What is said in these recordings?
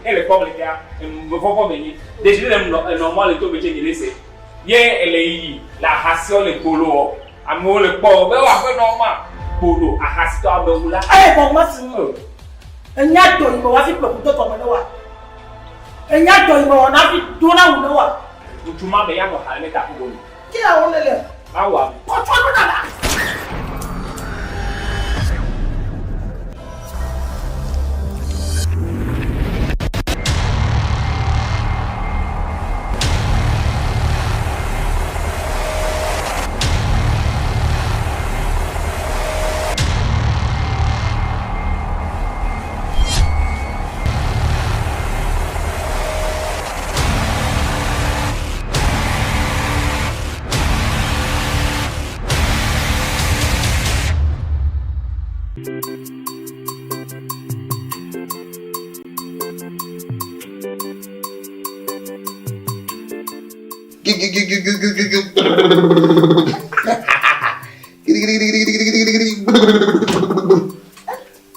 Ele kpɔ le kea, vɔvɔ me nyi. Ɖevi le enɔ mɔ le to me tse nyi le se. Ye ele yiyi le ahasiɔ le gbolo wɔ. Amewo le kpɔ be woaƒe nɔ ma gbolo ahasitɔ amewula. Eye gbɔgbɔ ma si ŋu. Enya dɔ yi me wa fi kple kudo gɔme ne wa. Enya dɔ yi me wɔ na fi do na wu ne wa. Ŋutsu ma be ya nɔ ha le me ta kudo me. Ke ya wo le le. Ma wa. Kɔtsɔ nu dada.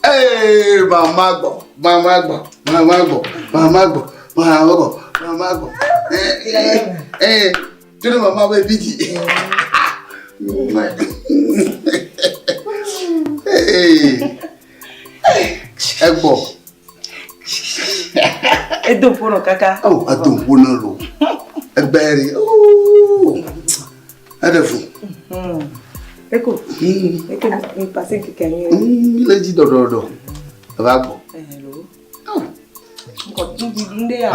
Hey, mama gbɔ, mama gbɔ, mama gbɔ, mama gbɔ, mama gbɔ, mama gbɔ. Eh, eh, tuli mama bɛ biji. Hey, egbɔ. Edo ƒo nɔ kaka. Oh, edo ƒo nɔ lo. Egbɛri. Oh, eɖe fu. Eko. Eko mi passé keke anyi. Mi le dzi ɖɔɖɔɖɔ. Eva gbɔ. Hello. Ŋkɔ nuɖuɖu ŋɖe ya.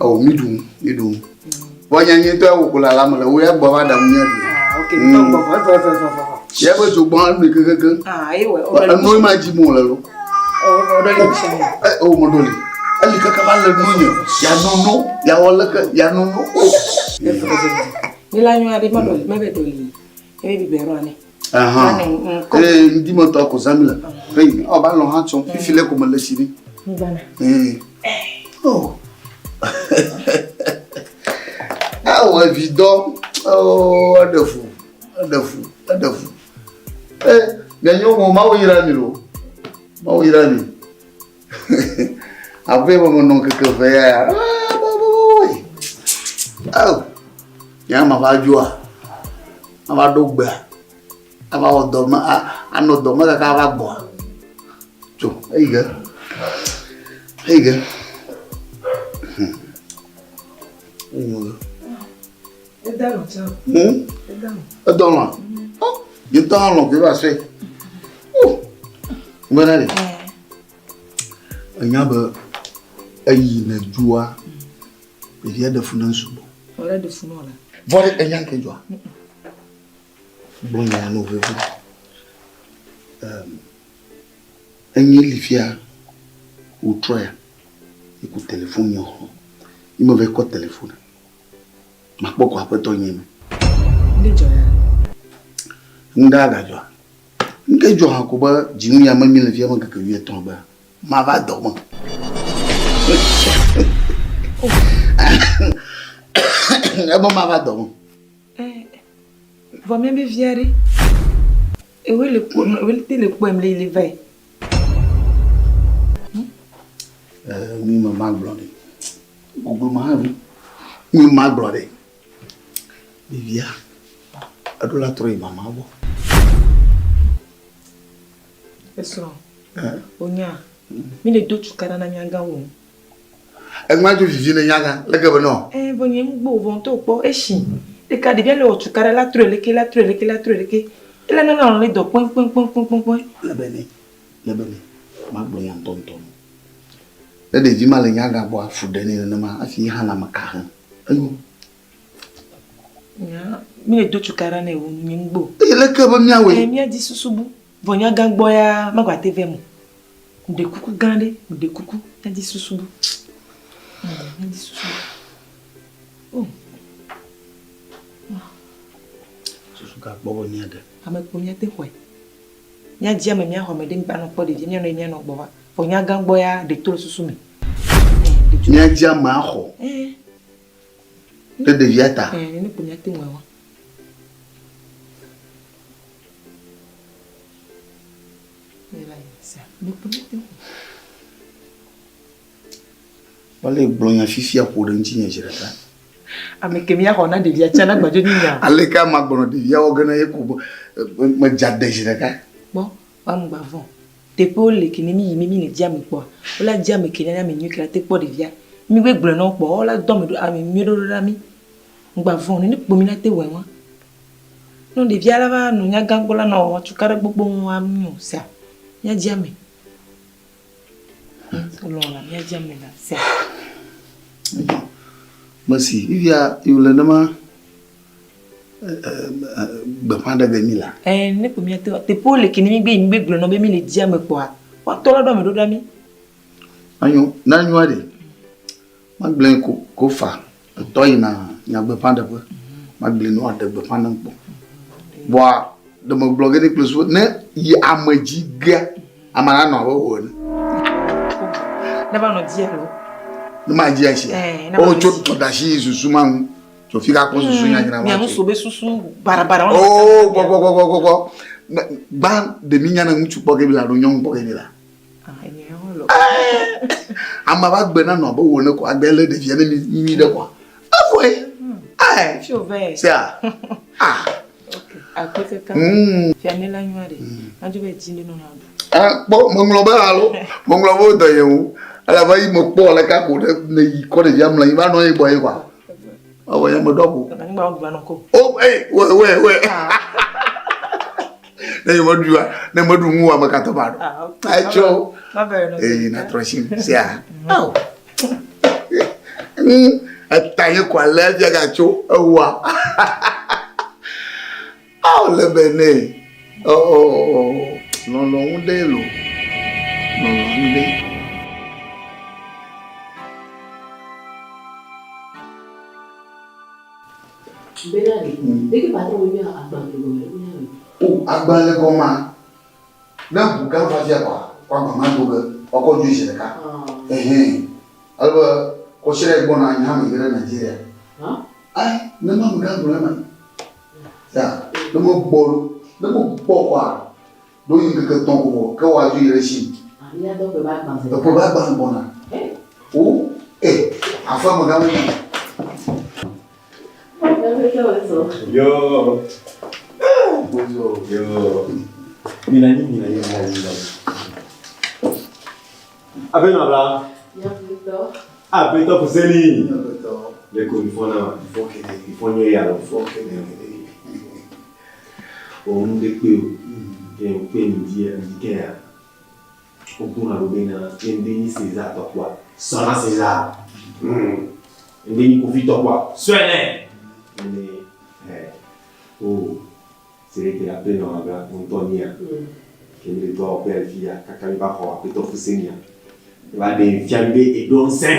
Oh, mi ɖu, mi ɖu. Vɔ nye nyuitɔ ewo ko le ala me le wo ya gbɔ va ɖe ŋu nye ɖu. Ah, ok. Tɔ gbɔ vɔ vɔ vɔ vɔ vɔ. Ya be dzogbɔn anu kekeke. Ah, eye wɔ. Enu ma dzi mo le lo. O ɖo li sia. Eh, o mo ɖo li. Eli kaka va le nu nye. Ya nono, ya wɔ leke, ya nono. O. Mi la nyɔ aɖe ma ɖo li, ma be ɖo li. Ebe biberon ane. Ahan. Eh, ŋdi me tɔ ko zãmi le. Hey, ɔ ba lɔ hã tsɔ. Fifi le ko me le si ni. Ngbana. Eh. Oh. Awɔ evi dɔ. Oh, eɖe fu. Eɖe fu. Eɖe fu. Eh, mianyo mo Mawu yra mi lo. Mawu yra mi. Abe me menɔ ŋkeke eve ya. Ah, boy. Oh. Nya ma va dzoa. Ava ɖo gbea. Ava wɔ dɔ me, anɔ dɔ me kaka ava gbɔa. Tso, eyi ge. Eyi ge. Eyi ge. Edalɔ tsã. Edalɔ. Edalɔ. Oh, yi ŋutɔ hã lɔ̃ koe va sɔe. Oh, ŋgbɛna ɖe. Enya be eyi ne dzoa, ɖevia ɖe fu ne sugbɔ. Wòle ɖe fu nɔ la. Vɔ ɖe enya ŋke dzoa. Gblɔ nya no vevi. Enye li fia wòtrɔ ya. Eku telefon nye xɔ. Yi me va kɔ telefon. Makpɔ ko aƒetɔ nye me. Ŋɖe dzɔ ya. Ŋɖe agadzɔa. Ŋke dzɔ hã ko be dzinu ya me mi le fia me ŋkeke wuietɔ̃ gbea. Mava dɔ me. Ebe mava dɔ me. Vɔ mía be via ɖe. Ewe le kpɔ, ewe te le kpɔem le le vae. Mi me magblɔ ɖe. Gbogbo ma hã vi. Mi magblɔ ɖe. Ɖevia, eɖo la trɔ yi mama gbɔ. Esrɔ̃. Onya. Mi le do tukaɖa na nyagã wo. Eŋma dzo vivi ne nyagã leke be nɔ. Eh, vɔ nye ŋgbo vɔ ŋutɔ kpɔ esi. Ɖeka ɖevia le wɔ tukaɖa la trɔe leke la trɔe leke la trɔe leke. Ele nana lɔ le dɔ kpɔe kpɔe kpɔe kpɔe kpɔe kpɔe. Le be ne, le be ne, magblɔ nya ŋutɔŋutɔ no. Ne ɖevi ma le nyagã gbɔa, fu ɖe nɛ nenema hafi ye hã lãme ka he. Enyo. Nya, mi le do tukaɖa nɛ wo nye ŋgbo. Eye leke be míawɔe? Eh, míadi susu bu. Vɔ nyagã gbɔ ya magate vɛ mo. Meɖe kuku gã ɖe, meɖe kuku, míadi susu bu. Míadi susu bu. Oh. Susu ka gbɔ be míaɖe? Ame kpo míate xɔe. Míadi ame míaxɔ ame ɖe míanɔ kpɔ ɖevi míanɔ yi míanɔ gbɔ va. Vɔ nyagã gbɔ ya ɖe to le susu me. Míadi ame axɔ. Ɖe ɖevia ta. Nene kpo míate ŋu awɔ. Wale gblɔ nya fifia ƒo ɖe ŋutinye zi ɖeka. Ame ke míaxɔ na ɖevia tsã na gbadzo nyi nya. Aleke ama gblɔ ɖevia wɔ ge na ye ko be medze ade zi ɖeka. Kpɔ, woamgba vɔ̃. Teƒewo le ke ne míyi mi míle dzi ame kpɔa, wola dzi ame ke ne ame nyui ke la te kpɔ ɖevia. Mi gbe gblɔe na wo kpɔ, wola dɔ ame ɖo ame nyui ɖo ɖa mí. Ŋgba vɔ̃ nene kpo mi la te wɔe wa. Ne ɖevia la va nɔ nyagã gbɔ la nɔ wɔ tukaɖa gbogbo wa mi o sea, mía dzi ame. Lɔ̃ la mía dzi ame la sea. Mesi, fifia yi wòle nema gbeƒã ɖe ge mi la. Ɛɛ, ne kpo mía te teƒewo le ke ne mi gbe yi mi gbe gblɔe na wo be mi le dzi ame kpɔa, woatɔ la ɖo ame ɖo ɖa mí. Anyo, ne anyoa ɖe, magblɔe ko ko fa etɔ yina nya gbeƒã ɖeƒe. Magblɔe ne woaɖe gbeƒã nem kpɔ. Vɔa ɖe megblɔ ge ne kple su ne yi ame dzi gea, ame la nɔ abe wò ene. Ne va nɔ dzi alo? Ne ma dzi asia? Ɛɛ, ne va O nɔ tso dzi. dɔdasi yi susu ma ŋu. Tso fi ka kpɔ susu nyanyra ma. Mia ŋu be susu barabara. Oo, gbɔ gbɔ gbɔ gbɔ gbɔ. Gbã ɖe mi nya ne ŋutsu kpɔ ge mi la alo nyɔnu kpɔ ge mi la. Ame va gbe na nɔ abe wò ne ko agbe lé ɖevia ne mi nyui ɖe kɔa. Evɔe. Ɛɛ. Sea. Ah. Akpe kaka. Fia ne la nyua ɖe. Adzo be dzi ne nɔ na ɖu. Ah, kpɔ meŋlɔ be alo meŋlɔ be wodɔ ye ŋu. Elabe yi mekpɔ le ka ko ɖe ne yi kɔ ɖevia mlɔ anyi va nɔ ye gbɔ ye kɔa. Ewɔ ya meɖɔ ko. O ee wɛ wɛ wɛ. Ne yi meɖua ne meɖu ŋu ame katã ba ɖo. Etsɔ. Eyi na trɔ si sia. Awo. Eta ye ko ale fia gatso ewa. Awo le be ne. Oh, lɔlɔ ŋu ɖe lo. Lɔlɔ ŋu ɖe. Bena ɖe, ɖeke patron mi mia agbalẽ gɔme ɖe wonya me. O agbalẽ gɔmea, ne ʋu gã va fia kɔa, kɔ agba ma do ge, woakɔ dzoe zi ɖeka. Ehɛn. Ale be kɔsiɖa yi gbɔna nye hã meyi ge ɖe Nigeria. Ayi, ne ma me gã gblɔ ema. Ya, ne megbɔ ɖo, ne megbɔ kɔa, ɖo yi ŋkeke tɔ̃ ko vɔ, ke woadzo yi ɖe Chine. Eƒe be agbalẽ gbɔna. O, e, aƒe me gã menye. Yo. Bonjour. Yo. Mina nyi, mina nyi, mina nyi, mina nyi. Abe na bla. Abe to fuseni. Le ko ifo na. Ifo nye ya lo. O nu de pe o. Ke o pe mi di mi ke ya. O bu na do be na ende ni César to kwa. Sona César. Ende ni Kofi to kwa. Suene. Ende eh o c'est que la peine on abla on tonia. Ke mi le doa o pe fia kaka mi ba xɔ aƒetɔ Fusenia. Eva ɖe fia mi be eɖo ŋusẽ.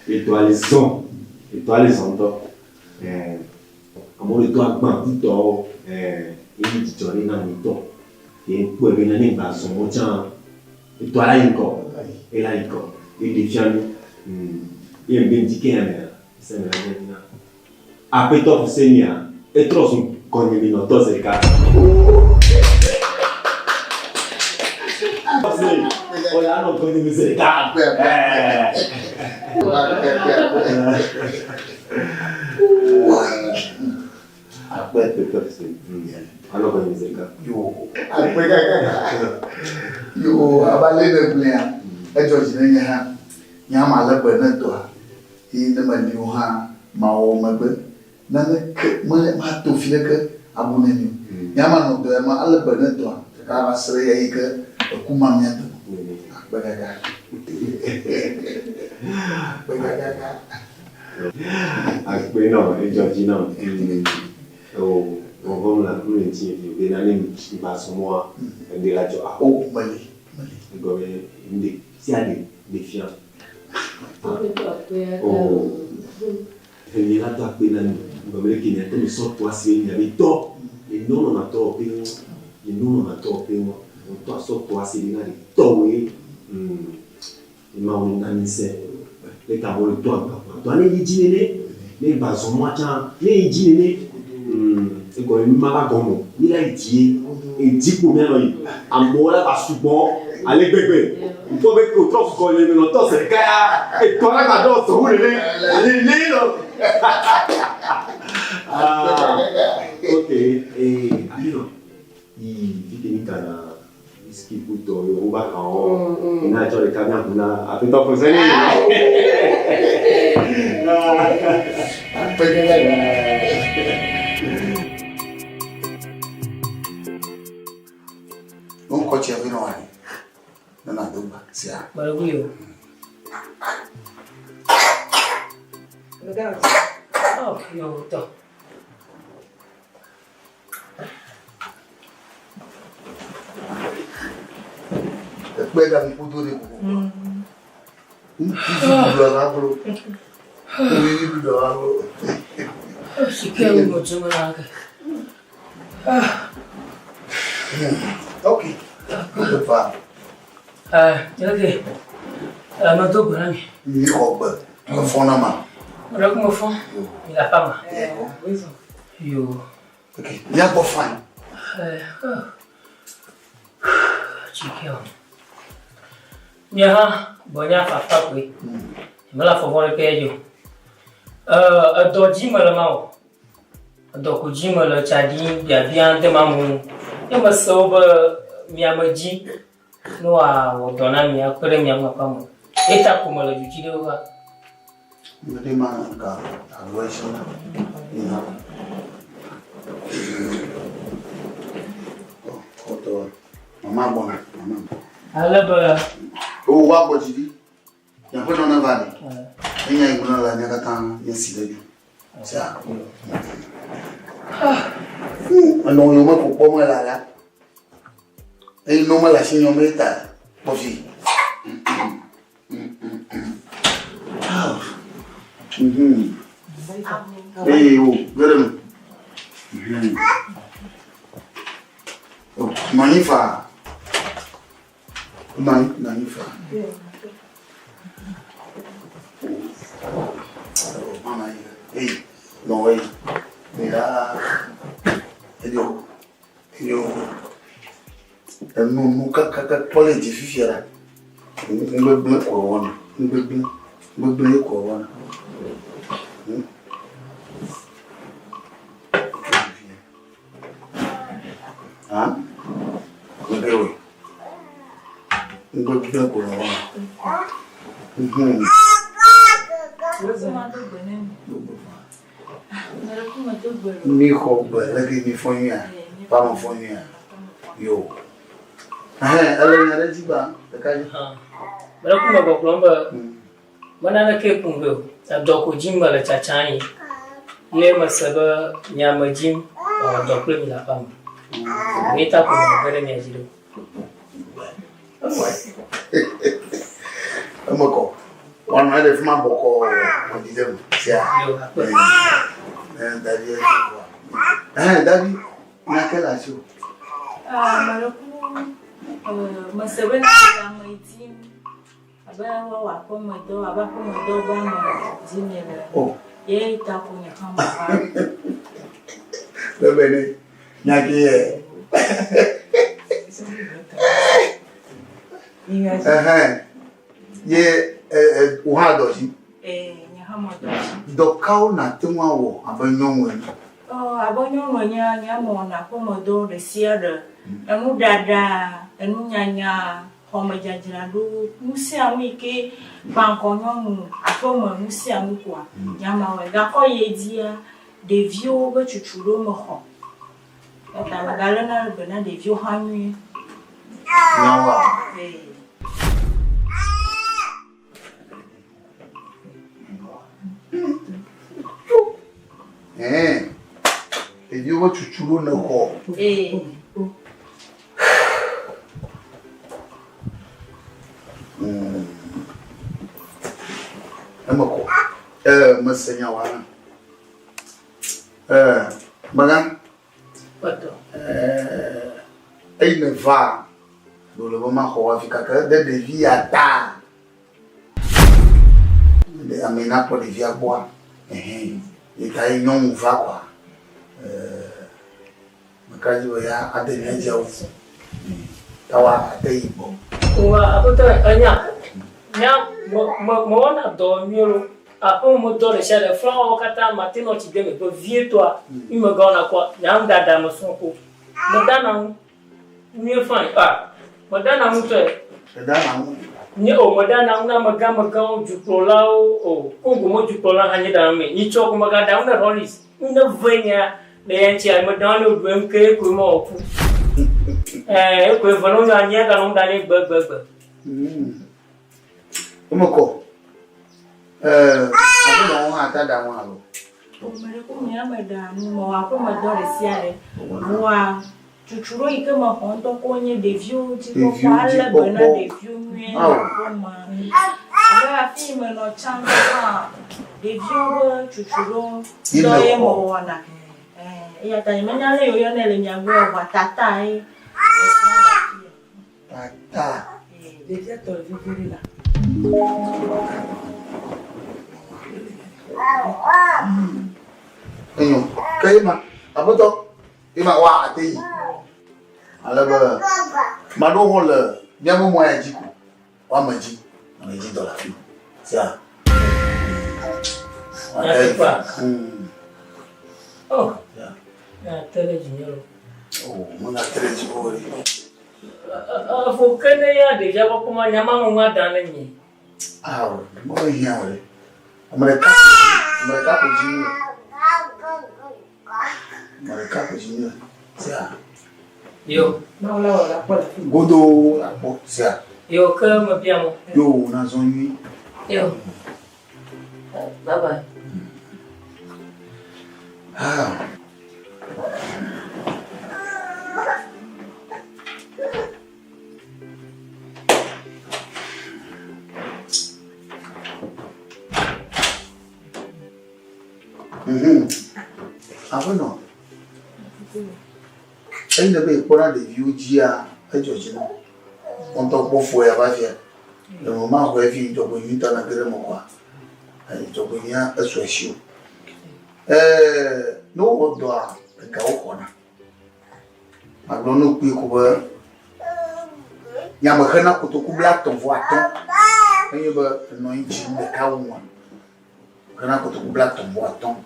Etɔa le zɔn. Etɔa le zɔn ŋutɔ. Ɛɛ amewo le do agba kutɔwo. Ɛɛ eye dzidzɔ ɖe na mi ŋutɔ. Ke kpɔe be nane gba zɔn mɔ tsã. Etɔa la yi ŋgɔ. Ela yi ŋgɔ. Eɖe fia mi. Ye ŋbe ŋdi ke ya mea, ese me la nye na. Aƒetɔ Fusenia, etrɔ zu gɔnyemenɔtɔ zi ɖeka. Oya anɔ gɔnyeme zi ɖeka. Akpe. Aƒetɔ Fusenia, anɔ gɔnyeme zi ɖeka. Yo, akpe kaka. Yo, abe ale ne gblɔea, edzɔ dzi ne nye hã. Nye hã malé be ne dɔa. Eye ne meli o hã, mawɔ megbe. Naneke mele mato fi ɖeke abu ne mi o. Nye hã manɔ dɔ ya me alé be ne dɔa kaka va se ɖe ɣeyiɣi ke eku ma mía dome. Akpe kaka. Akpe kaka. Akpe nɔ, edzɔ dzi nam. O, vɔvɔ̃m la, nu le ŋutinye fi be nane ŋgba zɔ mɔa, ŋɖe la dzɔ aho. O, meli, meli. Egɔme ŋɖe sia ɖe ɖe fia. O, enye la do akpe na mi. Egɔme ɖe ke miate mi sɔ to asi be miabe tɔ. Enɔ nɔna tɔ ƒe ŋu. Enɔ nɔna tɔ ƒe ŋu. Ŋutɔ asɔ to asi be na ɖe tɔwoe. Mawu ne na mi ŋusẽ. Ne ta amewo le to agba ƒo. Dɔa ne yi dzi nene. Ne gba zɔ mɔa tsã, ne yi dzi nene. Egɔme mi ma va gɔme o. Mi la yi dzi ye. Edzi kpo mia nɔ yi. Amewo la va sugbɔ. Ale gbegbe. Ŋkpɔ be ke wòtrɔ sukɔ nye menɔ tɔ se ɖeka ya. Etɔ la gbaɖɔ sɔ wu nene. Ale lé lɔ. Ah, ok. Eh, Afinɔ, yi fi ke mi kana whisky kutɔ yewo ba hawo. Ina tsɔ ɖeka mía ʋu na aƒetɔ fose ne. Ŋkɔ tsia vi nɔ anyi. Ne na do gba sia. Mele wu yo. Oh, yo tɔ. Ekpe ga mi kudo de kuku. Ŋuti do la bro. Ŋuti do la bro. Sike wu mo tso mo la ke. Ok. Va. Eh, ok. Eh, me do gbe na mi. Mi xɔ gbe. Efɔ na ma. Mele ku me fɔ. Mi le aƒea me. Yo. Ok. Míagbɔ fine. Eh, oh. Tsike o. Nye hã gbɔnye afafa koe. Mele afɔ vɔ̃ ɖeke dzi o. Eh, edɔ dzi mele ma o. Edɔ ko dzi mele tsa ɖim biabia dem amewo ŋu. Ne mese wo be mia me dzi ne woawɔ dɔ na mi akpe ɖe mia ŋu aƒea me. Eya ta ko mele du dzi ɖe va. Mede ma ga alo esi na ina. Kɔtɔ mama gbɔna mama. Ale be. O wa gbɔ dzi ɖi. Miaƒe nɔ neva ɖe. Enya yi gblɔ la mía katã míesi ɖe du. Sia. Enɔ yome ko kpɔ mele alea. Eyi nɔ mele asi nyɔm ye ta kpɔ fi. Eye wo ge ɖe me. Nɔ anyi faa. Nɔ anyi, nɔ anyi faa. Mama yi, eyi, nɔ eyi, mi la, eyo, eyo, enu nu kakaka kpɔ le dzi fifia la, nugbegblẽ ko wɔna, nugbegblẽ, nugbegblẽ ko wɔna. Hã? Gbegblẽ wòe. Nugbegblẽ ko nèwɔna. Mhm. Mi xɔ gbe leke mi fɔ nyuia? Va me fɔ nyuia? Yo. Ɛhɛn, ele nya ɖe dzi ba ɖeka dzi. Mele ku me gbɔgblɔm be Me naneke kum vɛ o, edɔ ko dzim mele tsatsa yi. Ye mese be mia me dzim mawɔ dɔ kple mi le aƒea me. Ye ta ko mele ge ɖe mia dzi ɖo. Eme kɔ. Woanɔ anyi ɖe fi ma bɔkɔɔ wòaɖi ɖe eme. Sia. Yo, akpe. Ɛɛ, Davi, ɛɛ, Davi, nya ke le asiwò. Ah, mele ku, mese be na le ame dim. Abe woawɔ aƒemedɔ abe aƒemedɔ be ame dim miele ene. Oh. Ye ta ko nye hã meva. Bebe ne nya ke ye. Ɛhɛn. Ye wò hã dɔ dzi. Ee, nye hã medɔ dzi. Dɔ kawo nàte ŋu awɔ abe nyɔnu ene? Ɔ, abe nyɔnu enea, nye mewɔna aƒemedɔ ɖe sia ɖe. Enuɖaɖa, enunyanya, Xɔmedzadzraɖo, nu sia nu yi ke kpaŋkɔ nyɔnu, aƒeme nu sia nu koa, nya ma wɔe. Gakɔ yi edzia, ɖeviwo be tsutsu ɖo mexɔ. Eya ta megaléna be na ɖeviwo hã nyuie. Nyawoa? Ee. Ɛɛ, ɖeviwo be tsutsu ɖo nexɔ. Ee. Mm. Eme kɔ. Ee, mese nya wa hã. Ee, megã. Kpɔtɔ. Ee, eyi ne va, ɖo le be maxɔ hafi gake ɖe ɖevi ya ta. Ɖe ame nakpɔ ɖevia gbɔa, ɛhɛn, yi ta ye nyɔnu va kɔa, ee, meka dzi be ya ade mía dzi awu. Ta wa ate yi gbɔ. Wa aƒetɔ enya nya me me mewɔna dɔ nyuie lo. Aƒeme me dɔ ɖe sia ɖe flawawo katã mate nɔ tsi de me vevietɔa mi megawɔna kɔa nya nuɖaɖa me srɔ̃ ko. Medana nu nyuie fine ah medana nu ŋutɔe. Èdana nu? Nye o medana nu na amegãmegãwo, dukplɔlawo o. Kongo me dukplɔla hã nye ɖana nu nɛ. Nyitsɔ ko megaɖa nu na Rollis. Nu ne ve nyea le ya ŋutia meɖa nu ne wòɖu eŋu ke ekoe mewɔ ku. Ɛɛ ekoe ve ne wonyo anyia ganɔ nu ɖa nɛ gbegbegbe. Wome kɔ. Ɛɛ aƒenɔwo hã ta ɖa nu alo? Ame ɖe ko mía me ɖa nu mewɔ aƒemedɔ ɖe sia ɖe. Vɔa tsutsu ɖo yi ke mexɔ ŋutɔ ko nye ɖeviwo dzi kpɔkpɔ alé be na ɖeviwo nyuie le aƒeme. Abe afi yi menɔ tsã ŋutɔ hã ɖeviwo be tsutsu ɖo dɔ ye mewɔna. Ɛɛ eya ta nyemenya ale yi woyɔnɛ le mia gbɔ o vɔa tata ye mesrɔ̃ le afi ya. Tata. Ɖevia tɔ le vevi ɖe la. Enyo, ke ye ma, aƒetɔ, ye ma wa ate yi. Ale be, maɖewo hã le míaƒe mɔ ya dzi ko, woame dzi, ame dzi dɔ le afi ma. Sia. Nyateƒea? Oh, ate ɖe dzinye lo. Oh, mega te ɖe dziwò o ɖe. Efo ke ne ya ɖevia gbɔ kpɔma, nya ma me ŋua da ne nye. Ao, mehiã o ɖe. Ame ɖeka ame ɖeka ko dzi le. Ame ɖeka ko dzi le. Sia. Yo. Mawu la wɔ la kpɔ le fi. Godoo la kpɔ. Sia. Yo ke mebia mɔ. Yo, nazɔ nyui. Yo. Bye bye. Ah. Mhm. Aƒenɔ, eyi ne be yekpɔna ɖeviwo dzia, edzɔ dzi na. Wo ŋutɔ kpɔ fo ya va fia. Le me maxɔe fi dzɔgbenyuitɔ nage ɖe eme kɔa, dzɔgbenyuia esu esi o. Ɛɛ, ne wowɔ dɔa, ega woxɔna. Magblɔ no kpuie ko be nya mexena kotoku 35. Enye be enɔ anyi dzi ɖeka wua. Xena kotoku 33.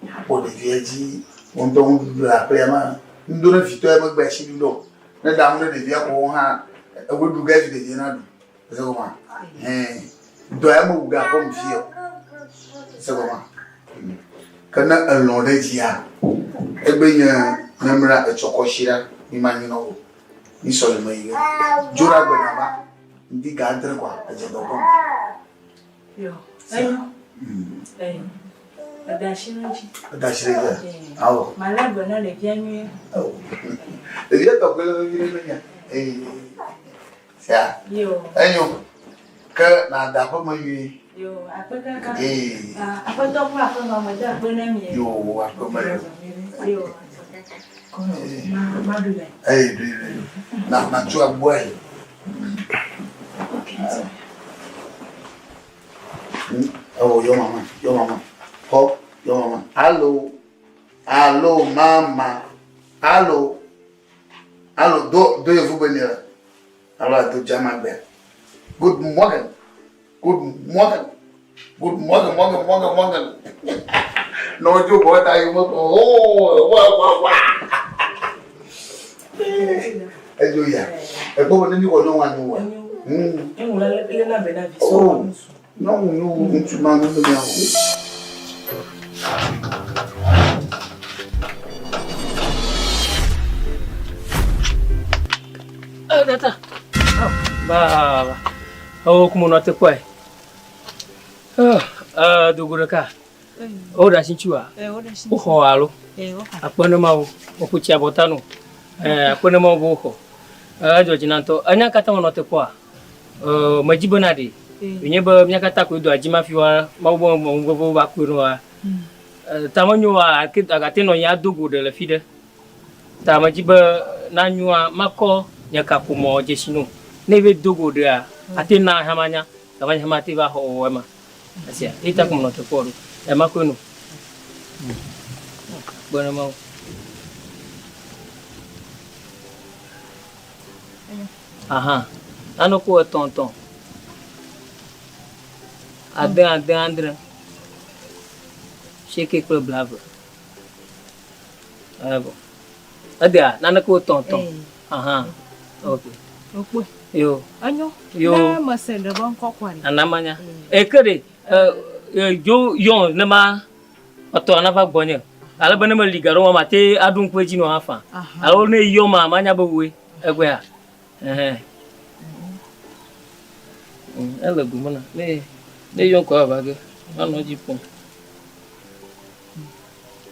Akpɔ ɖevia dzi, wo ŋutɔ nuɖuɖu le aƒea me. Nudo ne vitɔ ya megbe asi ɖuɖɔ o. Ne ɖa nu ne ɖevia ko wo hã, ewoe ɖu ge hafi ɖevia naɖu. Ese gɔmea? Hɛn. Dɔ ya mewu ge aƒeme fia o. Ese gɔmea? Ke ne elɔ̃ ɖe edzia, egbe nye memla etsɔ kɔsiɖa mi ma nyi nɔ o. Mi sɔleme yi ge. Dzo ɖa gbe nava ŋdi ga adre kɔa edze dɔ gɔme. Yo, enyo. Enyo. Eda asi ɖe edzi. Eda asi ɖe edzi. Awɔ. Malé be na ɖevia nyuie. Awɔ. Ɖevia tɔ koe le vevi ɖe menya. Ee. Sia. Yo. Enyo. Ke nàda aƒeme nyuie. Yo, akpe kaka. Ee. Aƒetɔ kple aƒenɔ mede akpe na mi. Yo, akpe mele. Yo. Ma, ma ɖui le. Ee, ɖui, ɖui. Na, na tso agboa yi. Oh, your mama, your mama. Oh, your mama. Hello. Hello, mama. Hello. Hello, do do you be near? Hello, do jama be. Good morning. Good morning. Good morning, morning, morning, morning. No, you what are you? Oh, wow, wow, wow. Ejo ya. Egbo ne mi wo no wa no wa. Nyɔnu la léna be na vi sɔ oh, nyɔnu nyɔnu ŋutsu ma nu ne o. Eh, tata. Ba, o kuma nɔ te kpɔe. Eh, dogo ɖeka. O ɖe asi ŋuti wa? Woxɔ alo? Akpe ne Mawu. Woƒo tsi abɔta no. Eh, akpe ne Mawu be woxɔ. Edzɔ dzi na ŋutɔ. Enya katã menɔ te kpɔa? Medzi bena ɖe wònye be mía katã koe doa dzi mafi wa Mawu be ŋuvevewo va kpɔe ɖoa. Ta menyo wa agate nɔ anyi ado go ɖe le fi ɖe. Ta medzi be na nyoa makɔ nye kaƒomɔ dzesi no. Ne eve do go ɖea, ate na hã manya. Gama nye hã mate va xɔ wɔ ema. Esia, eyi ta ko menɔ te kpɔ ɖo. Ema koe no. Kpe ɖe Mawu. Aha. Nane ko etɔ̃ etɔ̃. Ade ade adre. Asieke kple blave. Evɔ. Edea nane ko etɔ̃ etɔ̃. Aha. Ok. Okpɔe. Yo. Enyo. Yo. Ne mese ɖe be ŋkɔ kɔa ɖe. Nana manya. Eke ɖe dzo yɔ ne ma etɔ nava gbɔnye. Ale be ne meli ga ɖo ma mate aɖo ŋku edzi nɔ hã faa. Alo ne yɔ ma manya be wòe. Egbea. Ɛhɛn. Ele gome na. Ne ne yɔ ŋkɔ ava ge. Manɔ edzi kpɔm.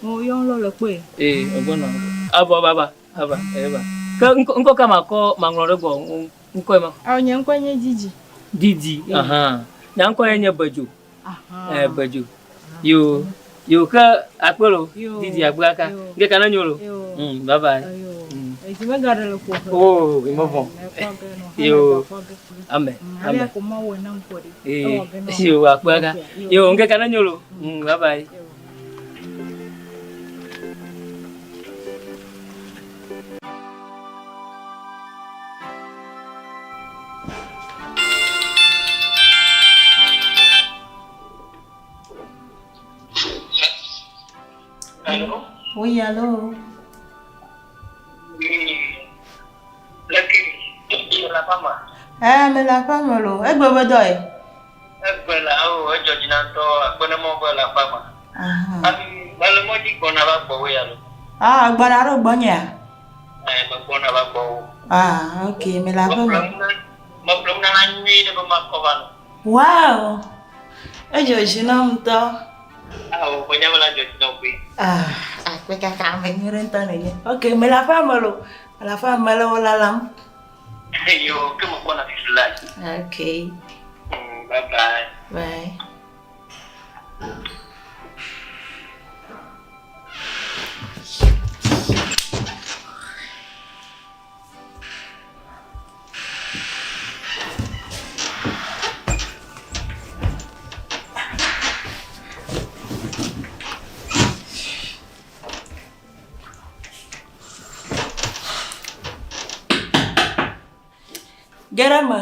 Mo yɔ ŋlɔ le kpɔe. Ee, egbɔna. Ava va va ava eva. Ke ŋkɔ ŋkɔ ka makɔ maŋlɔ ɖe gbɔ ŋkɔe ma. Awo nye ŋkɔe nye Didi. Didi. Ahan. Nye ŋkɔe nye Bedzo. Ahan. Eh Bedzo. Yo yo ke akpe lo. Didi akpe kaka. Ŋke ka ne nyo lo. Mm bye bye. Mm. Edzi mega ɖe le ƒo he. Oh, me vɔ. Yo. Amen. Amen. Eh, yo akpe kaka. Yo ŋke ka ne nyo lo. Mm bye bye. Allô? Oui, allô? Oui. Leke, le aƒe me? Eh, mele aƒe me lo. Egbe be dɔ ye? Egbe la, o, edzɔ dzi na ŋutɔ, akpe ne Mawu be le aƒea me. Hafi mele mɔ dzi gbɔna va gbɔwò ya lo. Ah, gbɔna ɖo gbɔnyea? Eh, megbɔna va gbɔwò. Ah, ok, mele aƒe me. Meƒle nunana nyui ɖe be makɔ va nɔ. Wow! Edzɔ dzi nam ŋutɔ. Ao, menya be la dzɔ dzi na wò koe. Ah, akpe kaka ame nyui ɖe ŋutɔ nènye. Ok, mele aƒea me lo. Mele aƒea me le wò lalam. Yo, ke megbɔna fifi lae. Ok. Bye bye. Bye. Ge ɖe eme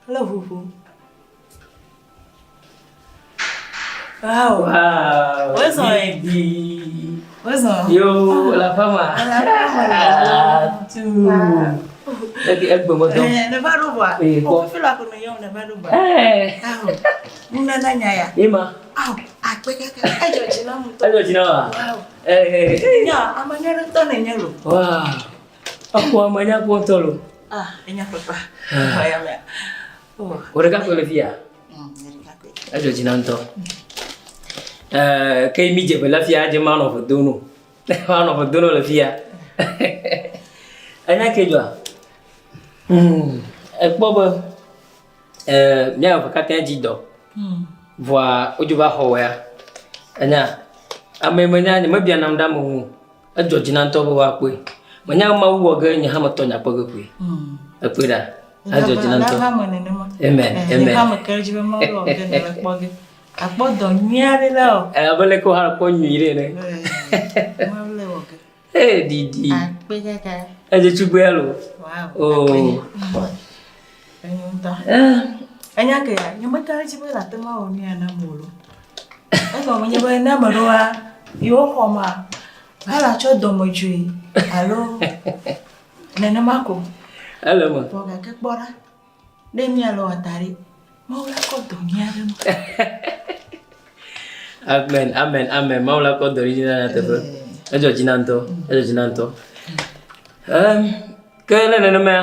le ʋuʋu. Wow. Wow. Wozɔ ye. Wozɔ. Yo, la fama. Tu. Egi egbe mo dɔ. Eh, ne va ɖo vɔa. Eh, kpɔ. O fifi la ko ne yɔm ne va ɖo vɔa. Eh. Awo. Nunana nya ya. Ema. Awo, akpe kaka. Edzɔ dzi nam ŋutɔ. Edzɔ dzi na wa. Wow. Eh. Nya, ame nyui ɖe ŋutɔ nènye lo. Wow. Exɔa me nya kpɔ ŋutɔ lo. Ah, enya papa. Xɔ ya mea. Oh. Wò ɖeka koe le fi ya? Ɖeka koe. Edzɔ dzi na ŋutɔ. Eh, ke mi dze ƒe le fia, dze manɔ ƒe do no. Manɔ ƒe do no le fia. Enya ke dzɔa? Ekpɔ be eh mía eve katã dzi dɔ. Vɔa wodzo va xɔ wɔ ya. Enya ame menya nye mebianam ɖe ame ŋu o. Edzɔ dzi na ŋutɔ be woakpɔe. Menya Mawu wɔ ge nye hã metɔ nya kpɔ ge koe. Ekpɔe ɖa. Edzɔ dzi na ŋutɔ. Amen. Amen. Akpɔ dɔ nyui aɖe le o. Abe leke wo hã kpɔ nyui ɖe ene. Ee didi. Akpe kaka. Edze tugbe alo. Wow. Oh. Enyo ŋutɔ. Enya ke ya, nye meka ɖe edzi be nàte ŋu awɔ nu ya nam o lo. Egɔme nye be ne ame ɖewoa, yewo xɔ ma, ela tsɔ dɔmedzoe alo nenema ko. Ele eme. Vɔ gake kpɔ ɖa, ne míalɔ da ɖi, Mawu la kɔ dɔ nyui aɖe nɔ. Amen, amen, amen. Mawu la kɔ dɔ nyui na nyateƒe. Edzɔ dzi na ŋutɔ, edzɔ dzi na ŋutɔ. Ke ne nenema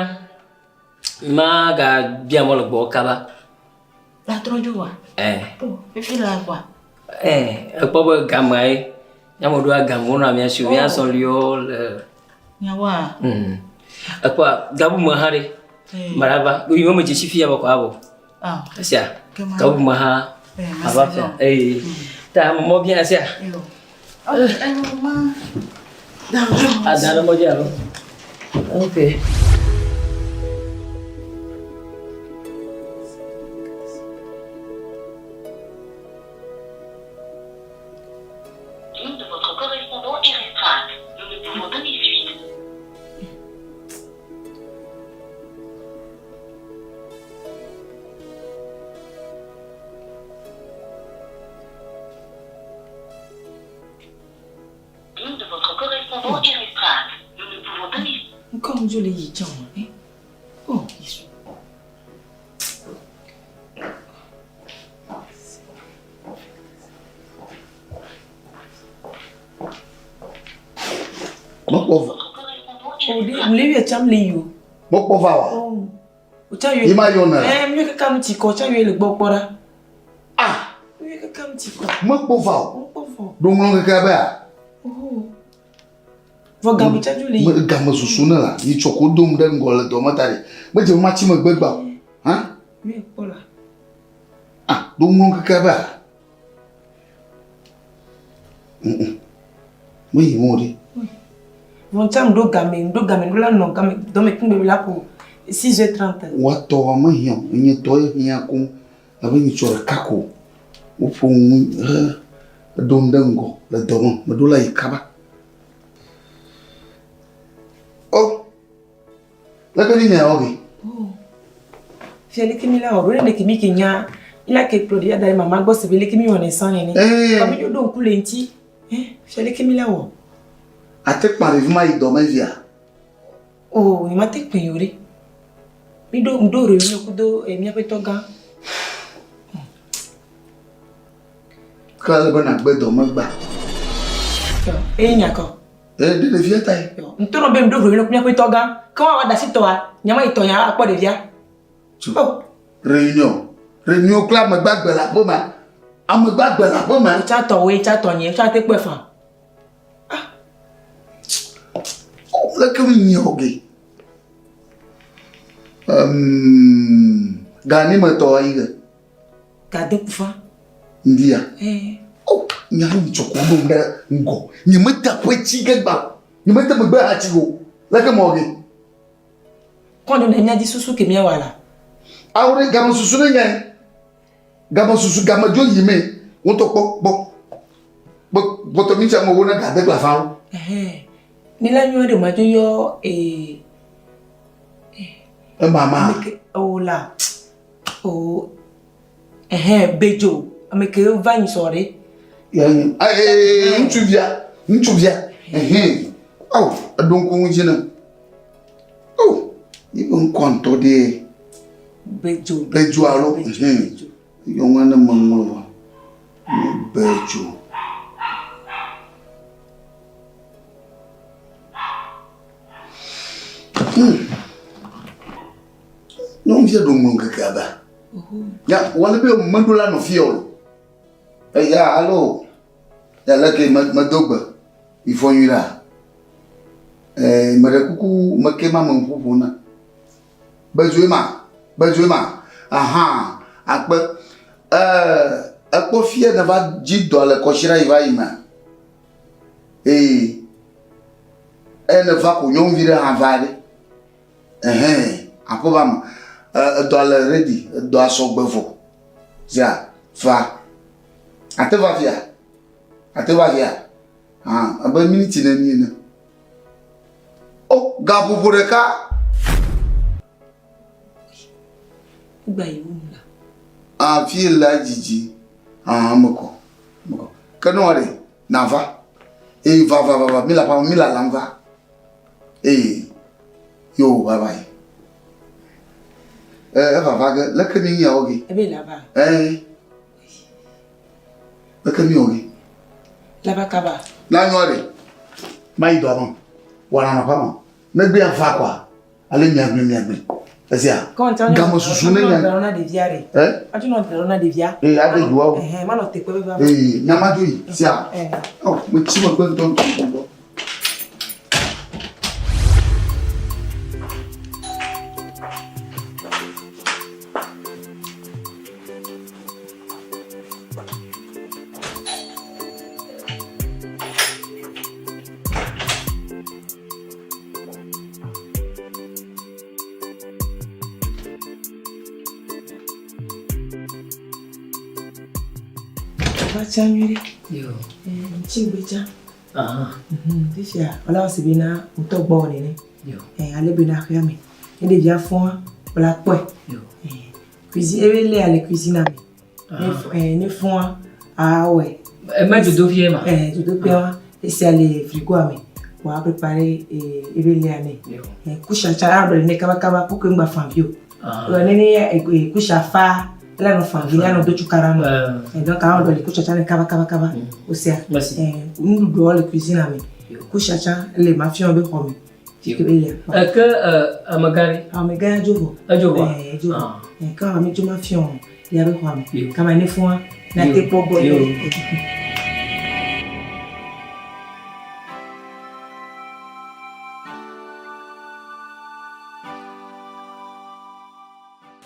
Magabia mɔ le gbɔwò kaba. Latrɔ dzo wa? Eh. Oh, fifi la kɔa? Eh, ekpɔ be gamea ye. Nyame ɖoa game wonɔa mía si o, mía sɔliwo le. Nyawoa? Ekpɔa gabume hã ɖe. Mava, yi me medze si fia be kɔ avɔ. Ah. Esia, gabume hã ava fia. Eye ta mɔ bia esia. Ada ɖe mɔ dzi alo? Okay. Ligne de votre correspondant est restreinte. Nous ne pouvons donner suite. dzo le yi tsã o. Eh? Oh, Yesu. Mekpɔ va. O ɖe, mle yɔ tsam le yi o. Mekpɔ va wa. Oh. O tsã yɔ. Yi ma yɔ ne. Eh, mi kaka nu tsi kɔ, tsã yɔ le gbɔ kpɔ ɖa. Ah. Mi kaka nu tsi kɔ. Mekpɔ va o. Mekpɔ va o. Ɖo ŋlɔ keke be a. Oh. Vɔ game tsã dzo le yi. Game susu ne la, yi tsɔ ko dom ɖe ŋgɔ le dɔ me ta ɖi. Medze be matsi megbe gba o. Hã? Mi kpɔ la. Ah, ɖo ŋlɔ keke be a. Meyi mo ɖe. Vɔ tsã ŋɖo game, ŋɖo game, ŋɖo la nɔ game dɔme kpekpe la ko 6h30. Woatɔ wa mehiã o, enye tɔ ye hiã koŋ. Abe nyitsɔ ɖeka ko woƒo nu he eɖom ɖe ŋgɔ le dɔ me. Meɖo la yi kaba. O, leke mi nya wɔ ge? Oh. Fia leke mi la wɔ ɖo ne ke mi ke nya ila ke kplɔ ɖevia da ɖe mama gbɔ se be leke mi wɔnɛ sã nene. Eh. Vɔ mi dzo ɖo ŋku le ŋuti. Eh, fia leke mi la wɔ? Ate kpa ɖevi ma yi dɔ me via? Oh, nye mate kpẽ o ɖe. Mi ɖo ŋɖo réunion kudo eh, míaƒe tɔ gã. Ke ele be nàgbe dɔ megba. Eye nya kɔ. Eh, ɖe ɖevia ta ye. Ŋtɔ nɔ be ŋɖo réunion ku míaƒe tɔ gã. Ke woawa ɖasi tɔa, nye ma yi tɔ nya akpɔ ɖevia. Oh. Réunion. Réunion kple ame gbagbe le aƒe ma. Ame gbagbe le aƒe ma. Tsa tɔwoe, tsa tɔnye, tsa te kpɔe fã. Oh, leke mi nyɔ ge. Um, gani me tɔ ayi ge. Gade kufa. Ndia. Eh. Oh, nya mi tsɔ ko ɖom ɖe ŋgɔ. Nye me te aƒe tsi ge gba. Nye me te megbe hã tsi go. Leke mɔ ge. Kɔn ne nya di susu ke mia wala. Awo ɖe game susu ne nya. Game susu game dzo yi me. Wotɔ kpɔ kpɔ. Kpɔ kpɔtɔ mi tsa me wo ne gade kple afawo. Eh. Ni la nyɔ ɖe ma dzo yɔ eh. Emama. Oh la. Oh. Ɛhɛn, Bedzo, ame ke va nyi sɔ ɖe. Ee, ŋutsuvia, ŋutsuvia, ɛhɛn, awo, eɖo ŋku ŋu dzi na. Oh, yi be ŋkɔ ŋutɔ ɖe. Bedzo. Bedzo alo, ɛhɛn, yɔ ŋua ne meŋlɔ va. Bedzo. Hmm. Nyɔnuvia ɖo ŋlɔ ŋkekea ba. Ya wale be meɖo la nɔ fia o. Eya alo ya leke medo gbe ifɔ nyui la. Eh meɖe kuku meke ma me ƒoƒo na. Bezoe ma, bezoe ma. Aha, akpe. Eh ekpɔ fia ne va dzi dɔ le kɔsiɖa yi va yi ma. Eh ene va ko nyɔnuvi ɖe hã va ɖe. Ɛhɛn, aƒe ba me. Edɔa le ready, edɔa sɔgbe vɔ. Zia, va. Ate va fia? Ate va fia? Hã, abe miniti neni ene. O, gaƒoƒo ɖeka. Gba yi wum la. Ah, fi la dzidzi. Ah, mekɔ. Mekɔ. Ke nɔ ɖe, nava. Eye va va va va, mi la pa mi la lam va. Ee, yo, bye bye. Eh, eva va ge, leke mi nyawo ge? Ebe la va. Eh. Leke mi wɔ ge? La va kaba. Na nyɔ ɖe. Ma yi dɔa me. Wɔna nɔ ƒe me. Negbe ava kɔa. Ale miagbe miagbe. Esia. Game susu ne nya. Eh? Eh, ade dua o. Eh, manɔ teƒe be va. Eh, nyama dzo yi. Sia. Oh, metsi megbe ŋutɔ ŋutɔ ŋutɔ. Va tsã nyuie ɖe. Yo. Ŋtsi gbe tsã. Fifia, wòle awɔ si bena ŋutɔ gbɔwò nene. Yo. Ale bena aƒea me. Ne ɖevia fɔa, wòle akpɔe. Yo. Cuisine, ebe lea le cuisine me. Ne fɔa, awɔe. Eme dzodoƒee ma? Dzodoƒea, esia le frigoa me. Kpoa prepare ebe lia nɛ. Kusha tsa aɖɔ nɛ kabakaba pour que ŋgba fa vi o. Ne ne kusha fa ela nɔ fa vi ne anɔ do cukaɖa me. Donc aɖɔ li kusha tsa nɛ kaba kaba kaba. Osea. Nuɖuɖuawo le cuisine me. Kusha tsa le mafiawo be xɔ me. Eke amegã ɖe. Amegã ya dzo vɔ. Edzo vɔ. Edzo vɔ. Ke ame dzo mafiawo ya be xɔa me. Kama ne fua na te kpɔ gbɔ.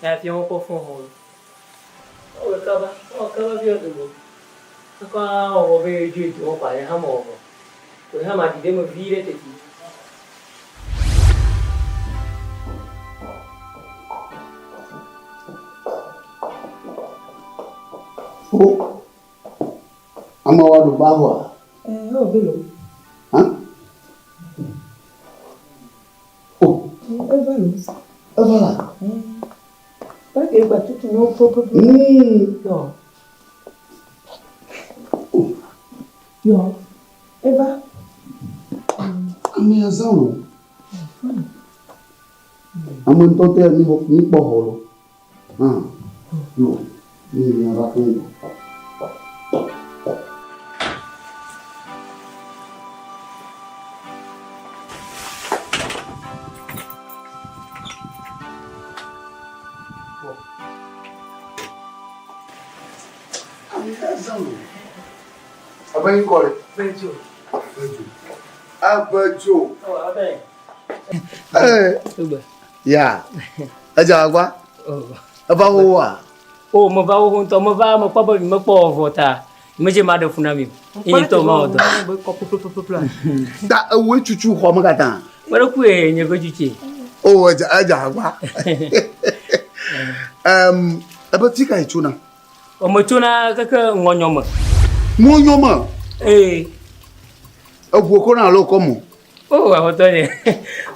Ya fi wokɔ fɔ hɔ. Ɔwɔ kaba, ɔwɔ kaba fi ɔdogo. Akɔ awɔ be edzo edzo wɔ kɔ ale hã mɔ wɔ. Ko hã ma dide me vi ɖe teti. O, ame wa ɖo ba hɔa? Ɛɛ, ewɔ be lo. Hã? O. Eva lo. Eva la. Pake gba tutu no popopop. Yɔ. Yɔ. Eva. Ame ya zã lo. Ame ŋutɔ te mi xɔ mi kpɔ xɔ lo. Hã. Yo. Mi mi va kple ŋgɔ. Ame ya zã lo. Ebe ŋkɔ ɖe? Abedzo. Abedzo. Abedzo. Ee. Ya. Edze agba. Eva woa. O meva wo ŋutɔ meva mekpɔ be mekpɔ vɔ ta medze ma ɖe fu na mi o. Ye ŋutɔ ma wɔ dɔ. Ta ewoe tutu xɔ me katã. Mele kue nye be tutu. O edze edze agba. Em ebe fi ka etsona? O metsona keke ŋɔnyɔ me. Ŋɔnyɔ me? Ee. Eʋu kɔna alo kɔ mɔ? O aƒetɔ nye,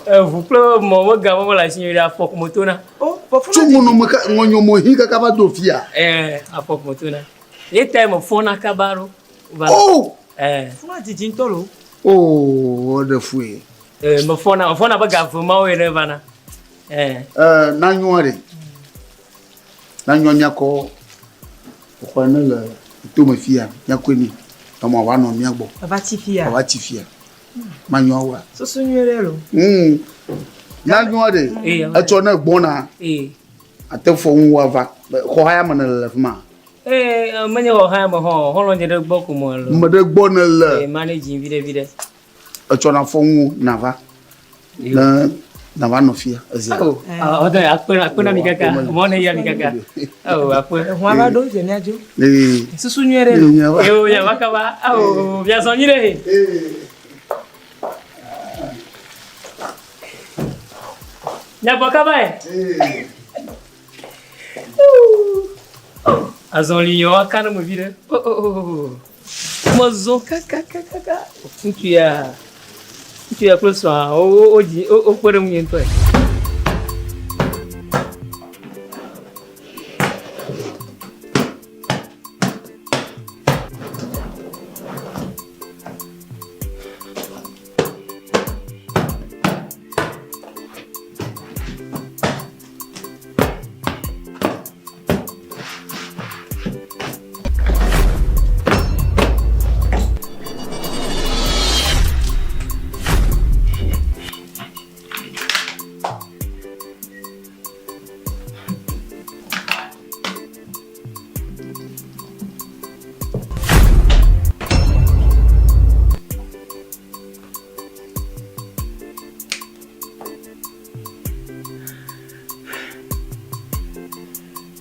eʋu kple mɔ mega me mele asi nyuie ɖe afɔku me tona. Tso ŋɔnɔ me ke ŋɔnyɔ me hi kaka va do fia. Ɛɛ afɔku me tona. Ye tae me fɔna kaba ɖo. Va. O. Ɛɛ. Funa didi ŋutɔ lo. O eɖe fue. Ɛɛ me fɔna me fɔna be ga ve mawo ene vana. Ɛɛ. Ɛɛ nanyɔa ɖe. Nanyɔa miakɔ xɔ ne le tome fia miakɔe nɛ. Emɔ va nɔ mia gbɔ. Ava tsi fia. Ava tsi fia. Manyɔ wa. Susu nyuie ɖe lo. Nanyɔa ɖe. Etsɔ ne gbɔna. Ate fɔ ŋu wa va. Xɔ haya me ne le fi ma. Ee, menye xɔ haya me hɔ. Xɔlɔ̃ nye ɖe gbɔ ko me le. Me ɖe gbɔ ne le. Ee, manage viɖe viɖe. Etsɔ na fɔ ŋu na va. Ne na va nɔ fia ezia. Oh, ɔdɔ akpe akpe na mi kaka. Mɔ ne ya mi kaka. Oh, akpe. Ehun ava ɖo dze mia dzo. Ee. Susu nyuie ɖe lo. Yo, ya va kaba. Oh, mia zɔ nyi ɖe. Mia gbɔ kaba ye. Azɔli yɔ aka ne me vi ɖe. Oh, oh, oh, oh. Mezɔ kakakakaka. Ŋutsu ya, ŋutsu ya kple srɔ̃a wo wo dzi wo wokpe ɖe ŋunye ŋutɔe.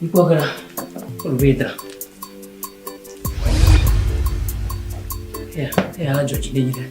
Mikpɔ ke ɖa, wole dra. Eya, eya la dzɔ dzi ne nyi ɖe.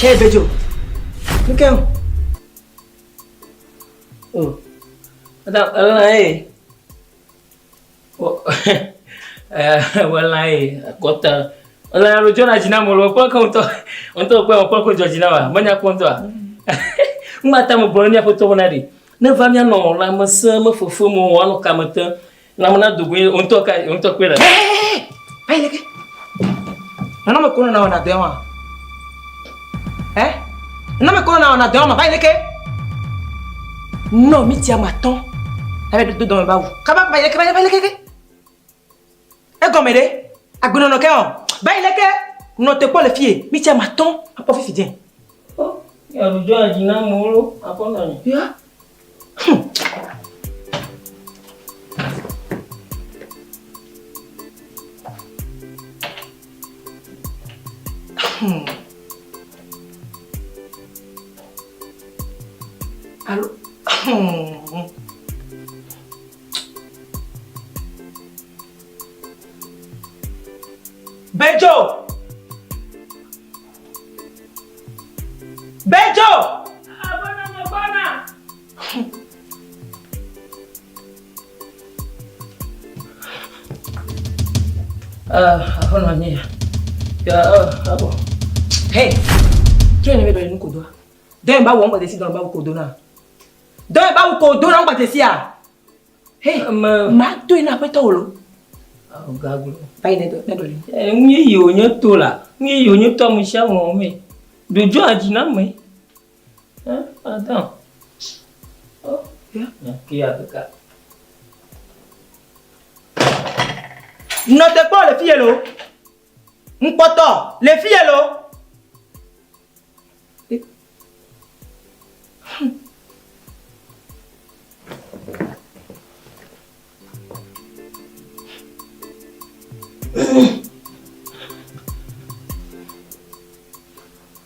Hey, Bejo. Nu ke o? Oh. Madame, elã ye. Wala ye akɔta. Wala ya lo jona jina mo lo kpɔ ke ŋutɔ. Ŋutɔ kpɔ kpɔ ko dzɔ dzi na wa. Menya kpɔ ŋutɔa. Ŋma ta mo gblɔ ne míaƒe tɔwo na ɖi. Ne va míanɔ lãmesẽ me fefe mo anɔ kame tem. Lãme na dogoe ŋutɔ ka ŋutɔ kpɔe ɖe. Ayi leke. Nɔnɔme ko nɔna wɔna dɔe wa. Ɛ? Nɔnɔme ko nɔna wɔna dɔe wa va yi leke. Nɔ mi tia ma tɔn. Abe do dɔme ba wu. Kaba va yi leke va yi leke ke. Egɔme ɖe? Agbenɔnɔ ke ɔ. Va yi leke. Nɔ te kpɔ le fie. Mi tia ma tɔn. Akpɔ fifi dze. Oh, ya do jɔ dzi na mo lo. Akpɔ nɔ nyi. Ya. Alo. Bejo! Bejo! Abana mebana. Ah, aƒenɔ nye ya. Ya, abɔ. Hey! Trɔe ne be dɔ nu kodoa. Dɔ ba wɔ ŋgbadesi dɔ ba wɔ kodo na. Dɔ ba wɔ kodo na ŋgbadesi a. Hey, ma toe na aƒetɔ wò lo. Gaglo. Va yi ne dɔ ne dɔ li. Ŋu yi wònye to la. Ŋu yi wònye to ame sia ame me. Dodzo adzi na ame. Adam. Oh, ya. Kia kaka. Nɔ te kpɔ le fiye lo. Ŋkpɔtɔ le fiye lo.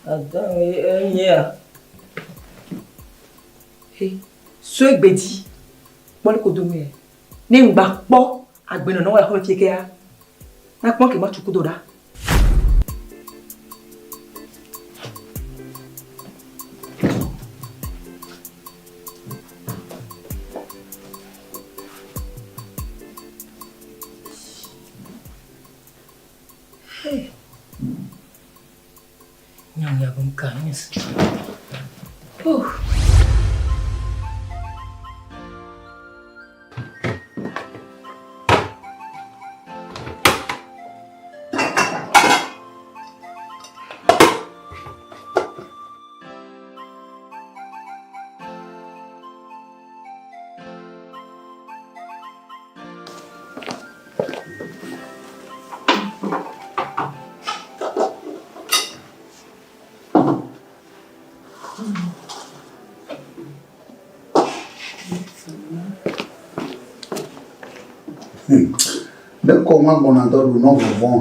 Adam enyea. Hey, sue gbedzi kpɔ le kodo me. Ne ŋgba kpɔ agbenɔnɔ wɔ le xɔme fie kea, na kpɔ ke ma tsu kudo ɖa. Hey. Nyanya bengkangnya. Oh. Ne kɔ ma gbɔna dɔ ɖu nɔ vɔvɔ̃.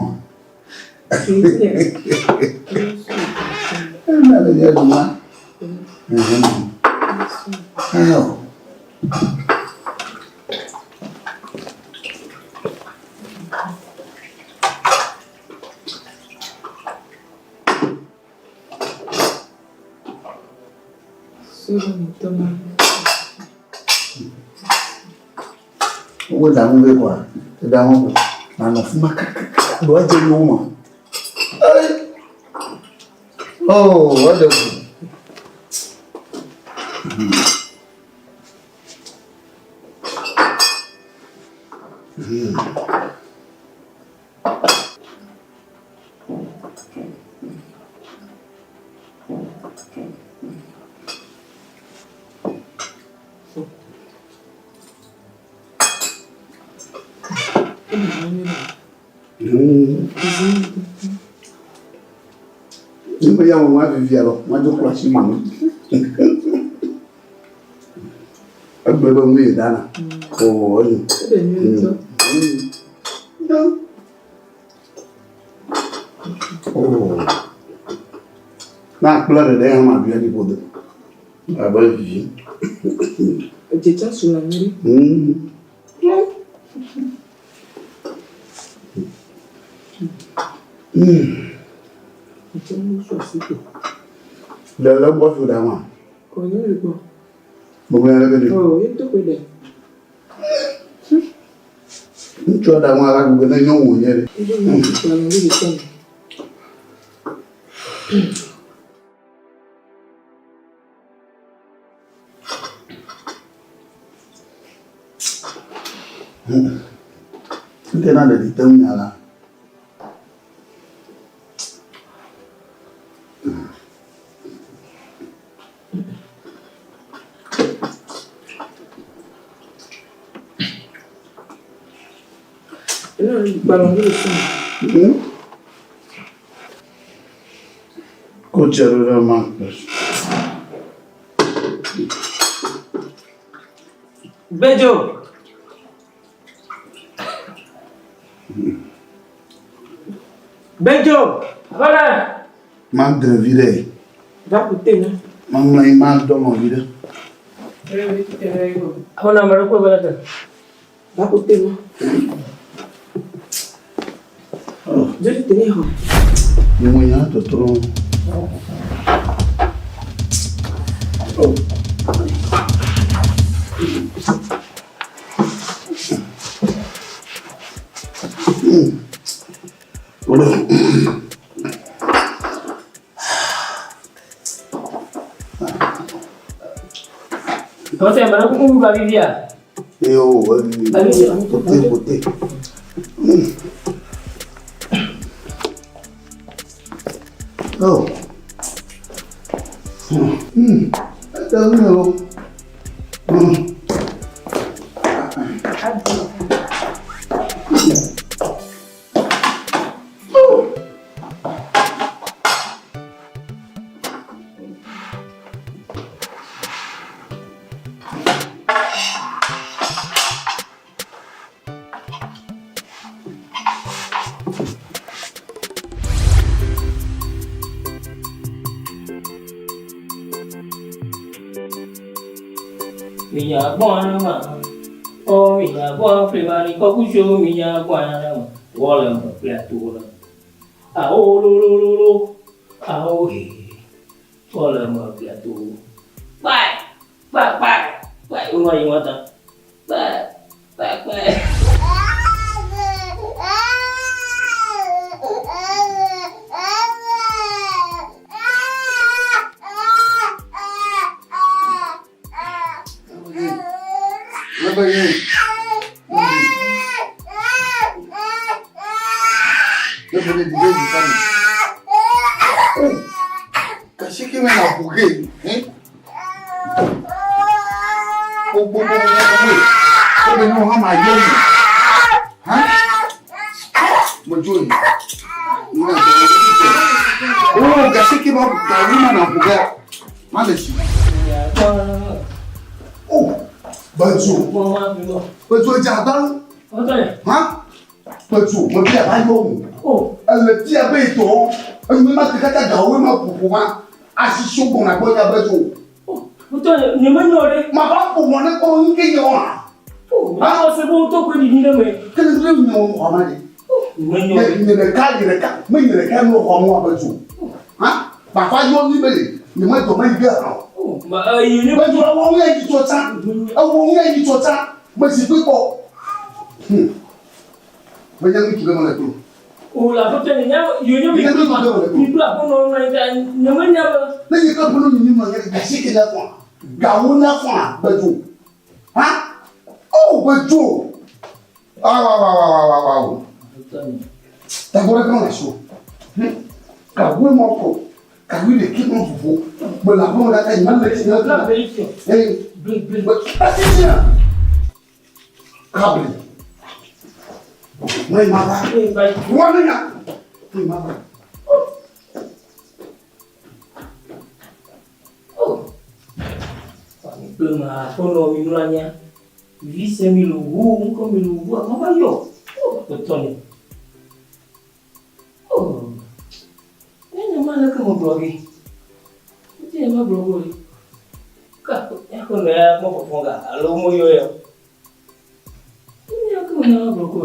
Ena le nye ɖu ma. Ayo. Wo da nu be kɔa, eɖa ŋu ko. Manɔ fi ma kakaka ɖo edze yewo me. Ei! Oh, eɖe fu. Ne me ya wɔn avivi alɔ, ma dzo kura si mu. Egbe be nu yi dana. Oh, enyo. Oh. Na akple ɖeɖe hã ma ɖui aɖi ƒo de. Abe vivi. Edze tsa su na nyuie. Le le gbɔ fi ɖa ma. Kɔnyɔ le gbɔ. Gbogbo ya le ke Oh, ye to koe ɖe. Ŋutsua ɖa ŋua la ɖu ge ne nyɔnu wònye ɖe. Ŋke na ɖeɖi te ŋunya la. Ko tse ɖo ɖe ma. Gbedzo. Gbedzo. Voilà. Ma dre vi ɖe. Va ku te na. Ma mlɔ anyi ma dɔ nɔ vi ɖe. Aƒenɔ ame ɖe kpɔe be leke. Va ku te na. Dzo te ne xɔ. Nye mo nya tɔtrɔ. Oh. Tɔtɛ ame ɖe kuku ba vivia. Yo, kote kote. Oh. Ete ŋu o. Minya gbɔ anama. Oh, minya gbɔ primary kɔkuso minya gbɔ anama. Wɔle me kple ato le. Awo lolololo. Awo he. Wɔle me kple ato. Kpai, kpai, kpai, kpai. Wonɔ yi wɔta. Kpai, kpai, kpai. Kasiki me na buge, eh? Gbogbo gbogbo gbogbo. Ó bẹ ní wọn máa yọ mi. Mo jó yìí. Oh, kasiki ma gàrí ma na buge. Má lè sùn. Oh, Gbẹ̀tù. Gbẹ̀tù ẹja àgbárò. Gbẹ̀tù, mo bí àbáyọ òun. Ẹlẹ tí a bẹ tọ̀, ẹni má ti kátà gà owó má kókó má. Asiso gbọ̀nà gbọ́dọ̀ gbẹ̀tù. Nye me nyɔ ɖe. Ma va ƒo mɔ ne kpɔ nu ke nye wɔna. Awɔ se bo to koe ɖiɖi ɖe me. Kele ɖe nye wɔ xɔ ma ɖe. Me nyɔ ɖe. Nye ɖeka nye ɖeka me nye ɖeka nu xɔ mu abe dzo. Ha? Bafa yɔ mi be nye me dɔ me yi ge hã. Ma eyi ne. Gbɛdzo ewɔ ŋu yi tsɔ tsã. Ewɔ ŋu yi tsɔ tsã. Me si kpe kpɔ. Me nye ŋutsu ɖe me le to. O la aƒetɔ nye nya yi nye mi. Nye ŋutsu ɖe me le to. Mi kple aƒenɔ nɔ anyi ta nye me nya be. Ne nye ke ƒe nu nyi nɔ nye gasi ke ne fɔa. Gawo ne fɔa gbɛdzo. Ha? O gbɛdzo. Awa awa awa awa awa. Tagbɔ ɖe kama le so. Gawoe mɔ kɔ. Gawoe ɖeke mɔ vovo. Gbele aƒe me kaka yi ma le tsi na. Ee. Asi tia. Kabli. Mɛ ma va. Wọ́n ní ya. Mɛ ma va. Mi kple ma aƒenɔ mi mlɔ anyia. Vi se mi le ʋu ŋkɔ mi le ʋu akɔ va yɔ. Aƒetɔ nye. Oh. Ne nye ma leke me gblɔ ge. Ne nye ma gblɔ ge o. Ka aƒenɔ ya mɔ fɔfɔ ga alo mo yɔ ya. Ne nye ke me nya gblɔ ge o.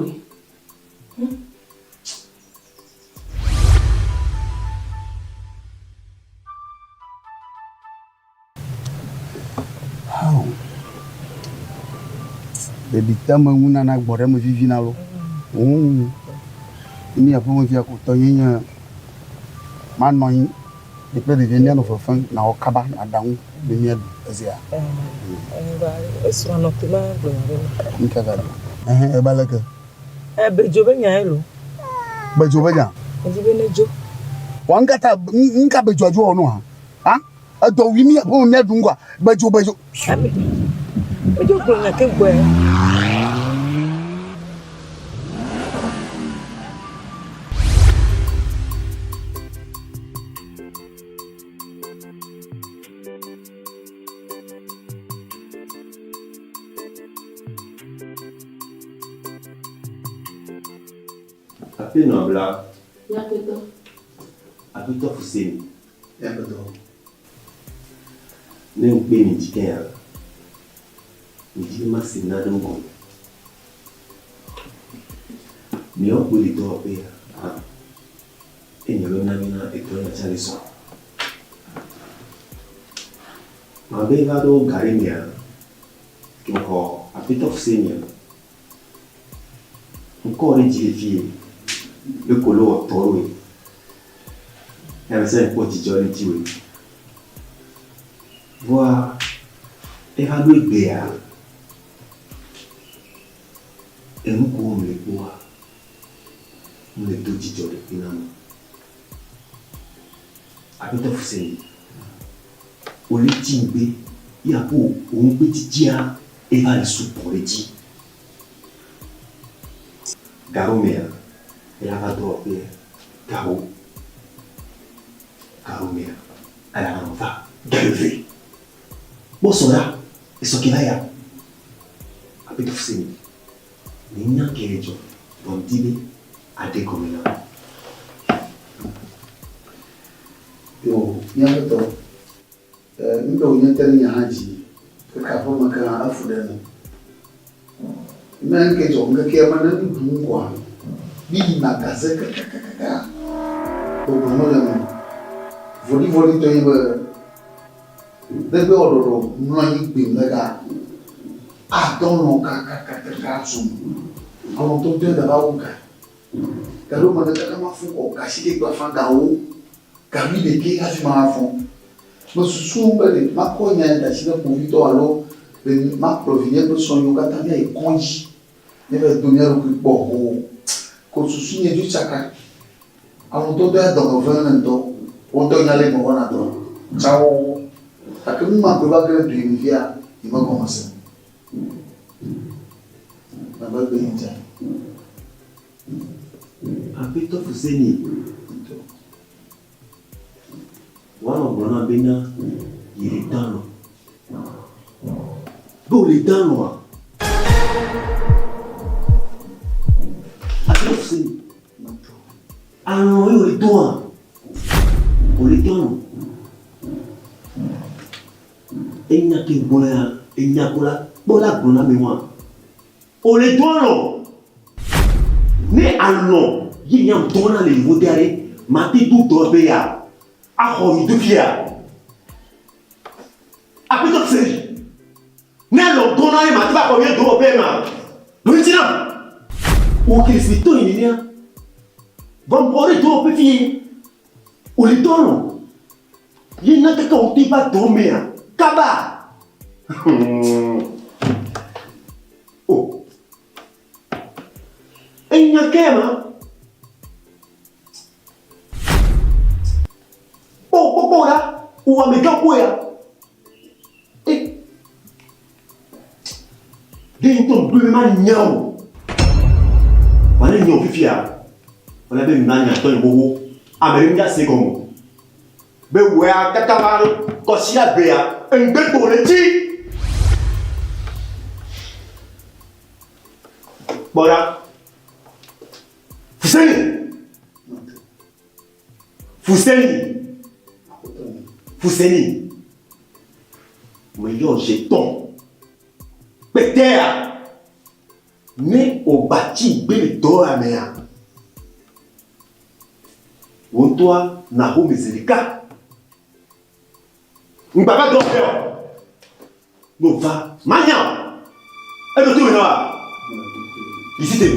Awo. Ɖeɖi te ame ŋu nana gbɔɖeme vivina lo. Ŋ, mi aƒeme fia ko tɔnye nye manɔ anyi mi kple ɖevia míanɔ fefem nawɔ kaba naɖa nu ne míaɖu ezea. Ŋgba esrɔ̃ nɔ te ma gblɔ nya ɖe na. Ŋka ga ɖo? Ɛhɛn eba leke? Ɛ bedzo be nya ye lo. Bedzo be nya? Edzi be ne dzo. Wa ŋka ta ŋka bedzoa dzo wɔ nɔ hã? Ha? Edɔ wui mí aƒeme míaɖu ŋgɔa? Bedzo bedzo. Ami bedzo gblɔ nya ke gbɔe. Aƒenɔ abla. Nye aƒetɔ. Aƒetɔ Fuseni. Nye aƒetɔ. Ne ŋkpe mi dzi kea, mi dzi be mase nanewo gɔme. Miawo kpoe le dɔwɔƒea hã, eye miawoe na bena edɔ ya tsã le zɔ. Mabe va ɖo ga ɖe mia, ke mexɔ Aƒetɔ Fusenia. Ŋkɔ ɖe dzi le fiye, be kolo wɔ tɔ ɖoe. Ame sia ame kpɔ dzidzɔ ɖe dziwòe. Vɔa eva ɖo egbea, enu kewo mele kpɔa, mele do dzidzɔ ɖekpe na ame o. Aƒetɔ Fuseni, wòle dzi ŋugbe ye aƒo wò ŋugbedzidzia eva le sugbɔ ɖe edzi. Gaɖomea, ela va dɔwɔƒea gawo. Gaɖomea, ela va nɔ va gaeve. Kpɔ sɔ ɖa, esɔ ke va ya. Aƒetɔ Fuseni, nye nya ke le dzɔ, vɔ ŋdi be aɖe gɔme nam. Yo, mía ƒetɔ, nu ɖe wònye te ɖe nye hã dzi, keke aƒeme ke hã efu ɖe nu. Ne ŋke dzɔ ŋkekea me ne nu ɖum koa, mi yina gaze kakakaka, gbɔgblɔ mele eme o. Vɔɖivɔɖitɔe nye be, negbe wɔ ɖɔɖɔ mlɔ anyi gbem le ga, adɔ lɔ̃ kakakakaka zum. Alɔ̃dɔdɔe gava wu ga. Gaɖo me ɖe kaka mafɔ̃ kɔ gasiɖe kple afã gawo ga wuiɖekɛ hafi mafɔ̃. Mesusu be ɖe makɔ nya ya de asi na kpovitɔ alo ɖe makplɔ vinye kple srɔ̃nyewo katã míayi kɔdzi míava do mía ɖokui kpɔ o. Ko susu nye dzo tsaka. Alɔ̃dɔdɔ ya dɔme vem ne ŋutɔ. Wò ŋutɔ nya ale yi mewɔna dɔ tsã xoxo. Gake nu ma koe va ge ɖe doe me fia, nyemegɔme se o. Mebe gbe yi dza. Aƒetɔ Fuseni, woanɔ gblɔ nam bena yele dan lɔ. Be wòle dan lɔa? Aƒetɔ Fuseni, alɔ ye wòle dɔa? Wòle dan lɔ. Enya ke gblɔ ya, enya ko la kpɔ la gblɔ na mi wa. O le do alɔ. Ne alɔ ye nya dɔ na le yewo dea ɖe, mate do dɔ be ya axɔ mi do fia. Aƒetɔ se. Ne alɔ dɔ na ye mate va xɔ mi do be ma. Do ŋuti nam. O Kristo yi nenea. Vɔ ŋkɔ ɖe do ƒe fie. O le do alɔ. Ye na kaka wòte va dɔ mea? Kaba! O. Enya ke ma? Kpɔ kpɔ kpɔ ɖa. Wò amegã kpɔ ya. E. Ɖe ŋutɔ ŋgbe be manya o. Vɔ ne nya o fifia, wòle be manya tɔ nye xoxo. Ame ɖe ŋdza se gɔme o. Be wòea kaka va ɖo kɔsia gbea, ŋgbe kpo le dzi. Kpɔ ɖa. Fuseni. Fuseni. Fuseni. Meyɔ jeton. Kpetea. Ne wògba tsi gbe le dɔ ya mea, wò ŋutɔa nàxo mi zi ɖeka. Ŋgba va dɔ ƒe o. Ne wòva, manya o. Eɖo to me na wa. Yi si te.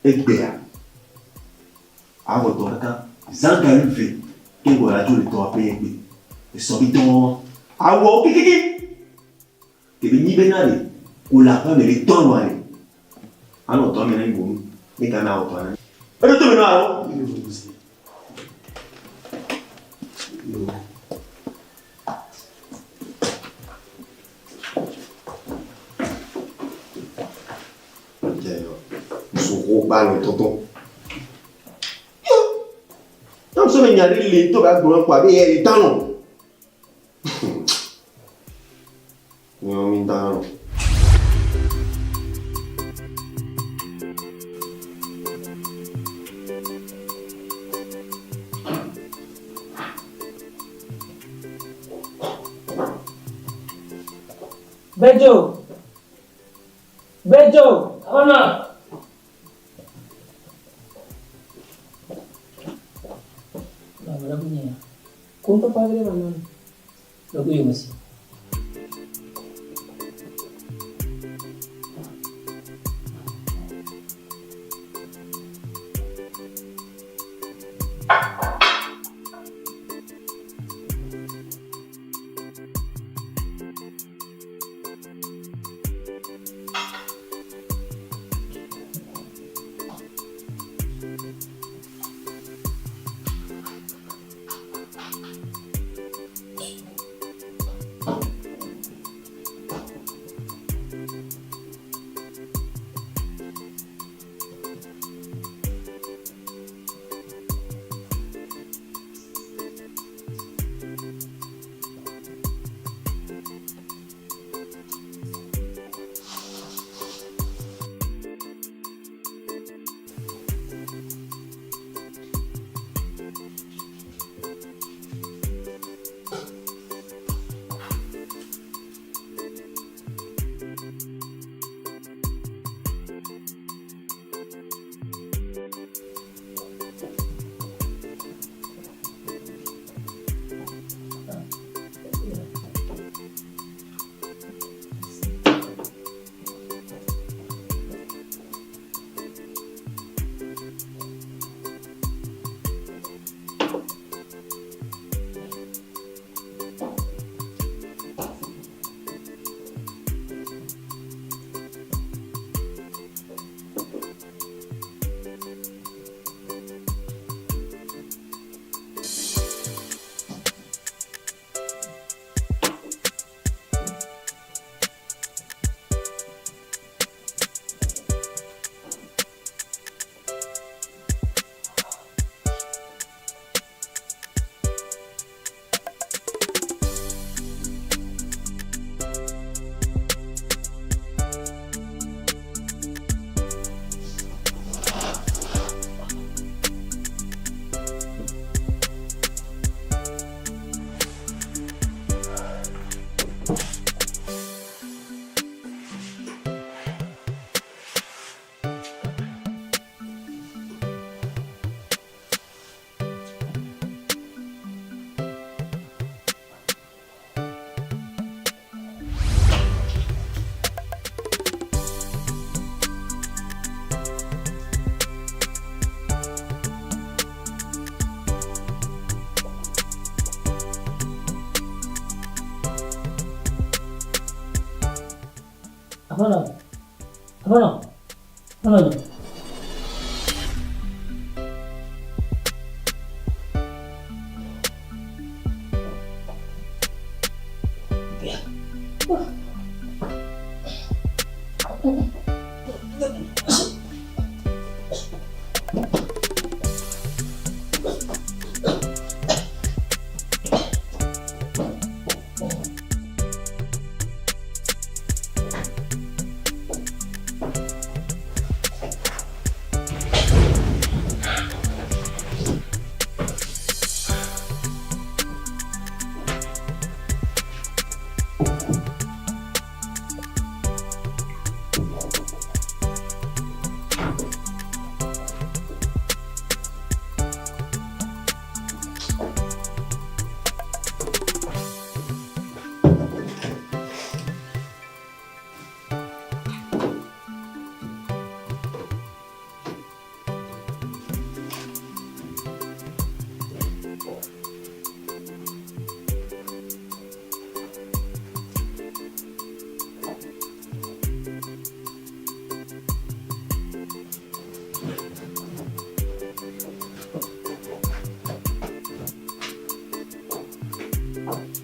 Egbea awɔ dɔ kaka zã ga wuieve ke wɔ la dzo le dɔwɔƒe egbe. Esɔ bi dɔn awɔ wo kikiki. Ke be nyi bena le ko le aƒea me le dɔ nɔa le. Anɔ dɔ me na mi boŋ ne game awɔ dɔa na mi. Eɖo to me nɔ alo? Nyɔnu me nya ɖe le ŋutɔ be agblɔ kpɔ abe yɛ dan nɔ. Nyɔ mi dan nɔ. Gbedzo! Gbedzo! Aƒenɔ! Aƒenɔ, aƒenɔ, aƒenɔ.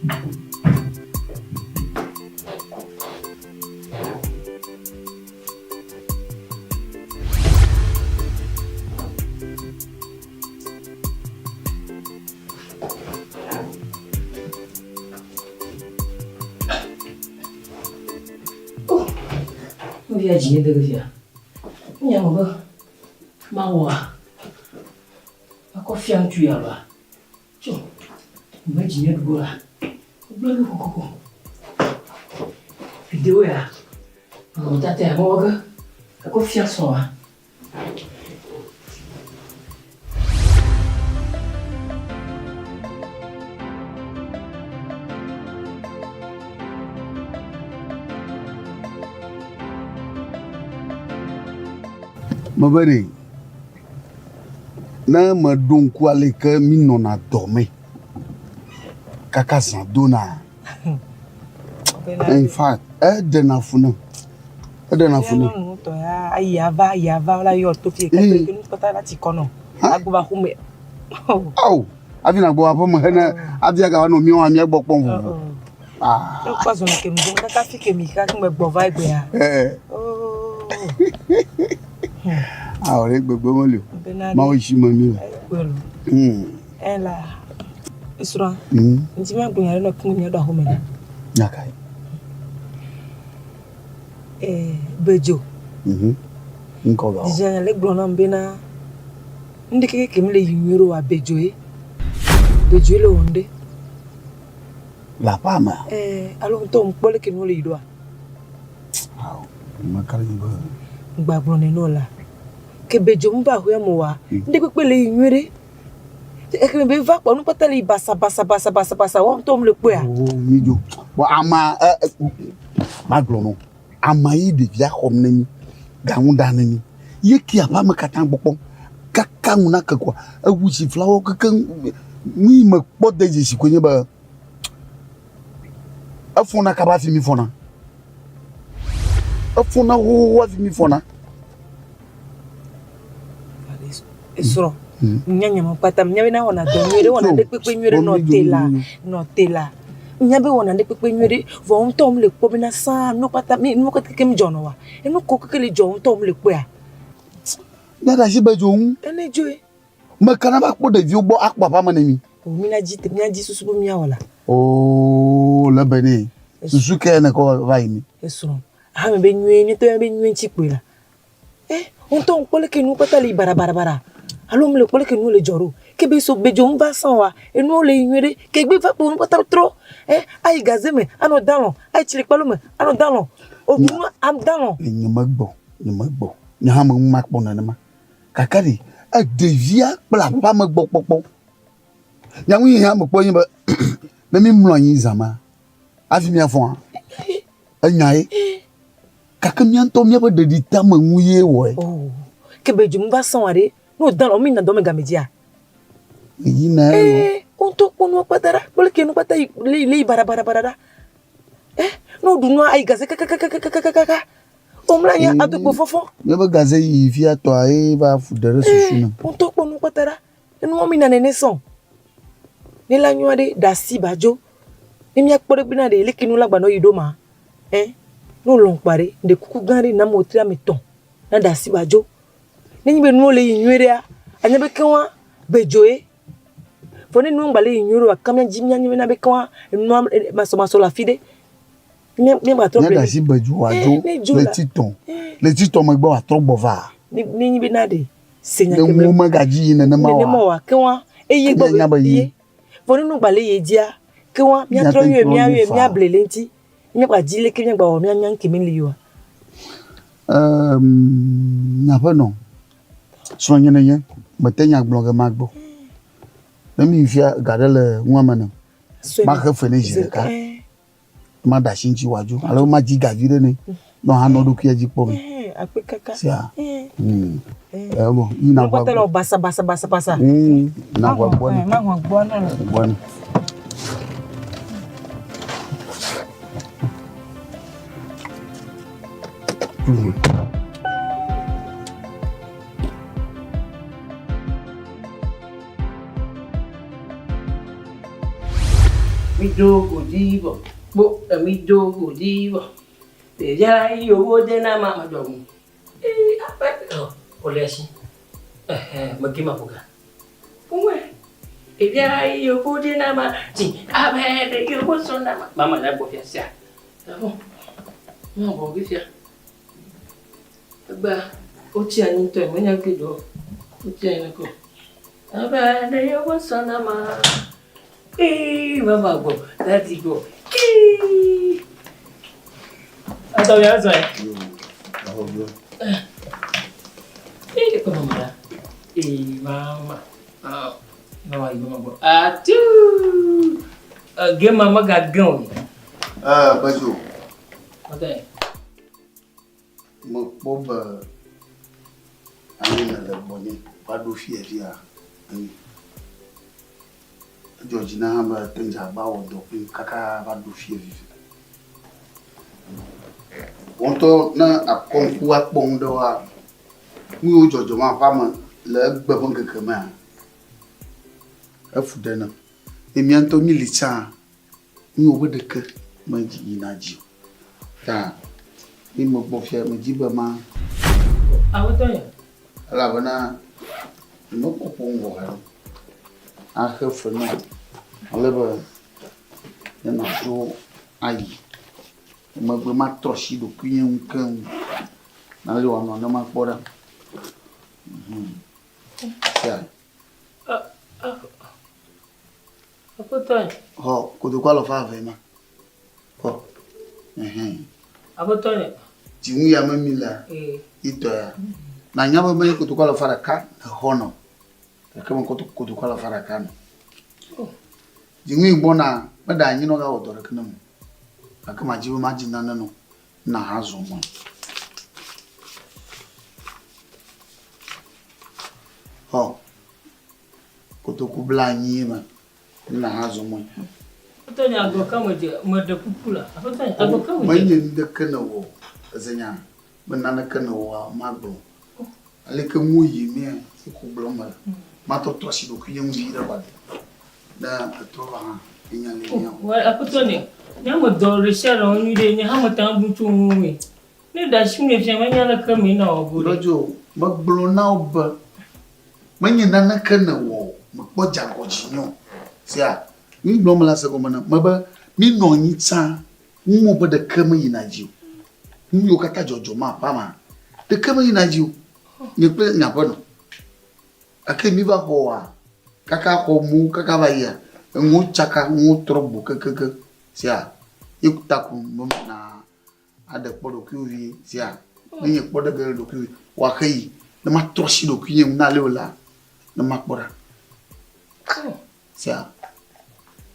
Nu ya dzinye de fia. Nya me be mawɔa makɔ fia ŋutsu ya lɔa. Tso me dzinye ɖu la. Gblẽ nu kokoko. Video ya. Nɔnɔmetata ya mewɔ ge akɔ fia srɔ̃a. Mebe ɖe, ne meɖo ŋku ale yi ke mínɔna dɔ me kaka zã dona, in fact, eɖena fu nam. Eɖena fu nam. Nyɔnu tɔ ya ayi ava ayi ava la yɔ to fie kaka ke nu kpata la ti kɔ nɔ. Agbɔ va xome. Ao, hafi nàgbɔ va aƒeme hene hafi agava nɔ míawo hã mía gbɔ kpɔm vovo. Ah. Ne kpɔ zɔlɔ ke mi kaka fi ke mi kaka me gbɔ va egbea. Eh. Oh. Awɔ ɖe gbegbe meli o. Mawu si me mi le. Ela. Esrɔ̃. Ŋdi ma gblɔ nya ɖe nɔ kumi mía ɖo axome ɖe. Nya kae? Eh, Bedzo. Mhm. Ŋkɔ ga. Dizanya le gblɔ nam bena ŋɖe keke ke mi le yi nyuie ɖo wa Bedzo ye. Bedzo ye le wɔ ŋɖe. Le aƒea mea? Eh, alo ŋutɔ ŋkpɔ leke nuwo le yi ɖoa? Ao, meka ɖe edzi be. Ŋgba gblɔ nɛ nɔ la. Ke Bedzo ŋva aƒea me oa, ŋɖe kpekpe le yi nyuie ɖe. Eke be va kpɔ nu kpata le yi basa basa basa basa basa wɔ ŋutɔ le kpɔea. Oo mi dzo. Bɔ ama e e magblɔ nɔ. Ama yi ɖevia xɔm ne mi. Gaŋu ɖa ne mi. Ye ki aƒea me katã gbɔ kpɔm. Kaka ŋu na ke koa ewu dzi flawo kekeŋ. Nu yi me kpɔ de dzesi koe nye be efɔna kaba hafi mi fɔna. Efɔna xoxoxo hafi mi fɔna. Esrɔ̃ nya nya me kpata nya bena wɔna dɔ nyuie ɖe wɔna ɖe kpekpe nyuie ɖe nɔ te la nɔ te la nya be wɔna ɖe kpekpe nyuie ɖe vɔ ŋutɔ mu le kpɔ bena sãa nu kpata mi nu keke mi dzɔnɔ wa enu ko keke le dzɔ ŋutɔ mu le kpɔea. Nya ɖe asi be dzo ŋu. Ene dzoe. Meka na va kpɔ ɖeviwo gbɔ akpɔ aƒea me ne mi. O mi na dzi mia dzi susu be mia wɔ la. Oo le be ne susu ke ne kɔ va yi mi. Esrɔ̃ hame be nyuie mi tɔ be nyuie ŋuti kpoe la. Eh, ŋutɔ ŋkpɔ leke nu kpata le yi barabarabara. Alo mle kpɔ leke nu le dzɔ ɖo. Ke be so be dzo ŋva sã oa, enuwo le yi nyuie ɖe. Ke gbe va kpo nu kpata trɔ. Eh, ayi gaze me, anɔ dalɔ, ayi tsilikpalo me, anɔ dalɔ. O nu am dalɔ. Nye megbɔ, nye megbɔ. Nye hã me ŋu makpɔ nenema. Gake ɖe, eɖevia kple aƒea me gbɔ kpɔkpɔ. Nya ŋu yi hã mekpɔ nye be ne mi mlɔ anyi zã ma, hafi miafɔa, enya ye. Gake mía ŋutɔ míaƒe ɖeɖiteameŋu ye wɔe. Oh, ke be dzomu va sɔ̃ aɖe, ne wòda lɔ, míyina dɔ me game dzia? Miyina elo. Ee, wo ŋutɔ kpɔ nua kpata ɖa, kpɔ leke nu kpata yi le le yi baɖabaɖabaɖa ɖa. Eh, ne woɖu nua ayi gaze kakakakakakaka. Womlɔ anyi ado kpo fɔfɔ. Míaƒe gaze yiyi fia tɔa ye va fu ɖe ɖe susu me. Wo ŋutɔ kpɔ nu kpata ɖa. Enuwo míyina nene sɔ̃. Ne la nyɔa ɖe, ɖe asi ba dzo. Ne míakpɔ ɖe bena ɖe leke nu la gbanɔ yi ɖo ma. Ẽ, ne wolɔ̃ kpa ɖe, ɖe kuku gã ɖe nam wòtri ame tɔ̃ naɖe asi wòadzo. Nenye be nuwo le yi nyuie ɖea, anya be keŋua be dzoe. Vɔ ne nuwo ŋgba le yi nyuie ɖe oa, ke míadzi míanya bena be keŋua enua masɔmasɔ le afi ɖe. Mía míagbatrɔ Míaɖe asi be dzo wòadzo ne dzo la, ɣleti tɔ̃. Ɣleti tɔ̃ megbe wòatrɔ gbɔ va. Ne nenye bena ɖe se nya Ne ke nuwo megadzi yi nenema oa, nenema oa, keŋua eye ke gbɔ míanya be be yi. ye. Vɔ ne nu gba le yi dzia, keŋua míatrɔ Míate ŋu yɔe trɔ míayɔe yi faa. míable le eŋuti. Míagba dzi leke míagba wɔ míanya ŋke meli oa. Ehm, nye aƒenɔ, srɔ̃nye nenye, mete nya gblɔ ge magbɔ. Ne mi fia ga ɖe le nua me nam, maxe fe nɛ zi ɖeka. Maɖe asi ŋuti wòadzo alo madzi ga vi ɖe nɛ ne wòanɔ eɖokuia dzi kpɔm. Sia. Hmm. Ebɔ, yina ʋua gbɔ. Basa basa basa basa. Hmm, yina ʋua gbɔ nɛ. Gbɔ nɛ. Mi do godzi vɔ. Kpo mi do godzi vɔ. Ɖevia yi wo de na ma ma dɔ ŋu. Ee aƒe ɔ wòle asi. Ɛhɛn mege ma ƒo ga. Ƒome. Ɖevia yi wo de na ma ti abe ɖevi wo sɔ na ma. Mama la gbɔ fia sia. Ɛhɔn. Ma gbɔ fia. Egbea wotsi anyi ŋutɔ menya ke dzɔ. Wotsi anyi ko. Abe ɖevi wo sɔ na ma. Ee mama gbɔ dadi gbɔ. Ee. Atɔ ya zɔ. Ee kɔ mama la. Ee mama. Ah mama yi mama gbɔ. Atu. Ge mama ga ge o. Eh Bezo. Okay. Mekpɔ be ame le gbɔnye va ɖo fia fia enyi. Edzɔ dzi na hã be te dze agba wɔ dɔ kplim kaka va ɖo fia fifi. Wò ŋutɔ ne akɔ ŋku akpɔ nu ɖewoa, nu yiwo dzɔdzɔm aƒea me le egbe ƒe ŋkeke mea, efu ɖe nam. Ye mía ŋutɔ míli tsã, nu yiwo ƒe ɖeke medzi yina dzi o. Ta ne megbɔ fia, medzi be ma. Aƒetɔ nye. Elabena nyemekpɔ ƒo ŋgɔ haɖe o. Axe fe na ale be ne madzo ayi. Emegbe matrɔ asi ɖokuinye ŋu keŋ. Ale wòanɔ ne makpɔ ɖa. Mhm. Sia. Aƒetɔ nye. Xɔ kotoku alɔfa eve ma. Xɔ. Ɛhɛn. Aƒetɔ nye. Dzinu ya me mi lea, yi tɔ ya. Nanya be menye kotoku alɔfa ɖeka nèxɔ nɔ. Gake mekɔ kotoku alɔfa ɖeka nɔ. Dzinu yi gbɔna, meɖe anyi nɔ gawɔ dɔ ɖeke ne mo. Gake madzi be madzi nane nɔ. Na hazɔ mɔ. Xɔ. Kotoku blanyi ye ma. Na hazɔ mɔ. Aƒetɔ nye agɔ ka me dze meɖe kuku la. Aƒetɔ nye agɔ ka me dze. Menye nuɖeke ne wɔ eze nya be naneke ne wɔa magblɔ. Aleke nuwo yi mea eko gblɔm mele. Matɔtrɔ asi ɖokuinye ŋu viɖe kɔa ne etrɔ va hã enya le mía o. Aƒetɔ nye, nye ame dɔ ɖe sia ɖe wɔm nyuiɖe, nye hã mete ŋu abu tso ŋuwòe. Ne ɖe asi ŋu fia menya leke mee na wɔ go ɖe. Ɖɔdzo, megblɔ na wò be menye naneke nèwɔ o, mekpɔ dze agɔ dzinye o. Sia, nu gblɔm mele ase gɔme nam mebe míenɔ anyi tsã, nuwo ƒe ɖeke meyina dzi o. Nu yiwo katã dzɔdzɔm aƒea mea, ɖeke meyina dzi o. Nye kple nye aƒenɔ. Gake míva xɔ oa, kaka xɔ mu kaka va yia, enuwo tsaka, nuwo trɔ gbo kekeake. Sia, ye ta ko na aɖe kpɔ ɖokuiwò vie. Sia, ne nye kpɔ ɖe ge le ɖokuiwò, woaxe yi. Ne matrɔ asi ɖokuinye ŋu na ale o la, ne makpɔ ɖa. Sia,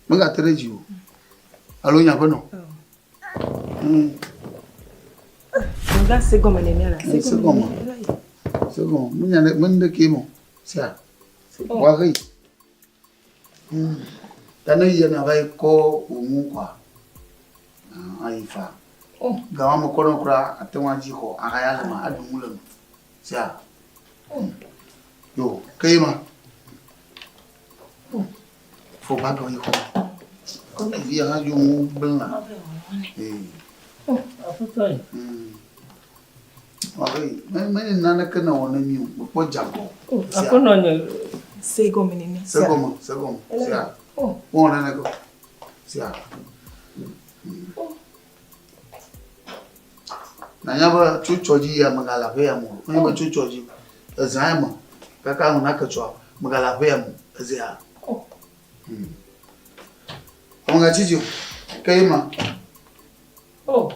megate ɖe dzi o. Alo nye aƒenɔ. Nga se gɔme ne mía la. Se gɔme. Se gɔme. Menya ɖe, menu ɖe ke mo. Sia, woaxe yi. Ta ne yia na va yi kɔ wò nu kɔa, ayi fa. Gama me kɔ ne kura ate ŋu adzi xɔ ahaya le ma aɖu nu le me. Sia. Yo, ke ye ma. Fɔ ba gɔ yi xɔ. Evi ya hã dzo ŋu gblẽ la. Ee. Aƒetɔ ye. Ɔhe, me me naneke ne wɔ ne mi o, mekpɔ dze agɔ. Aƒenɔ nye. Se gɔme ne mi. Se gɔme, se gɔme. Sia. Wɔn nane ko. Sia. Nanya be tso tsɔ dzi ya megale aƒe ya me o. Menye be tso tsɔ dzi ezã ya me kaka ŋu nake tsɔa megale aƒe ya me o. Ezea. Amegatsi dzi o. Ke ye ma. Oh.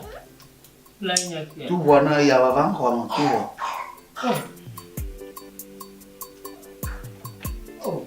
La nya kia. Tu ʋɔa ne ya vava xɔ me tu ʋɔ. Oh. Oh.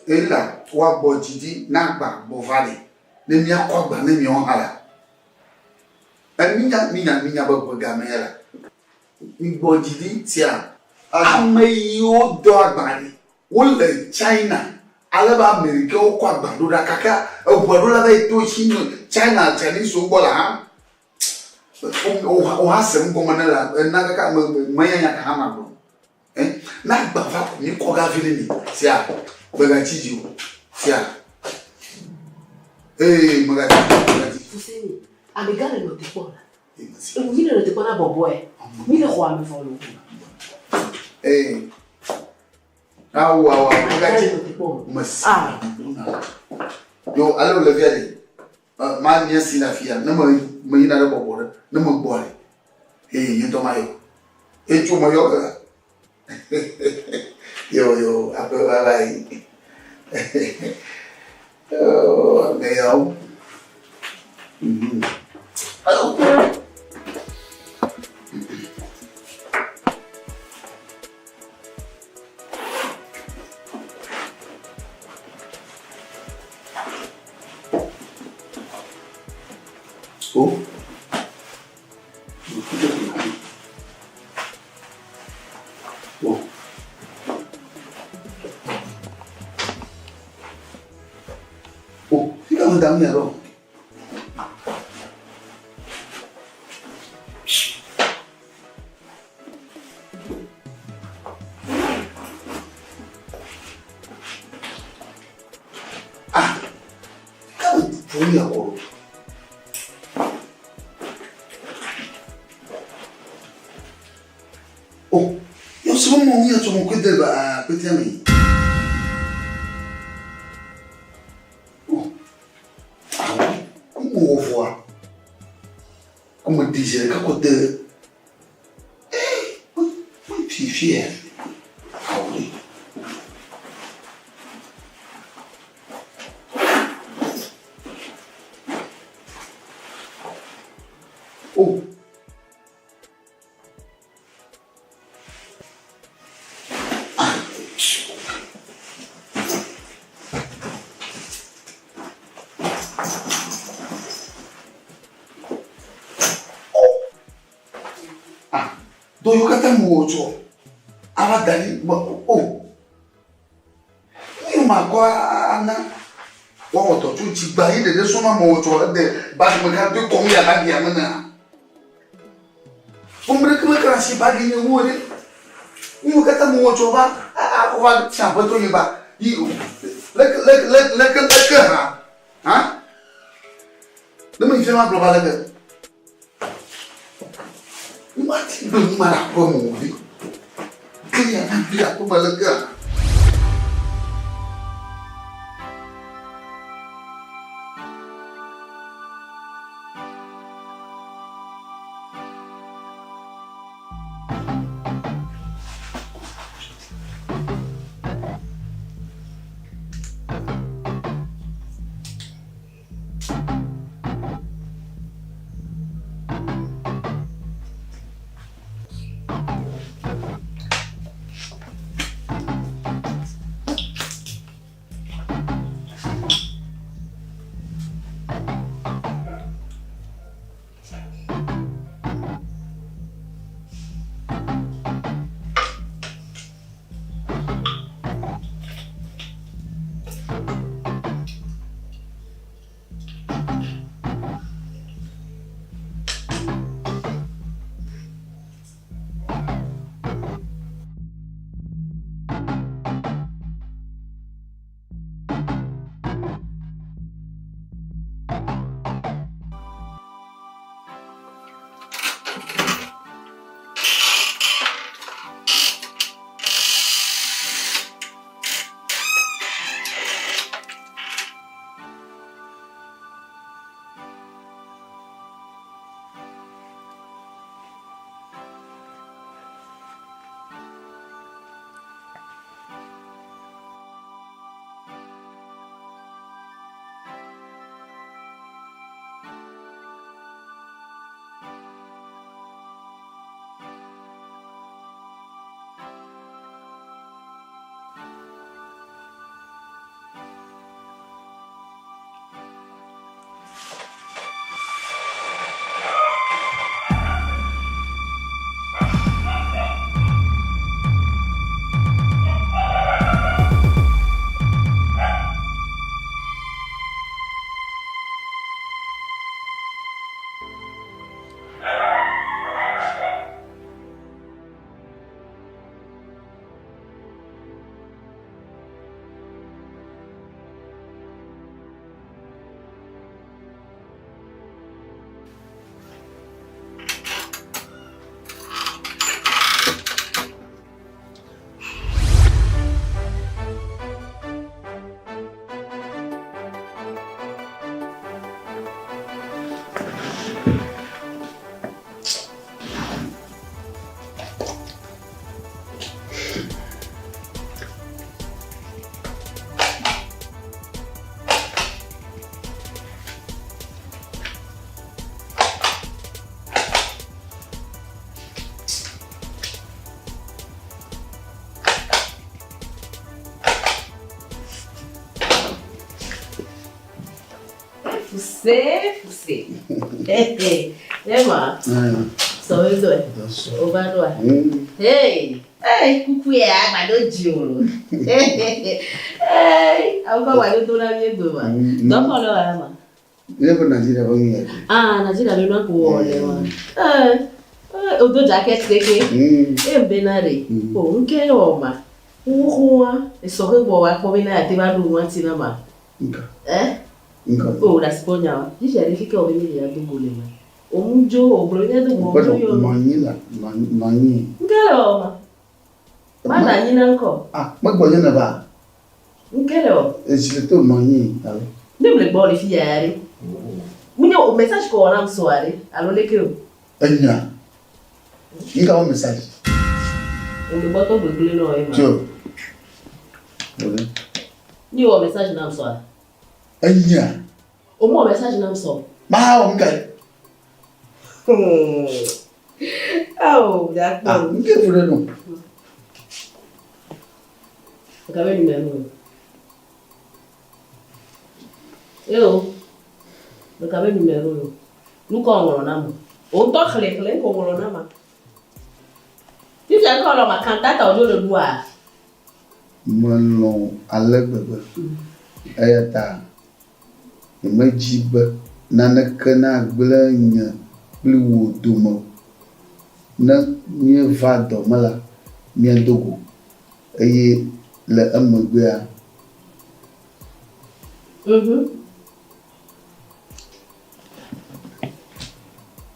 Ela woagbɔ dzi ɖi na agba gbɔ va ɖe ne míakɔ agba ne míawo hã la. Eminya minya minya be ʋe game ya la. Migbɔ dzi ɖi tia. Ame yiwo dɔ agba ɖi wole China ale be Amerikawo kɔ agba ɖo ɖa kaka eʋua ɖo la va yi to Chine China Chinese wo gbɔ la hã. Wo hã se nu gɔme ne la ena kaka me menya nya ka hã magblɔ. Eh, ne agba va ko mi kɔ gavi ne mi sia megatsi dzi o sia. Ee megatsi megatsi. Fuseni, amegã le nɔ te kpɔ la. Ewu mi le nɔ te kpɔ na bɔbɔe. Mi le xɔa me vɔ lo. Ee. Awu awu awu megatsi mesi. Ah. Yo ale wòle fia ɖe. Ma mia si le afia ne me me yina ɖe bɔbɔ ɖe ne me gbɔ ɖe. Ee nye ŋutɔ mayɔ. Etso meyɔ ke. Yo yo aƒe bye bye. Oh, ame yawo. Mhm. Oh. Oh. Bon. Oh, fika mo dam ya ro. Ah, fika mo fo ya ko. Oh, yo sọ mọ ní ẹtọ mọ kéde bá pété mi. Oh, àwọn kúmọ̀ wọ̀ fún wa. Kúmọ̀ dìjẹ́ kakọ̀ dé. Eh, wọ́n fi fi ẹ̀ àwọn rẹ̀. Oh. Ah, dɔ yiwo katã mewɔ tsɔ ava da ɖi o. Nu makɔ ana woawɔ dɔ tso dzigba yi ɖeɖe sɔŋ mewɔ tsɔ ede bagi me ka do kɔm ya bagia me nea. Ƒome ɖeke mekana asi bagi nye ŋu o ɖe. Nu yiwo katã mewɔ tsɔ va akɔ va tsi aƒetɔ nye ba yi leke leke leke leke hã hã ne meyi fia magblɔ va leke. Womate ŋu nu ma le aƒe me o ɖe. Ke ya na bi aƒe me lekea? Fuse, fuse. Ema. Sɔwe dɔe. Ova ɖoa. Hey, hey, kuku ya agbado dzi o lo. Hey, awukɔ agbado do na mi egbe ma. Dɔkɔ le wa ma. Ne ƒe Nigeria ƒe nu ya. Ah, Nigeria be nua ko wɔ le wa. Eh, eh, odo jacket keke. E mbena re. O nke wɔ ma. Xoxoa, esɔ ke gbɔ wa kpɔ bena ate va ɖo nua ti na ma. Nka. Eh? Nka. O ɖe asi kpɔ nya wa. Fifia ɖe fike wɔ be mi le ya do go le ma. O mu dzo, o gblɔ be mía do go, o dzo yɔ. Nɔ anyi la, nɔ anyi. Nke le wɔ ma. Ma nɔ anyi na ŋkɔ. Ah, megbɔ nye ne va. Nke le wɔ. Etsi le to nɔ anyi alo. Ne mle gbɔ le fi ya ya ɖe. Munye o message ko wɔ nam sɔa ɖe alo leke o. Enya. Nka wɔ message. Ŋgbetɔ gbegblẽ nɔ ema. Tso. Wòle. Ni wɔ message nam sɔa. Enya. O mɔ message nam sɔ. Maa wɔ nka. Awo, dakpɔ. Ah, nke fu ɖe nɔ. Gabe numéro. Yo. Gabe numéro yo. Nu kɔ ŋlɔ na mo. O ŋutɔ xlẽ xlẽ ko ŋlɔ na ma. Fifia ŋkɔ lɔ ma kantata wo le ɖua. Melɔ̃ ale gbegbe. Eya ta nyemedzi be naneke nagblẽ nye kpli wò dome o. Ne míeva dɔ me la, míado go eye le emegbea.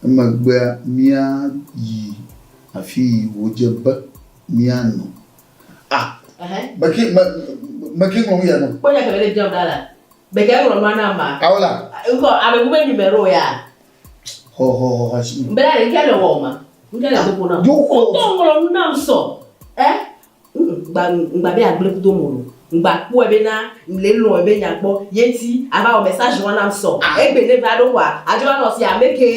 Emegbea míayi afi yi wòdze be míanɔ. Ah! Meke me meke ŋlɔ nu ya nɔ. Kpɔ nya ke le biam ɖa la. Beke ŋlɔ nua na ma. Awo la. Ŋkɔ ame bu be numéro ya. Xɔ xɔ xɔ asi. Mbela ɖe ŋke le wɔ ma. Ŋke le dogo na. Dzo xɔ. Ŋutɔ ŋlɔ nu nam sɔ. Eh? Ŋgba ŋgba be agble kudo mo lo. Ŋgba kpɔe bena le lɔ ebe nya gbɔ. Yeti ava wɔ message wa nam sɔ. Egbe ne va ɖo kɔa. Adzo va nɔ si ame ke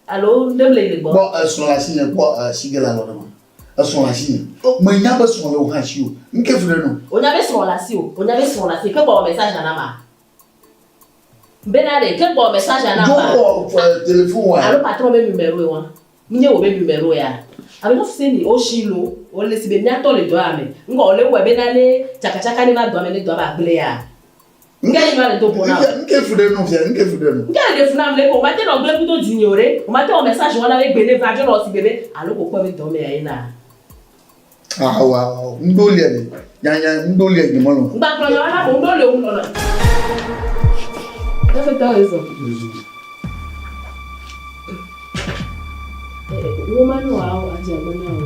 alo ne mle le gbɔ. Kpɔ esrɔ̃ le asi nye kpɔ esi ge le alɔ ɖe ma. Esrɔ̃ le asi nye. Menya be srɔ̃ le wò hã si o. Ŋke fu ɖe nɔ. Wonya be srɔ̃ le asi o. Wonya be srɔ̃ le asi. Ke gbɔ wɔ message na ma. Bena ɖe ke gbɔ message na ma. Dzo xɔ téléphone wa. Alo patron be numéro wa. Nye wo be numéro ya. Ame no se ni o shi lo. O le si be miatɔ le dɔ ame. Ŋgɔ o le wɔ be na le tsakatsaka ne va dɔ ame ne dɔ ba gblẽ ya. Nke yi va le do ƒo na. Nke fu ɖe nɔ fia. Nke fu ɖe nɔ. Nke le ɖe fu na am le ko. O ma te nɔ gblẽ kudo dzi o ɖe. O ma te wɔ message wa na be gbe ne va dzo nɔ si be be alo ko kpɔ be dɔ me ya yina. Awo awo. Ŋɖo lia le. Nya nya ŋɖo lia nye mɔlɔ. Ŋgba kplɔ nya wa na mo ŋɖo le ŋu nɔ. Efe tɔ ezo. Wo ma nɔ awo adze agbe na wo.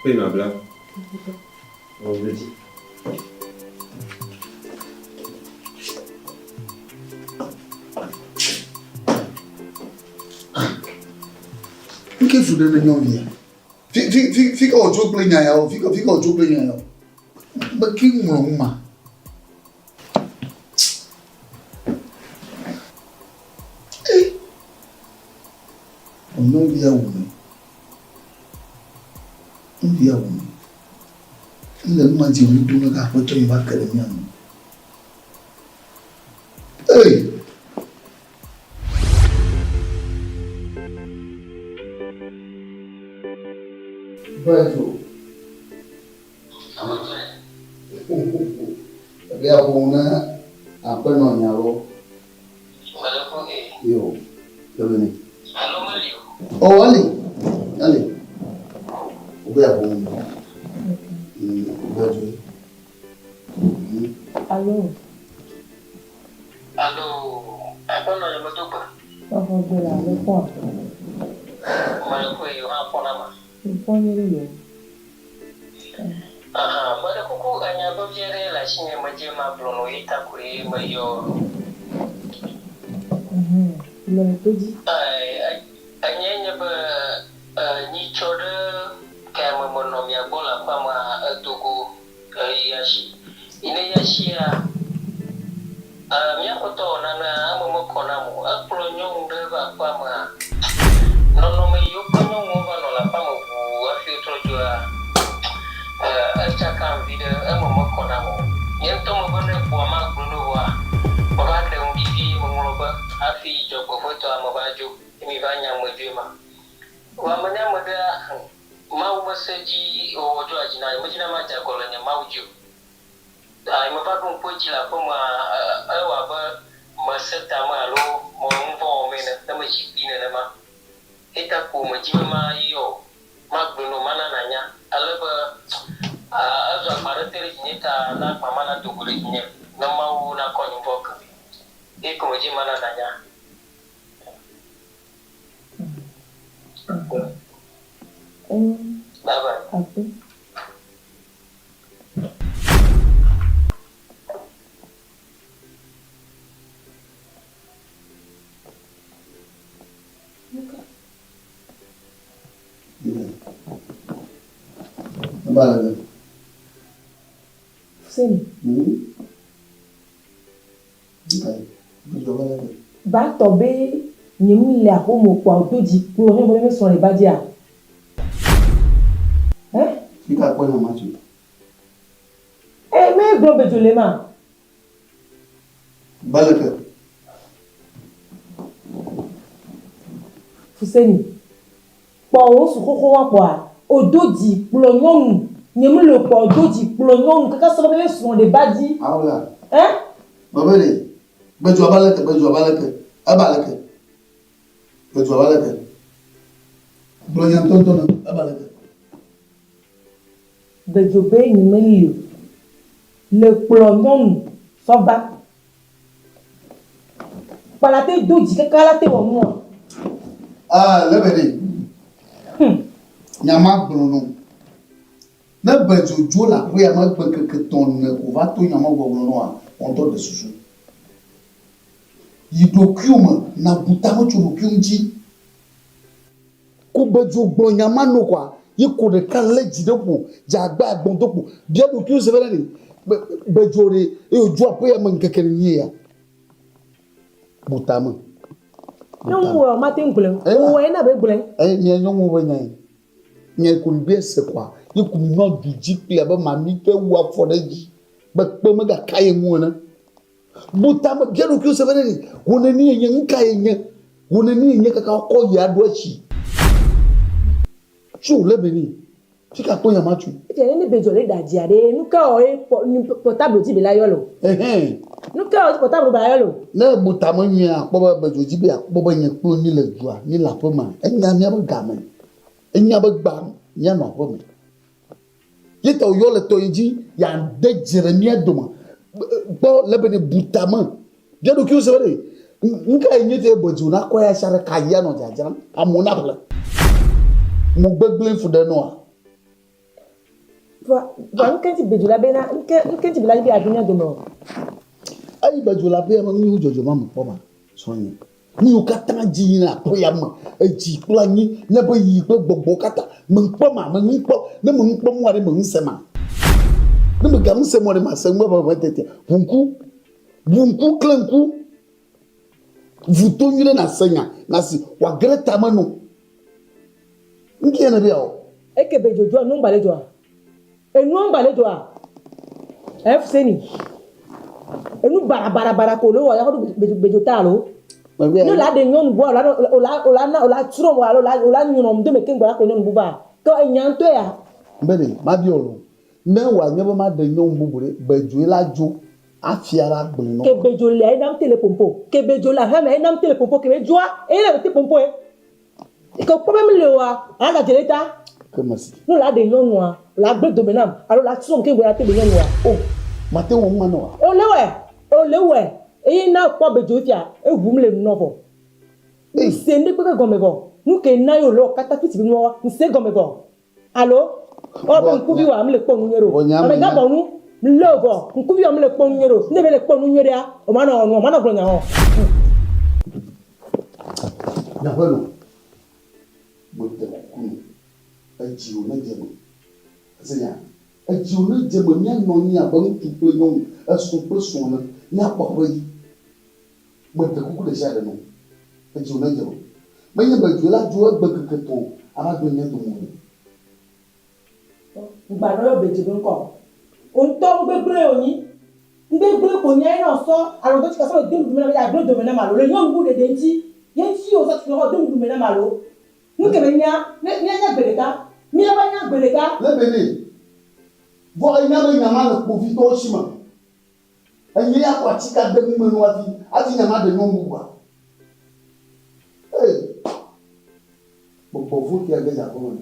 Oui, ma blague. Vendredi. Nke fu ɖe ne nyɔnuvia. Fi fi fi fi ka wòtso kple nya yawo? Fi ka fi ka wòtso kple nya yawo? Meke ŋlɔ nu ma. Eh! Nyɔnuvia wu me. Nyɔnuvia wu me. Ele nu ma dzi ɣli dom ne aƒetɔ yi va ke ɖe mía ŋu. Ei! Bɛnso. Ebe aƒo na aƒenɔ nyawo. Yo, ebe ni. Oh, ali, ali. Obe aƒo. Bɛnso. Allo. Allo, aƒenɔ nye medo gbe. Exɔ gbe le alo kpɔa? Mele kpɔe yo hã kpɔna ma. Ŋkpɔ nyuie ɖe yo. Aha, meɖe kuku enya vevi aɖe le asinye medze magblɔ nɔ ye ta koe meyɔ. Mele to dzi. Enye nye be nyitsɔ ɖe kayame menɔ mia gbɔ le aƒea mea edogo eyi asi. Yi ne yi asia, mía ƒetɔ wɔ nane eme mekɔ nam o. Ekplɔ nyɔnu ɖe va aƒea mea, nɔnɔme yi wokple nyɔnuwo va nɔ le aƒea me ʋuu hafi wotrɔ dzoa, ne ekpɔa magblɔe nɛ o vɔa meva ɖe ŋu ɖi vie meŋlɔ be hafi dzɔgbevɔ̃etɔa meva dzo ye miva nya me dzoe ma. Vɔa menye ame ɖea hũ Mawu be se dzi wɔwɔ dzɔa dzi na nye medina madze agɔ le nye Mawu dzi o. Ta meva ɖo ŋku edzi le aƒemea ewɔ abe mese tame alo mewɔ nuvɔ̃ wɔm ene ne medzi kpi nenema. Eyata ko medi be mayɔ wò, magblɔe na wò, mana nànya, ale be ezu agba aɖe te ɖe dzinye ta na agba ma nado go ɖe dzinye, ne Mawu nakɔ nye nuvɔ̃ ke. Eye ko medi be mana nànya. Bye bye. Fuseni. Ba tɔ be nye mu le axome o kpoa wodo dzi kplɔ nyɔnu be me srɔ̃ le ba dzia? Ɛ? Fika kpɔ nya ma tso? Ɛ me gblɔ be dzo le ma. Ba leke? Fuseni, kpɔ wò su xoxo wa kpɔa, odo dzi kplɔ nyɔnu, nye mu le o kpɔa odo dzi kplɔ nyɔnu kaka sɔ be me srɔ̃ ɖe ba dzi. Awola. Ɛ? Bebe ɖe, be dzoa ba leke, be dzoa ba leke, eba leke? Be dzoa ba leke? Gblɔ nya ŋutɔŋutɔ nam, eba leke? Be dzo be nye me li o, le kplɔ nyɔnu sɔ va. Kpa la te do dzi kaka la te wɔ nua. Ah, le be ɖe. Nya ma gblɔ nɔ. Ne be dzodzo le aƒea me gbe keke tɔn ne ko va to nya ma gbɔgblɔ nɔa, wɔ ŋutɔ ɖe susu. Yi ɖokuiwò me, na bu tame tso ɖokuiwò ŋuti. Ko be dzo gblɔ nya ma nɔ koa, ye ko ɖeka lé dzi ɖe ƒo, dze agba agbɔn do kpo. Bia ɖokuiwò se be ɖe be be dzo ɖe eye wòdzo aƒea me ŋkeke nenie ya? Bu tame. Bu Nyɔnu tame. wɔ mate ŋu gblɔe. Eye Wò ena be gblɔe. Eye mia nyɔnuwo be nyae. Nye ko mi be se koa, ye ko mi nɔ du dzi kpli abe mami ƒe wu afɔ ɖe edzi be kpe megaka ye ŋu ene. Bu tame, bia ɖokuiwò se be ɖe wò nenie nye, nu kae nye, wò nenie nye kaka wokɔ yi aɖo etsi. Tso le eme nɛ. Fi ka kpɔ nya ma tsoe? Efia ne ne be dzɔ le ɖa dzia ɖe, nu ka wɔ ye portable dzi be la yɔ lo? Ɛhɛn. Nu ka wɔ portable be la yɔ lo? Ne ebu tame nyuie akpɔ be be dzo dzi be yeakpɔ be nye kple mi le dua, mi le aƒe mea, enya míaƒe game, enya be gba míanɔ aƒe me. Ye ta wòyɔ le tɔnye dzi yeade dzre mía dome. Kpɔ le be ne bu tame. Bia ɖokuiwò se be ɖe, nu kae nye te be dzo nakɔ ya sia ɖe ka yi anɔ dzadzram amewo naƒle? Mo gbegblẽ fu ɖe nɔa? Vɔa, vɔa nu ke ŋuti be dzo la bena, nu ke, nu ke ŋuti be la be yeaɖo mía dome o? Eyi be dzo la ƒea me nu yiwo dzɔdzɔ ma me kpɔ ma, srɔ̃nye. Nu yiwo katã dzi yina aƒea me, edzi kple anyi, míaƒe yiyi kple gbɔgbɔwo katã, meŋkpɔ ma, meŋukpɔ, ne meŋukpɔ mɔa ɖe meŋusẽ ma. Ne megaŋusẽ mɔ ɖe mase ŋu ʋeʋẽ tetea, ʋu ŋku, ʋu ŋku, klẽ ŋku, vu to nyuie ɖe nàse nya, nàsi wòage ɖe tame nɔ. Ŋkeɛ nèbia o. Eke be dzodzroa nuwo ŋgba le dzɔa? Enuwo ŋgba le dzɔa? Ɛ Fuseni, enu baɖabaɖabaɖa ko le wɔ ya xɔ ɖo be dzo ta alo? Ne la ɖe nyɔnu bua o la o la o la na o la trɔ alo o la nyrɔ do me keŋ gbɔ la kplɔ nyɔnu bu va. Ke enya ŋutɔe ya. Be ɖe mabia wò lo, ne wòanye be maɖe nyɔnu bubu ɖe, be dzoe la dzo afia la gblɔe nɔ. Ke be dzo lea enam te le pompo. Ke be dzo le aƒea mea enam te le pompo. Ke be dzoa eye le te pompo ye. Ke kpɔ be mele oa, ala dze ɖe ta. Ke mesi. Ne la ɖe nyɔnua, la gble dome nam alo la trɔm keŋ gbɔ la te ɖe nyɔnua. O, mate ŋu ŋma nɔ oa? O le wɔe, o le wɔe. Eye na kpɔ be dzo fia, eʋu mele nu nɔ vɔ. Ŋse ŋɖe kpekpe gɔme vɔ. Nu ke na ye wòle wɔ kata fiti be nuwawa, ŋse gɔme vɔ. Alo, ewɔ be ŋkuvi wa mele kpɔ nu nyuie ɖo. Ame gã bɔ nu, mle o vɔ, ŋkuvi wa mele kpɔ nu nyuie ɖo. Ne mele kpɔ nu nyuie ɖea, o ma nɔ wɔ nu, o ma nɔ gblɔ nya o. Miaƒe nɔ, meɖe kuku nɔ, edzi wò nedze eme. Ese nya? Edzi wò nedze eme míanɔ anyi abe ŋutsu kple nyɔnu, esrɔ̃ kple srɔ̃ ene, míakpɔ aƒe dzi. Meɖe kuku ɖesiaɖe nɔ, edzi wò nedze eme. Menye be dzo la dzo egbe ŋkeke tɔ̃ ava gblẽ mía dome o. Ŋgba nɔ yɔ be dzo be ŋkɔ o. Wò ŋutɔ nu gbegblẽe wònyi. Ŋgbegblẽ ko nya ye ne wòsɔ alɔdɔtsika sɔ le de nuɖuɖu me nam ye agblẽ dome nam alo le nyɔnu bu ɖeɖe ŋuti ye ŋuti wòsɔ atsika kɔ de nuɖuɖu me nam alo nu ke menya ne míanya gbe ɖeka míava nya gbe ɖeka. Le be nɛ. Vɔ enya be nya ma le kpovitɔwo si me. Enye ya kɔ atsika de nu me nɔ hafi hafi nya ma ɖe nyɔnu bubua. Ee. Gbɔgbɔ vɔ̃ ke ge dze aƒeme me.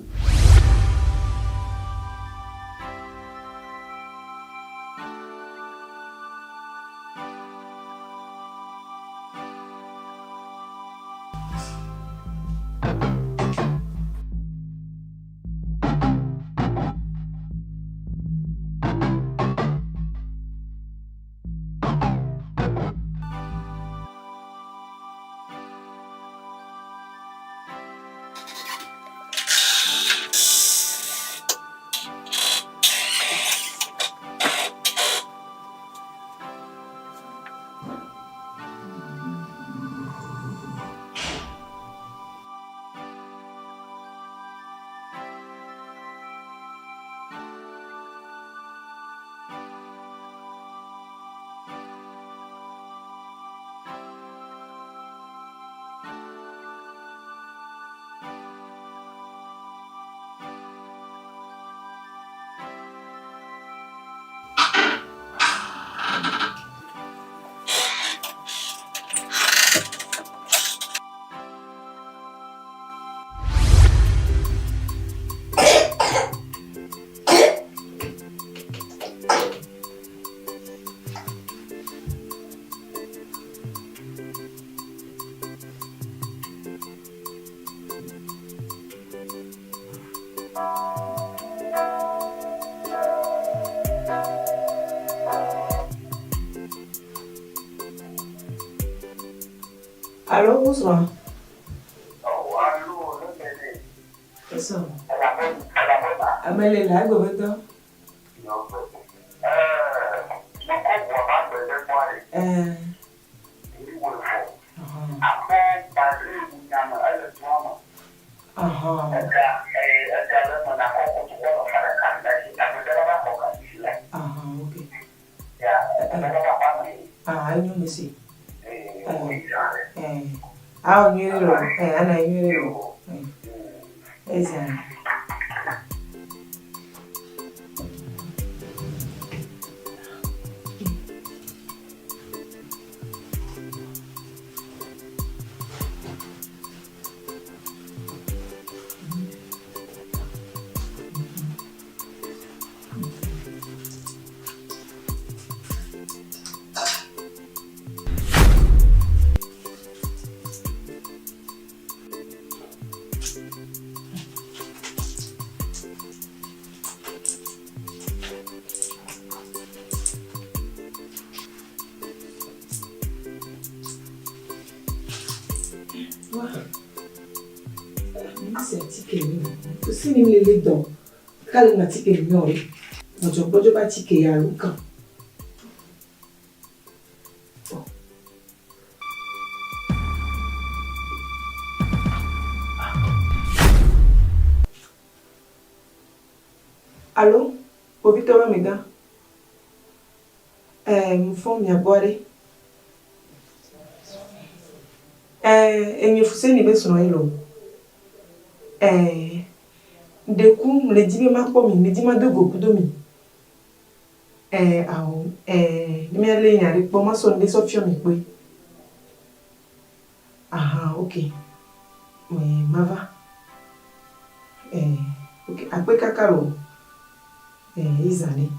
Alo wosrɔ̃a? Esɔ. Ame le la egbe be dɔ. Ɛɛ. Ahan. Ahan, ok. Ah, enyo me se. Eh. Ah, nyuie lo. Eh, ana nyuie lo. Eh. Ezan. Kale na atike nyɔ ɖe. Gbɔdzɔgbɔdzɔ be atike ya alo kan. Alo, kpovitɔ be amegã. Ɛɛ, mfɔ mia gbɔ ɖe. Ɛɛ, enye Fuseni be srɔ̃ ye loo. Ɛɛ, ŋɖeku ŋle di be makpɔ mi, ŋle di mado go kudo mi. Ɛɛ, ao, ɛɛ, ne míalé nya ɖe kpɔ, masɔ ŋɖe sɔ fiɔ mi kpɔe. Ahan, ok. Ɛɛ, mava. Ɛɛ, ok, akpe kaka loo. Ɛɛ, ye zã ɖe.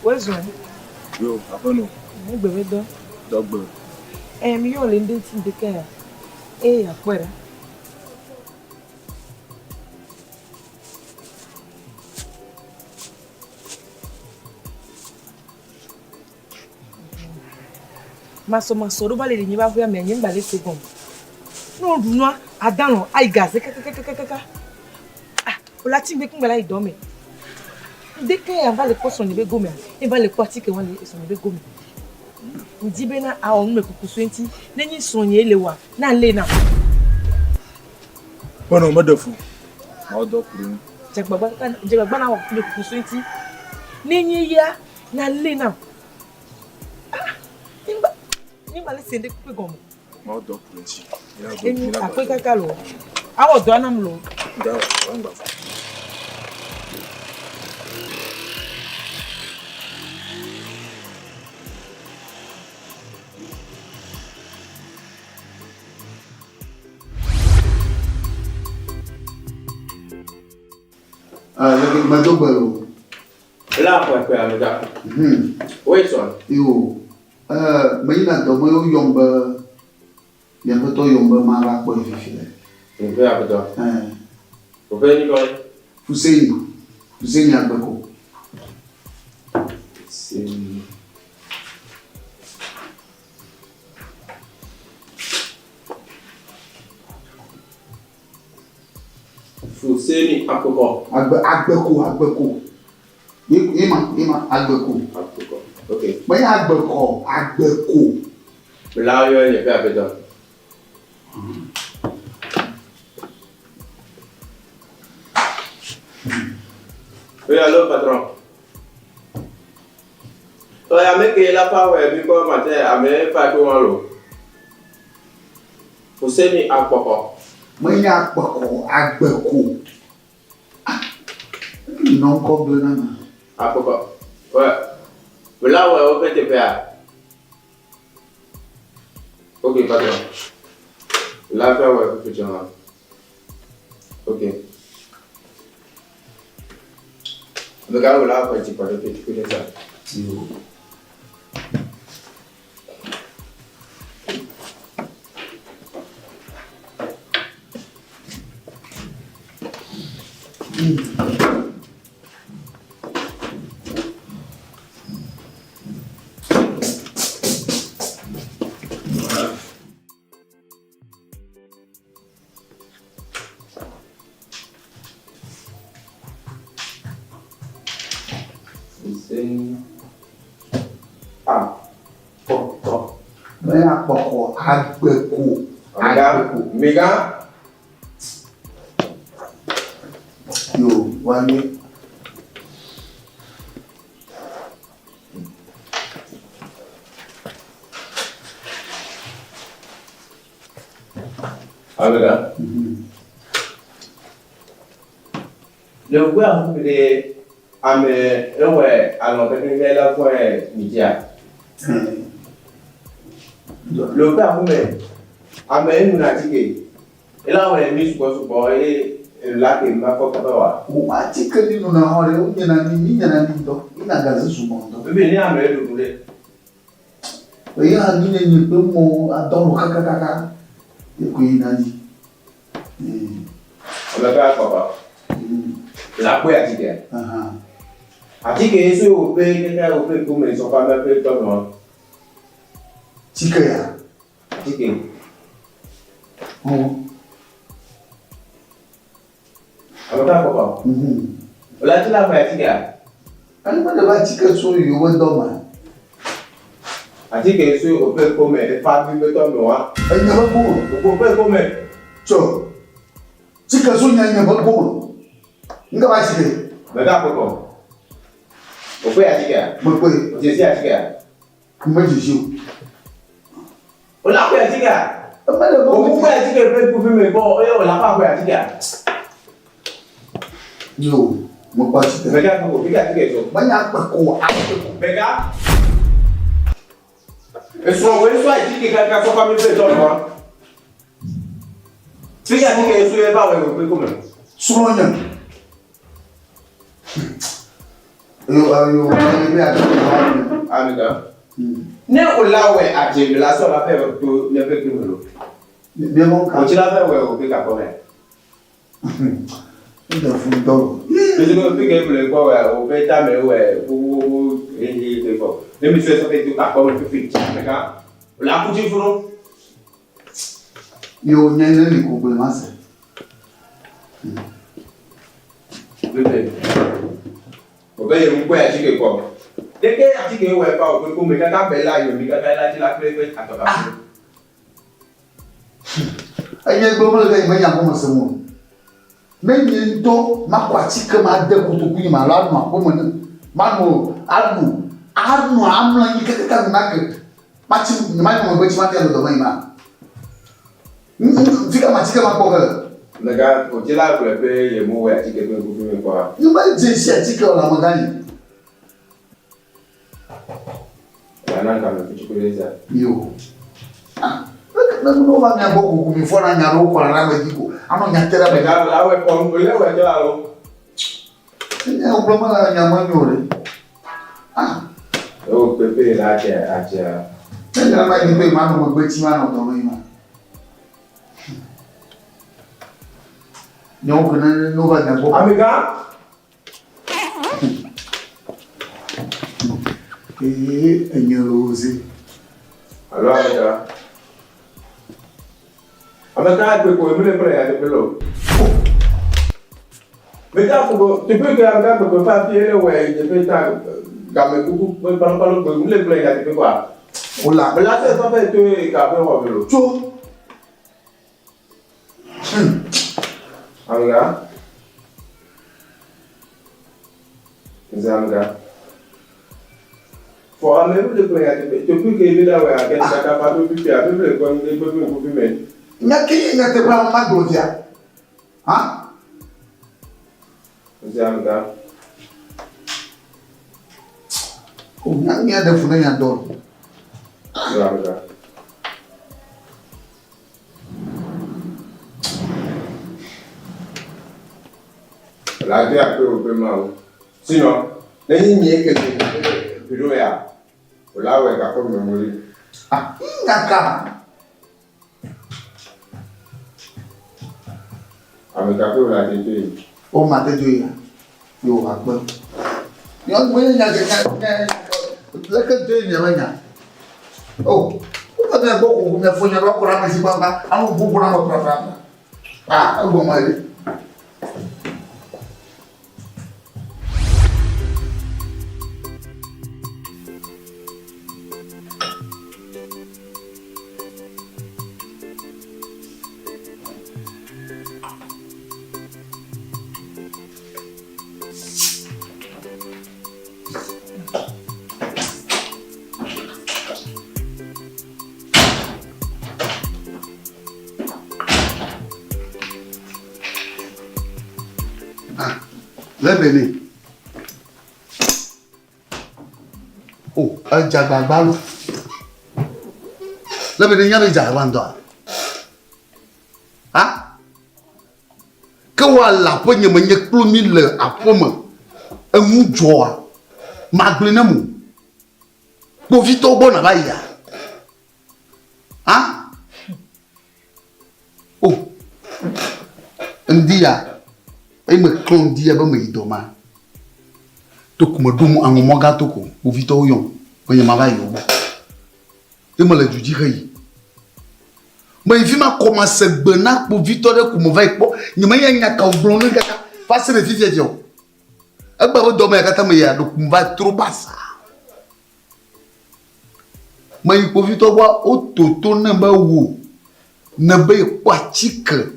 Wezɔn. Yo, aƒenɔ. Ne gbe be dɔ. Dɔgbe. Ɛ mi yɔ le ŋɖe ŋuti ŋdeke ya. Eye akpɔe ɖa. Masɔmasɔ ɖo va le le nye va aƒea mea, nye ŋgba le se gɔme. Ne woɖu nua, adalɔ̃ ayi gaze kakakakakaka. Ah, wòle ati ŋgbe ŋgba la yi dɔ me. Ŋde ke ya va le kpɔ srɔ̃nye be gomea, ye va le kpɔ atike wa le srɔ̃nye be gome. Ŋdi bena awɔ numekuku so eŋuti. Ne nyi srɔ̃nye ye le wɔa, na lée nam. Aƒenɔ meɖe fu. Mawɔ dɔ ku ɖe ŋu. Dze agbagba dze agbagba nawɔ numekuku so eŋuti. Ne nye yea, na lée nam. Ah, nye ŋgba, nye ŋgba le se ŋɖe kpekpe gɔme. Mawɔ dɔ ku ɖe ŋuti. Enyi akpe kaka loo. Awɔ dɔa nam loo. Dawo, ŋgba fu. Leke medo gbe loo. La kpekpe amegã. Woe sɔn. Yo, meyina dɔ me woyɔm be mia ƒetɔ yɔm be mava kpɔe fifi le. Miaƒe aƒetɔ? Ɛɛ. Woƒe ŋkɔ ɖe? Fuseni. Fuseni Agbeko. Fuseni. Fuseni Akpekɔ. Agbe agbeko agbeko. Ye ye ma ye ma agbeko. Agbekɔ. Ok. Menye agbekɔ agbeko. La yɔ nye ƒe aƒetɔ. Oui, allô, patron. Oye, ame ke la fa wɛ mi kɔ matin ame fa to wa lo. Fuseni akpɔkɔ. Menye akpɔkɔ agbeko. Ah, nɔ ŋkɔ gblẽ na ma. Akpɔkɔ. Wɛ. Wòla wɛ woƒe teƒea. Ok, patron. La fɛ wɛ fufu tsɛ ma. Ok. Amegã wòla xɔ dzi kɔ ɖe ƒe ɖe sa. Yo. Menye akpɔkɔ, agbeko. Agbeko. Mega. Yo, wanye. Amegã. Le ŋkue ahu ɖe ame ewɔe alɔ kekeake la kɔe midzia. Le ŋkue ahu me ame enu na atike. Ela wɔe mi sugbɔ sugbɔ eye la ke ma kɔ kaba wa. Wo atike mi nuna xɔ ɖe wo nyena mi mi nyena mi ŋutɔ. Mi na gaze sugbɔ ŋutɔ. Bebe ne ame ɖuɖu ɖe. Eya mi ne nyi kpe mɔ adɔ lo kakakaka. Ye koe yina dzi. Ame ƒe akpɔkpɔ. La kpɔe atike. Atike so wo ƒe keke wo ƒe gome sɔfa me ƒe tɔ nɔ. Tike ya. Atike. Ame ƒe akpɔkpɔ. Wòle ati la ƒe atikea? Enu me ɖe atike so yewo be dɔ me. Atike so woƒe kome efa bi be tɔ me wa. Enye be kome. Woƒe kome. Tsɔ. Tike so nye nye be kome. Ŋka ba atike. Mebe akpɔkpɔ. Woƒe atikea? Mekpɔe. Wòdzesi atikea? Medzesi o. Wòle akɔe atikea? Emele be. Wòku kɔe atike ƒe kufi me gbɔ eye wòle akɔ akɔe atikea? Yo, mekpɔ atike. Mega akpɔkɔ, mega atike so. Menye akpɔkɔ, akpɔkɔ. Mega. Esrɔ̃ wòe sɔ atike kaka sɔ fa mi ƒe dɔ nɔa. Mega atike so ye va wɔ wòe kome. Srɔ̃nye. Yo, yo, yo, yo, Amegã. Ne wòla wɔ adze la sɔ la ƒe to ne ƒe kime lo. Wòtsi la ƒe wɔ wòƒe kakɔ mɛ. Ŋɖe fu ŋutɔ o. Bese ko fi ke ble kpɔ wɔ wòƒe tame wɔ wowowo hehe ke kɔ. Ne mi sɔ sɔ ƒe to kakɔ me fifi tsi amegã. Le akudzi funu. Yo nye ne li ko gblẽ ma se. Bebe. Obe ye ŋkɔe atike kpɔ. Ɖeke atike wɔ efa o kpekpe me kaka be la yomi kaka la dzi la kple eƒe atɔka. Enye gblɔ mele be menya gɔme se mo. Ne nye ŋutɔ makɔ atike ma de kotoku nye me alo anɔ aƒeme ne manɔ ano anɔ amlɔ anyi kakaka nu nake matsi nye manɔ megbe tsi mate anɔ dɔme yi ma. Fi ka matike ma kpɔ ge le? Mega odzila gblɔe be yemewɔe atike ƒe ŋkuvi me kpɔa? Nye medze si atike o le amegã nye. Yo. Ah, ne ne wova mia gbɔ koko mi fɔna nya ɖewo kɔna ɖe ame dzi ko anɔ nya te ɖe ame dzi. Nye wogblɔ mele nya me nyo ɖe. Ah. Ewo pepe la atse atsea. Ne nya ma dzi be manɔ megbe tsi manɔ dɔ me yi ma. Nyawo ke ne ne wova mia gbɔ. Amegã. Ee, enye loze. Alo amegã. Amegã ekpe ko emle kple ya teƒe lo. Mega fo teƒe ke amegã kpe ko fa fi ele wɔ teƒe ta game kuku kpe kpalo kpalo kpe emle kple ya teƒe koa. Ola. Mela se sɔ be to ka be wɔ velo. Tso. Amegã. Nze amegã. Fɔ ame nu le kple ya teƒe teƒe ke mi la wɔ age kaka fa ɖo fifia mi le kpɔ mi kpe mi ŋkuvi me. Nya ke nye nyateƒe ame ma gblɔ fia. Ha? Nze amegã. O nya nya ɖe fu ne nya dɔ. Nze amegã. La de akpe wò be Mawu. Sinɔ, ne nyi nyie ke dze bureau ya, o la wɔ gakɔ me mo li. Ah, nyaka. Ame gakɔ o la de do yi. O ma de do ya. Yo akpe. Nyɔnu me nya nya nya leke do yi nya nya. O, wo me gbɔ ko me fo nya ɖo akɔ ɖe ame si gbagba, ame gbogbo na me prapra. Ah, egɔme ɖe. Ah, lebe Oh, edze agbagba lo. Lebe ne nya be dze agbagba ŋutɔa? Ha? Ke woa le aƒe nye me nye kplo mi le aƒe me. Enu dzɔa. Magblɔe ne mo. Kpovitɔwo gbɔ nava yia? Ha? O. Ŋdi ya, eye meklɔ ŋdi ya be meyi dɔ ma. Toko meɖo aŋɔmɔ gã toko, kpovitɔwo yɔm be nye mava yi wo gbɔ. Ye mele du dzi heyi. Meyi fi ma kɔ mase gbe na kpovitɔ ɖe ko meva yi kpɔ. Nyemenya nya ka wògblɔ ne kaka va se ɖe fifia dzi o. Egbe be dɔme ya katã meyia ɖeko meva trɔ basa. Meyi kpovitɔ gbɔ woto to ne be wò ne be yekpɔ atike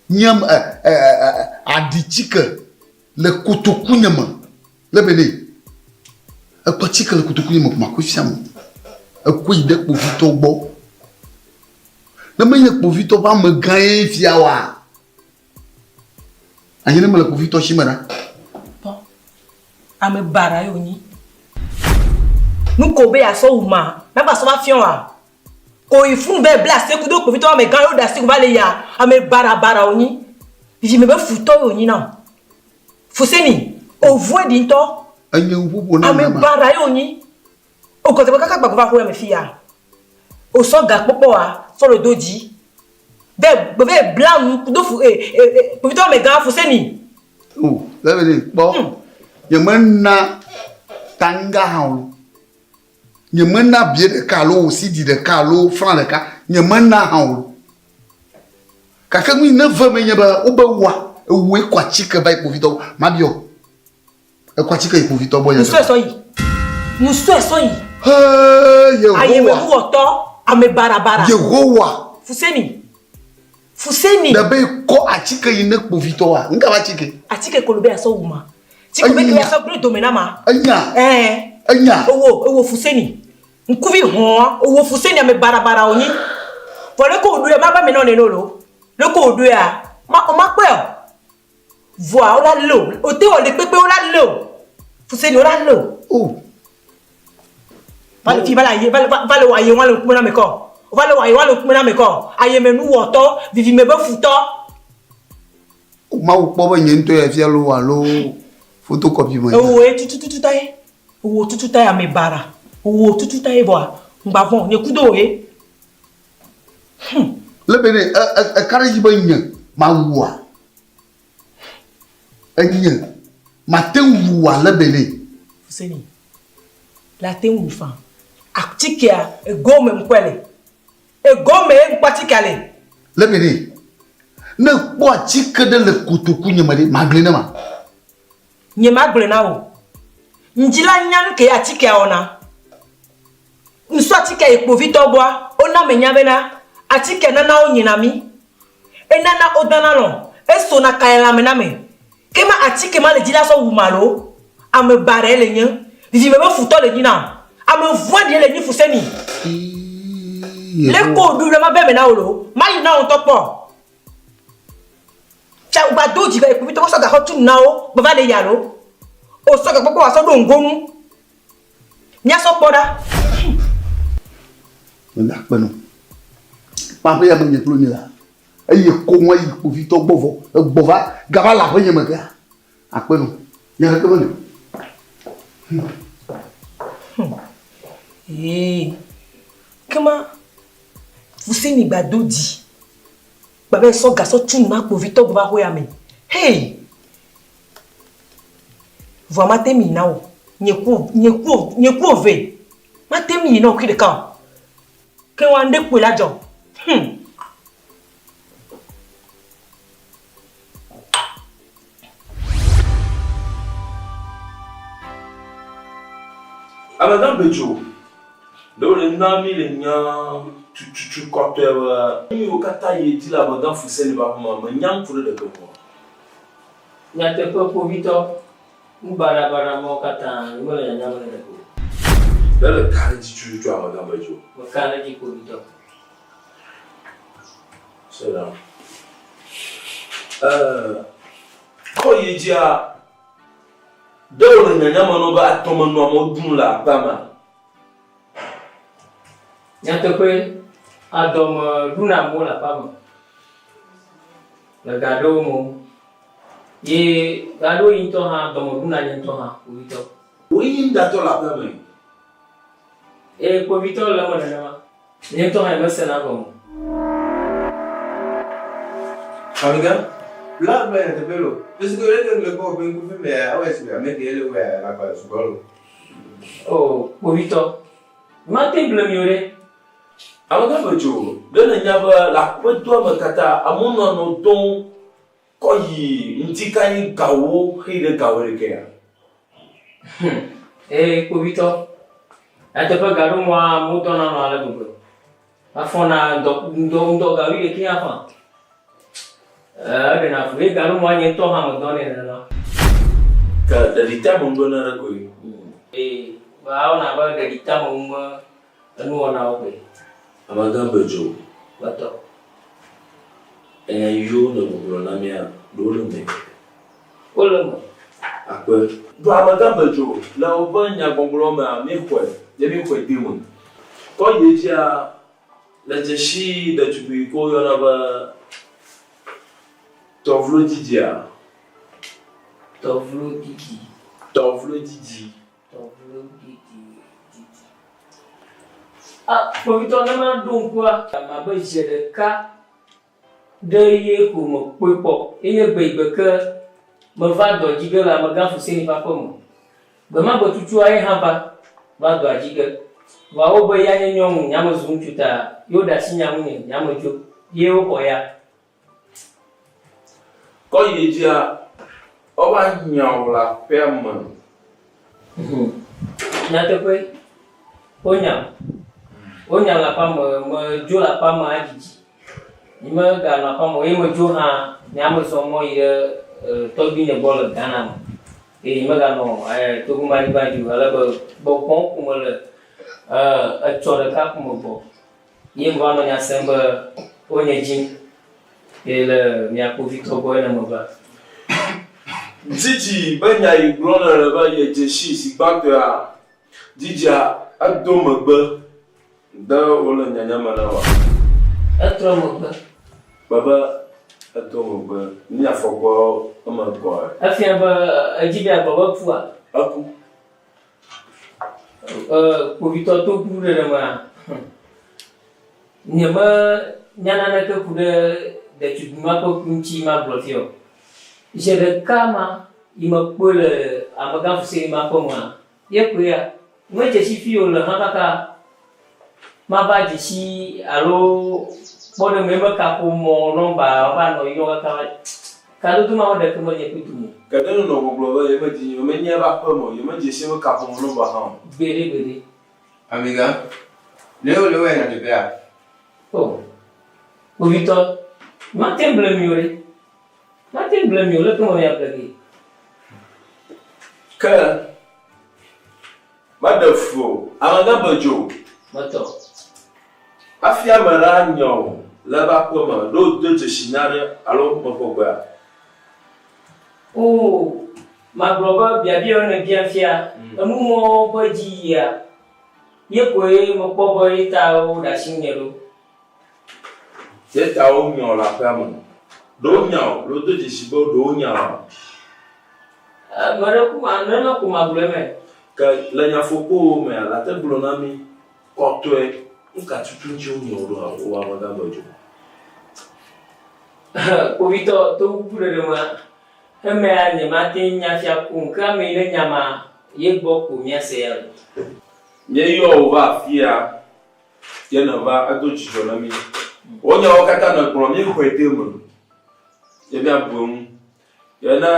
nye ɛ ɛ ɛ aɖitike le kotoku nye me. Le be ne ekpɔ atike le kotoku nye me ko makɔe fia mo. Ekɔe yi ɖe kpovitɔ gbɔ. Ne menye kpovitɔ ƒe amegã ye fia oa, anye ne mele kpovitɔ si me ɖa. Kpɔ, ame baɖa ye wònyi. Nu ko be yeasɔ wu ma, magba sɔ va fiɔ oa? Ko yi funu be bla asi kudo kpovitɔ amegã ye woɖe asi ko va le yia, ame baɖa baɖa wònyi. Vivime be futɔ ye wònyi nam. Fuseni, ovɔe ɖi ŋutɔ. Enye ŋuƒoƒo na ame baɖa ye wònyi. Okɔte be kaka gba ko va xoya me fiya. Osɔ gakpɔkpɔa sɔ le do dzi. Ve ve bla nu kudo fu e e e kpovitɔ amegã Fuseni. O, lebe ne kpɔ. Nye mena tanga hã o. Nyemena bie ɖeka alo sidi ɖeka alo franc ɖeka, nyemena hã o. Gake nu yi ne ve me nye be wobe woa, ewɔe kɔ atike va yi kpovitɔ gbɔ. Mabiɔ. Ekɔ atike yi kpovitɔ gbɔ nye. Nusɔe sɔ yi. Nusɔe sɔ yi. Hee Yehowa. Ayemenuwɔtɔ, ame barabara. Yehowa. Fuseni. Fuseni. Ɖe be kɔ atike yi ne kpovitɔa? Ŋka be atike? Atike kolo be asɔ wu ma. Tike be ke asɔ gblẽ dome na ma. Enya. Ɛɛ. Enya. Ewo, ewo Fuseni. Ŋkuvi hɔn, ewo Fuseni ame barabara wonyi. Vɔ leke wòɖoea, ma va me nɔ nene o lo. Leke wòɖoea, ma, ma kpɔe o. Vɔa wola lé o. Ote wɔ le kpekpe wola lé o. Fuseni wola lé o. O. Va le fi va le aye va le va le wɔ aye wa le ŋkume na ame kɔ. Va le wɔ aye wa le ŋkume na ame kɔ. Ayemenuwɔtɔ, vivime be futɔ. Mawu kpɔ be nye ŋutɔ ya fia loo alo photocopy me. Ewoe tutututu ta ye. Ewo tutu ta ye ame bara. Ewo tutu ta ye vɔa ŋgba vɔn nye kudo wò ye. Hum. Le be ne eka ɖe edzi be nye mawua? Enye mate ŋu wua le be ne. Fuseni, la te ŋu fa. Atikea ego me ŋkɔe le. Ego me ŋkɔ atikea le. Le be ne. Ne kpɔ atike ɖe le kotoku nye me ɖe, magblɔe ne ma. Nye magblɔe na wò. Ŋdi la nya nu ke atikea wɔna. Ŋsɔ atike yi kpovitɔ gbɔa, wona menya bena atike nana wonyina mí. Enana wodana lɔ̃, esona ka le lãme na ame. Ke ma atike ma le dzi la sɔ wum alo? Ame baɖae le nye. Vivime be futɔ le nyi nam. Ame vɔ̃ɖie le nyi fuseni. Leke wòɖoe be mava eme na wò loo? Mayi na wò ŋutɔ kpɔ. Tsa wògba do dzi be kpovitɔ va sɔ ga xɔ tu nu na wo be va le ya alo? Wòsɔ ga gbogbo wòasɔ ɖo ŋgonu. Míasɔ kpɔ ɖa. Meda akpe nɔ. Kpa aƒe ya me nye kple mi la. Eye koŋ eyi kpovitɔ gbɔ vɔ egbɔ va gava le aƒe nye me kea. Akpe nɔ. Nya ɖeke mele. Ee. Kema Fuseni gba do dzi. Gba be sɔ ga sɔ tu nu na kpovitɔ gbɔ va xɔ ya me. Hey! Vɔa mate mi na wò. Nye ku, nye ku, nye ku ove. Mate mi na wò kui ɖeka o. Ke wa ŋɖe kpoe la dzɔ. Hum. Amegã Bedzo, ɖe wòle na mí le nya tututu kɔtɔe be nu yiwo katã yi edzi le Amegã Fuseni ƒe aƒeme menya ŋku ɖe ɖeke ŋu oa? Nyateƒe kpovitɔ, nu baɖabaɖa mawo katã nye mele nyanya me neneke o. Ɖe le ka ɖe edzi tututu amegã be dzo? Meka ɖe edzi kpovitɔ. Se ɖa. Ee, kɔ yi edzia, ɖe wòle nyanya me nɔ be atɔme nɔ amewo ɖum le aƒea mea? Nyateƒee, adɔme ɖuna amewo le aƒea me le ga aɖewo me ye ɣeaɖewoɣi ŋutɔ hã dɔme ɖuna nye ŋutɔ hã kpovitɔ. Wòe nye nuɖatɔ le aƒea me? Ee, kpovitɔ le eme nenema. Nye ŋutɔ hã nyemesena egɔme o. Amegã, la gblɔ nyateƒe loo. Puisque leke ŋle kpɔ ƒe ŋkuvi mea, ewɔe sigbe ame ke le wɔe alakpa sugbɔ loo. O, kpovitɔ, mate ŋu ble mi o ɖe. Amegã medzo, ɖe nènya be le aƒedoa me katã, amewo nɔa nɔ dɔm kɔ yi ŋdikanyi gawo xeyi ɖe gawo ɖekɛa? Hum, ee, kpovitɔ, nyateƒe gaɖomɔa amewo dɔna nɔ ale gbegbe. Mefɔna ŋdɔ, ŋdɔ, ŋdɔ ga wuiɖekɛ hã fã. Eɖena fu ye gaɖomɔa nye ŋutɔ hã medɔnɛ nenema. Ke ɖeɖiteameŋu be nane koe. Ee, va ewɔna abe ɖeɖiteameŋu me enuwɔnawo koe. Amegã Bedzo. Gbãtɔ. Enya yiwo nègbɔgblɔ na mía, ɖewo le eme. Wole eme. Akpe. Ɖo amegã Bedzo, le woƒe nyagbɔgblɔ mea, míexɔe, ye míexɔe de eme. Kɔ yi edzia, le dzesi ɖetugbui yi ke woyɔna be Tɔvlodidsia? Tɔvlodidi. Tɔvlodidi. Tɔvlodidi didi. Ah, kpovitɔ ne maɖo ŋkua, mabe zi ɖeka ɖe ye ko mekpɔe kpɔ. Ye nye gbeyigbe ke meva dɔ dzi ge le Amegã Fuseni ƒe aƒe me. Gbe ma gbe tutua ye hã va, va dɔa dzi ge. Vɔa wo be ya nye nyɔnu, nya me zu ŋutsu ta ye wo ɖe asi nya ŋunye, nya me dzo. Ye wo xɔ ya. Kɔ yi edzia, wova nya wò le aƒea me. Nyateƒe, wonyam. Wonyam le aƒea me, medzo le aƒea me adzidzi. Nyemeganɔ aƒea me o eye medzo hã, nye mezɔ mɔ yi ɖe tɔgbuinye gbɔ le Ghana me. Eye nyemeganɔ Togo-manyigba dzi o ale be gbɔgbɔm ko mele etsɔ ɖeka ko megbɔ. Ye meva nɔ nya sem be wonye dzim ye le mia kpovitɔ gbɔ ye ne meva. Dzidzi be nya yi gblɔm nèle be yedze sii zi gbãtɔea, dzidzia edo megbe de wole nyanya me na wòa? Etrɔ megbe. Kpe be edo megbe ne afɔkua eme kɔa? Efia be edzi be yeagblɔ be ekua? Eku. Kpovitɔ to ku ɖe mea, nyemenya naneke ku ɖe ɖetugbui ma ƒe ku ŋuti magblɔ fia o. Zi ɖeka ma yi mekpɔe le amegã Fuseni ma ƒe mea, ye koe ya. Medze si fi o le hã kaka mava dze si alo kpɔ ɖe eme mekaƒomɔ nɔmba va nɔ yɔ kaka Kadodo ma ɖeke menye kple dome o. Ke ɖe nènɔ gbɔgblɔ be yemedzi yemenye eƒe aƒe me o, yemedze si eƒe kaƒomɔ nɔmba hã o. Gbeɖe, gbeɖe. Amegã, ɖe wòle wɔe nyateƒea? O, kpovitɔ, mate ŋu ble mi o ɖe. Mate ŋu ble mi o, leke me miable gee? Ke meɖe fu o, amegã be dzo. Metɔ. Hafi ame ɖe anya wò le eƒe aƒe me, ɖe wòdo dzesi nya aɖe alo meƒo gbea? Oo, magblɔ be biabia yiwo nèbiam fia enu mɔwo ƒe dzi yia, ye koe mekpɔ be ye ta woɖe asi ŋunye ɖo. Ye ta wonya wò le aƒea me. Ɖe wonya wò alo wodo dzesi be ɖe wonya wòa? Meɖe ku ma, nenema ko magblɔe eme. Ke le nyafɔkpowo mea, late gblɔ na mí Kɔtɔe, nu ka tutu ŋuti wonyɔ wò ɖo wò amegã be dzo? Kpovitɔ, to kuku ɖeɖe mea, emea nyemate ŋu nya fia ku o, ke ame yi ne nya ma, ye gbɔ ko míase ya le. Míeyɔ wò va afia, ye nèva, edo dzidzɔ na mí. Wò nyawo katã nègblɔ, míexɔe de eme, ye míabu eŋu. Ye ne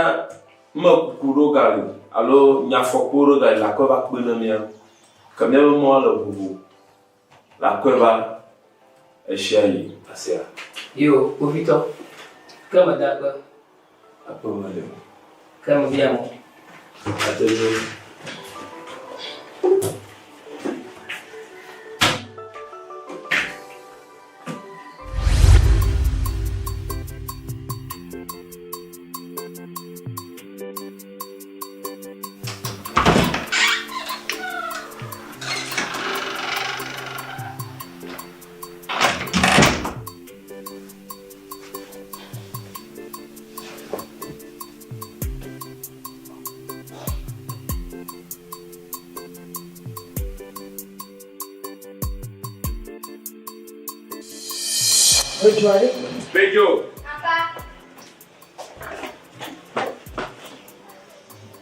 mekuku ɖo gali alo nyafɔkpo ɖo gali le akɔe va kpe ne mía, ke míabe mɔa le ʋuʋu le akɔe va eshia yi asia. Yo, kpovitɔ, ke meda akpe. Akpe meli o. Ke mebia mɔ. Ate dzo. Bedzo aɖe. Bedzo.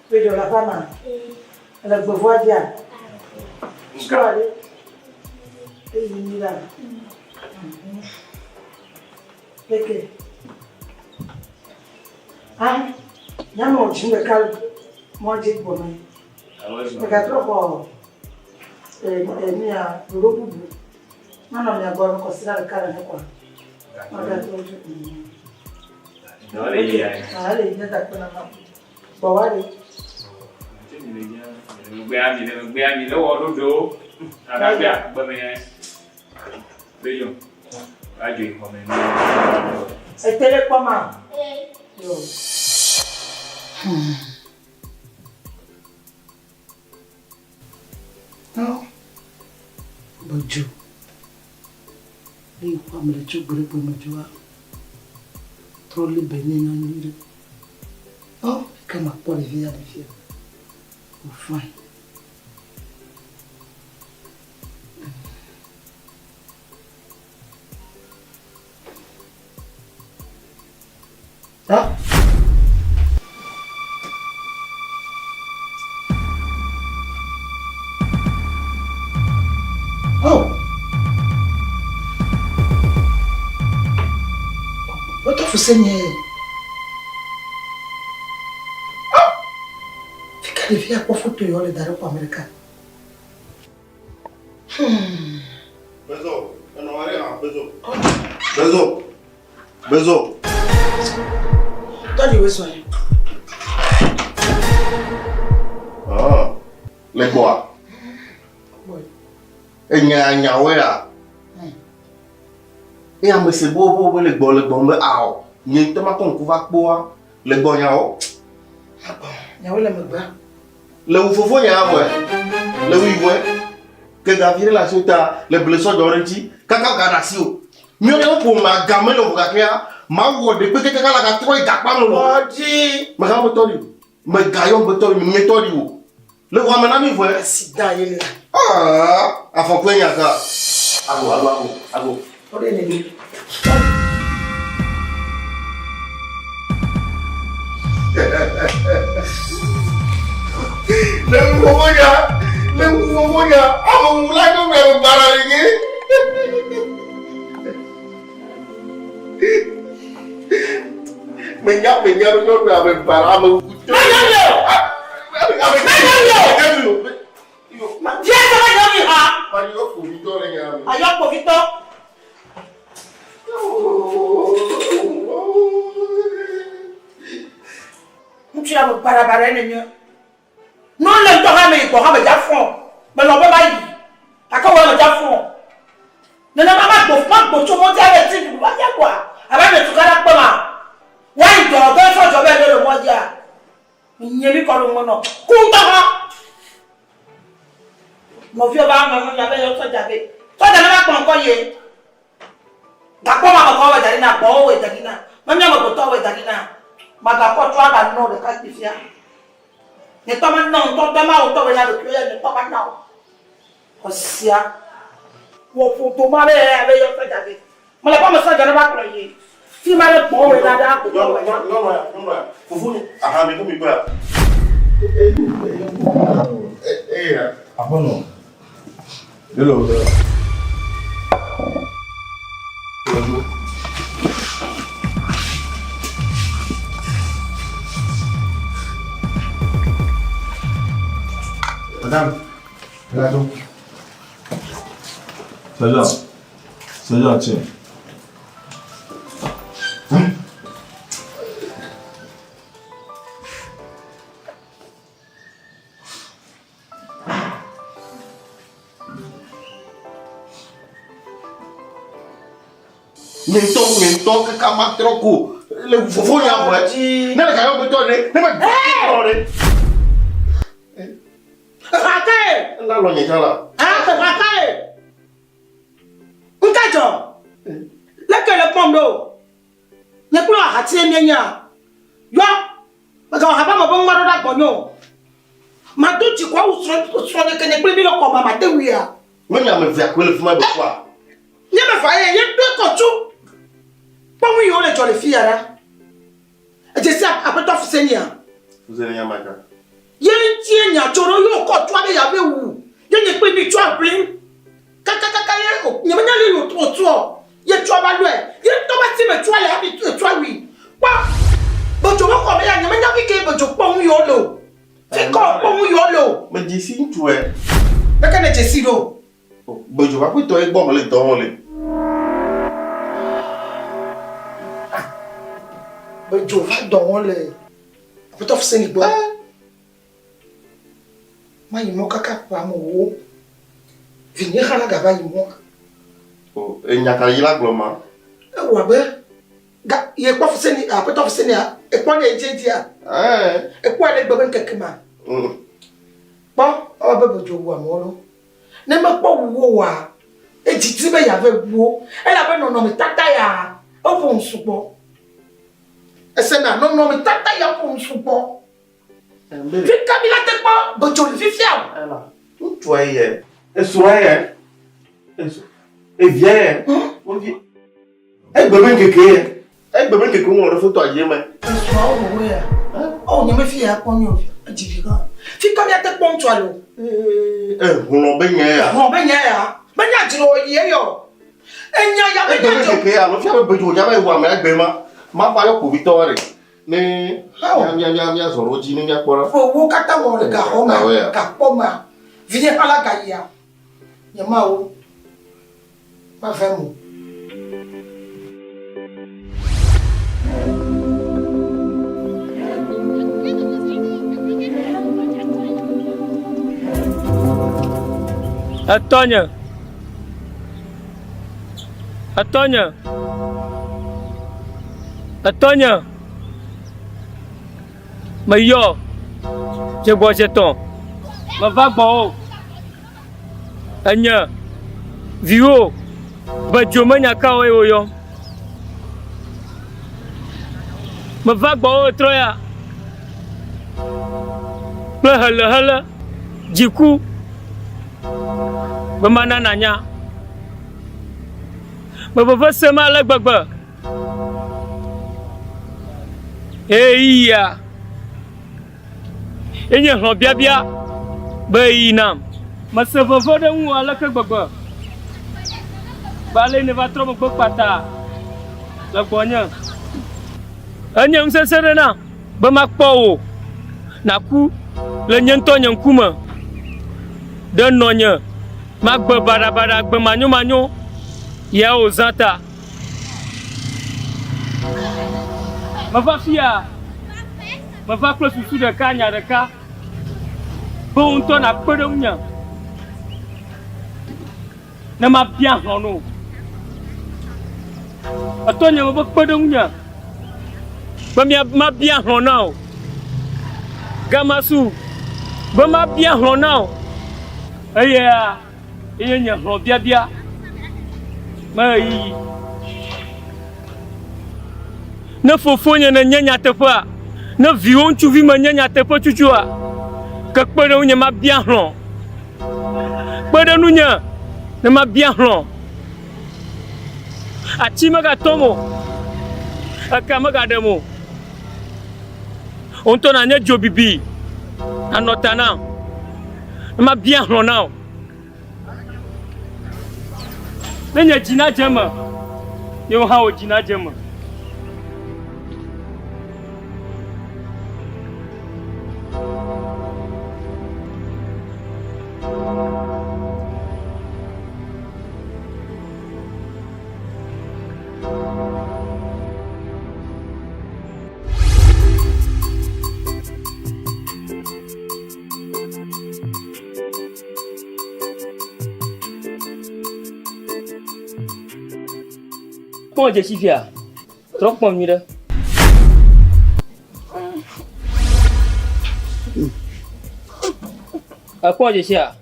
Bedzo le aƒea mea? Ele gbevua dzia? Sukua ɖe. Eyi mi la. Leke. Ah, nyanu dzi ɖeka mɔ dzi gbɔna. Megatrɔ xɔ enia ɖoɖo bubu. Manɔ mia gbɔ kɔsiɖa ɖeka ɖe kɔa. Magatrɔ dzo. Ele yi ya. Ele yi ne dakpe na ma. Gbɔ wa ɖe. Megbe ami le megbe ami le wɔ ɖoɖo. Agagbe agbe me ya. Beyo. Adzo yi xɔ me. Ete le kpɔ ma. Yo. No. Bedzo. Ne yi kpɔ ame ɖe tso gbeɖegbe me dzoa, trɔ li be ne nya nyui ɖe. Oh, ke makpɔ ɖevia ɖevia. O fine. Ah. Wotɔ fu se nye. Ah! Fika ɖevi akpɔ foto yɔ le da ɖe kɔ Amerika. Bezo, enɔ wa ɖe hã, bezo. Bezo, bezo. Tɔɖi wo sɔe. Ah, le gbɔa? Enya nyawoe ya? Eye ame se bo bo be le gbɔ le gbɔ be ao. Nye ŋutɔ makɔ ŋku va kpɔa le gbɔ nyawo. Nyawo le megbea. Le wu fofo nya vɔe. Le wui vɔe. Ke gavi ɖe le asiwò ta le ble sɔdzɔ ɖe ŋuti. Kaka ga ɖe asiwò. Míawo míaƒe ƒome agame le ʋu gakea mawɔ ɖekpe kaka la gatrɔ yi gakpa me o. Mega be tɔ ɖi o. Mega yɔ be tɔ ɖi o. Nye tɔ ɖi o. Le ʋua me na mí vɔe. Asi da ye le. Ah, afɔkue nya ka. Ago, ago, ago, ago. Ɔɖe ne mi. Le ŋu nya, le ŋu nya, ame ŋu la nyɔ mɛ bara le nye. Menya, menya be nyɔnu ame bara ame ŋu. Menya mi o. Menya mi o. Diɛ sɛbɛ yɔ mi ha. Ayɔ kpovitɔ le nya me. Ayɔ kpovitɔ. Ŋutsu ya me barabara ye nenye. Ne wole ŋutɔ hã me yi gbɔ hã me dza fɔ. Melɔ̃ be mayi. Gake wò ya me dza fɔ. Nenema magbo magbo tso mɔ dzi ave ti ɖuɖu va fia kpoa abe ame tukaɖa kpe ma. Woayi dɔ ge sɔdzɔ be ɖe le mɔ dzia. Nye mi kɔ ɖo ŋme nɔ. Ku ŋutɔ hã. Nɔviwo va ŋlɔ nya be yɔ sɔdza be. Sɔdza ne va kplɔ ŋkɔ ye. Gakpɔ ma me kɔ wɔ da ɖi na gbɔwo wɔ da ɖi na. Memia me gbotɔ wɔ da ɖi na. Magakɔ tso aga nɔ ɖeka kpi fia. Nye tɔ ma nɔ ŋutɔ tɔ ma wotɔ wɔ na ɖokui ya nye tɔ ma nɔ. Xɔsia. Wɔ ƒo do ma be ya be yɔ sɔdza be. Mele kpɔ me sɔdza ne va kplɔ ye. Fi ma ɖe gbɔwo wɔ na ɖe agbotɔ wɔ na. Nyɔnua ya, nyɔnua ya. Fofo ni aha mi ko mi gbɔ ya. Aƒenɔ, ɖe le wò be. Madame, la Sergeant, sergeant, tiens. Nye ŋutɔ nye ŋutɔ kaka matrɔ ko le fofo nya vɔe. Ne le gayɔ gbetɔ ɖe, ne me trɔ ɖe. Hakae. Ela lɔ nye tsã la. Hakae. Ŋka dzɔ. Leke le kpɔm ɖo. Nye kple ahatie míenya. Yɔ. Megawɔ habe ame be ŋu aɖo ɖa gbɔnye o. Mado dziku awu srɔ̃nye ke nye kple mi le xɔ me mate ŋuia? Menye ame evea koe le fi ma be kpɔa? Nye me va ye, ye ɖoe kɔ tso. Kpɔ nu yiwo le dzɔ le fiya ɖa. Edze si aƒetɔ Fusenia. Fusenia nya ka? Ye ŋutie nya tso ɖo ye wòkɔ tsoa be yeave wu. Ye nye kple mi tsoa ʋlim. Kakakaka ye o, nye menya le ye wòtsoa o. Ye tsoa va lɔe. Ye ŋutɔ be asi me tsoa le hafi etsoa wui. Kpɔ! Bedzo be xɔ me ya, nye menya fi ke bedzo kpɔ nu yiwo le o. Fi ka wòkpɔ nu yiwo le o. Medze si ŋutsue. Leke nèdze si ɖo? Bedzo ƒe aƒetɔ ye gbɔ mele dɔ wɔm le. Bedzo va dɔ wɔm le aƒetɔ Fuseni gbɔ. Mayi mɔ kaka ƒe amewo. Vinye hã la gava yi mɔa. O, enya ka yi la gblɔ ma? Ewɔ abe ga ye kpɔ Fuseni, aƒetɔ Fusenia, ekpɔ ne edzi edzia. Ɛɛ. Ekpɔe le gbe be ŋkeke ma. Kpɔ, ewɔ abe bedzo wu amewo lo. Ne mekpɔ wu wo oa, edidi be yeave wu wo. Elabe nɔnɔmetata ya, eƒo nu sugbɔ. Esena, nɔnɔmetata ya ƒo nu sugbɔ. Fika mi la te kpɔ bedzo li fifia o. Ŋutsua ye, esrɔ̃a ye, evia ye, wovi. Egbe be ŋkeke ye, egbe be ŋkeke woŋlɔ ɖe fotoa dzi eme. Esrɔ̃awo wòwɔ ya. Ɔ nye mefi ya kpɔ nyɔ edzi vi hã. Fika mi ate kpɔ ŋutsua le o. Ehlɔ̃ be nya ya. Ehlɔ̃ be nya ya. Be nya dzro yi eyɔ. Enya ya be nya dzro. Egbe be ŋkeke ya, alo fia be bedzo nya be wɔ ame agbe ma. Mava yɔ kpovitɔwo ɖe ne mía mía mía míazɔ ɖe wo dzi ne míakpɔ ɖa. Ƒe wo katã wɔ le gaxɔ mea, Awɔea? gakpɔ mea, vinye hã la gayia, nye Mawu, mavem o. Etɔnye. Etɔnye. Etɔnye. Meyɔ dzegbɔdzetɔ. Meva gbɔwò. Enye viwò be dzo menya kawoe woyɔm. Meva gbɔwò trɔ ya kple helehele dziku be mana nànya. Me veve sem ale gbegbe. Ɣeyiɣia enye hlɔ̃biabia be ɣeyiɣi nam. Mese veve ɖe ŋuwò aleke gbegbe be ale nèva trɔ megbe kpata le gbɔnye. Enye nu sesẽ ɖe nam be makpɔ wò nàku le nye ŋutɔ nye ŋkume ɖe nɔnye magbe baɖabaɖa gbe manyomanyo ya wòzã ta. Meva fia, meva kple susu ɖeka, nya ɖeka, be wò ŋutɔ nàkpe ɖe ŋunye ne mabia hlɔ̃ no. Etɔnye mebe kpe ɖe ŋunye be mía mabia hlɔ̃ na wò. Gamasu be mabia hlɔ̃ na wò. Eya Eye nye hlɔ̃biabia me ɣeyiɣi. Ne fofonye nènye nyateƒea, ne viwò ŋutsuvi menye nyateƒe tutua, ke kpe ɖe ŋunye mabia hlɔ̃. Kpe ɖe ŋunye ne mabia hlɔ̃. Ati megatɔm o, eka megaɖem o. Wò ŋutɔ nànye dzobibi anɔ ta nam. Ne mabia hlɔ̃ na wò. Ne nye dzi nadze eme, ye wò hã wò dzi nadze eme. Kpɔ dzesi fia. Trɔ kpɔ nyui ɖe. Ekpɔ dzesia?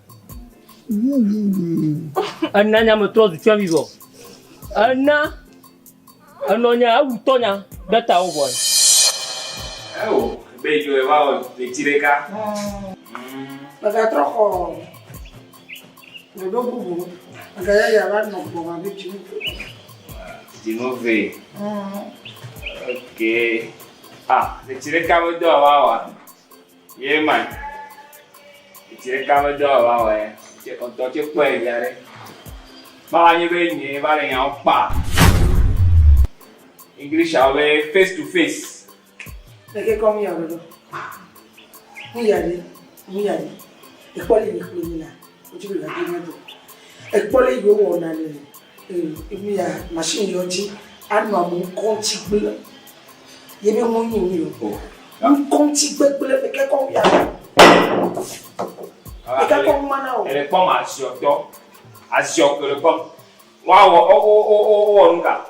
Ena nya me trɔ zu tsyɔ̃evi vɔ. Ena Enɔ nya ewu tɔ nya ɖe ta wo vɔe. Ewo be dzo eva wɔ ɣleti ɖeka. Megatrɔ xɔ ɖoɖo bubu. Megayaya va nɔ gbɔ ma be dzinu. Dzinu ve. Ok. Ah, ɣleti ɖeka me dɔ wa wa. Ye ma. Ɣleti ɖeka me dɔ wa wa ya. Ŋutɔ tse kpɔe via ɖe. Mawa nye be nye va le nyawo kpa. English awo be face to face. Leke kɔ mi yaɖo ɖo. Mi yaɖe, mi yaɖe. Ekpɔ le mi kple mi la. Wodzi be yewoade mía do. Ekpɔ le yiwo wɔna le mi ya machine yɔ dzi anɔ ame ŋkɔ ŋuti gblẽ. Ye be ŋu nyi nu yɔ. Ŋkɔ ŋuti gbegblẽ leke kɔ mi yaɖo. Leke kɔ ŋu mana o. Ele kpɔ ma ziɔtɔ. Aziɔ ke le kpɔm. Woawɔ wo wo wo wo wowɔ nu ka?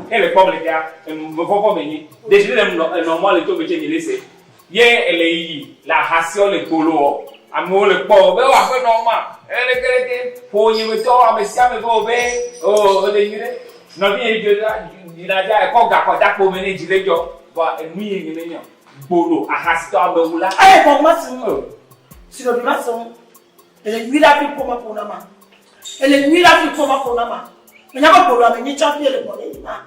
Ne le kpɔm le fia, enu vɔvɔ̃ me nyi. Ɖe ne nɔ enɔ mɔ le to me tse nyi le se. Ye ele yiyi le ahasiɔ le gbolo wɔ. Amewo le kpɔ wo be wo aƒenɔ ma. Eleke leke ƒo nye me tɔwo ame sia ame be wo be o ele nyui ɖe. Nɔvi nye dzo la yina dza ekɔ ga kɔ da kpo me ne dzi le dzɔ. Vɔa enu ye nye me nyɔ. Gbolo ahasitɔ amewula. Eye gbɔgbɔ ma si ŋu o. Si ɖoɖi ma si ŋu. Ele nyui ɖe hafi ƒome ƒo na ma. Ele nyui ɖe hafi ƒome ƒo na ma. Enya be gbolo ame nyi tsɔ hafi ele gbɔ ne yi ma.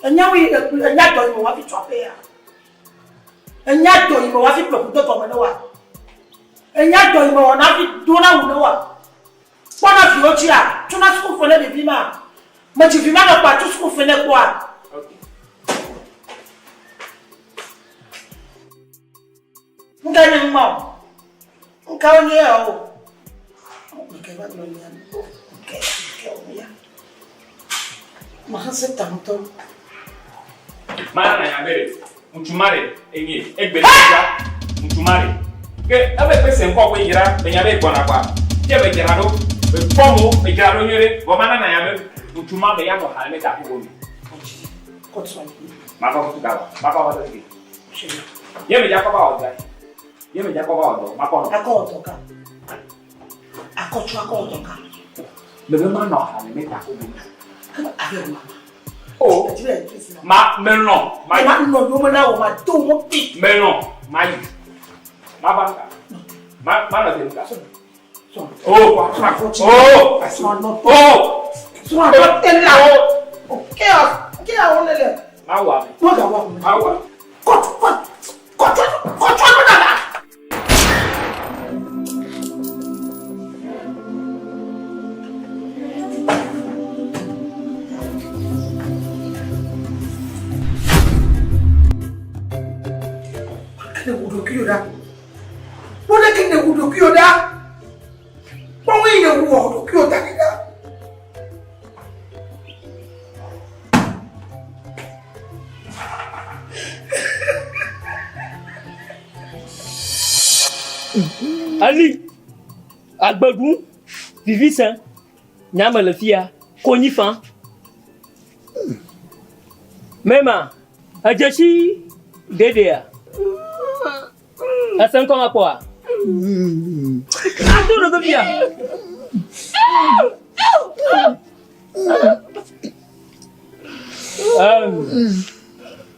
Enya wi enya dɔ yi me hafi tsɔ aƒe ya. Enya dɔ yi me hafi ƒle ʋu de gɔme ne wa. Enya dɔ yi me wɔna hafi dona wu ne wa. Kpɔna viwo dzia, tsona suku fe ne ɖevi ma. Medzi vi ma nɔ kpa tso suku fe ne kpɔa. ne ŋma o. Ŋkawo nye ya o. Ŋke va gblɔ nya. Ŋke ŋke o ya. Mahase ta ŋutɔ. Mana na nya be ɖe ŋutsu ma ɖe enye egbe ɖe dza ŋutsu ma ɖe ke ebe kpe se ŋkɔ koe yra be nya be gbɔna kɔa ke be dzra ɖo be kpɔ mo be dzra ɖo nyuie ɖe vɔ mana na nya be ŋutsu ma be ya nɔ ha le me ta ƒoƒo mi. Ma va kutu ka ma va va tete. Ye me dza kɔ va wɔ dɔ. Ye me dza kɔ va wɔ dɔ ma kɔ nɔ. Akɔ wɔ dɔ ka. Akɔ tsɔ akɔ wɔ dɔ ka. Me be ma nɔ ha le me ta ƒoƒo mi. Kama ave ma. O. Ma me lɔ. Ma ma nɔ yome na wò ma do mo pi. Me lɔ ma yi. Ma va ka. Ma ma nɔ te ka. Oh. Oh. Oh. Srɔ̃ te la. Ke ke awon le le. Ma wa. Ma ga wa. Ma wa. Kɔtɔ kɔtɔ kɔtɔ no dada. Kene wu ɖokuiwò ɖa. Kpɔ ɖe ke nèwu ɖokuiwò ɖa. Kpɔ nu yi nèwu wɔ ɖokuiwò da ɖi ɖa. Ali, agbeɖu, vivise, nyame le fia, konyi fa. Mema, edzesi ɖeɖea? Ese ŋkɔ ma kpɔa? Ado ɖe vevia.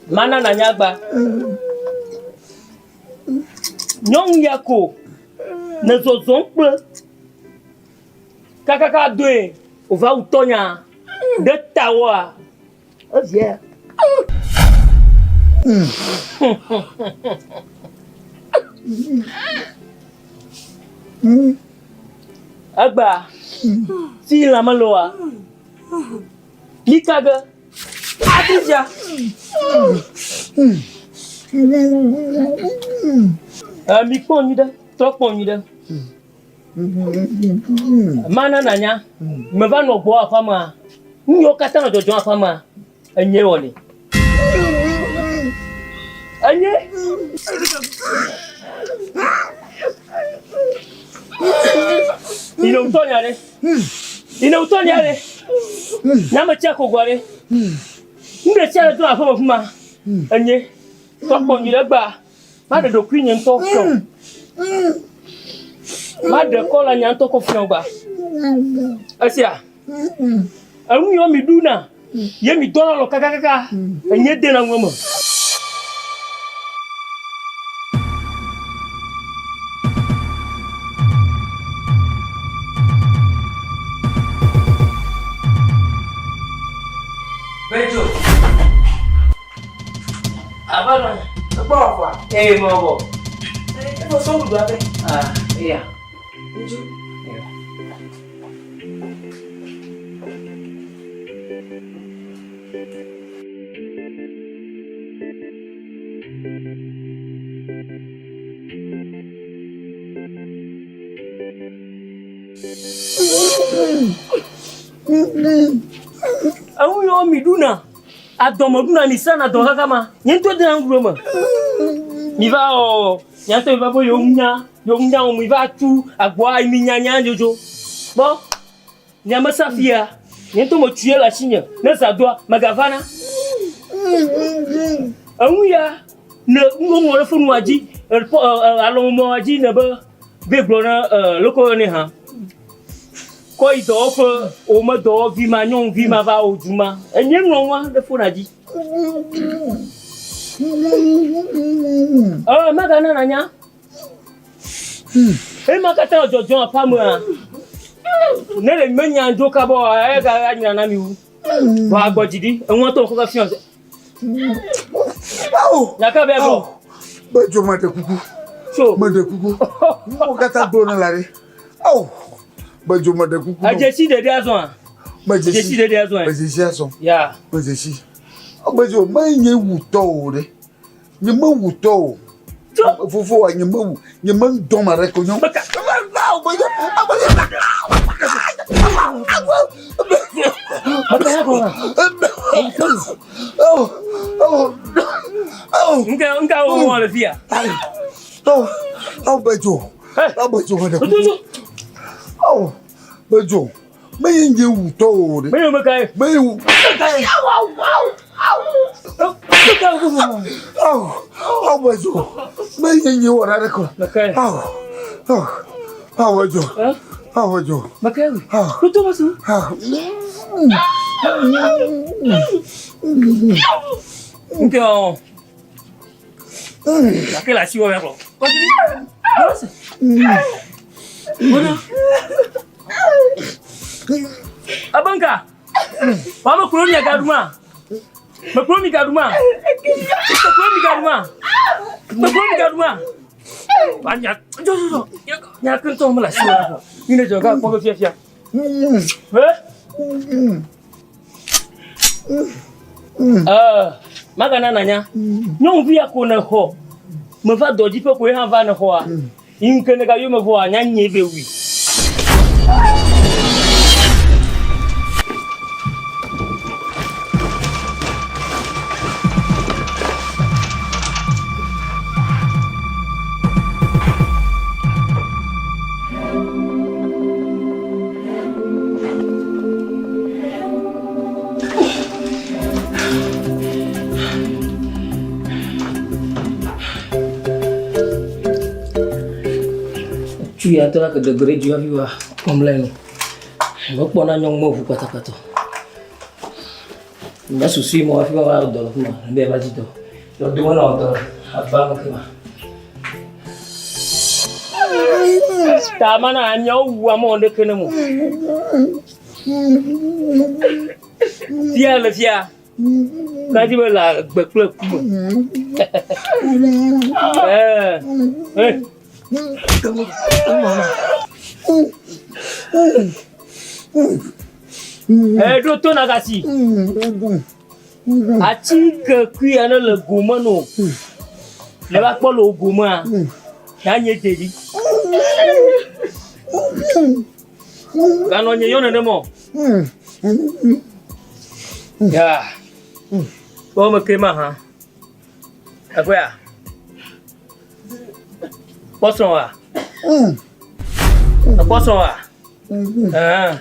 Mana nanya gba. Nyɔnu ya ko ne zɔzɔm kple kakaka doe wòva wu tɔnya ɖe tawoa. Evia. Egba si lãme le oa? Mika ge Adija. Mi kpɔ nyui ɖe, trɔ kpɔ nyui ɖe. Mana nanya, meva nɔ gbɔ aƒea mea, nu yiwo katã nɔ dzɔdzɔm aƒea mea, enye wɔnɛ. Enye. Ine wutɔ nya ɖe. Ine wutɔ nya ɖe. Nyame tsia kogoa ɖe. Nu ɖe sia ɖe do aƒeme fi ma. Enye. Tɔ kpɔ nyui ɖe gbea. Maɖe ɖokuinye ŋutɔ fiɔ. Maɖe kɔ le nya ŋutɔ kɔ fiɔ gba. Esia. Enu yiwo mi ɖuna, ye mi dɔna lɔ kakakaka, enye dena ŋu me. Bedzo. Aƒenɔ. Ekpɔ wɔ vɔa? Ee, mewɔ vɔ. Efɔ sɔ nuɖuɖu avɛ. Ah, eya. Ŋutsu. Enu yiwo mi ɖuna. Adɔ me ɖuna mi srana dɔ kaka ma. Nye ŋutɔ dena nuɖuɖu me. Mi va ɔ, nye ŋutɔ mi va be yewo nya, yewo nya mi va tu agboa mi nya nya dzodzo. Kpɔ, nye me sa fia, nye ŋutɔ me tue le asinye. Ne zã doa, megavana. Enu ya ne woŋlɔ ɖe fonua dzi, alɔmemɔa dzi ne be be gblɔ ne loko ne hã. Kɔ yi dɔwɔƒe, wò me dɔwɔvi ma, nyɔnuvi ma va wò du ma. Enye ŋlɔ nua ɖe fona dzi. Ɔ, megana nanya. Ema katã le dzɔdzɔm aƒea mea, ne le menya dzo kaba oa, eya anyra na mi wu. Vɔ agbɔ dzi ɖi, eŋua tɔ kɔkɔ fiɔ. Nyaka be gblɔ. Be dzo meɖe kuku. So. Meɖe kuku. Wo katã gblɔ ne la ɖe. Ao. Be dzo meɖe kuku. Edzesi ɖeɖe azɔa. Medzesi ɖeɖe azɔa. Medzesi azɔ. Ya. Medzesi. Be dzo menye wutɔ o ɖe. Nye mewu tɔ o. Fofoa nye mewu nye me ŋdɔ ma ɖe ko nyɔ. Nka nka wo wɔ le fia. Awo bɛ dzo. Awo bɛ dzo ɖe. Awo bɛ dzo. Menye nye wu tɔ o ɖe. Menye ame kae. Menye wu. Awo awo bɛ dzo. Menye nye wɔ ɖe ko. Awo awo awo bɛ dzo. Awo bɛ dzo. Mekae. Tutu ma su. Nke o. Gake le asiwò ya kɔ. Abanka. Wa me kuro mi gaduma. Me kuro mi gaduma. Me kuro mi gaduma. Me kuro mi gaduma. Wa nya jo jo jo. Nya ke ntɔ me le asiwò ya kɔ. Ni ne jɔ ga kpɔ be fia fia. Eh? Eh, magana nanya. Nyɔnuvi ya ko ne xɔ. Meva dɔ dzi ƒe ko ye hã va ne xɔa. Yi ŋke ne ga yome vɔa nya nye be wui. Tu ya tɔ la ke degbe ɖe dzi hafi wa kpɔm le nu. Mekpɔna nyɔnu me ʋu kpatakpata. Nye susu yi mɔ hafi ma va dɔ le fi ma. Be va dzi dɔ. Yɔdo me na dɔ aba me ke ma. Ta mana anyawo wu amewo ɖeke ne mo. Fia le fia. Kadi be le agbe kple ku me. Eh. Eh. Eh, ɖo to nagasi. Atike kui aɖe le gome no. Ne va kpɔ le wo gomea, ya nye ɖevi. Ganɔ nye yɔ nenema o. Ya. Kpɔ me ke ma hã. Ekpɔa? Kpɔ srɔ̃a? Ekpɔ srɔ̃a? Ɛɛ.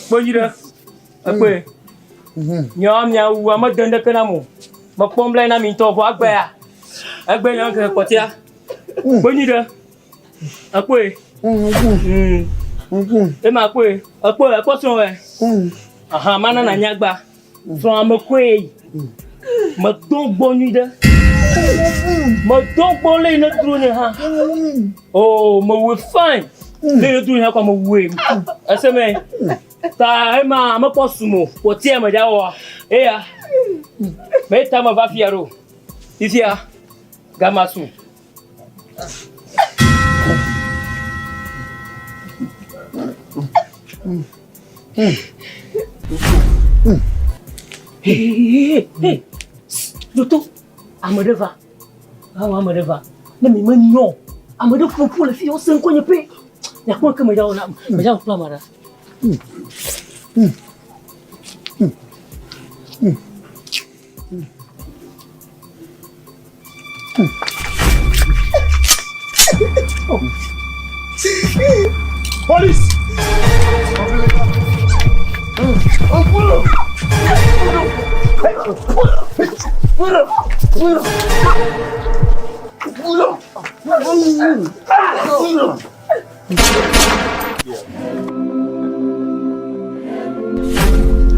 Kpɔ dzi ɖe. Ekpɔe. Miawo miawu ame de ŋɖeke nam o. Mekpɔ blanui na mi ŋutɔ vɔ egbea. Egbe nye ŋkeke kpɔtɛa. Kpɔ nyui ɖe. Ekpɔe. Ema kpɔe. Ekpɔe ekpɔ srɔ̃wɔe. Aha mana nanya gba. Srɔ̃ ame koe. Medo gbɔ nyui ɖe. Medo gbɔ le yi ne dro nye hã. Oh, mewɔe fine. Le yi ne dro nye hã kɔ mewɔe. Ese me. Ta ema mekpɔ sum o. Kpɔtia me dza wɔa. Eya. Me ta me va fia ɖo. Fifia gama su. Hey, hey, hey. Doto, ame ɖe va. Awo ame ɖe va. Ne mi me nyɔ. Ame ɖe ƒoƒu le fi wose ŋkɔ nye pɛ. Nyakpɔ ke me dza wɔ na. Me dza wɔ kple ame ɖe. Police!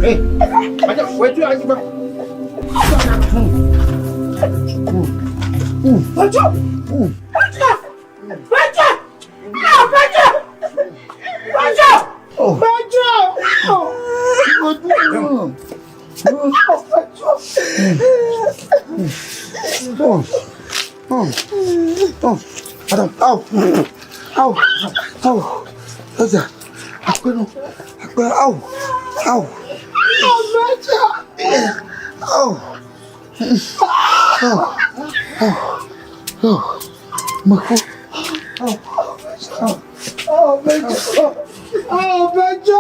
Hey, macam baju lagi bang. Baju! Baju! Baju! Ah, baju! Baju! Baju! Oh. Oh. Oh. Adam, aw. Aw. Aw. Ọjà. Akpẹ́nu. Akpẹ́. Aw. Aw. Aw. Aw. Aw. Meku. Awo Awo bɛjɔ.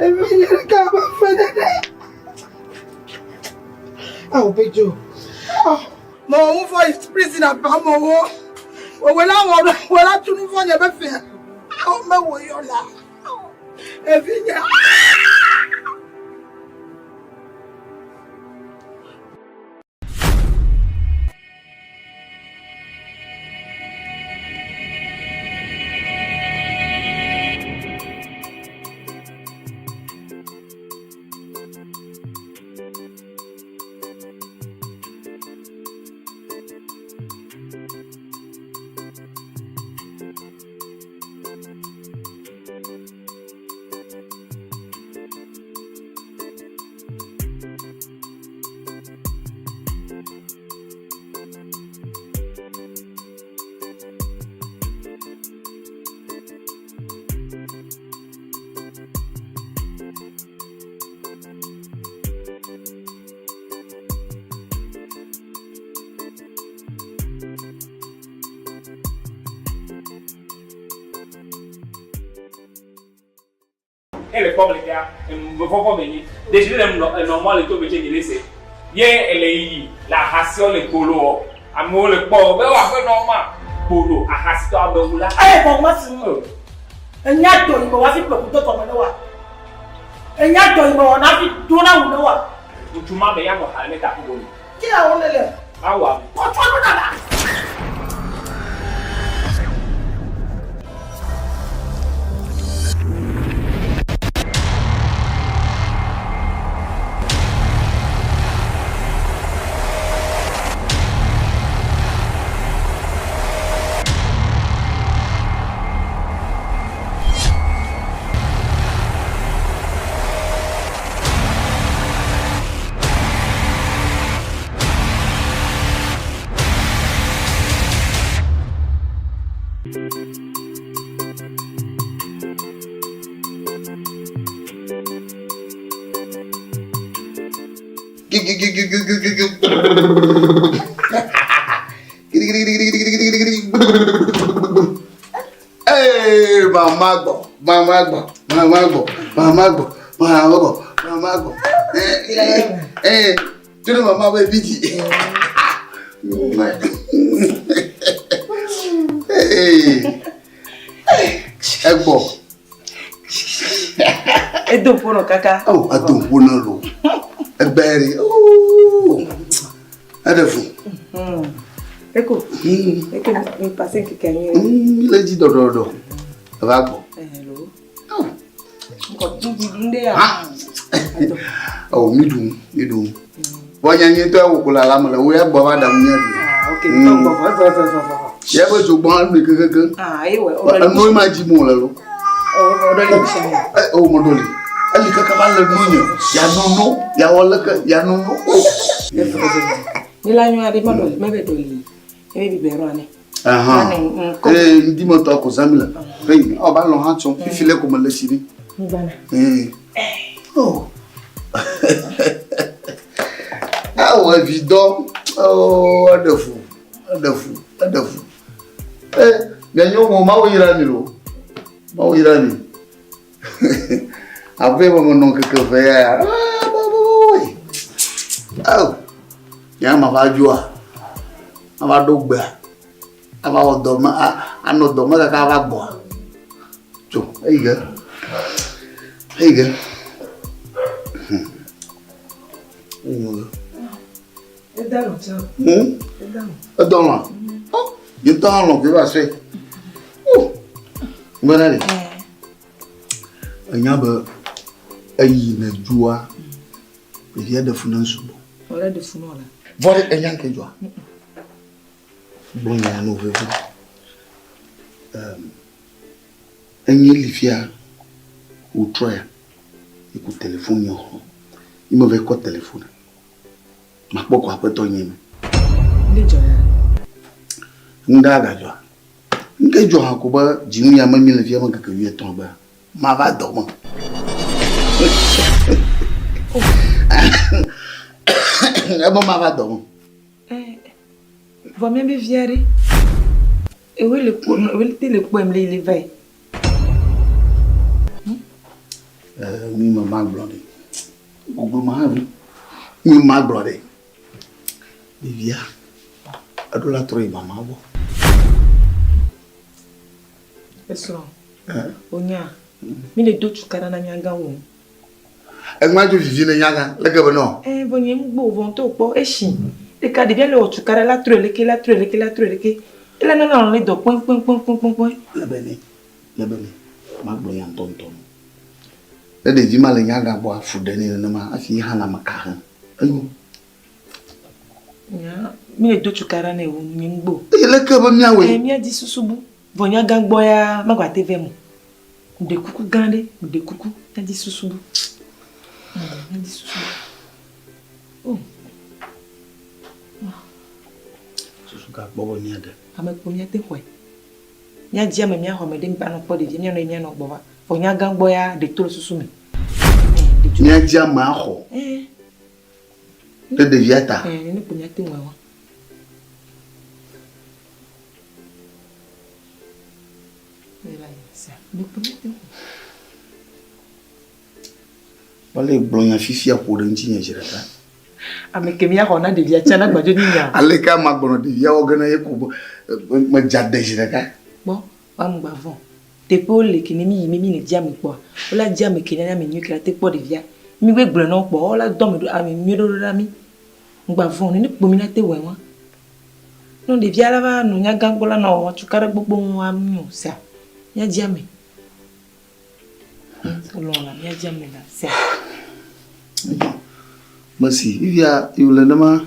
Ebi yɛrɛ ka ma fɛ dɛ. Awo bɛjɔ. Mɔ ŋu fɔ prison aba mɔ wo. Òwe la wɔ wɔ la tunu fɔ nyɛ bɛ fɛ. Awo mɛ wɔ yɔ la. Evi nyɛ. Ele kpɔm le kea, vɔvɔ menye. Ɖe le enɔ mɔ le to me tse nye le se. Ye ele yiyi le ahasiwo le gbolo wɔ. Amewo le kpɔ be woaƒe nɔ ma gbolo ahasitɔ amewula. Eye kɔ ma si mu. Enya dɔ yi me wa fi ƒle kudo tɔme ne wa. Enya dɔ yi me wɔ na fi do na wu ne wa. Ŋutsu ma me ya nɔ ha le ta ƒo ni. Ke ya wo le le. Awa. Kɔtsɔ nu dada. Hey, mama gbọ́, mama gbọ́, mama gbọ́, mama gbọ́, mama gbọ́, mama gbọ́. Eh, eh, tu mama we biji. Hey, ẹ gbọ́. Edo ƒo kaka. Oh, ado ƒo na lo. Ẹgbẹ́ rẹ̀, ooo. Ẹ dẹ̀ fún. Eko. Eko mi passe keke anyi. Ilé jí dọ̀dọ̀dọ̀. Ẹ bá gbọ́. Hello. Nkɔ tuntun dun de ya. Oh, mi dùn, mi dùn. Bọ́nyá yín tó ẹ̀wò kò lára mọ̀lẹ́, wọ́n yẹ gbọ́ bá dàmú yẹn dùn. Ah, ok. Tɔ gbɔ fɔ fɔ fɔ fɔ fɔ. Yẹ bẹ tó gbọ́n mi kékeré. Ah, ewe. Ẹnu ma jí mu lẹ lọ. Ɔdɔ le bisa mi. Ẹ o mọ dɔ le. Ẹli kaka bá lẹ nu yẹn. Yanunu, yawọ lẹkẹ, yanunu. Mi la nyɔ aɖe ma dɔ mɛ bɛ dɔ li. Ebe bi bɛrɛ anɛ. Ee, ndi mo tɔ ko zami la. Ee, ọ b'a lọ hàn tún, fífi lẹ kò mọ lẹ sí ni. Mi gbana. Ee. Oh. Awọ evi dɔ, oh, ɛɖe fu, ɛɖe fu, ɛɖe fu. Ee, mianyo mo mawo yra mi lo. Mawo yra mi. Abe mo mo nɔ keke ve ya. Ah, bo bo bo. Awo. Ya ma va dzoa. Ma va ɖo gbea. Ava wɔ dɔ me, anɔ dɔ me kaka ava gbɔa. Tso, eyi ge. Eyi ge. Eyi ge. Eda nɔ tsã. Eda nɔ. Edɔ lɔa? Yi ŋutɔ hã lɔ̃ koe va sɔe. Gbɔna ɖe. Enya be eyi ne dzoa, ɖevia ɖe fu ne sugbɔ. Wòle ɖe fu nɔ la. Vɔ ɖe enya ke dzɔa. Gblɔ nya no veve. Enye li fia wòtrɔ ya. Eku telefon nye xɔ. Yi me va kɔ telefon. Makpɔ kɔ aƒetɔ nye me. Ne dzɔ ya. Ŋɖe agadzɔa. Ŋke dzɔ hã ko be dzinu ya me mi le fia me keke wuietɔ̃ gbea. Mava dɔ me. Ebe mava dɔ me. Vɔ mía be via ɖe. Ewe le kpɔ, ewe te le kpɔem le yi le va yi. Mi me ma gblɔ ɖe. Gbogbo ma hã vi. Mi ma gblɔ ɖe. Ɖevia, eɖo la trɔ yi mama gbɔ. Esrɔ̃. Onya. Mi le do tukaɖa na nyagã wo. Eŋma dzo vivi ne nyagã. Leke be nɔ? Ɛ vɔ nye ŋgbo vɔ ŋutɔ kpɔ esi. Ɖeka ɖevia le wɔ tukaɖa la trɔe leke la trɔe leke la trɔe leke. Ele nana lɔ le dɔ kpɔe kpɔe kpɔe kpɔe kpɔe. Le be ne, le be ne, magblɔ nya ŋutɔŋutɔ nu. Ne ɖevi ma le nyagã gbɔa, fu ɖe nɛ nenema hafi ye hã lãme ka he. Enyo. Nya, mi le do tukaɖa nɛ wo nye ŋgbo. Eye leke be míawɔe? Ɛ míadi susu bu. Vɔ nyagã gbɔ ya magba te vɛ mo. Meɖe kuku gã ɖe, meɖe kuku, míadi susu bu. Míadi susu bu. Oh. Susu ka kpɔ be míaɖe? Ame kpo míate xɔe. Míadi ame míaxɔ ame ɖe míva nɔ kpɔ ɖevia, míanɔ yi míanɔ gbɔ va. Vɔ nyagã gbɔ ya ɖe to le susu me. Míadi ame axɔ. Ɖe ɖevia ta. Ɛ, nene kpo míate ŋu awɔ. Wale gblɔ nya fifia ƒo ɖe ŋutinye zi ɖeka. Ame ke míaxɔ na ɖevia tsã na gbadzɔ nyi nya. Aleke ama gblɔ ɖevia wɔ ge na ye ko medza de zi ɖeka. Kpɔ woame gba vɔ̃. Teƒewo le ke ne mi yi mi mi ne dzi ame kpɔa, wola dzi ame ke ne ame nyui ke la te kpɔ ɖevia. Mi gbe gblɔe na wo kpɔ wola dɔ ame ɖo ame nyui ɖo ɖa mi. Ŋgba vɔ̃ nene kpo mi la te wɔe wa. Ne ɖevia la va nɔ nyagã gbɔ la nɔ wɔ tukaɖa gbogbo wa mi o sea. Mía dzi ame. Lɔ̃ la mía dzi ame la sea. Mesi fifia yi wòle nema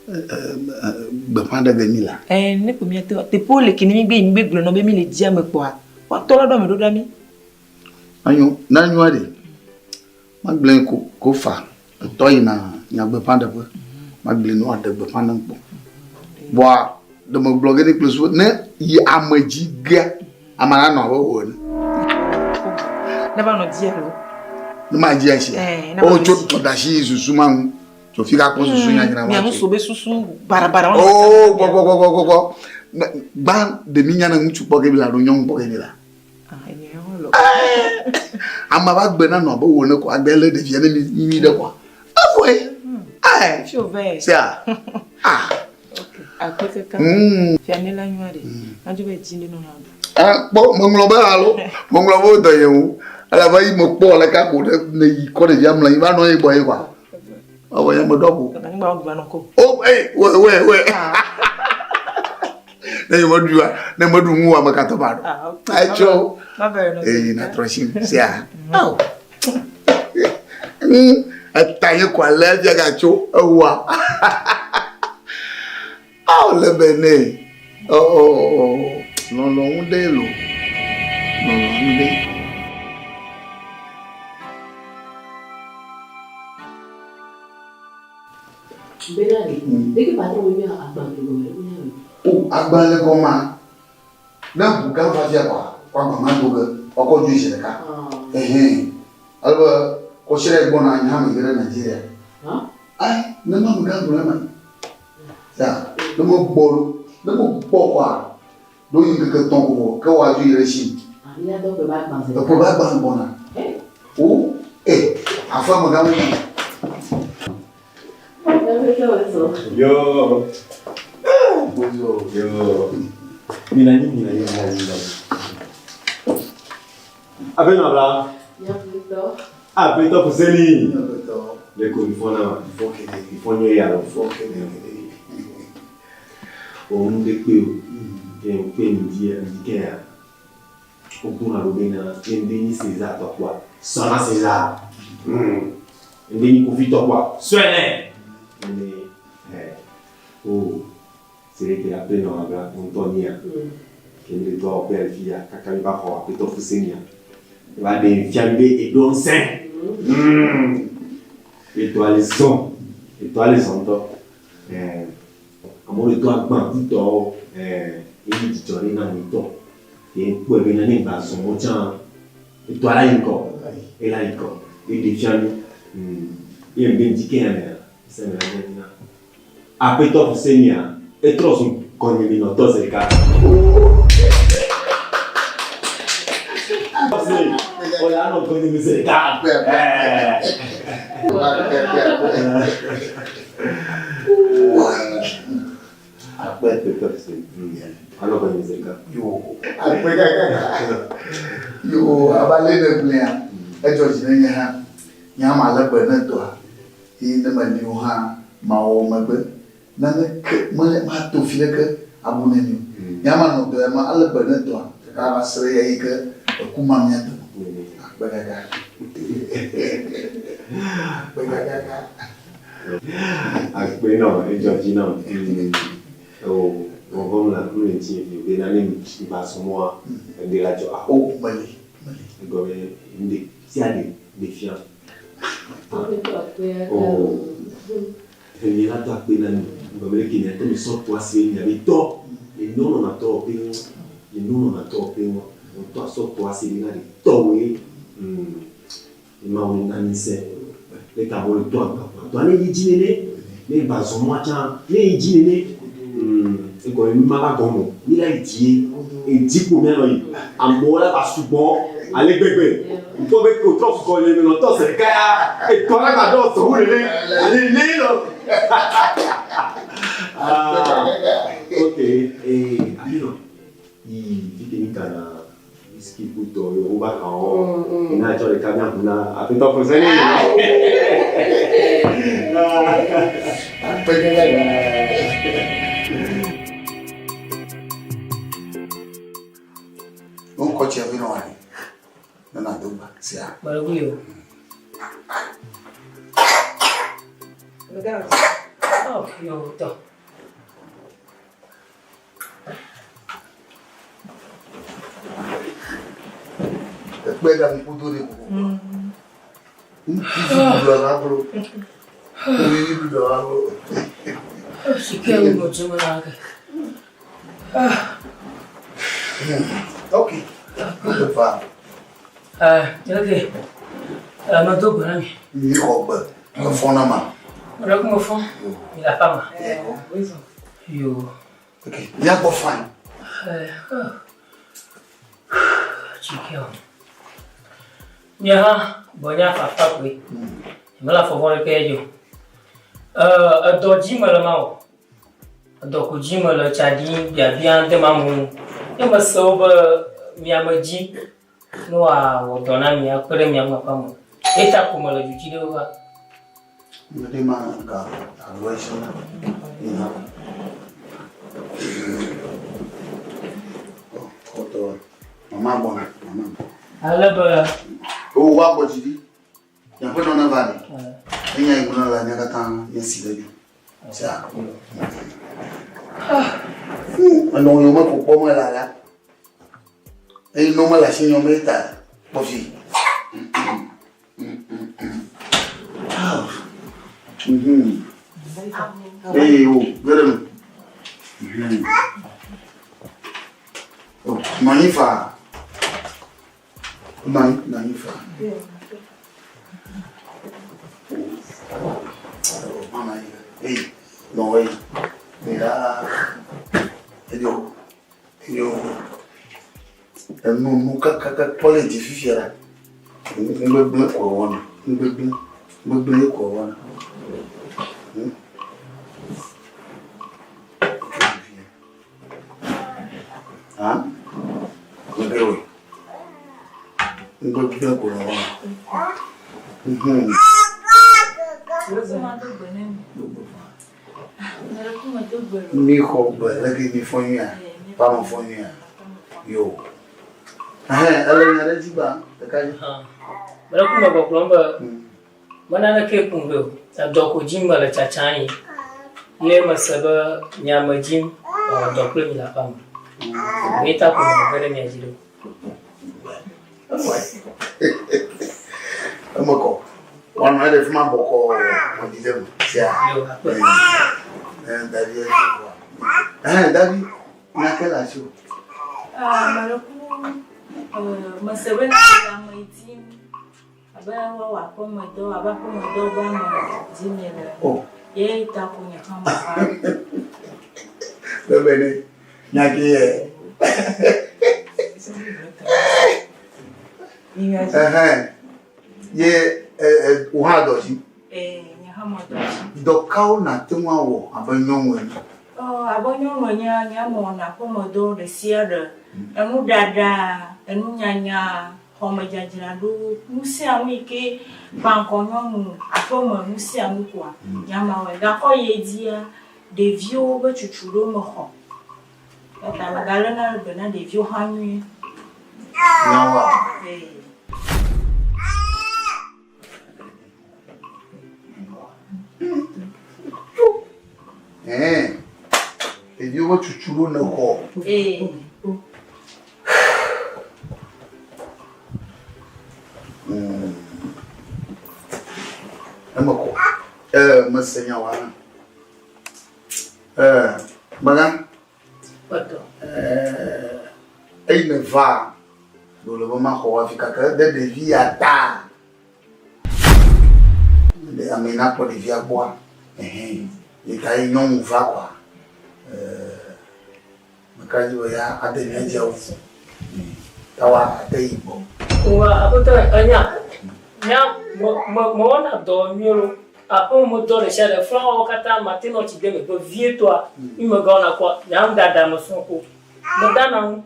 gbeƒã ɖe ge mi la. Ɛ ne kpo mía te teƒewo le ke ne mi gbe yi mi gbe gblɔ nɔ be mi le dzi ame kpɔa, woatɔ la ɖo ame ɖo ɖa mi. Anyo, ne anyoa ɖe, magblɔe ko ko fa etɔ yina nyagbeƒãɖeƒe. Magblɔe ne woaɖe gbeƒã nam kpɔ. Vɔa ɖe megblɔ ge ne kple su ne yi ame dzi gea, ame la nɔ abe wò ene. Ne va nɔ dzi alo? Ne ma dzi asia? Eh, ne va O nɔ tso dzi. dɔdasi yi susu ma ŋu. Tso fi ka kpɔ susu nyanyra ma. Mia ŋu be susu barabara. O gbɔ gbɔ gbɔ gbɔ gbɔ. Gbã ɖe mi nya ne ŋutsu kpɔ ge mi la alo nyɔnu kpɔ ge mi la. Ame va gbe na nɔ abe wò ne ko agbe lé ɖevia ne mi nyui ɖe kɔa. Evɔe. Ɛɛ. Sia. Ah. Akpe kaka. Fia ne la nyua ɖe. Adzo be dzi ne nɔ na ɖu. Ah, kpɔ meŋlɔ be alo meŋlɔ be dɔ ye ŋu. Elabe yi mekpɔ le ka ko ɖe ne yi kɔ ɖevia mlɔ anyi va nɔ anyi gbɔ ye kɔa. Ewɔ nye meɖɔ ko. O ee wɛ wɛ wɛ. Ne nye meɖua ne meɖu ŋu ame katã ba ɖo. Etsɔ. Eyi na trɔ si sia. Awo. Eta nye ko ale fia gatso ewa. Awo le be ne. Oh, lɔlɔ ŋu ɖe lo. Lɔlɔ ŋu ɖe. Bena ɖe, ɖeke patron mi mia agbalẽ gɔme ɖe mia me. O agbalẽ gɔmea, ne ʋu gã va fia kɔa, kɔ agba ma do ge, woakɔ dzoe zi ɖeka. Ɛhɛn. Ale be kɔsiɖa yi gbɔna nye hã meyi ɖe Nigeria. Ayi, ne ma me gã gblɔ ema. Ya, ne megbɔ ɖo, ne megbɔ kɔa, ɖo yi ŋkeke tɔ̃ ko vɔ, ke woadzo yi ɖe Chine. Eƒe be agbalẽ gbɔna. O, e, aƒe me gã menye. Yo. Bonjour. Yo. Mina nyi, mina nyi, mina nyi, mina nyi. Abe nɔ bla. Aƒetɔ Fuseni. Le ko mi fɔ na ma. Mi fɔ nyuie ya lo. O nu ɖe kpe o. Ke o kpe mi dzi ŋdi ke ya. O gbɔna ɖo be na ye ŋde nyi César tɔ kpɔa. Sɔ na César. Ŋde nyi Kofi tɔ kpɔa. Sɔe nɛ. Nene ɛ o se ke aƒe nɔ abla ŋutɔ nyia. Ke mi le dɔ wɔƒe le fia kaka mi va xɔ aƒetɔ Fusenia. Va ɖe fia mi be eɖo ŋusẽ. Etɔa le zɔn. Etɔa le zɔn ŋutɔ. Ɛɛ amewo le do agban kutɔwo. Ɛɛ enyi dzidzɔ ɖe na nye ŋutɔ. Ke kpɔe be ne gba zɔn mɔ tsã etɔa la yi ŋgɔ. Ela yi ŋgɔ. Eɖe fia mi. Ye ŋbe ŋdi ke ya mea, se me la nye na. Aƒetɔ Fusenia etrɔ zu Gɔnye mi nɔ tɔ zi ɖeka. Oya nɔ gɔnye mi zi ɖeka. Akpe tɔ zi. Anɔ gɔnye mi zi ɖeka. Yo akpe kaka. Yo abe ale ne gblɔea, edzɔ dzi ne nye hã. Nye hã malé be ne dɔa eye ne meli o hã mawɔ megbe. Naneke mele mato fi ɖeke abu ne mi o. Nye hã manɔ dɔ ya me alé be ne dɔa kaka va se ɖe ɣeyiɣi ke eku ma mía dome. Akpe kaka. Akpe kaka. Akpe nɔ, edzɔ dzi nam. Eo vɔvɔm le nu le ŋutinye fi be nane ŋgba zɔ mɔa, eŋɖe la dzɔ axo. O, meli, meli. Egɔme ŋɖe sia ɖe ɖe fia. O, Enye la do akpe na mi. Egɔme leke mia te mi sɔ to asi be mia be tɔ le nyɔ nɔna tɔ ƒe ŋu, le nyɔ nɔna tɔ ƒe ŋu. Ŋutɔ asɔ to asi ɖe na ɖe tɔ woe. Mawu ne na mi ŋsẽ. Leke amewo le to agba kpɔa, dɔa ne yi dzi nene, ne gba zɔ mɔa tsã, ne yi dzi nene. Egɔme mi ma va gɔme o, mi la yi dzi ye. Edzi kpo mia nɔ yi. Amewo la va sugbɔ ale gbegbe. Ŋkpɔ be ke wotrɔ sukɔ nye me nɔ tɔ zeɖeka ya, etɔ la gba ɖɔ zɔ wu nene. Ale ne lɔ. Ah, ok. Eh, afi nɔ. Yi fi ke mi kana whisky kutɔ yewo ba kan wo. Ina tsɔ ɖeka mia ʋu na aƒetɔ Foseni. Ŋkɔ tsia vi nɔ wani. Nana do gba sia. Mele o. Oh, yo, tɔ. Ekpe ɖe ŋku do ɖe kuku. Ŋkuvi ɖuɖɔ la blo. Ŋkuvi ɖuɖɔ la blo. Sike wo mo tso la ke. Ok. Fa. Eh, ok. Eh, ma do gbe na mi. Mi xɔ gbe. Efɔ na ma. Mele ku me fɔ. Mi la fa ma. Yo. Ok. Míagbɔ fine. Eh. Tsike o. Nye hã gbɔnye afafa koe. Mele afɔ vɔ̃ ɖeke dzi o. Eh, edɔ dzi mele ma o. Edɔ ko dzi mele tsa ɖim biabia dem amewo ŋu. Ne mese wo be miame dzi ne woawɔ dɔ na mi akpe ɖe mia ŋu aƒea me. Eya ta ko mele du dzi ɖe va. Mede ma ga alo esi na ina. Kɔtɔ mama gbɔna mama. Ale be. O wa gbɔ dzi ɖi. Miaƒe nɔ neva ɖe. Enya yi gblɔ la mía katã míesi ɖe dzo. Sia. Enɔ yome ko kpɔm ele alea. Eye nɔ mele asi nyɔm eye ta kpɔ fi. Eye wo ge ɖe me. Nɔ anyi faa. Nɔ anyi, nɔ anyi faa. Mama yi. Eye nɔ yi. Ya. Eyo. Eyo. Enu nu kakaka kpɔ le dzi fifia la. Nugbegblẽ ko wɔna. Nugbegblẽ. Nugbegblẽ ko wɔna. Ha? Nugbegblẽ. Nugbegblẽ ko wɔna. Mi xɔ gbe leke mi fɔ nyuia? Pa me fɔ nyuia? Yo. Ɛhɛn, ele nya ɖe dzi ba ɖeka dzi. Mele ku me gbɔgblɔm be me naneke kum be o. Edɔ ko dzim mele tsatsa yi. Ye mese be mia me dzim mawɔ dɔ kple mi le aƒea me. Ye ta ko mele ge ɖe mia dzi ɖo. Eme kɔ. Woanɔ anyi ɖe fi ma bɔkɔɔ wòaɖi ɖe eme. Sia. Davi Ɛhɛn, Davi, nya ke le asiwò. Mele ku mese be na le ame dim abe woawɔ aƒemedɔ abe aƒemedɔ be ame dim miele. Oh. Ye ta ko nye hã meva. Lebe ne nya ke yɛ. Ɛhɛn. Ye ɛ ɛ wò hã dɔ dzi. Ee, nye hã medɔ dzi. Dɔ kawo nàte ŋu awɔ abe nyɔnu ene? Ɔ, abe nyɔnu enea, nye mewɔna aƒemedɔ ɖe sia ɖe. Enuɖaɖa, enunyanya, xɔmedzadzraɖo, nu sia nu yi ke kpaŋkɔ nyɔnu, aƒeme nu sia nu koa, nye mawɔe. Gakɔ yi edzia, ɖeviwo be tsutsu ɖewo mexɔ. Eya ta megaléna be na ɖeviwo hã nyuie. Nyawoa? Ee. Ɛɛ, ɖeviwo be tsutsu ɖo nexɔ. Ee. Mm. Eme kɔ. Ee, mese nya wa. Ee, megã. Kpɔtɔ. Ee, eyi ne va, ɖo le be maxɔ hafi gake ede ɖevi ya ta. Ɖe ame yi nakpɔ ɖevia gbɔa, ɛhɛn, yi ta ye nyɔnu va kɔa, ee, meka dzi be ya ade mía dzi awu. Ta wa ate yi gbɔ. Wa aƒetɔ enya nya me me mewɔna dɔ nyuie lo. Aƒeme me dɔ ɖe sia ɖe flawawo katã mate nɔ tsi de me vevietɔa mi megawɔna kɔa nya nuɖaɖa me srɔ̃ ko. Medana nu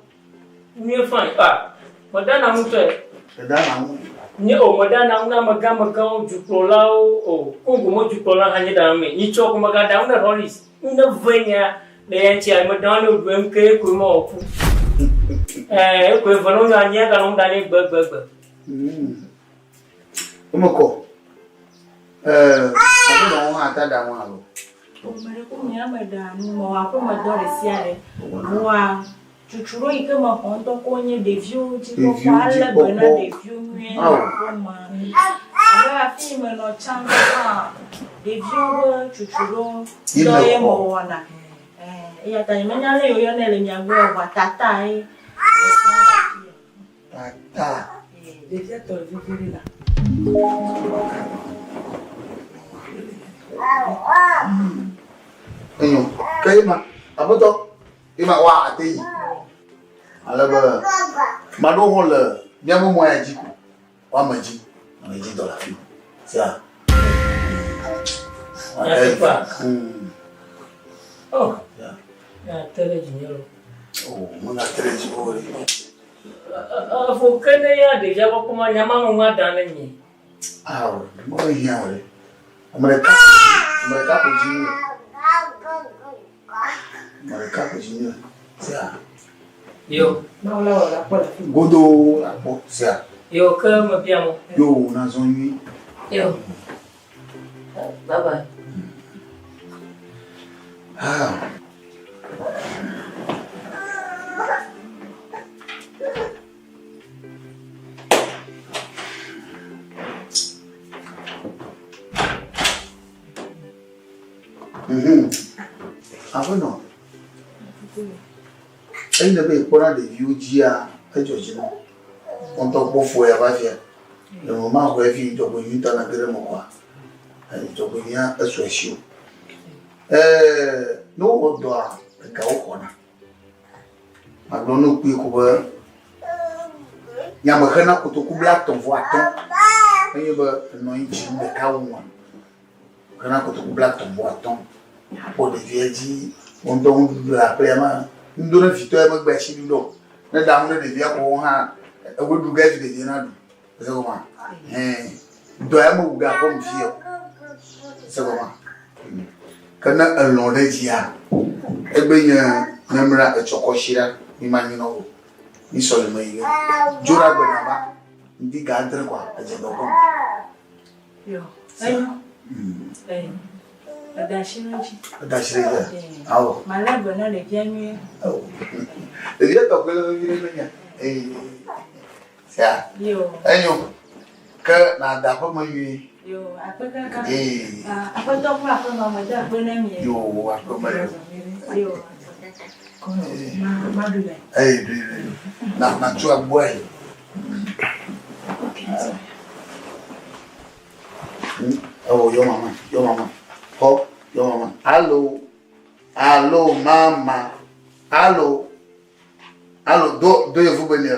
nyuie fine ah medana nu ŋutɔe. Edana nu. Nye o medana nu na amegã amegãwo dukplɔlawo o Congo me dukplɔla hã nye ɖana nu nɛ. Nyitsɔ ko megaɖa nu ne Rollis nu ne ve nyea le ya ŋutia meɖa nu ne wòɖu eŋke ekoe mewɔ ku. Ɛɛ ekoe ve ne wonyo anyia ganɔ nu ɖa nɛ gbegbegbe. Eme kɔ. Ɛɛ aƒenɔwo hã ate ɖa nu alo? Ame ɖe ko mía me ɖa nu mewɔ aƒemedɔ ɖe sia ɖe. Vɔa tsutsu ɖo yi ke mexɔ ŋutɔ ko nye ɖeviwo dzi kpɔkpɔ ale be na ɖeviwo nyuie le aƒeme. Abe afi yi menɔ tsã ŋutɔ hã ɖeviwo be tsutsu ɖo dɔ ye mewɔna. Ɛɛ eya ta nyemenya ale yi woyɔnɛ le mia gbɔ o vɔa tata ye mesrɔ̃ le afi ya. Tata. Ɖevia tɔ le vevi ɖe la. Enyo. Ke ye ma, aƒetɔ, ye ma wa ate yi. Ale be maɖewo hã le míaƒe mɔ ya dzi ko. Woame dzi, ame dzi dɔ le afi ma. Sia. Nyateƒea? Oh, ya te ɖe dzinye lo. Oh, mega te ɖe dzi o ɖe. Efo ke ne ya ɖevia gbɔ kpɔma, nya ma me ŋua da ne nye. Awo, mɔ hiã o ɖe. Ame ɖeka, ame ɖeka ko dzi mi. Ame ɖeka ko dzi mi. Sia. Yo. Mawu la wɔ la kpɔ le afi. Godoo la kpɔ sia. Yo ke mebia mo. Yo nazɔ nyui. Yo. Bye bye. Ah. Mhm. Aƒenɔ. Eyi ne be yekpɔna ɖeviwo dzia, edzɔ dzi na. Wo ŋutɔ kpɔ fo ya va fia. Le me maxɔe fi dzɔgbenyui ŋutɔ nage ɖe eme kɔa, dzɔgbenyuia esu asi o. Ɛɛ, ne wowɔ dɔa, ega woxɔna. Magblɔ ne wò kpuie ko be, nya mexena kotoku 35. Nenye be enɔ anyi dzi nu ɖeka wua, Xena kotoku 35. Akpɔ ɖevia dzi, wo ŋutɔ nuɖuɖu le aƒea me. Nudo ne vitɔ ya megbe asi ɖuɖɔ o. Ne ɖa nu ne ɖevia ko wo hã, ewoe ɖu ge hafi ɖevia naɖu. Ese gɔmea? Hɛn. Dɔ ya mewu ɖe aƒeme fia o. Ese gɔmea? Ke ne elɔ̃ ɖe edzia, egbe nye memla etsɔ kɔsiɖa, mi ma nyi nɔ o. Mi sɔleme yi ge. Dzo ɖa gbe nava, ŋdi ga adre kɔa, edze dɔ gɔme. Yo, enyo. Ee. Eda asi ɖe edzi. Eda asi ɖe edzi. Awɔ. Malé be na ɖevia nyuie. Awɔ. Ɖevia tɔ koe le vevi ɖe menya. Ee. Sia. Yo. Enyo. Ke na da aƒe me nyuie. Yo, akpe kaka. Ee. Aƒetɔ kple aƒenɔ me de akpe na mi. Yo, akpe me. Yo. Ma ma ɖu le. Ee, ɖui ɖui. Na na tso agboa yi. Oh, yɔ mama, yɔ mama. Xɔ, yɔ mama. Allo. Alo mama. Alo. Alo do do yevu be ne.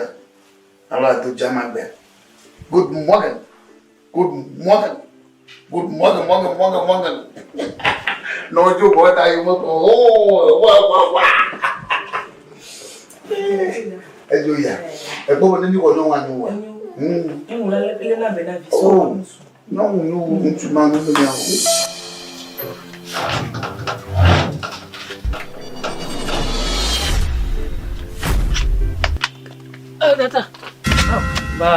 Alo ado jama gbe. Good morning. Good morning. Good morning, morning, morning, morning. No jo bo ta yo mo ko. Oh, wa wa wa. Ejo ya. E bo ne mi wo no wa no wa. Oh. No, no, ŋutsu ma nu ne miawo. Eh, tata. Ba,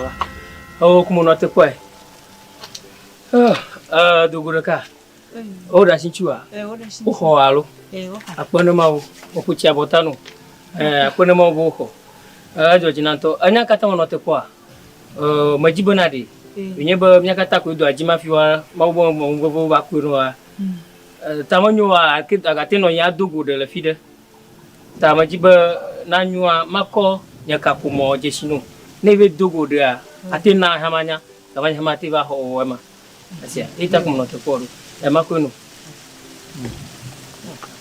ba. Oh, kuma nɔ te kpɔe. Eh, dogo ɖeka. Wo ɖe asi ŋuti wa? Woxɔ alo? Akpe ne Mawu. Woƒo tsi abɔta no. Eh, akpe ne Mawu be woxɔ. Eh, edzɔ dzi na ŋutɔ. Enya katã menɔ te kpɔa? Eh, medzi bena ɖe. Wònye be mía katã koe doa dzi mafi wa Mawu be mɔnuvevewo va kpɔe ɖoa. Eh, ta menyo wa agate nɔ anyi ado go ɖe le fi ɖe. Ta medzi be na nyoa makɔ nye kaƒomɔ dzesi no. Ne eve do go ɖea, ate na hã manya. Gava nye hã mate va xɔ wɔ ema. Esia, eyi ta ko menɔ te kpɔ ɖo. Ema koe no.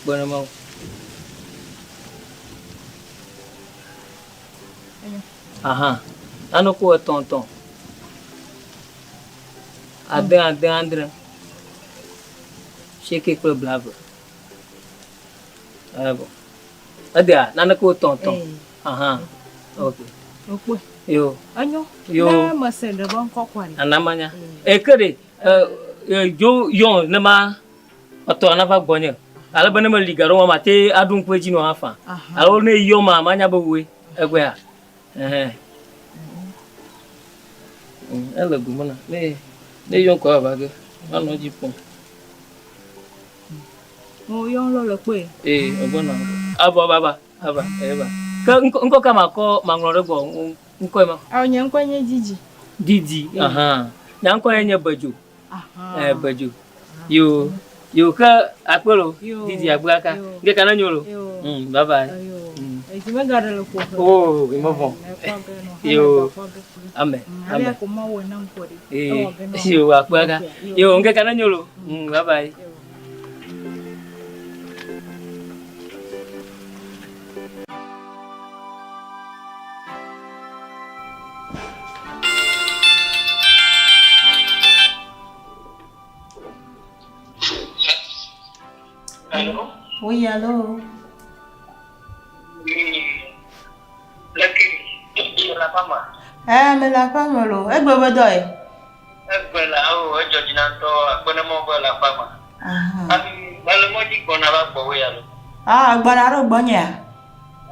Kpe ɖe Mawu. Aha. Nane ko etɔ̃ etɔ̃. Ade ade adre. Asieke kple blave. Evɔ. Edea nane ko etɔ̃ etɔ̃. Aha. Ok. Okpɔe. Yo. Enyo. Yo. Ne mese ɖe be ŋkɔ kɔa ɖe. Ana manya. Eke ɖe dzo yɔ ne ma etɔa nava gbɔnye. Ale be ne meli ga ɖo ma mate aɖo ŋku edzi nɔ hã faa. Alo ne eyɔ ma manya be wòe. Egbea. Ɛhɛn. Ele gome na. Ne ne yɔ ŋkɔ ava ge. Manɔ edzi kpɔm. Mo yɔ lɔ le kpɔe. Ee, egbɔna. Avɔ baba. Ava, eva. Ke ŋkɔ ŋkɔ ka makɔ maŋlɔ ɖe gbɔ ŋkɔe ma? Ao nye ŋkɔe nye Didi. Didi, ahan. Nye ŋkɔe nye Bedzo. Ahan. Eh, Bedzo. Yo, yo ke akpe lo. Didi akpe aka. Ŋke ka ne nyo lo. Mm, bye bye. Mm. Edzi megaɖe le ƒo ƒe. Oh, mi mevɔ̃. Yo, amen, amen. Eh, yo akpe aka. Yo, ŋke ka ne nyo lo. Mm, bye bye. Allô? Oui, allô? Oui. Leke, le aƒe me? Eh, mele aƒe me lo. Egbe be dɔ ye? Egbe la, o, edzɔ dzi na ŋutɔ, akpe ne Mawu be le aƒea me. Ami, mele mɔ dzi gbɔna va gbɔwò ya lo. Ah, gbɔna ɖo gbɔnyea?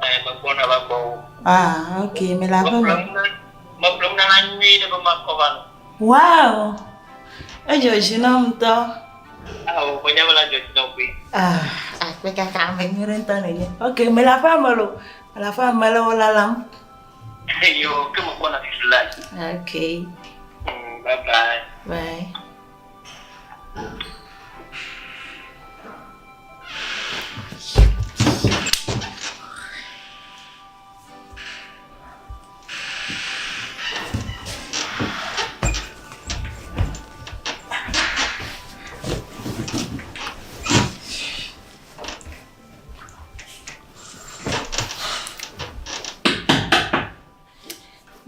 Eh, megbɔna va gbɔwò. Ah, ok, mele aƒe me. Meƒle nunana nyui ɖe be makɔ va nɔ. Wow! Edzɔ dzi nam ŋutɔ. Ao, menya be la dzɔ dzi na wò koe. Ah, akpe kaka ame nyui ɖe ŋutɔ nènye. Ok, mele aƒea me lo. Mele aƒea me le wò lalam. Yo, ke megbɔna fifi lae. Ok. Bye bye. Bye.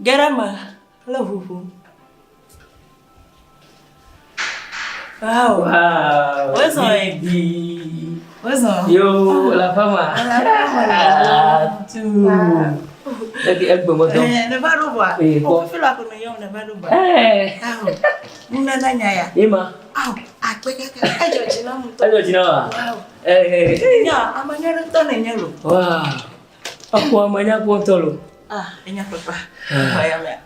Ge ɖe eme le ʋuʋum. Wow. Wow. Wozɔ ye. Wozɔ. Yo, la fama. Tu. Egi egbe mo dɔn. Eh, ne va ɖo vɔa. Eh, kpɔ. Fifi la ko ne yɔm ne va ɖo vɔa. Eh. Awo. Nunana nya ya. Ema. Awo, akpe kaka. Edzɔ dzi nam ŋutɔ. Edzɔ dzi na wa. Wow. Eh. Nya, ame nyui ɖe ŋutɔ nènye lo. Wow. Exɔ ame nya kpɔ ŋutɔ lo. Ah, enya papa. Xɔ ya mea.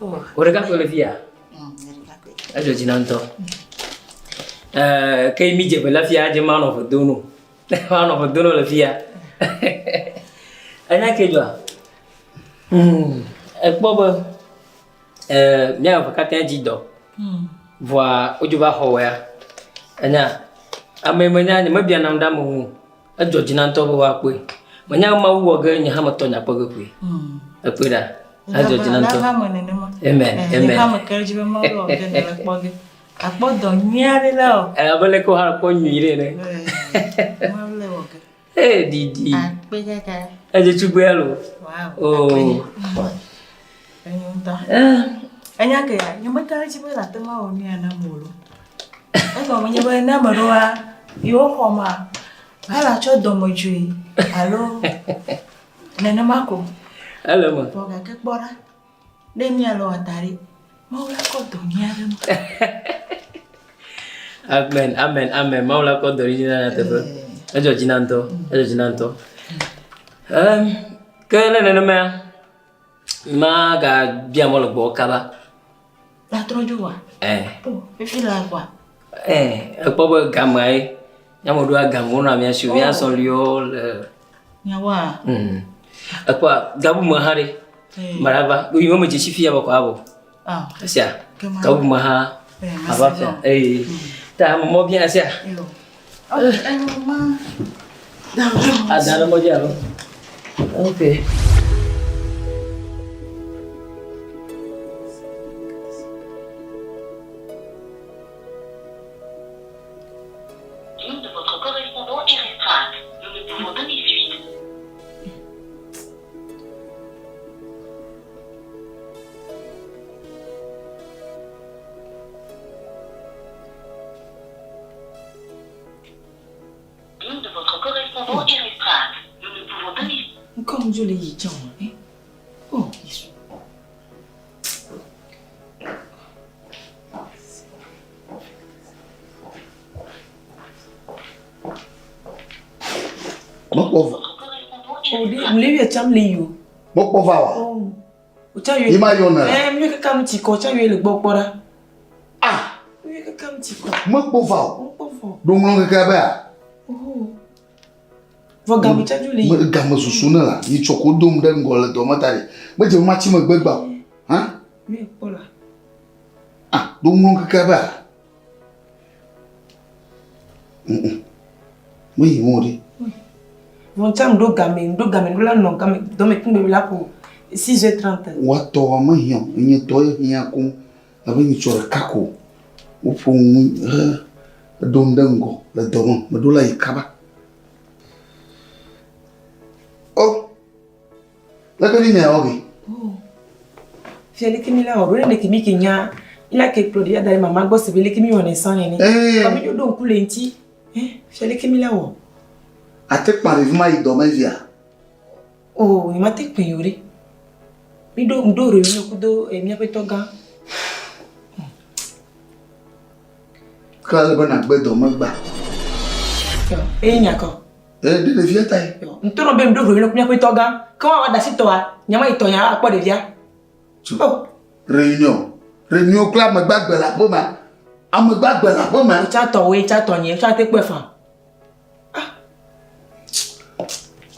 Oh. Wò ɖeka koe le fi ya? Edzɔ dzi na ŋutɔ. Eh, ke mi dze ƒe le fia, edze manɔ ƒe do no. Manɔ ƒe do no le fia. Enya ke dzɔa? Hmm, ekpɔ be eh, mía eve katã dzi dɔ. Vɔa wodzo va xɔ wɔ ya. Enya, ame menya nye mebia nam ɖe ame ŋu o. Edzɔ dzi na ŋutɔ be woakpɔe. Menya Mawu wɔ ge nye hã metɔ nya kpɔ ge koe. Ekpɔe ɖa. Edzɔ dzi na ŋutɔ. Amen. Amen. Akpɔ dɔ nyui aɖe la o. Abe leke wohã kpɔ nyui ɖe ene. Ee didi. Edze tugbe alo. Oh. Enya ke ya, nye meka ɖe edzi be nàte ŋu awɔ nu ya nam o lo. Egɔme nye be ne ame ɖewoa, yewo xɔ ma, ela tsɔ dɔmedzoe alo nenema ko. Ele eme. Vɔ gake kpɔ ɖa, ne míalɔ da ɖi, Mawu la kɔ dɔ nyui aɖe ma. Amen, amen, amen. Mawu la kɔ dɔ nyui na nyateƒe. Edzɔ dzi na ŋutɔ, edzɔ dzi na ŋutɔ. Em, ke ne nenema, magabia mɔ le gbɔwò kaba. Natrɔ dzo wa? Eh. Oh, fifi la kɔa? Eh, ekpɔ be gamea ye. Nyame ɖoa game wonɔa mía si o, mía sɔliwo le. Nyawoa? Mm. Ekpɔa gabu me hã ɖe. Marava, yi me dze si fia bɔkɔ abɔ. Ah. Esia. Gabu me hã. Ava fia. Eye. Ta mɔ bia esia. Ada ɖe mɔ dzi alo? Okay. Ligne de votre correspondant est restreinte. Nous ne pouvons donner suite. Ligne de votre correspondant est restreinte. Nous ne pouvons donner Ŋkɔ ŋdzo le yi tsã o, eh? Oh, Yesu. Mekpɔ va. O ɖe, mle yɔ tsam le yi o. Mekpɔ va wa. O tsa yɔ. Yi ma yɔ ne. Eh, mle kaka nu tsi kɔ, tsa yɔ le gbɔ kpɔ ɖa. Ah. Mle kaka nu tsi kɔ. Mekpɔ va o. Mekpɔ va o. Ɖo ŋlɔ keke be a. Oho. Vɔ game tsa dzo le yi. Game susu ne la, yi tsɔ ko dom ɖe ŋgɔ le dɔ me ta ɖi. Medze be matsi megbe gba o. Hã? Mi kpɔ la. Ah, ɖo ŋlɔ keke be a. Meyi mo ɖe. Vɔ tsa ŋɖo game, ŋɖo game, ŋɖo la nɔ game dɔme kpekpe la ƒo 6h30. Woatɔ mehiã o, enye tɔ ye hiã koŋ. Abe nyitsɔ ɖeka ko woƒo nu he eɖom ɖe ŋgɔ le dɔ me. Meɖo la yi kaba. O, leke mi nya wɔ ge? Oh, fia leke mi la wɔ ɖo ne ke mi ke nya ila ke kplɔ ɖevia da ɖe mama gbɔ se be leke mi wɔnɛ sã nene. Eh. Vɔ mi ɖo ŋku le ŋuti. Eh, fia leke mi la wɔ? Ate kpa ɖevi ma yi dɔ me via? Oh, nye mate kpɛ o ɖe. Mi ɖo ŋɖo réunion kudo eh, míaƒe tɔ gã. Ke ale be nàgbe dɔ me gba. Eye nya kɔ. Eh, ɖe ɖevia ta ye. Ŋutɔ nɔ be ŋɖo réunion ku míaƒe tɔ gã. Ke woawa da si tɔa, nye ma yi tɔ nya akpɔ ɖevia. Oh. Réunion. Réunion kple ame gbagbe le aƒe ma. Ame gbagbe le aƒe ma. Tsa tɔwoe, tsa tɔnye, tsa te kpɔe fã.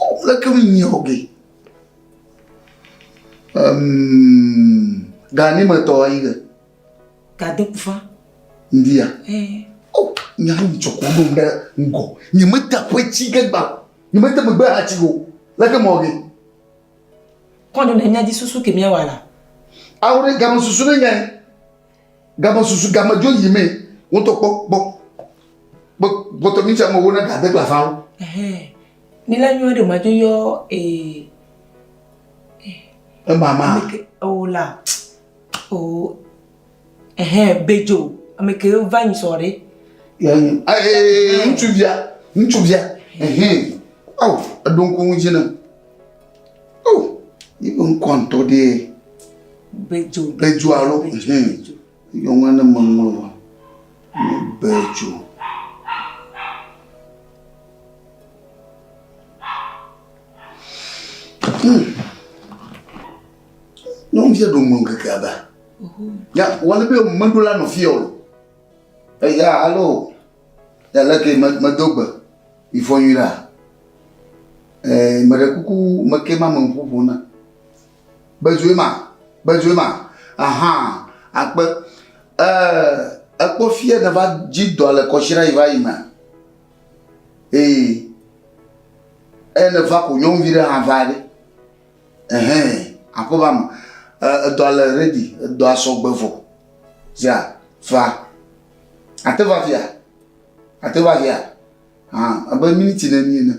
Oh, leke mi nyɔ ge. Um, gani me tɔ ayi ge. Gade kufa. Ndia. Eh. Oh, nya yi tsɔ ko ɖom ɖe ŋgɔ. Nye me te aƒe tsi ge gba. Nye me te megbe hã tsi go. Leke mɔ ge. Kɔn ne nya di susu ke mia wala. Awo ɖe game susu ne nya yi. Game susu game dzo yi me. Wotɔ kpɔ kpɔ. Kpɔ kpɔtɔ mi tsa me wo ne gade kple afa wo. Eh. Ni la nyɔ ɖe ma dzo yɔ eh. Ema ma. Oh la. Oh. Eh, Bejo. Ame ke va nyi sɔ ɖe. Ya nyi. Eh, ŋutsuvia, ŋutsuvia. Eh. Awo, eɖo ŋku ŋu dzi ne. Oh, yi be ŋkɔ ŋutɔ ɖe. Bejo. Bejo alo. Eh. Yɔŋua ne meŋlɔ va. Bejo. Nyɔnuvia ɖo ŋlɔ ŋkeke aba. Ya wale be meɖo la nɔ fia o. Eya alo ya leke medo gbe ifɔ nyui la. Eh meɖe kuku meke ma me ƒoƒo na. Bezoe ma, bezoe ma. Aha, akpe. Eh ekpɔ fia ne va dzi dɔ le kɔsiɖa yi va yi ma. Ee. Eye ne va ko nyɔnuvi ɖe hã va ɖe. Ɛhɛn, aƒe ba me. Edɔa le ready, edɔa sɔgbe vɔ. Zia, va. Ate va fia? Ate va fia? Ah, abe miniti neni ene.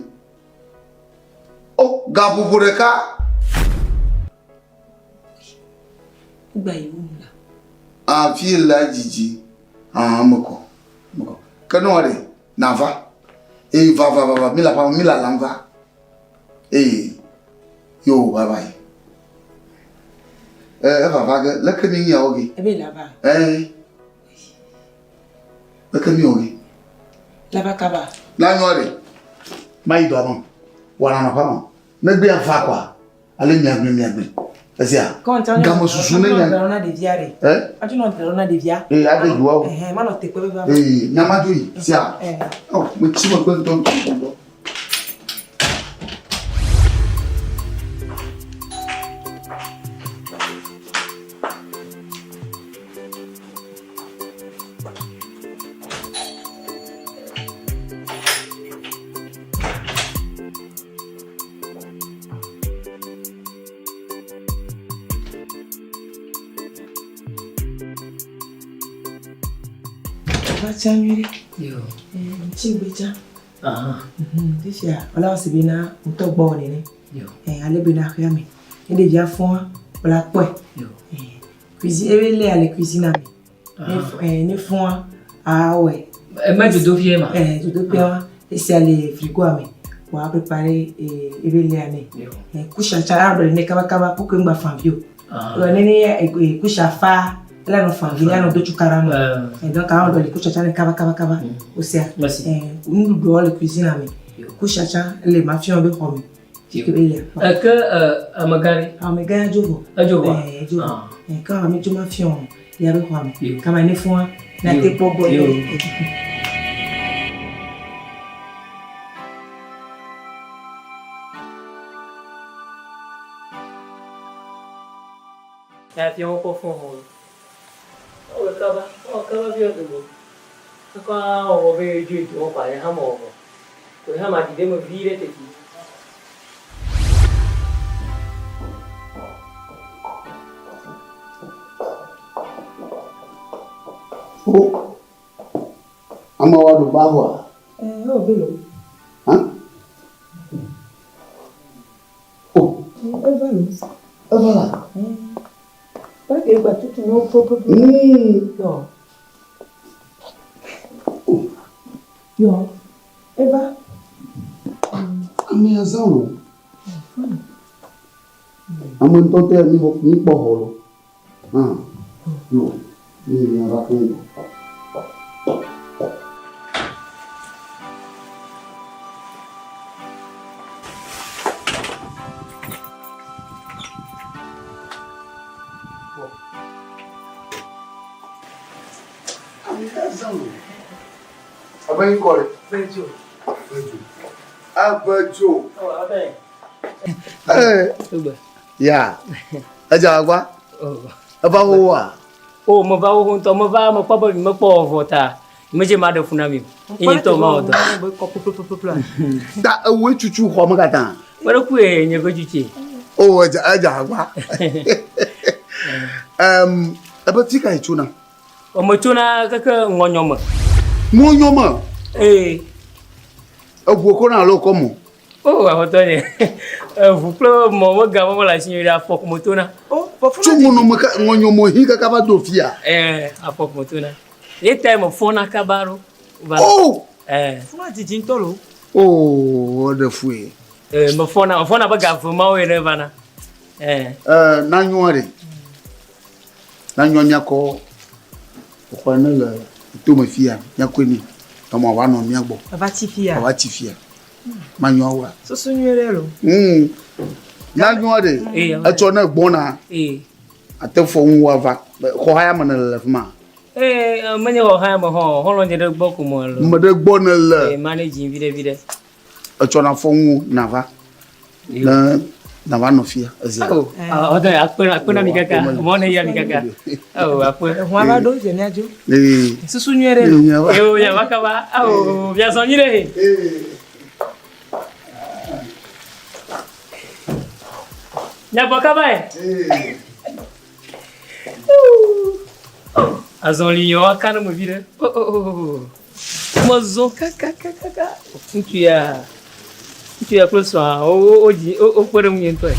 O, gaƒoƒo ɖeka. Gba yi wum la. Ah, fi la dzidzi. Ah, eme kɔ. Eme kɔ. Ke nɔ ɖe, nava. Eye va va va va, mi la mi la lam va. Eye yo bye bye. Eh, eva va ge, leke mi nyawo ge? Ebe la va. Eh. Leke mi wɔ ge? La va kaba. Na nyɔ ɖe. Mayi dɔa me. Wɔna nɔ ƒe me. Megbe ava kɔa. Ale miagbe miagbe. Esia. Game susu ne nya. Na ɖevia ɖe. Eh? Adzo nɔ dzra ɖo na ɖevia. Ee, ade dzoa o. Ɛhɛn, manɔ te kpe be va. Ee, nyama dzo yi. Sia. Ɔ, metsi megbe ŋutɔ ŋutɔ ŋutɔ. Va tsa nyuie ɖe. Yo. Ŋtsi gbe tsa. Fifia, wòle wɔ si be na ŋutɔ gbɔ wɔ nene. Yo. Ale be na xea me. Ne ɖevia fɔa, wòle akpɔe. Yo. Cuisine, ebe lea le cuisine me. Ne fɔa, awɔe. Eme dzodoƒee ma? Eh, dzodoƒea wa. Esia le frigoa me. Wa préparer ebe lea nɛ. Couche tsa aɖɔ ne kaba kaba pour que ŋgba fa vi o. Ne ne couche fa, ele nɔ fa vi, anɔ do tukara me. Donc aɖɔ le couche tsa ne kaba kaba kaba. Osia. Nuɖuɖuawo le cuisine me. Couche tsa le mafiɔ be xɔ me. Eke amegã ɖe? Amegã ya dzo vɔ. Edzo vɔ? Edzo vɔ. Ke ame dzo ma fiɔ ya be xɔa me. Kama ne fɔa na te kpɔ gbɔ. Ya fiɔ wokɔ fɔ hɔ. Ɔwɔ kaba, ɔwɔ kaba fiɔ dogo. Ekɔ awɔ be dzo edo kɔ ale hã mɔ wɔ. Ko hã ma dide me vi ɖe teti. O, ame wa ɖo ba vɔa? Eh, o belo. Hã? O. Eva lo. Eva la. Ba ke gba tutu no po po po. Yo. Yo. Eva. Ame ya zã lo. Ame ŋutɔ te mi mi kpɔ xɔ lo. Ah. Yo. Mi mi va kpe gbɔ. Ame ya zã lo. Abe ŋkɔ ɖe? Abedzo. Abedzo. Abedzo. Ya. Edze agba. Eva wowoa? O, meva wowo ŋutɔ. Meva mekpɔ be mekpɔ vɔ ta. Medze ma ɖe fu na mi. Ye ŋutɔ ma wɔ dɔ. Ta ewoe tutu xɔ me katã. Meɖe kue nye be tutue. O, edze edze agba. Em, ebe fi ka etsona? Metsona keke ŋɔnyɔ me. Ŋɔnyɔ me? Ee. Eʋu kɔna alo kɔ mɔ? O, aƒetɔ nye. Eʋu kple mɔ mega me mele asi nyuie ɖe afɔku metona. Tso ŋɔnyɔ me ke ŋɔnyɔ me hi kaka va do fia. Ee, afɔku metona. Ye tae mefɔna kaba ɖo. O! Ee. Funa didi ŋutɔ lo. O, eɖe fue. Ee, mefɔna, mefɔna be ga eve mawo ene vana. Ee. Ee, nanyɔa ɖe. Na nyɔ míakɔ xɔ ne le tome fia, míakɔe nɛ. Emɔ va nɔ mía gbɔ. Ava tsi fia. Ava tsi fia. Manyɔ wa. Susu nyuie ɖe lo. Na nyɔ ɖe. Etsɔ ne gbɔna. Ate fɔ ŋu wa va. Xɔ haya me ne le fi ma. Ee, menye xɔ haya me hɔ, xɔlɔ̃ nye ɖe gbɔ ko me le. Me ɖe gbɔ ne le. Ee, manage viɖe viɖe. Etsɔ na fɔ ŋu na va. Ne na va nɔ fia. Ezia. Oh, ɔdɔ akpe akpe na mi kaka. Mɔ ne ya mi kaka. Oh, akpe. Ehun ava ɖo dze míadzo. Ee. Susu nyuie ɖe lo. Yo, ya va kaba. Oh, mia zɔ nyi ɖe. Mia gbɔ kaba ye. Azɔli yɔ aka ne me vi ɖe. Oh, oh, oh, oh. Mezɔ kakakakaka. Ŋutsu ya, ŋutsu ya kple srɔ̃a wo wo dzi wokpe ɖe ŋunye ŋutɔe.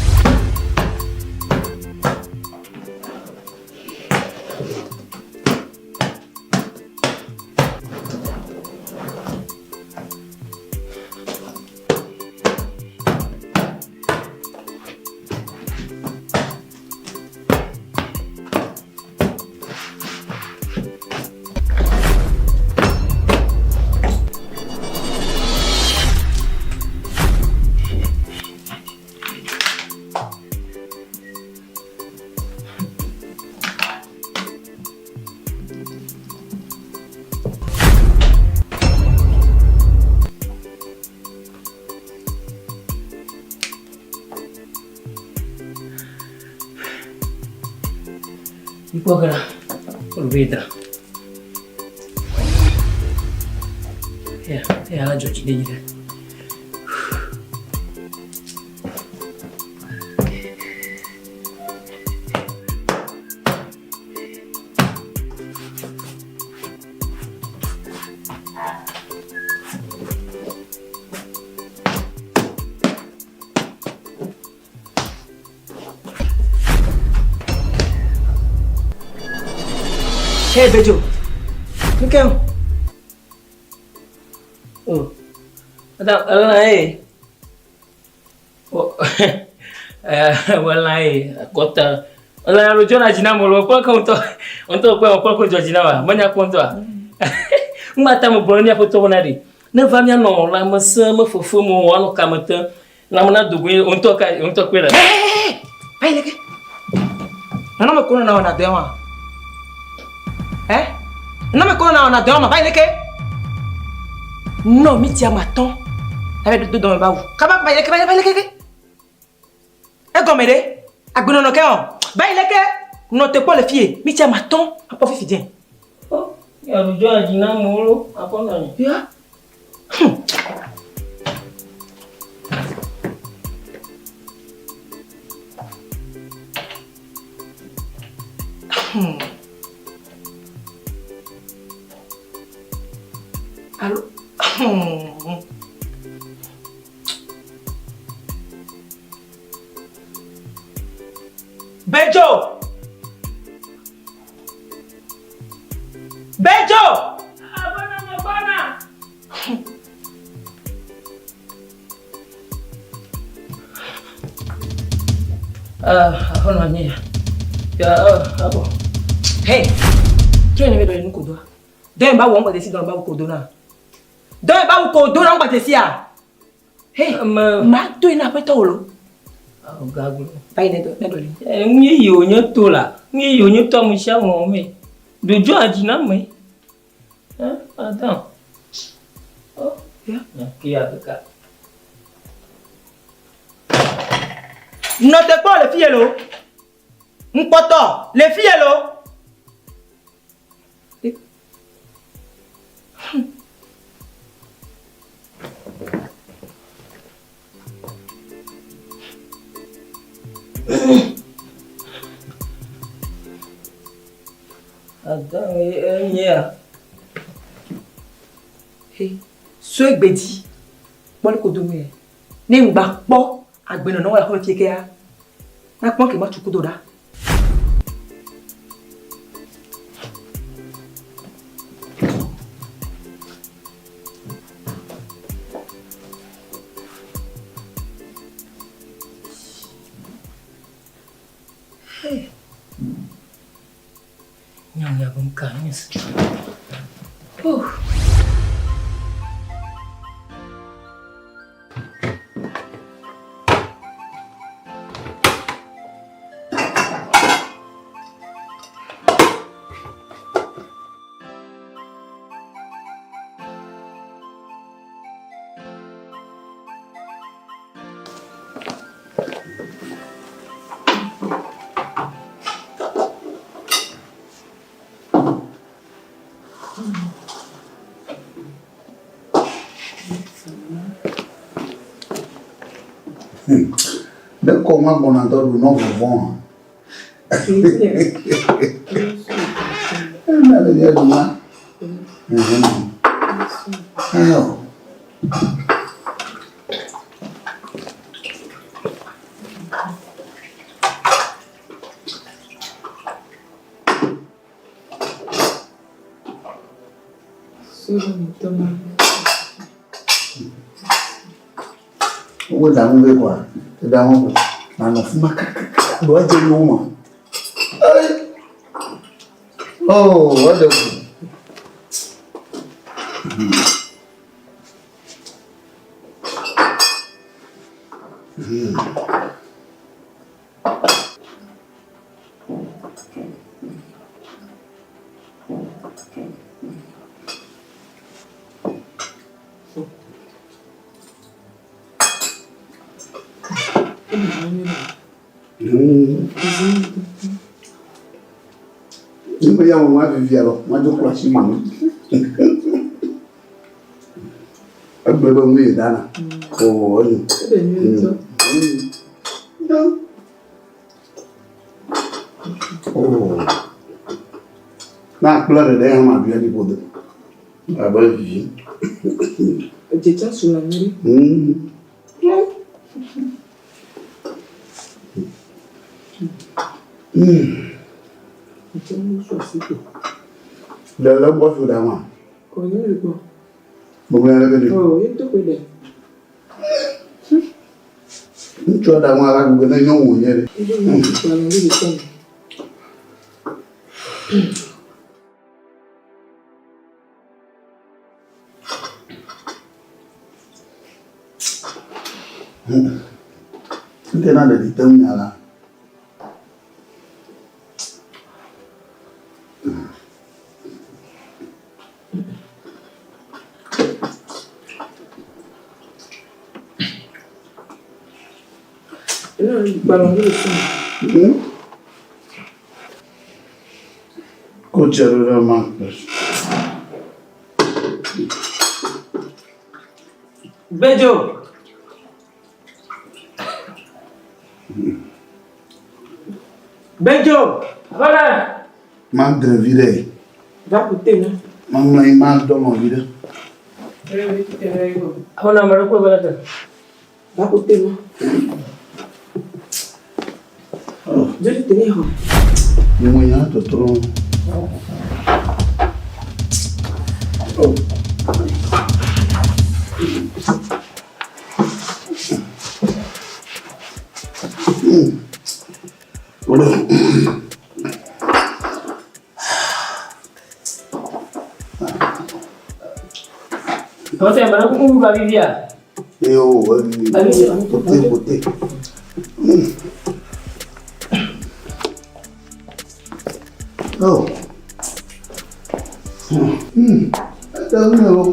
Mikpɔ ge ɖa, wole be dra. Eya, eya la dzɔ dzi ne nyi ɖe. Hey, Bejo. Nu ke o? Oh. Madame, elã ye. Oh. Eh, elã ye. Akɔta. Elã ya ɖo dzɔna dzi na ame lo. Kpɔ ke ŋutɔ. Ŋutɔ kpɔ kpɔ ke dzɔ dzi na wa. Menya kpɔ ŋutɔa. Ŋgbata me gblɔ ne míaƒe tɔwo na ɖi. Ne va míanɔ lãmesẽ me fefe me wòanɔ kame tem. Lãme na do goe ŋutɔ ka ŋutɔ kpɔe ɖa. Ayi leke. Nɔnɔme ko nɔna wɔna dɔe wa. Eh? Nɔnɔme ko nɔna wɔna dɔe wa va yi leke. Nɔ mi tia matɔn. Abe do dɔme ba wu. Kaba va yi leke va yi leke. Egɔme ɖe? Agbenɔnɔ ke ɔ. Va yi leke. Nɔ te kpɔ le fie. Mi tia matɔn. Akpɔ fifi dze. Oh, ya do jɔ dzi na amewo lo. Akpɔ nɔ anyi. Ya. Alo. Bejo! Bejo! Abana mebana. Ah, aƒenɔ nye ya. Ya, ah, abɔ. Hey! Trɔ ne be dɔ ye nu ko doa. Dɔ ye ba wɔ ŋgbadze si dɔ ba wɔ ko do na. Dɔ ye ba wɔ ko do na ŋgbadze sia. Hey, ma toe na aƒetɔ wò lo. Gaglo. Va yi ne dɔ ne dɔ li. Nu yi wònye to la, nu yi wònye to ame sia ame wɔmee. Dodzo adzi na ame. Adam. Oh, ya. Kia kaka. Nɔ te kpɔ le fiye lo. Ŋkpɔtɔ le fiye lo. Adam enyea. Hey, sue gbedzi kpɔ le kodo me. Ne ŋgba kpɔ agbenɔnɔ wɔ le aƒeme fie kea, na kpɔ ke ma tsu kudo ɖa. Hey. Nyɔnu ya be ŋka nye si. Oh. Ne kɔ ŋua gbɔna dɔ ɖu nɔ vɔvɔ̃. Ena le nye ɖu ma. Ayo. Wo da nu be kɔa, eda ŋu ko. Manɔ fi ma kakaka ɖo edze nu ma. Oh, eɖe fu. Ne me ya wɔ ma vivia lɔ, ma dzo kura si ma nu. Egbe be nu yi dana. Oh, enyo. Oh. Na akple ɖeɖe hã ma ɖui aɖi ƒo de. Abe vivi. Edze tsa su le anyi ɖi. Edze nu su asi ko. Le le gbɔ fi ɖa ma. Kɔ nye le gbɔ. Gbogbo ya le ɖe. Oh, ye to koe ɖe. Ŋutsua ɖa ŋua la gbogbo ne nyɔnu wònye ɖe. Eɖo nu kpa le ɖe tɔ me. Ŋke na ɖeɖi te ŋu nya la. Ko tse ɖo ɖe ma. Gbedzo. Gbedzo. Aƒenɔ. Madre vi ɖe. Va ku te na. Mamlɔ anyi madɔ nɔ vi ɖe. Aƒenɔ ame ɖe kpɔe be leke. Va ku te na. Dzo te ne xɔ. Nyemɔ nya tɔtrɔ. Oh. Tɔtɛ ame ɖe kuku va vivia. Yo, kote kote. Oh. Ete ŋu o.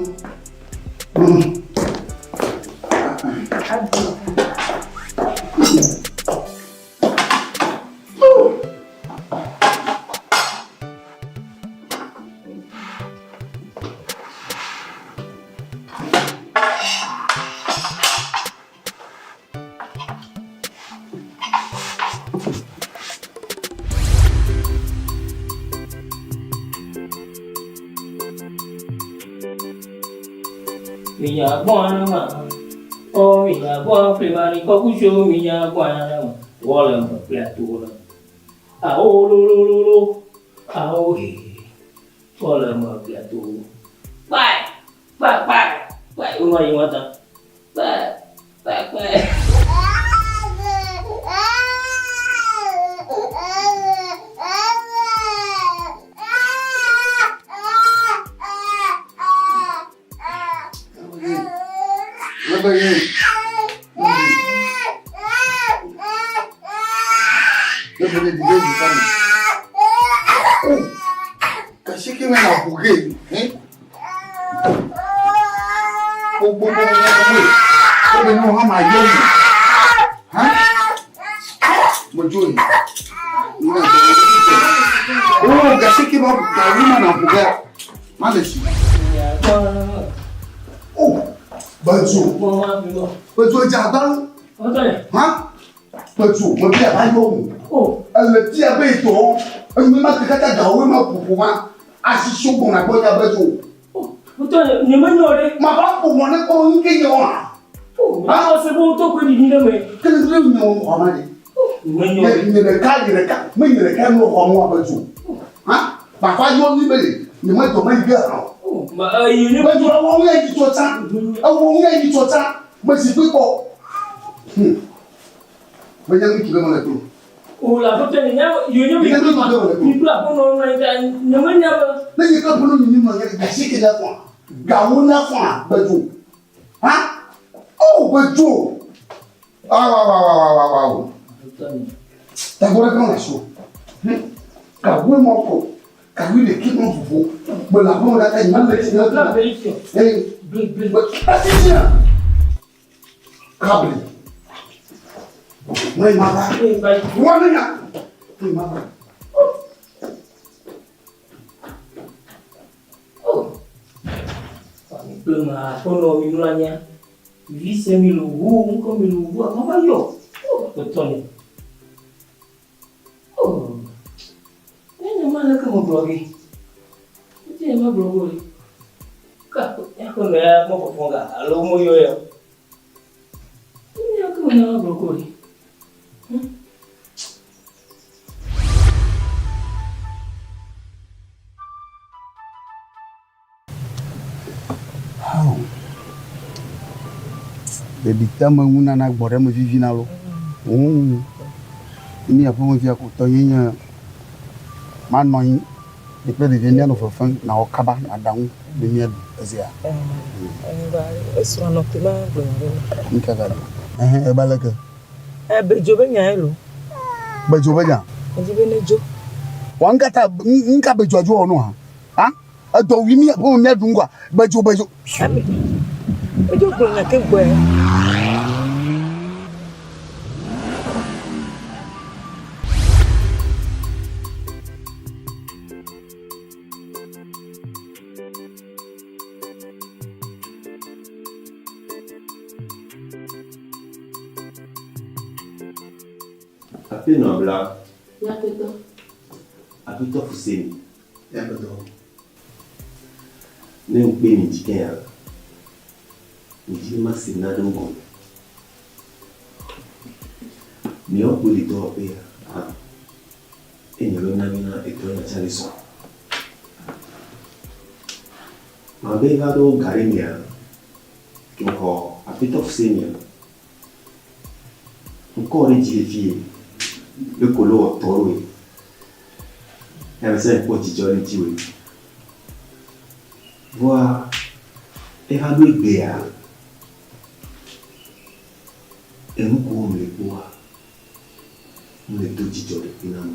Wotɔ nye menyo ɖe. Ma va ƒo ʋɔ ne kpɔ nu ke nye wɔa. Awɔ se be wotɔ koe ɖiɖi ɖe me. Ke ne nye wɔ xɔ ma ɖe. Menyo ɖe. Nye ɖeka nye ɖeka me nye ɖeka nu xɔ mu abe dzo. Ha? Bafa yɔ mi be nye me dɔ me yi ge hã. Ma eyi ne. Me dzo ewɔ nu ya yi tsɔ tsã. Ewɔ nu ya yi tsɔ tsã. Me zikpui kpɔ. Me nye ŋutsu ɖe me le to. O la aƒetɔ nye nya yo nye mi mi kple aƒenɔ nɔ anyi ta nye me nya be. Ne nye kple aƒenɔ nyi nɔ anyi gasi ke nya fɔa gawo nya fɔa gbedzo ha o gbedzo awawawawawawo tagbɔ ɖe kama so gawoe mɔ kɔ gawoe ɖeke mɔ vovo gbele aƒenɔ ɖe nye le tsi nya ee asisia. Kabli. Mwen maba. Mwen ya. Mwen maba. Kple ma aƒenɔ mi mlɔ anyia. Vi se mi lo wu ŋkɔ mi lo wu akɔ va yɔ. Aƒetɔ ni. Oh. Ne nye ma leke me gblɔ ge. Ne nye ma gblɔ go. Ka aƒenɔ ya mɔ fɔfɔ ga alo mo yɔ ya. Ne nye ke me ma gblɔ go. Ao. Ɖeɖi te ame ŋu nana gbɔɖeme vivina lo. Mm. Mi aƒemevia ko tɔnye nye manɔ anyi mi kple ɖevia míanɔ fefem nawɔ kaba naɖa nu ne míaɖu ezea. Esrɔ̃ nɔ te ma gblɔ nya ɖe na. Ŋka gado. Ɛhɛn eba leke? Ɛ bedzo be nya ye lo. Bedzo be nya. Edzi be ne dzo. Wa ŋka ta ŋka bedzoa dzo wɔ no hã? Ha? Edɔ wi mi aƒeme míaɖu ŋgɔa? Bedzo bedzo. Ami. Bedzo gblɔ nya ke gbɔe. Aƒenɔ bla. Nyaƒetɔ. Aƒetɔ Fuseni. Nyaƒetɔ. Ne ŋkpe mi dzi kea, mi dzi be mase nanewo gɔme. Miawo kpoe le dɔwɔƒea hã, eye miawoe na bena edɔ ya tsã le zɔ. Mabe va ɖo ga ɖe mia, ke mexɔ Aƒetɔ Fusenia. Ŋkɔ ɖe dzi le fiye, be kolo wɔ tɔ ɖoe. Ya me sia kpɔ dzidzɔ ɖe ŋutiwòe. Vɔa eva ɖo egbea, enu kewo mele kpɔa, mele do dzidzɔ ɖekpe nam o.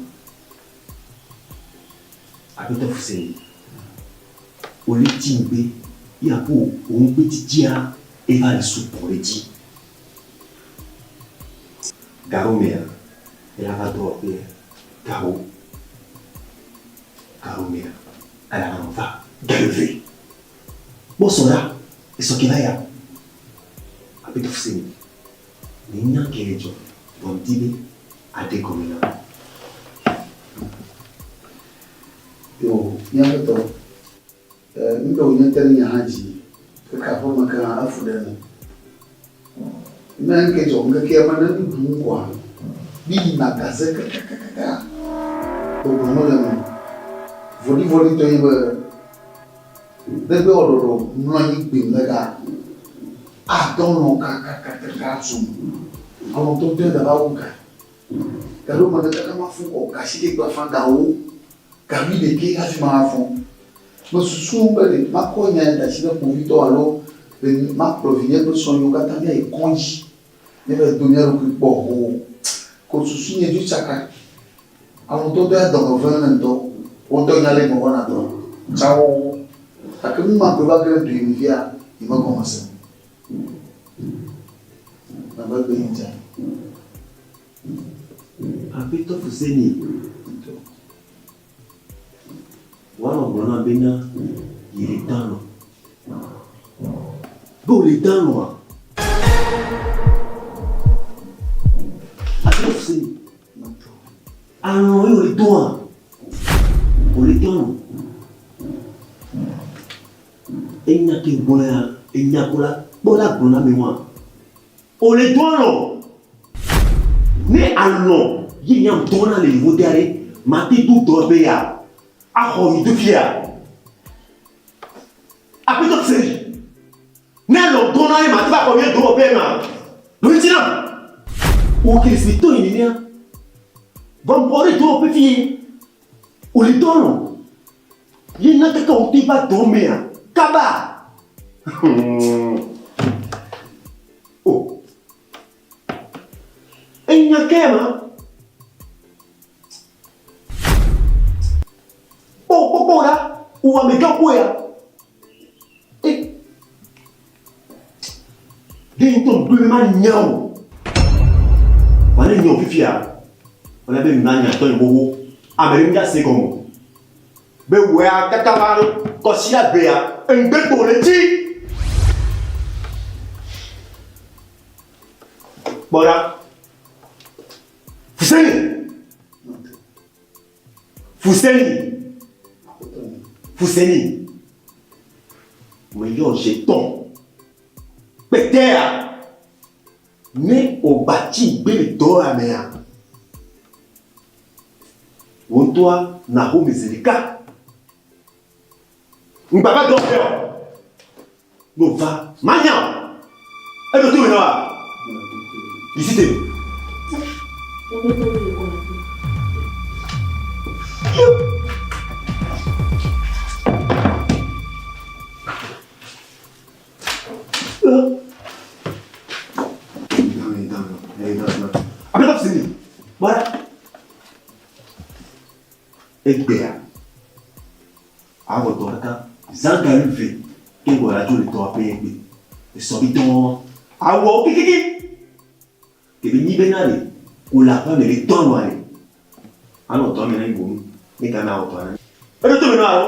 Aƒetɔ Fuseni, wòle tsi ŋgbe ye aƒo wò ŋgbedzedzea eva le sugbɔ ɖe edzi. Gaɖomea, ela va dɔwɔƒea gawo. Gaɖomea, ela va nɔ va gaeve. Kpɔ sɔ ɖa, esɔ ke va ya. Aƒetɔ Fuseni, menya ke le dzɔ, vɔ ŋdi be aɖe gɔme nam. Yo, mía ƒetɔ, nu ɖe wònye te ɖe nye hã dzi, keke aƒeme ke hã efu ɖe nu. Ne ŋke dzɔ ŋkekea me ne nu ɖum koa, mi yina gaze kakakaka, gbɔgblɔ mele eme o. Vɔɖivɔɖitɔe nye be, ne gbe wɔ ɖɔɖɔ mlɔ anyi gbim le ga, adɔ lɔ̃ kakakakaka zum. Alɔ̃dɔdɔe gava wu ga. Gaɖo me ɖe kaka mafɔ kɔ gasiɖe kple afã gawo ga wuiɖekɛ hafi mafɔ. Mesusu be ɖe makɔ nya ya da asi ɖe kpovitɔ alo ɖe makplɔ vinye kple srɔ̃nyewo katã míayi kɔdzi míava do mía ɖokui kpɔ o. Ko susu nye dzo tsaka. Alɔ̃dɔdɔ ya dɔme vem ne ŋutɔ. Wò ŋutɔ nya ale mewɔna dɔ tsã xoxo. Gake nu ma koe va ge ɖe doe me fia, nyemegɔme se o. Mebe gbe yi dza. Aƒetɔ Fuseni, woanɔ gblɔ nam bena yele dan lɔ. Be wòle dan lɔa? Aƒetɔ Fuseni, alɔ ye wòle dɔa? Wòle dan lɔ. ke gblɔ ya, enya ko la kpɔ la gblɔ na ame wa. O le dɔ alɔ. Ne alɔ ye nya dɔ na le yewo dea ɖe, mate do dɔ be ya axɔ mi do fia. Aƒetɔ se ne alɔ dɔ na ye mate va xɔ mi do be ma. Do ŋuti nam. O Kristi to yi nenea. Vɔ ŋkɔ ɖe dɔ ƒe fie. O le dɔ alɔ. Ye na kaka wo te va dɔ mea. Kaba. O. Enya ke ma. Kpɔ kpɔ kpɔ ɖa. Wò amegã kpɔ ya. E. Ɖe ŋutɔ ŋgbe be manya o. Vɔ ne nya o fifia, wòle be manya tɔ yi xoxo. Ame ɖe ŋdza se gɔme o. Be wòea kaka va ɖo kɔsia gbea, ŋgbe kpo le dzi. Kpɔ ɖa. Fuseni. Fuseni. Fuseni. Meyɔ jetɔn. Kpɛtɛa. Ne wògba tsi gbe le dɔ ya mea, wò ŋutɔa nàxo mi zi ɖeka. Ŋgba va dɔ ƒe o. Ne wòva, manya o. Eɖo to me na wa. Yi te. Aƒetɔ Fuseni, kpɔ ɖa. Egbea, awɔ dɔ ɖeka zã ga wuieve ke ŋgɔ la dzo le dɔwɔƒe egbe. Esɔ bi dɔɔ. Awɔ wo kikiki. Ke be nyi bena ɖe ko le aƒea me le dɔ nɔa ɖe. Anɔ dɔ me na mi boŋ. Ne game awɔ dɔa na mi. Eɖo to me nɔ alo?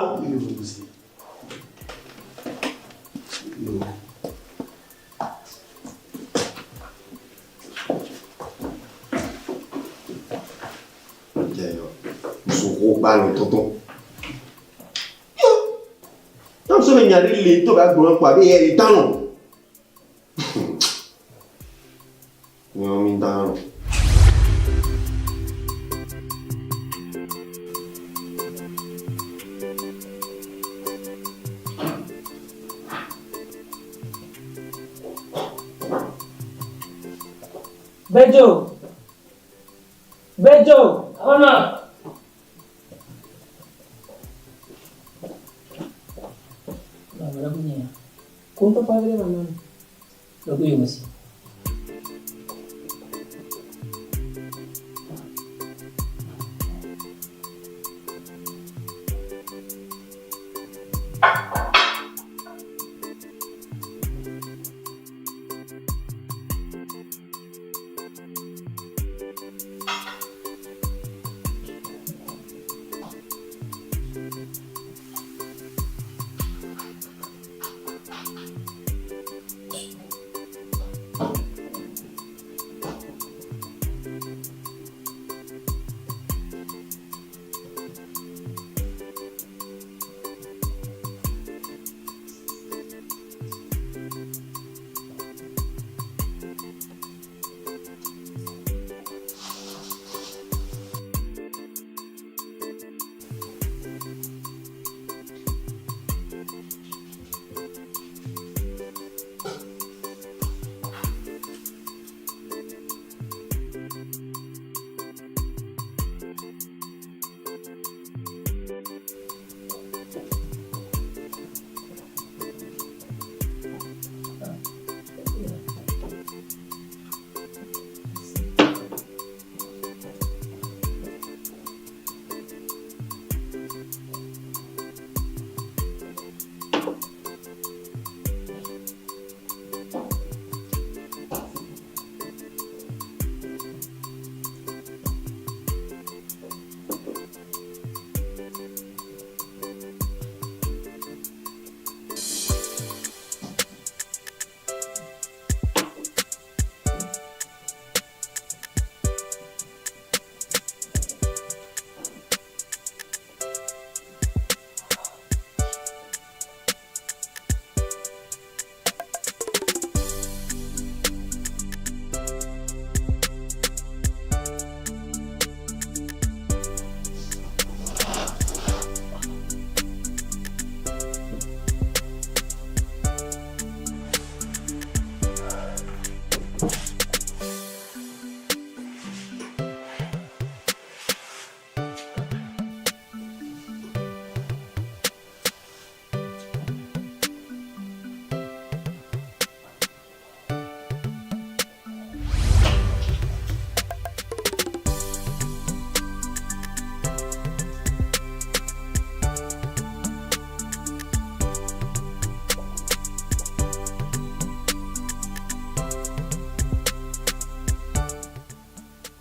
Nya ɖe le ŋutɔ be agblɔ kpɔ abe eya le dan nɔ. Míawo mi dan nɔ. Gbedzo! Gbedzo! Xɔnɔ!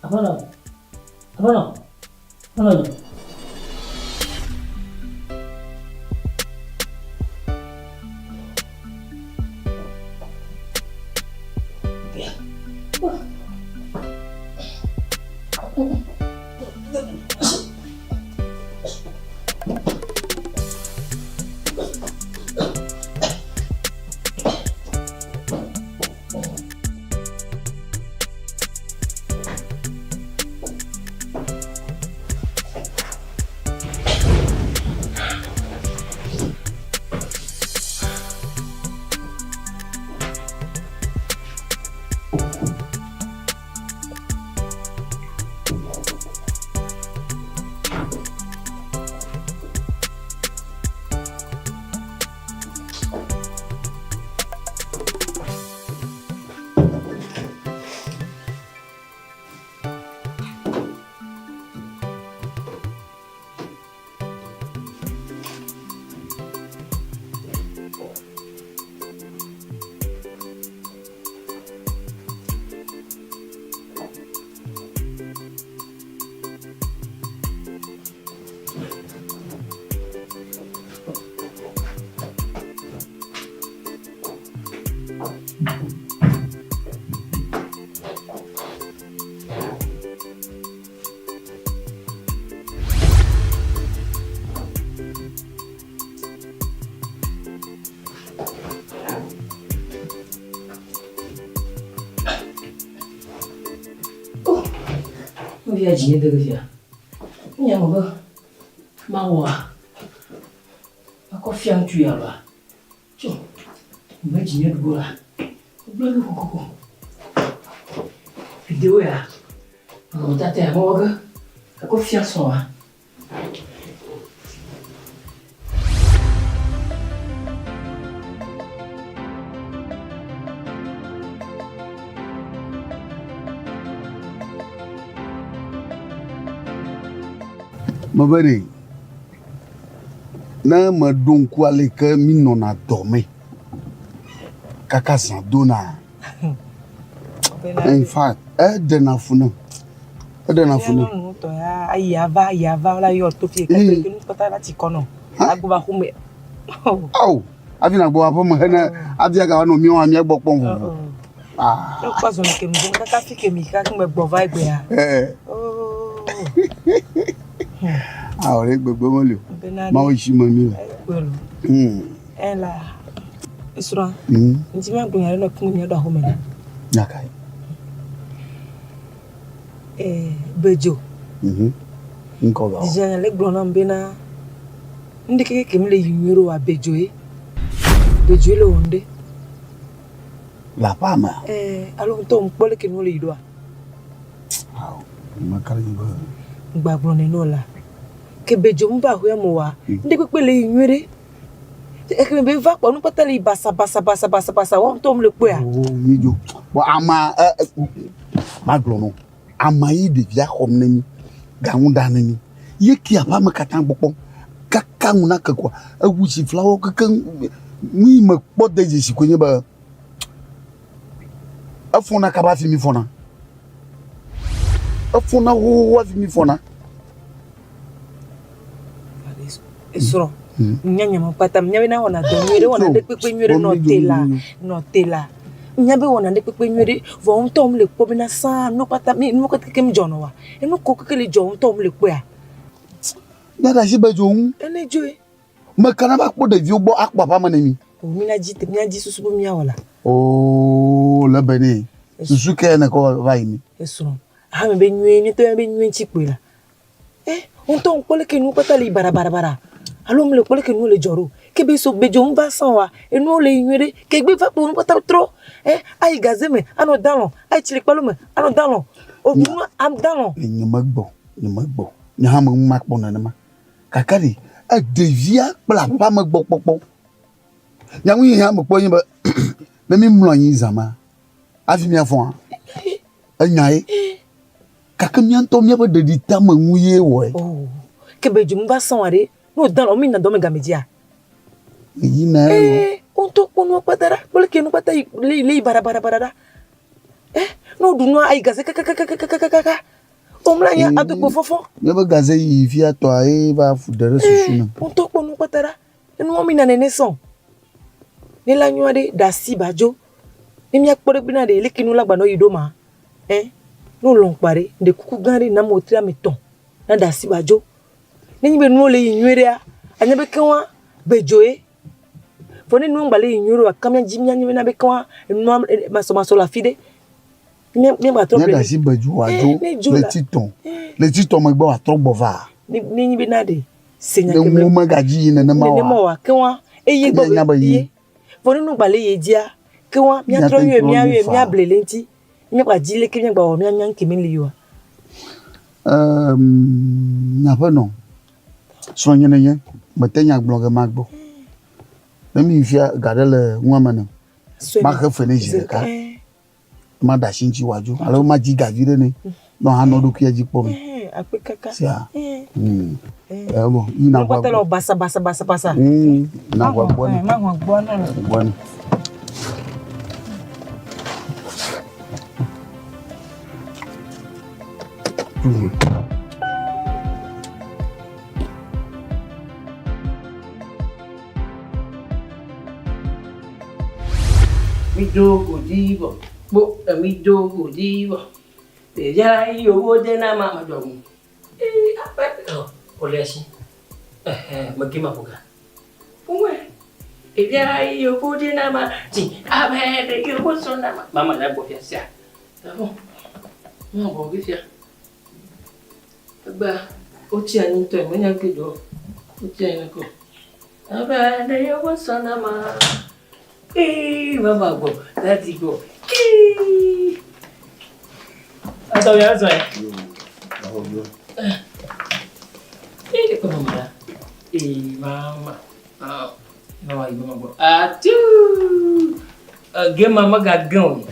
Aƒenɔ. Aƒenɔ. Aƒenɔ. Nuvia dzinye de ge fia. Nya me be mawɔa makɔ fia ŋutsu ya loa. Tso me dzinye ɖu la. Wogblẽ ge kokoko. Video ya nɔnɔmetata ya mewɔ ge akɔ fia srɔ̃a. Mebe ɖe, ne meɖo ŋku ale yi ke mínɔna dɔ me kaka zã dona, in fact, eɖena fu nam. Eɖena fu nam. Nyɔnu tɔ ya ayi ava ayi ava wola yɔ to fie keke ke nu kpata la tsi kɔ nɔ. Agbɔ va xome. Ao, hafi nàgbɔ va aƒeme hene hafi agava nɔ míawo hã mía gbɔ kpɔm vovo. Ah. Ne kpɔ zɔli ke mi zɔn kaka fi ke mi kaka me gbɔ va egbea. Eh. Oh. Awɔ ɖe gbegbe meli o. Mawu si me mi le. Ela. Esrɔ̃. Ŋdi ma gblɔ nya ɖe nɔ kunu mi ɖo axome na. Nya kae? Eh, Bedzo. Mhm. Ŋkɔ ga. Dizia le gblɔ nam bena ŋɖe keke ke mi le yi nyuie ɖo wa Bedzo ye. Bedzo le wɔ ŋɖe. Le aƒea mea? Eh, alo ŋutɔ ŋkpɔ leke nuwo le yi ɖoa? Ao, meka ɖe edzi be. Ŋgba gblɔ nɛ nɔ la. Ke Bedzo ŋva aƒea me oa, ŋɖe kpekpe le yi nyuie ɖe. Eke me be va kpɔ nu kpata le yi basa basa basa basa basa wɔ ŋutɔ le kpɔea. Oo, mi dzo. Bɔ ama e e magblɔ nɔ. Ama yi ɖevia xɔm ne mi. Gaŋu ɖa ne mi. Ye ke aƒea me katã gbɔ kpɔm. Kaka ŋu na ke koa, ewu dzi flawo kekeŋ. Nu yi me kpɔ de dzesi koe nye be efɔna kaba hafi mi fɔna. Efɔna xoxoxo hafi mi fɔna. Esrɔ̃. Nya nya ma kpata nya be na wɔna dɔ nyuie ɖe wɔna ɖe kpekpe nyuie ɖe nɔ te la nɔ te la. Nya be wɔna ɖe kpekpe nyuie ɖe vɔ ŋutɔ le kpɔ bena sãa nu kpata mi nu kpata kekem dzɔ nɔ wa. Enu ko keke le dzɔ ŋutɔ le kpɔa. Nya ɖe asi be dzo ŋu. Ene dzoe. Meka na va kpɔ ɖeviwo gbɔ akpɔ aƒea me ne mi. O mi na dzi mia dzi susu be mia wɔ la. Oo le be ne susu ke ne kɔ va yi mi. Esrɔ̃. Hame be nyuie mi to be nyuie ŋtsi kpoe la. Eh, ŋutɔ ŋkpɔ leke nuwo kpata le yi baɖabaɖabaɖa alo mele kpɔ leke nuwo le dzɔ ɖo. Ke be so be dzo ŋva sã oa, enuwo le yi nyuie ɖe. Ke gbe va kpo nu kpata trɔ. Eh, ayi gaze me anɔ dalɔ, ayi tsilikpalo me anɔ dalɔ. Oɖu nu am dalɔ. Nye megbɔ, nye megbɔ. Nye hã me ŋu makpɔ nenema. Gake ɖe, eɖevia kple aƒea me gbɔ kpɔkpɔ. Nya ŋu yi hã mekpɔ nye be ne mi mlɔ anyi zã ma, hafi miafɔa, enya ye. Gake mía ŋutɔ míaƒe ɖeɖiteameŋu ye wɔe. Oh, ke be dzomu va sɔ̃ aɖe, ne wòda lɔ, míyina dɔ me game dzia? Yina elo. Ee, wo ŋutɔ kpɔ nua kpata ɖa, kpɔ leke nu kpata yi le le yi baɖabaɖabaɖa ɖa. Eh, ne woɖu nua ayi gaze kakakakakakaka. Womlɔ anyi adokpo fɔfɔ. Míaƒe gaze yi fia tɔa ye va fu ɖe ɖe susu me. Ŋutɔ kpɔ nu kpata ɖa. Enua mi na nene sɔn. Ne la nyɔa ɖe ɖe asi ba dzo. Ne míakpɔ ɖe bena ɖe leke nu la gbanɔ yi ɖo ma. Ɛ ne wolɔ̃ kpa ɖe ɖe kuku gã ɖe nam wòtri ame tɔ̃ na ɖe asi ba dzo. Ne nyi be nuwo le yi nyuie ɖea, anya be keŋua be dzoe. Vɔ ne nuwo ŋgba le yi nyuie ɖe oa, ke míadzi míanya bena be keŋua enua masɔmasɔ le afi ɖe. Mía míagbatrɔ Míaɖe asi be dzo wòadzo Ne dzo la- ɣleti tɔ̃. Ɣleti tɔ̃ megbe wòatrɔ gbɔ va. Ne ne nyi bena ɖe se nya Ne ke nuwo megadzi yi nenema oa, nenema oa, keŋua eye ke gbɔ míanya be be yi. ye. Vɔ ne nu gba le ye dzia, keŋua míatrɔ Míate ŋu yɔe trɔ míayɔe yɔe faa. míable le eŋuti. Míagba dzi leke míagba wɔ míanya ŋke meli oa. Ehm, nye aƒenɔ, srɔ̃nye nenye, mete nya gblɔ ge magbɔ. Ne mi fia ga ɖe le nua me ne, maxe fe ne zi ɖeka. Maɖe asi ŋuti wòadzo alo madzi ga vi ɖe nɛ ne wòanɔ eɖokuia dzi kpɔm. Sia. Hmm. Ebɔ, yina ʋua gbɔ. Basa basa basa basa. Yina ʋua gbɔ ne. Gbɔ ne. Mi do godi vɔ kpo mi do godi vɔ. Ɖevia yi wo de na ma ma dzɔgu. Ee aƒe ɔ wòle esi. Ɛhɛ mege ma ƒoga. Ƒome ɖevia yi wo de na ma ti abe ɖevi wo sɔ na ma. Mama la gbɔ fia sia. Ɛvɔ. Ma gbɔ fia. Egbea wotsi anyi ŋutɔ menya ke do. Wotsi anyi ko. Abe ɖevi wo sɔ na ma. Ee mama gbɔ dadi gbɔ. Ee. Atɔ ya zɔ ya. Ee kɔ mama la. Ee mama. Ah mama yi mama gbɔ. Atu. Ge mama ga ge o.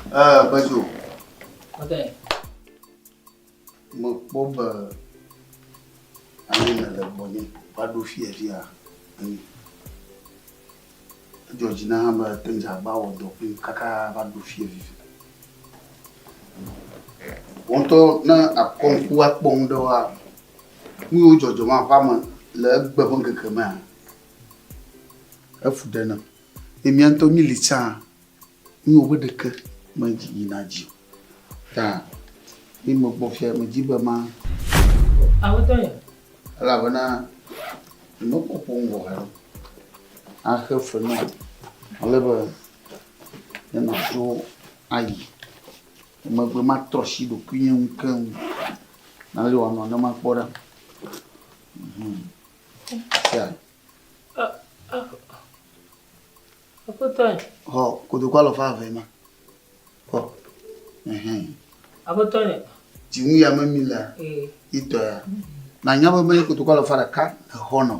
Eh Bedzo. Ɔtɛ. Mekpɔ be ale nèle gbɔnye va ɖo fiya fia enyo. Edzɔ dzi na hã be ete ŋu dze agbagba wɔ dɔ kplim kaka va ɖo fiya fifi. Wò ŋutɔ ne àkɔ ŋku akpɔ nu ɖewoa, nu yiwo dzɔdzɔm aƒea me le egbe ƒe ŋkeke mea, efu ɖe nam. Ye mía ŋutɔ míli tsã, nu yiwo ƒe ɖeke meyina dzi o. Ta ne megbɔ fia, medzi be ma. Aƒetɔ nye. Elabena nyemekpɔ ƒo nu vɔ haɖe o. Axe fe na wò ale be ne nàdzo ayi. Emegbe matrɔ asi ɖokuinye ŋu keŋ. Ale wòanɔ ne makpɔ ɖa. Mhm. Sia. Aƒetɔ nye. Xɔ kotoku alafa eve ma. Xɔ. Ɛhɛn. Aƒetɔ nye. Dzinu ya me mi lea, yi tɔ ya. Nanya be menye kotoku alafa ɖeka nèxɔ nɔ.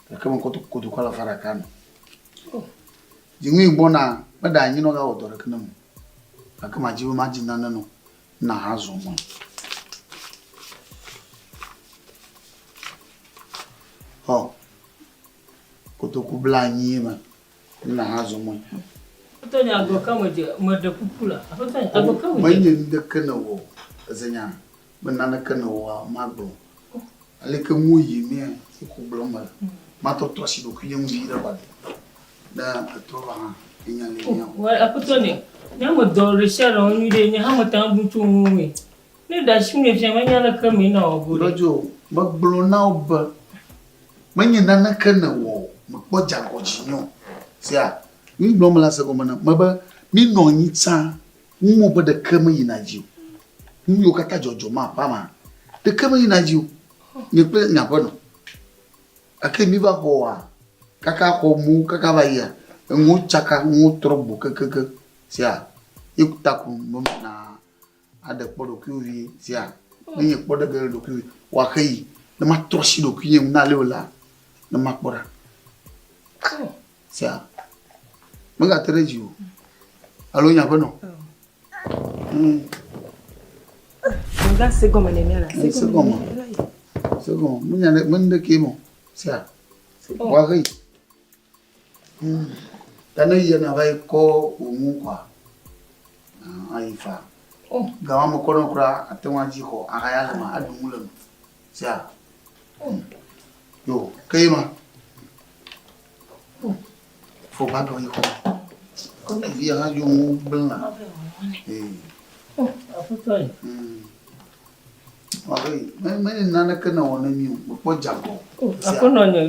Gake mekɔ kotoku alafa ɖeka nɔ. Dzinu yi gbɔna, meɖe anyi nɔ gawɔ dɔ ɖeke nam o. Gake madzi be madzi nane nɔ na hazɔ mɔ. Xɔ. Kotoku blanyi ye ma. Na hazɔ mɔ. Aƒetɔ nye agɔ ka me dze meɖe kuku la. Aƒetɔ nye agɔ ka me dze. Menye ŋdeke ne wɔ eze nya be naneke ne wɔa magblɔ. Aleke nuwo yi mea ko gblɔm mele. Matɔtrɔ asi ɖokuinye ŋu viɖe kɔ ne etrɔ va hã enya le mía o. Aƒetɔ nye, nye ame dɔ ɖesiaɖe wɔ nyuiɖe, nye hã mete ŋu abu tso ŋuwòe. Ne ɖe asi ŋu fia menya leke mee na wɔ go ɖe. Ɖɔdzo, megblɔ na wò be Menye naneke nèwɔ o, mekpɔ dze agɔ dzinye o. Sea, nu gblɔm mele ase gɔme nam mebe míenɔ anyi tsã, nuwo ƒe ɖeke meyina dzi o. Nu yiwo katã dzɔdzɔm aƒea mea, ɖeke meyina dzi o. Nye kple nye aƒenɔ. Gake míva xɔ oa, kaka xɔ mu kaka va yia, enuwo tsaka, nuwo trɔ gbo kekeake. Sea, ye ta ko mena aɖe kpɔ ɖokuiwò vie sia ne nye kpɔ ɖe ge le ɖokuiwò wòaxe yi ne matrɔ asi ɖokuinye ŋu na ale o la ne makpɔ ɖa sia megate ɖe dzi o alo nye aƒenɔ. Nga se gɔme ne mía la. Se gɔme. Se gɔme. Menya ne mende ke mo. Sia. Wòaxe yi. Ta ne yia na va yi kɔ wò ŋu kɔa, ayi fa. Gama me kɔ ɖe kura ate ŋu adzi xɔ ahaya le me aɖu nu le me. Sia. Yo, ke ye ma. Fɔ ba gɔ yi xɔ. Evi ya hã dzo ŋu gblẽ la. Ee. Aƒetɔ yi. Ɔhe, me me naneke ne wɔ ne mi o. Mekpɔ dze agɔ. Aƒenɔ nye.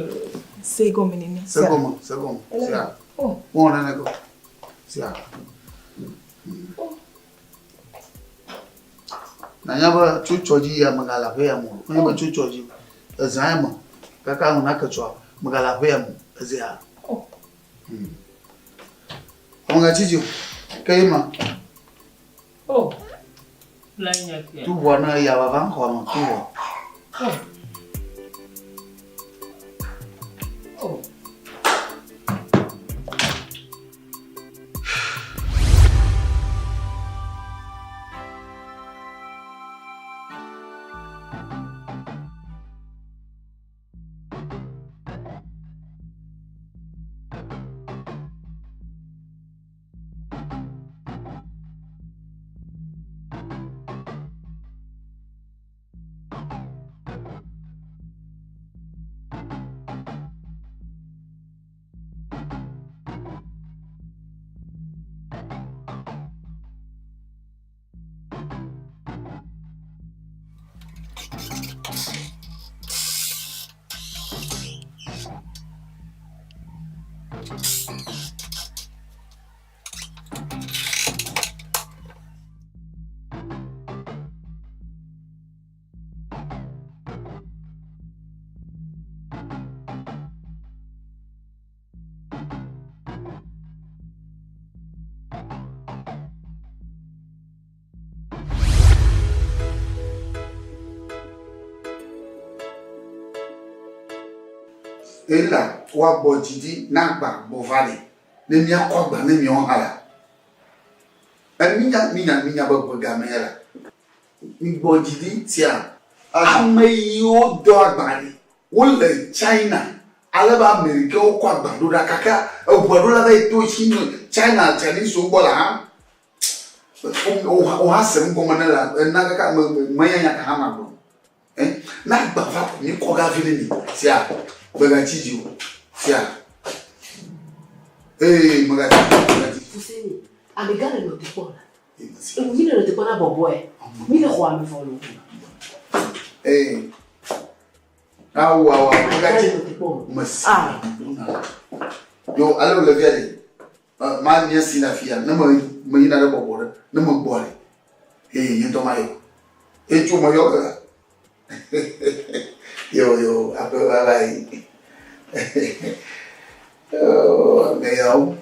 Se gɔme nene. Se gɔme, se gɔme. Sia. Wɔn nane ko. Sia. Nanya be tso tsɔ dzi ya megale aƒe ya me o. Menye be tso tsɔ dzi o. Ezã ya me kaka ŋu nake tsɔa megale aƒe ya me o. Ezea. Amegatsi dzi o. Ke ye ma. Oh. La nya kia. Tu ʋɔa ne eya vava xɔa me tu ʋɔ. Oh. Oh. Ela woagbɔ dzi ɖi na agba gbɔ va li ne míakɔ agba ne míawo hã la. Eminya minya minya be ʋe game ya la. Migbɔ dzi ɖi tia. Ame yiwo dɔ agba ɖi wole China ale be Amerikawo kɔ agba ɖo ɖa kaka eʋua ɖo la va yi to Chine China Chinese wo gbɔ la hã. Wo hã se nu gɔme ne la ena kaka me menya nya ka hã magblɔ. Eh, na agba va ko mi kɔ gavi ne mi. Sia, megatsi dzi o. Sia. Ee, megatsi dzi, megatsi dzi. Fuseni, amegã le nɔ te kpɔ la. Ewu mi le nɔ te kpɔ na bɔbɔe. Mi le xɔ ame vɔ lo. Ee. Awu, awu, awu, megatsi. Mesi. Yo, ale wòle fia ɖe. Ma nye si le afia. Ne me me yina ɖe bɔbɔ ɖe, ne me gbɔ ɖe. Ee, nye ŋutɔ mayɔ. Etso meyɔ ke la. Yo, yo, aƒe va va yi. Oh, ame yawo.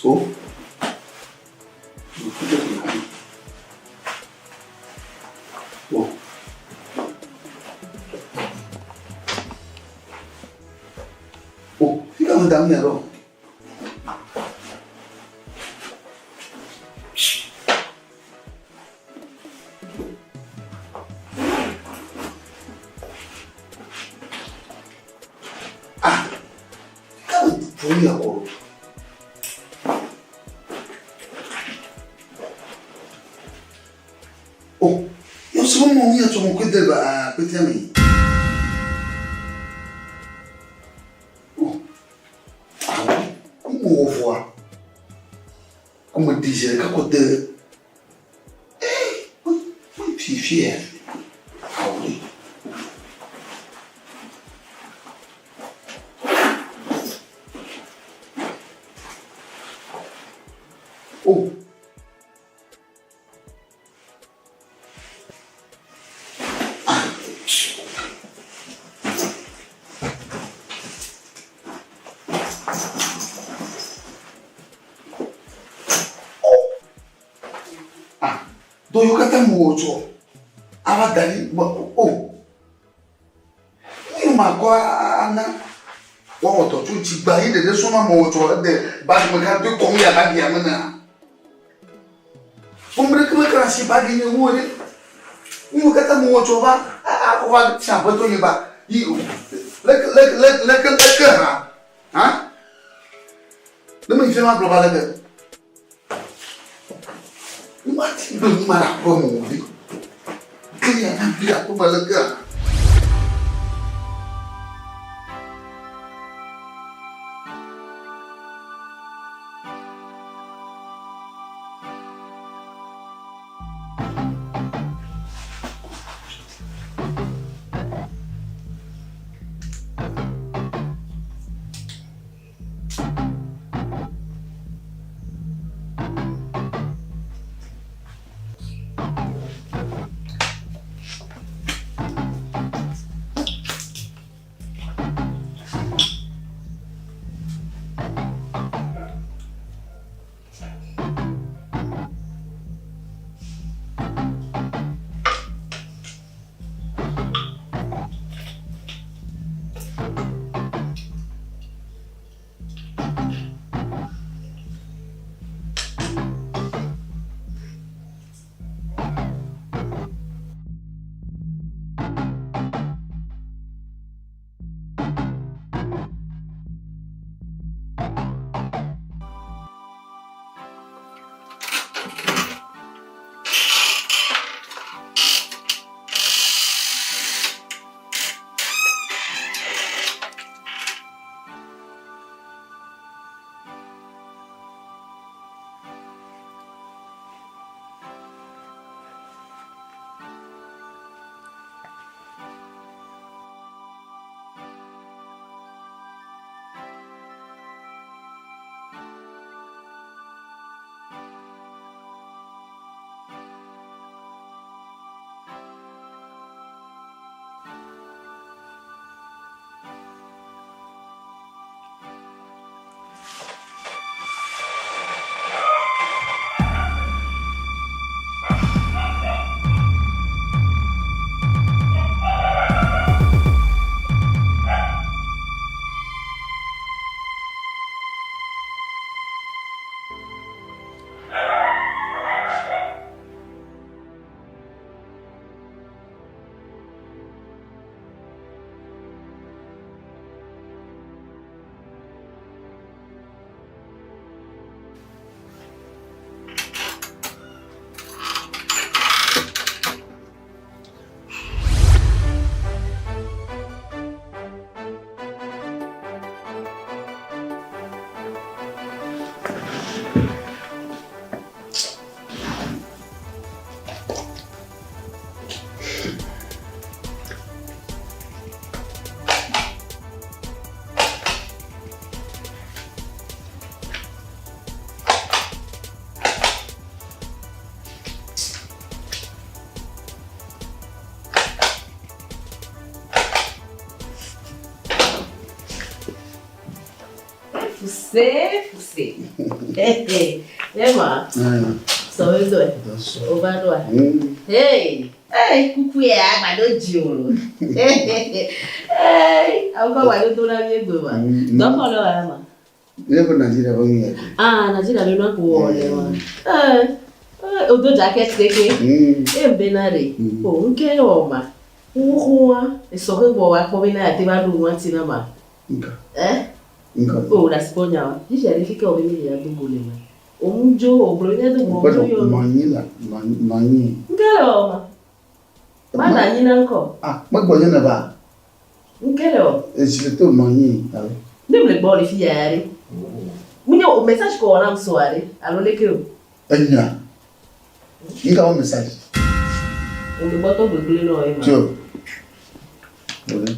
Oh. Oh. Oh, fika me da nu ya ɖo. Ah, fika me ƒo nu ya kɔ ɖo. Oh, yɔ srɔ̃ mɔ nu ya tsɔ mɔ kpe de ba kpetia me. Oh, awo, mo wɔ vɔa. Ko me di zi ɖeka kɔ de. Eh, mo fifia. Awo ɖe. Oh. Ah, dɔ yiwo katã mewɔ tsɔ ava da ɖi be o. Nu yi makɔ ana woawɔ dɔ tso dzi gba yi ɖeɖe sɔŋ ma mewɔ tsɔ ede bagi me ka do kɔm ya bagia me nea. Ƒome ɖeke mekana asi bagi nye ŋu o ɖe. Nuwo katã mewɔ tsɔ va akɔ va tsi aƒetɔ nye ba yi leke leke leke leke leke hã hã ne meyi fia magblɔ va leke. Womati gbe nu ma le aƒe me o ɖe. Ke ya na gbe aƒe me leke hã. Fuse, fuse. Ema. Sɔwe dɔe. O va ɖoa. Hey, hey, kuku ya agbado dzi o. Hey, awo kɔ agbado do na mi egbe ma. Dɔkɔ le wa ma. Ne ƒe Nigeria ƒe nu ya. Ah, Nigeria ƒe nua ko wɔ le wa. Eh, eh, o do jacket keke. E mbena re. O nke wɔ ma. Xoxoa, esɔ ke gbɔ wa kpɔ bena ate va ɖo nua ti na ma. Nka. Eh? Nka. O la sikɔ nya wa. Fifia ɖe fike wɔ be mi ya do go le ma. O mu dzo, o gblɔ be mi do go Gbɔdɔ nɔ anyi la, nɔ anyi. Nke le wɔ ma. Ma na anyi na ŋkɔ. Ah, megbɔ nye ne va. Nke le wɔ. Esi le to nɔ anyi alo. Ne mle gbɔ le fi ya ɖe. Munye o message ko wɔnam soa ɖe alo leke o. Enya. Nka wɔ message. O le gbɔtɔ gbegble nɔ ema. Tio. Wole.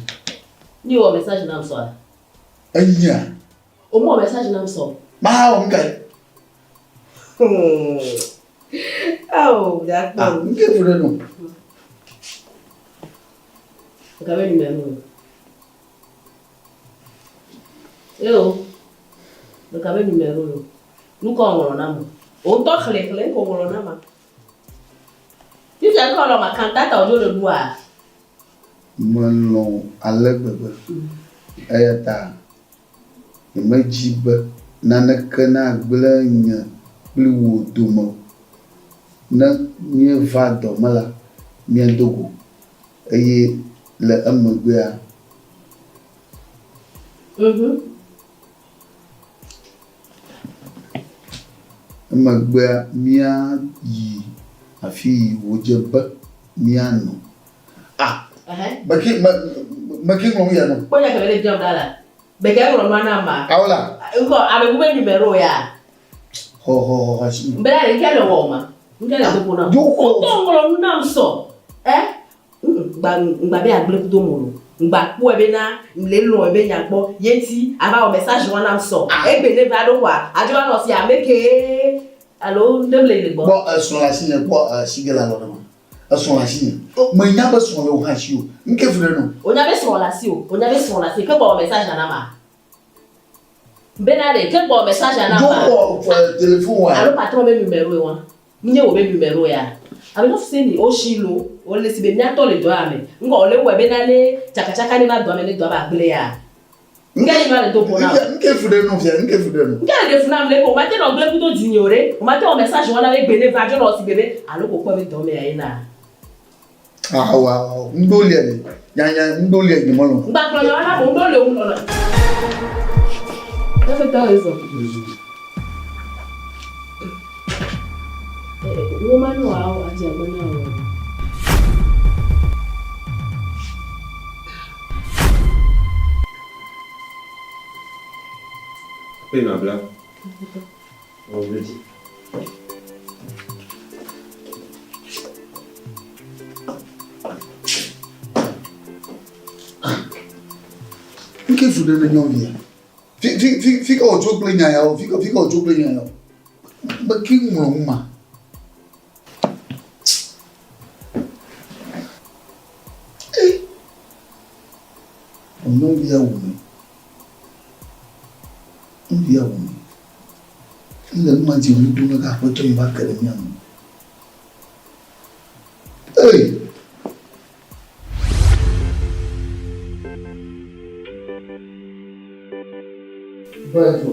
Ni wɔ message nam soa. Enya. O mu wɔ message nam so. Ma wɔ nka. Awo, dakpɔ. Ah, nke fu ɖe no. Nka be numéro. Eo. Nka be numéro yo. Nu kɔ ŋlɔ na mo. O ŋutɔ xlẽ xlẽ ko ŋlɔ na ma. Fifia ŋkɔ lɔ ma kantata wo le ɖua. Melɔ̃ ale gbegbe eya ta nyemedi be naneke nagblẽ nye kpli wò dome o. Ne míeva dɔ me la, míado go eye le emegbea. Emegbea míayi afi yi wòdze be míanɔ. Ah! Meke, me, meke ŋlɔ nu ya nɔ. Kpɔ nya ke mele biam ɖa la. Beke ŋlɔ nua na ma. Awo la. Ŋkɔ ame bu be numero ya. Xɔ xɔ xɔ asi. Mbela ɖe ŋke le wɔ ma. Ŋke le dopo na. Yo xɔ. Wotɔ ŋlɔ nu nam sɔ. Eh? Ŋgba ŋgba be agble kudo mo lo. Ŋgba kpɔe be na le lɔe be nya gbɔ. Yeti ava wɔ message wa nam sɔ. Egbe ne va ɖo kɔa. Adzo va nɔ si ame ke alo ŋɖe mle le gbɔ. Kpɔ esrɔ̃ le asinye kpɔ asi ge le alɔ ɖe ma. Esrɔ̃ le asinye. Menya be srɔ̃ le wò hã asiwò. Ŋke fu ɖe nɔ. Wonya be srɔ̃ le asiwò. Wonya be srɔ̃ le asiwò. Ke gbɔ wɔ message na ma. Bena ɖe ke gbɔ message na ma. Dzo xɔ téléphone wa. Alo patron be numéro wa. Nye wò be numéro ya. Ame no se ni o shi lo. O le si be mía tɔ le dɔ ya me. Ŋkɔ o le wɔ bena ne tsakatsaka ne va dɔa me ne dɔa ba gble ya. Ŋke yi va le do ƒo na. Ŋke fu ɖe nɔ fia, ŋke fu ɖe nɔ. Ŋke le ɖe fu nam le ko ma te nɔ gble kudo dzinye o ɖe. O ma te wɔ message wa na be gbe ne va dzo nɔ si gbe be alo ko kpɔ be dɔ me ya ye na. Awo awo ŋɖo lia le nya nya ŋɖo lia nye melɔ. Ŋgba gblɔ nya wa na mo ŋɖo le ŋu nɔnɔ. Efe tɔ ezɔ. Wo ma nɔ awo adze agbe na wo. Pe ma bla. Vendredi. Nke fu ɖe ne nyɔnuvia. Fi fi fi fi ka wòtso kple nya yawo? Fi ka fi ka wòtso kple nya yawo? Be ke ŋlɔ nu ma. Eh! Nyɔnuvia wu me. Nyɔnuvia wu me. Ele nu ma dzi ɣli dom ɖe aƒetɔ yi va ke ɖe mía ŋu. Ei! Bɛnso.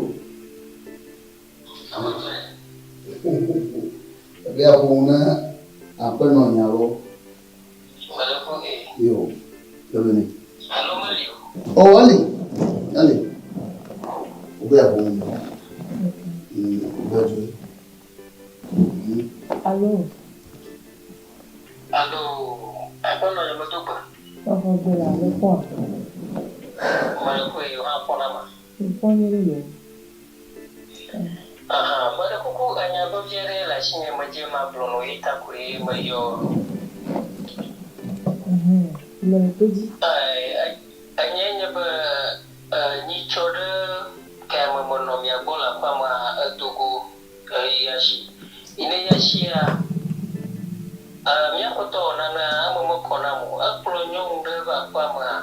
Ebi aƒo na aƒenɔ nya lɔ. Yo, yɔbe ni. Oh, ali, ali. Obe aƒo nu. Obe adzo. Alo. Alo, aƒenɔ nye medo gbe. Exɔ gbe la, mekpɔa. Mekpɔe, yewo hã kpɔna ma. Mekpɔ nyuie ɖe. Aha, meɖe kuku enya vevi aɖe le asinye medze magblɔ nɔ ye ta koe meyɔ. Ɛhɛn, mele to dzi. Enyae nye be nyitsɔ ɖe game menɔ mia gbɔ le aƒea mea, edo go yi asi. Yi ne yi asia, mía ƒetɔ wɔ nane eme mekɔ nam o. Ekplɔ nyɔnu ɖe va aƒea mea,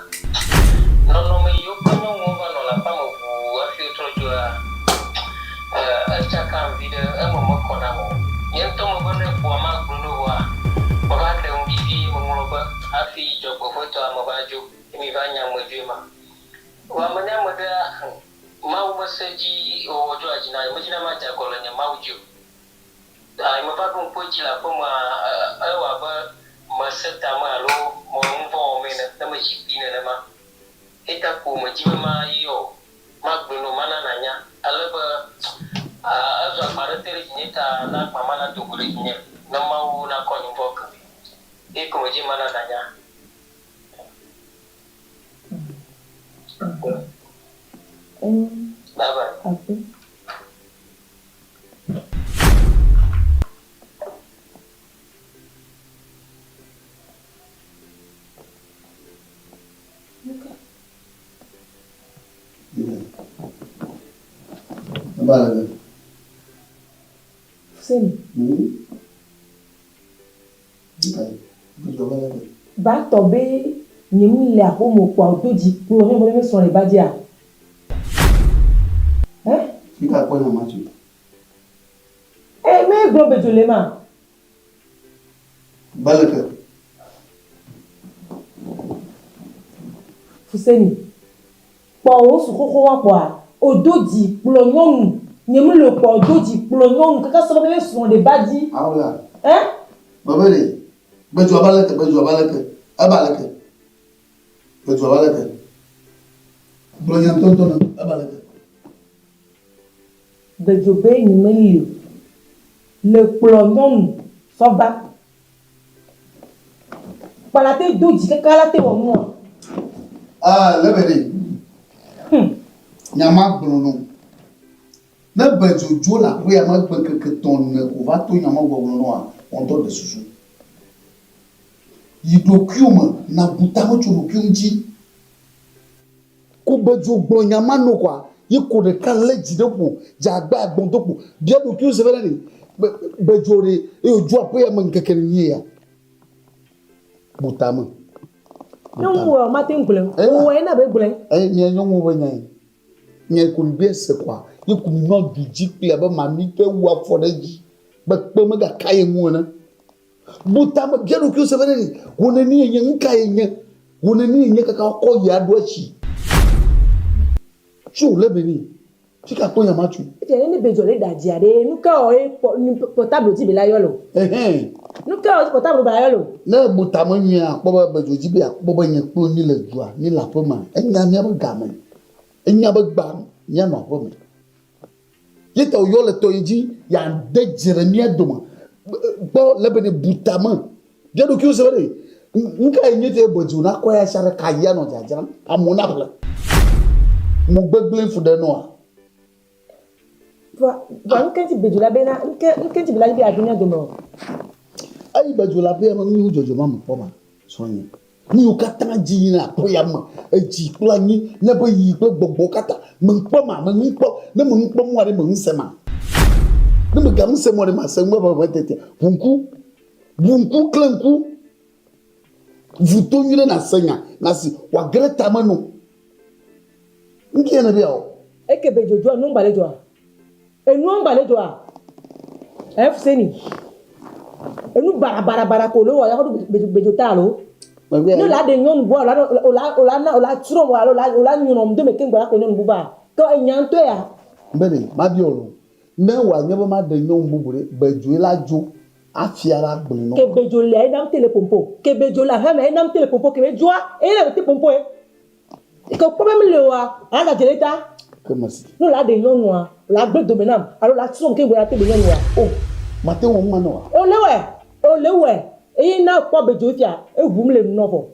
nɔnɔme yi wokple nyɔnuwo va nɔ le aƒea me ʋuu hafi wotrɔ dzoa, etsakam viɖe, eme mekɔ nam o. Nye ŋutɔ mebe ne ekpɔa magblɔe nɛ vɔa, meva ɖe ŋu ɖi vie meŋlɔ be hafi dzɔgbevɔ̃etɔa meva dzo ye miva nya amedzroe ma. Vɔa menye ame ɖea, Mawu ƒe se dzi wɔwɔ dzɔa dzi nam. Nyemedina be madze agɔ le nye Mawu dzi o. Ta meva ɖo ŋku edzi le aƒe mea, ewɔ abe mese tame alo mewɔ nu vɔ̃ wɔm ene ne medzi kpi nenema. Eyi ta ko medi be mayɔ wò, magblɔe na wò, mana nànya, ale be ezu agba aɖe te ɖe dzinye ta na agba ma nado go ɖe dzinye, ne Mawu nakɔ nye nu vɔ̃wo ke. Eyi ko medi be mana nànya. Bye bye. Fuseni. Ba tɔ be nye mu le axome o kpoa wòdo dzi kplɔ nyɔnu be mesrɔ̃ le ba dzia? Ɛ? Fika kpɔ nya ma tso? Ɛ me gblɔ be dzo le ma. Be leke? Fuseni, kpɔ wò su xoxo wa kpɔa, wòdo dzi kplɔ nyɔnu nye mu le o kpoa wòdo dzi kplɔ nyɔnu kaka sɔ be mesrɔ̃ le ba dzi. Awo la. Ɛ? Mebe ɖe, gbedzoa ba leke, gbedzoa ba leke, eba leke. Gbedzoa ba leke. Gblɔ nya ŋutɔŋutɔ nam, eba leke. Gbedzo be nyi meli o. Le kplɔ nyɔnu sɔ va. Kpa la te do dzi kaka la te wɔ nua. Ah, le be ɖe. Nya ma gblɔ nɔ. Ne be dzodzo le aƒea me gbe keke tɔn ne ko va to nya ma gbɔgblɔ nɔa, wɔ ŋutɔ ɖe susu. Yi ɖokuiwò me, na bu tame tso ɖokuiwò ŋuti. Ko be dzo gblɔ nya ma nɔ koa, ye ko ɖeka lé dzi ɖe ƒo, dze agba agbɔn do kpo. Bia ɖokuiwò se bena ɖe, be, be dzo ɖe, eye wòdzo aƒea me ŋkeke nenie ya? Bu tame. Bu Ne tame. ŋu wɔ, mate ŋu gblɔe o. Wò wɔe na be gblɔe. Eye mia nyɔnuwo ƒe nyae. Nye ko mi be se koa, ye ko mi nɔ du dzi kpli abe mami ƒe wu afɔ ɖe edzi be kpe megaka ye ŋu ene. Bu tame, bia ɖokuiwò se be ɖe wò nenie nye, nu kae nye, wò nenie nye kaka wokɔ yi aɖo etsi. Tso le be nɛ. Fi ka kpɔ nya ma tsoe? Edze ne be dzɔ le ɖa dzia ɖe, nu ka wɔ ye kpɔ portable dzi be la yɔ lo? Ehɛn. Nu ka wɔ portable be la yɔ lo? Ne ebu tame nyuie akpɔ be be dzo dzi be yeakpɔ be nye kple mi le dua, mi le aƒe mea, enya míaƒe game. Enya be gbã míanɔ aƒe me. Ye ta wòyɔ le tɔnye dzi yeade dze ɖe mía dome. Kpɔ le be ne bu tame. Bia ɖokuiwò se be ɖe, nu kae nye te be dzo nakɔ ya sia ɖe ka yi anɔ dzadzram amewo naƒle? Mo gbegblẽ fu ɖe nɔa? Vɔa, vɔa nu ke ŋuti be dzo la bena, nu ke, nu ke ŋuti be la dzi be yeaɖo mía dome o? Eyi be dzo le aƒea me, nu yiwo dzɔdzɔ ma mekpɔ ma, srɔ̃nye. Nu yiwo katã dzi yina le aƒea me, edzi kple anyi, míaƒe yiyi kple gbɔgbɔwo katã, meŋkpɔ ma, meŋukpɔ, ne meŋukpɔ mɔa ɖe, meŋuse ma. Ne megaŋuse mɔ ɖe, mase ŋu ʋeʋẽ tete. Ʋu ŋku, ʋu ŋku, klẽ ŋku, vu to nyuie ɖe nàse nya, nàsi wòage ɖe tame nɔ. Ŋkeɛ nèbia o. Eke be dzodzroa, nu ŋgba le dzɔa? Enua ŋgba le dzɔa? Efuseni. Enu barabarabara ko le wɔ ya xɔ ɖo be dzo ta alo? Ne la ɖe nyɔnu bua, ola ola ola na ola trɔ wɔ alo ola ola nyrɔm do me keŋ gbɔ la kplɔ nyɔnu bu va. Ke enya ŋutɔe ya. Be ɖe mabia wò lo, ne wòanye be maɖe nyɔnu bubu ɖe, be dzoe la dzo afia la gblɔe nɔ. Ke be dzo lea enam te le pompo. Ke be dzo le aƒea me enam te le pompo. Ke be dzoa eye le te pompo ye. Ke kpɔ be mele oa, ala dze ɖe ta. Ke mesi. Ne la ɖe nyɔnua, la gble dome nam alo la trɔm ke ŋgɔ la te ɖe nyɔnua. O, mate ŋu ma ne oa? O le wɛ, o le wɛ. Eye na kpɔ be dzo fia, eʋu mele nu nɔ vɔ.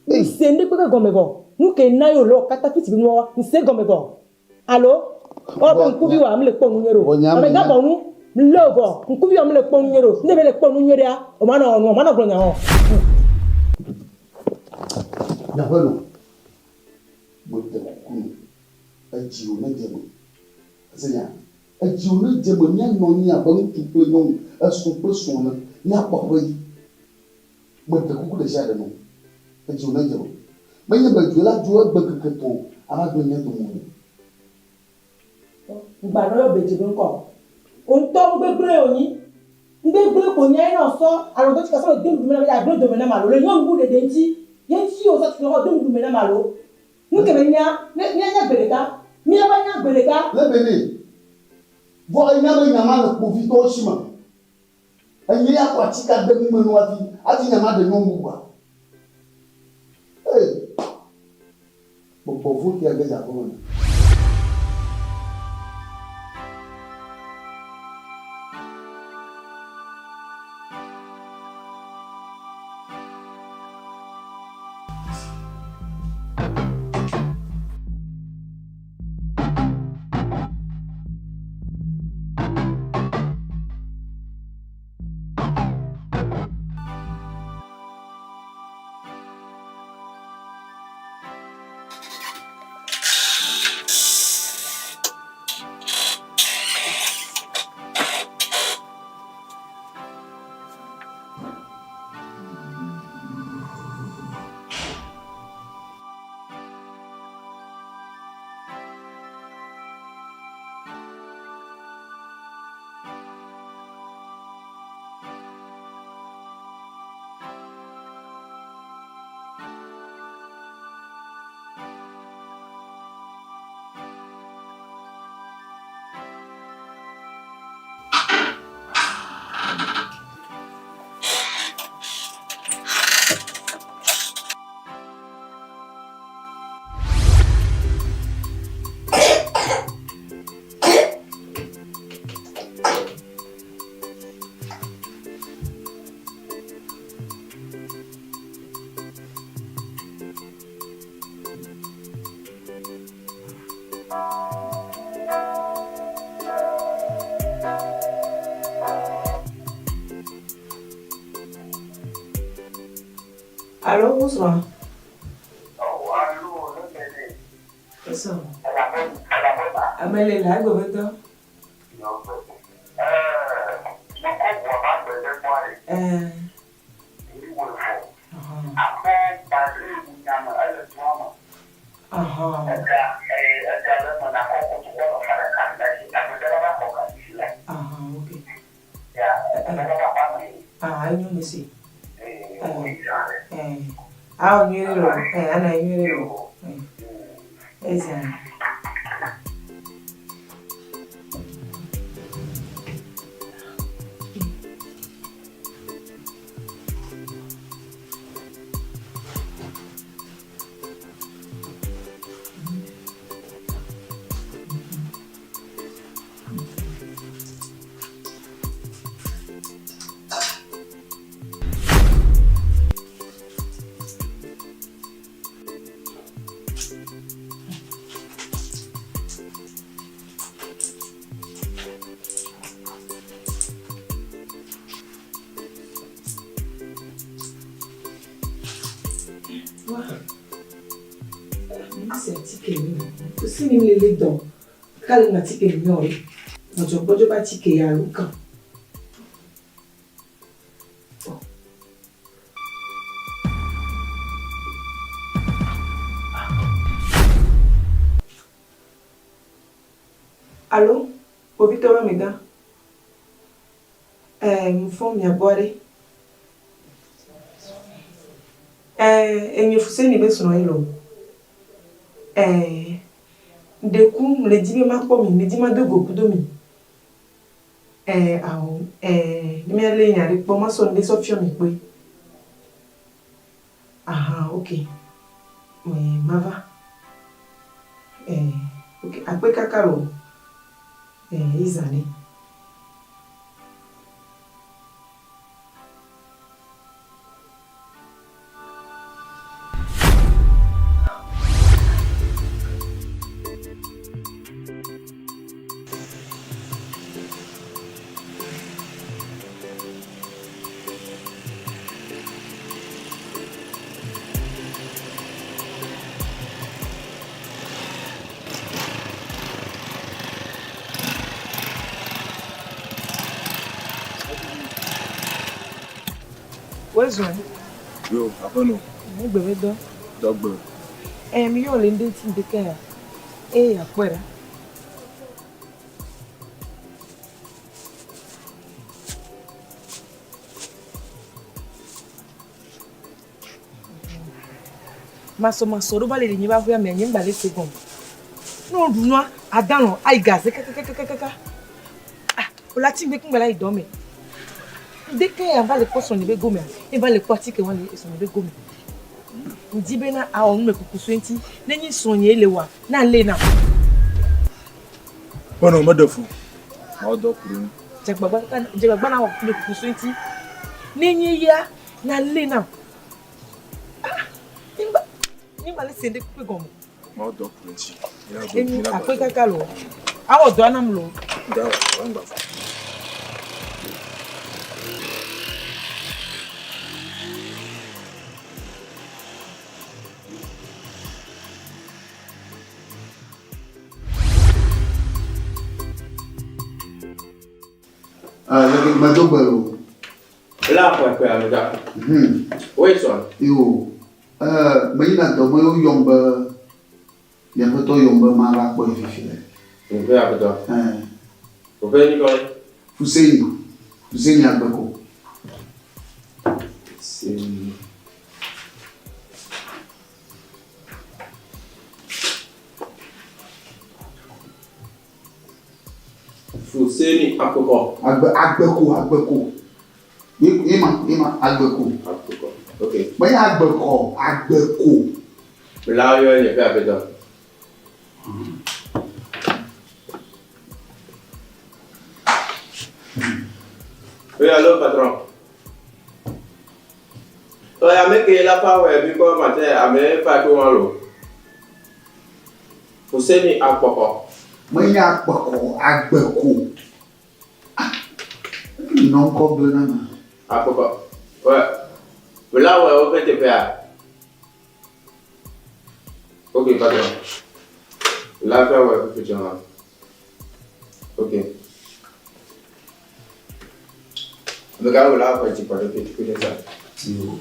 Ŋse ŋɖe kpekpe gɔme vɔ. Nu ke na yo lɔ kata fiti be nua, ŋse gɔme vɔ. Alo, ewɔ be ŋkuvi wa mele kpɔ nu nyuie ɖo. Ame gã bɔ nu, lé vɔ, ŋkuvi wa mele kpɔ nu nyuie ɖo. Ne mele kpɔ nu nyuie ɖea, o ma nɔ wɔ nu, o ma nɔ gblɔ nya o. Miaƒe nɔ, meɖe kuku nɔ, edzi wò nedze eme. Ese nya? Edzi wò nedze eme míanɔ anyi abe ŋutsu kple nyɔnu, esrɔ̃ kple srɔ̃ ene, míakpɔ aƒe dzi. Meɖe kuku ɖesiaɖe nɔ, edzi wò nedze eme. Menye be dzoe la dzo egbe ŋkeke tɔ̃ ava gblẽ mía dome o. Ŋgba ɖɔ yɔ be dze be ŋkɔ o. Wò ŋutɔ ŋgbegblẽ wònyi. Ŋgbegblẽ ko nyae ne wòsɔ alɔdɔtsika sɔ le do nuɖuɖu me nam eye agblẽ dome nam alo le nyɔnu bu ɖeɖe ŋuti ye ŋuti wòsɔ tsika kɔ do nuɖuɖu me nam alo nu ke be nya ne míanya gbe ɖeka míava nya gbe ɖeka. Le be nɛ. Vɔ enya be nya ma le kpovitɔwo si me. Enye ya kɔ atsika de nu me no hafi hafi nya ma ɖe nyɔnu bubua. Ee. Gbɔgbɔ vɔ̃ kea ge dze aƒeme me. Alo, wosrɔ̃a? Esɔ. Ame le la egbe be dɔ. Ɛɛ. Ahan. Ahan, ok. Ah, enyo mesi. Eh. Awo nyuie lo. Eh, ana nyuie lo. Eh. Eza. Kusi mi lele dɔn. K'ale ma atike nyɔ ɖe. Gbɔdzɔgbɔdzɔ be atike ya alo kan. Alo, kpovitɔ be amegã. Ɛɛ, ŋfɔ mia gbɔ ɖe. Ɛɛ, enye Fuseni be srɔ̃ ye loo. Ɛɛ, ŋɖeku ŋle dzi be makpɔ mi, ŋle dzi mado go kudo mi. Ɛɛ, ao, ɛɛ, ne míalé nya ɖe kpɔ, masɔ ŋɖe sɔ fiɔ mi kpɔe. Ahan, ok. Ɛɛ, mava. Ɛɛ, ok, akpe kaka loo. Ɛɛ, ye zã ɖe. Wezɔn. Yo, aƒenɔ. Ne gbe be dɔ. Dɔgbe. Ɛ mi yɔ le ŋɖe ti ŋdeke ya. Eye akpɔe ɖa. Masɔmasɔ ɖo va le ɖe nye va ƒea mea, nye ŋgba le se gɔme. Ne woɖu nua, adalɔ ayi gaze kakakakaka. Ah, wòle ati ŋgbe ŋgba la yi dɔ me. Ŋdeke ya va le kpɔ srɔ̃nye be gomea, ye va le kpɔ atike wa le srɔ̃nye be gome. Ŋdi bena awɔ numekuku so eŋuti, ne nyi srɔ̃nye ye le wɔa, na lé nam. Aƒenɔ meɖe fu. Mawɔ dɔ ku ɖe ŋu. Dze agbagba dze agbagba nawɔ numekuku so eŋuti. Ne nye ya, na lé nam. Ah, nye ŋgba, nye ŋgba le se ŋɖe kpekpe gɔme. Mawɔ dɔ ku ɖe ŋuti. Enyo akpe kaka loo. Awɔ dɔa nam loo. Dawa, ŋgba vɔ. Leke medo gbe loo. La ƒe amegã. Woe sɔ. Yo, meyina dɔ me woyɔm be miaƒetɔ yɔm be mava kpɔe fifi le. Miaƒe aƒetɔ. Woƒe ŋkɔ ɖe? Fuseni, Fuseni Agbeko. Fuseni. Fuseni Akpekɔ. Agbe Agbeko Agbeko. Ye ye ma ye ma Agbeko. Agbeko. Ok. Menye Agbekɔ Agbeko. La yɔ nye ƒe aƒetɔ. Oui, allô, patron. Oye, ame ke la fa wɛ mi kɔ matin ame fa ko wa lo. Fuseni akpɔkɔ. Menye akpɔkɔ agbeko. Ah, nɔ ŋkɔ gblẽ na ma. Akpɔkɔ. Ouais. Wòla wɔ woƒe teƒea? Ok, patron. La fɛ wɔ eƒe tsɔ ma. Ok. Amegã wòla wɔ dzikpɔ ɖe ƒe ɖe sa. Yo.